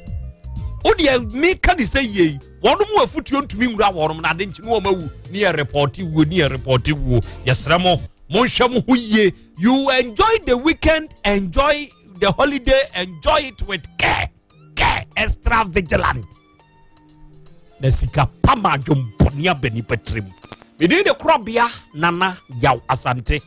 Wo deɛ meka ne sɛ yie yi, wɔn mu afutuo ntumi nwura wɔn na ade nkye ne wɔn awu. Ne yɛ repɔte wuo, ne yɛ repɔte wuo. Yɛsrɛ mo, monhwɛ mo ho yie. You enjoy the weekend, enjoy the holiday, enjoy it with care. Care, extra vigilant. Na sika pa ma adwombɔne aba nipa tirim. Medin de Korɔbea Nana Yaw Asante.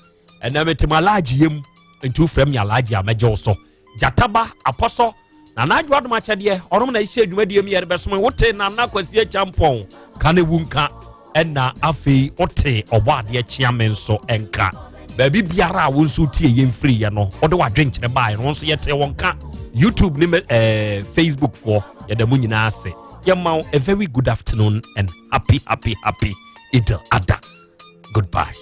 Ɛnɛ mete mo alaagye yam, nti wofrɛ me alaagye a mɛgye wo so. Gyataba Apɔsɔ Nana Adwo Adom akyɛdeɛ, ɔnom na ɛhyɛ dwumadie mu yɛde bɛsom. Wote Nana Kwasi Akyampɔn ka ne wu nka, ɛna afei wote ɔbɔ adeɛ kyea me nso nka. Baabi biara a wo nso tie yɛn firi yɛ no, wode w'adwenkyerɛ baeɛ no, wo nso yɛte wɔn ka. YouTube ne Facebook foɔ, yɛda mu nyinaa ase. Yɛma wo a very good afternoon and happy, happy, happy Eid al-Adha. Goodbye.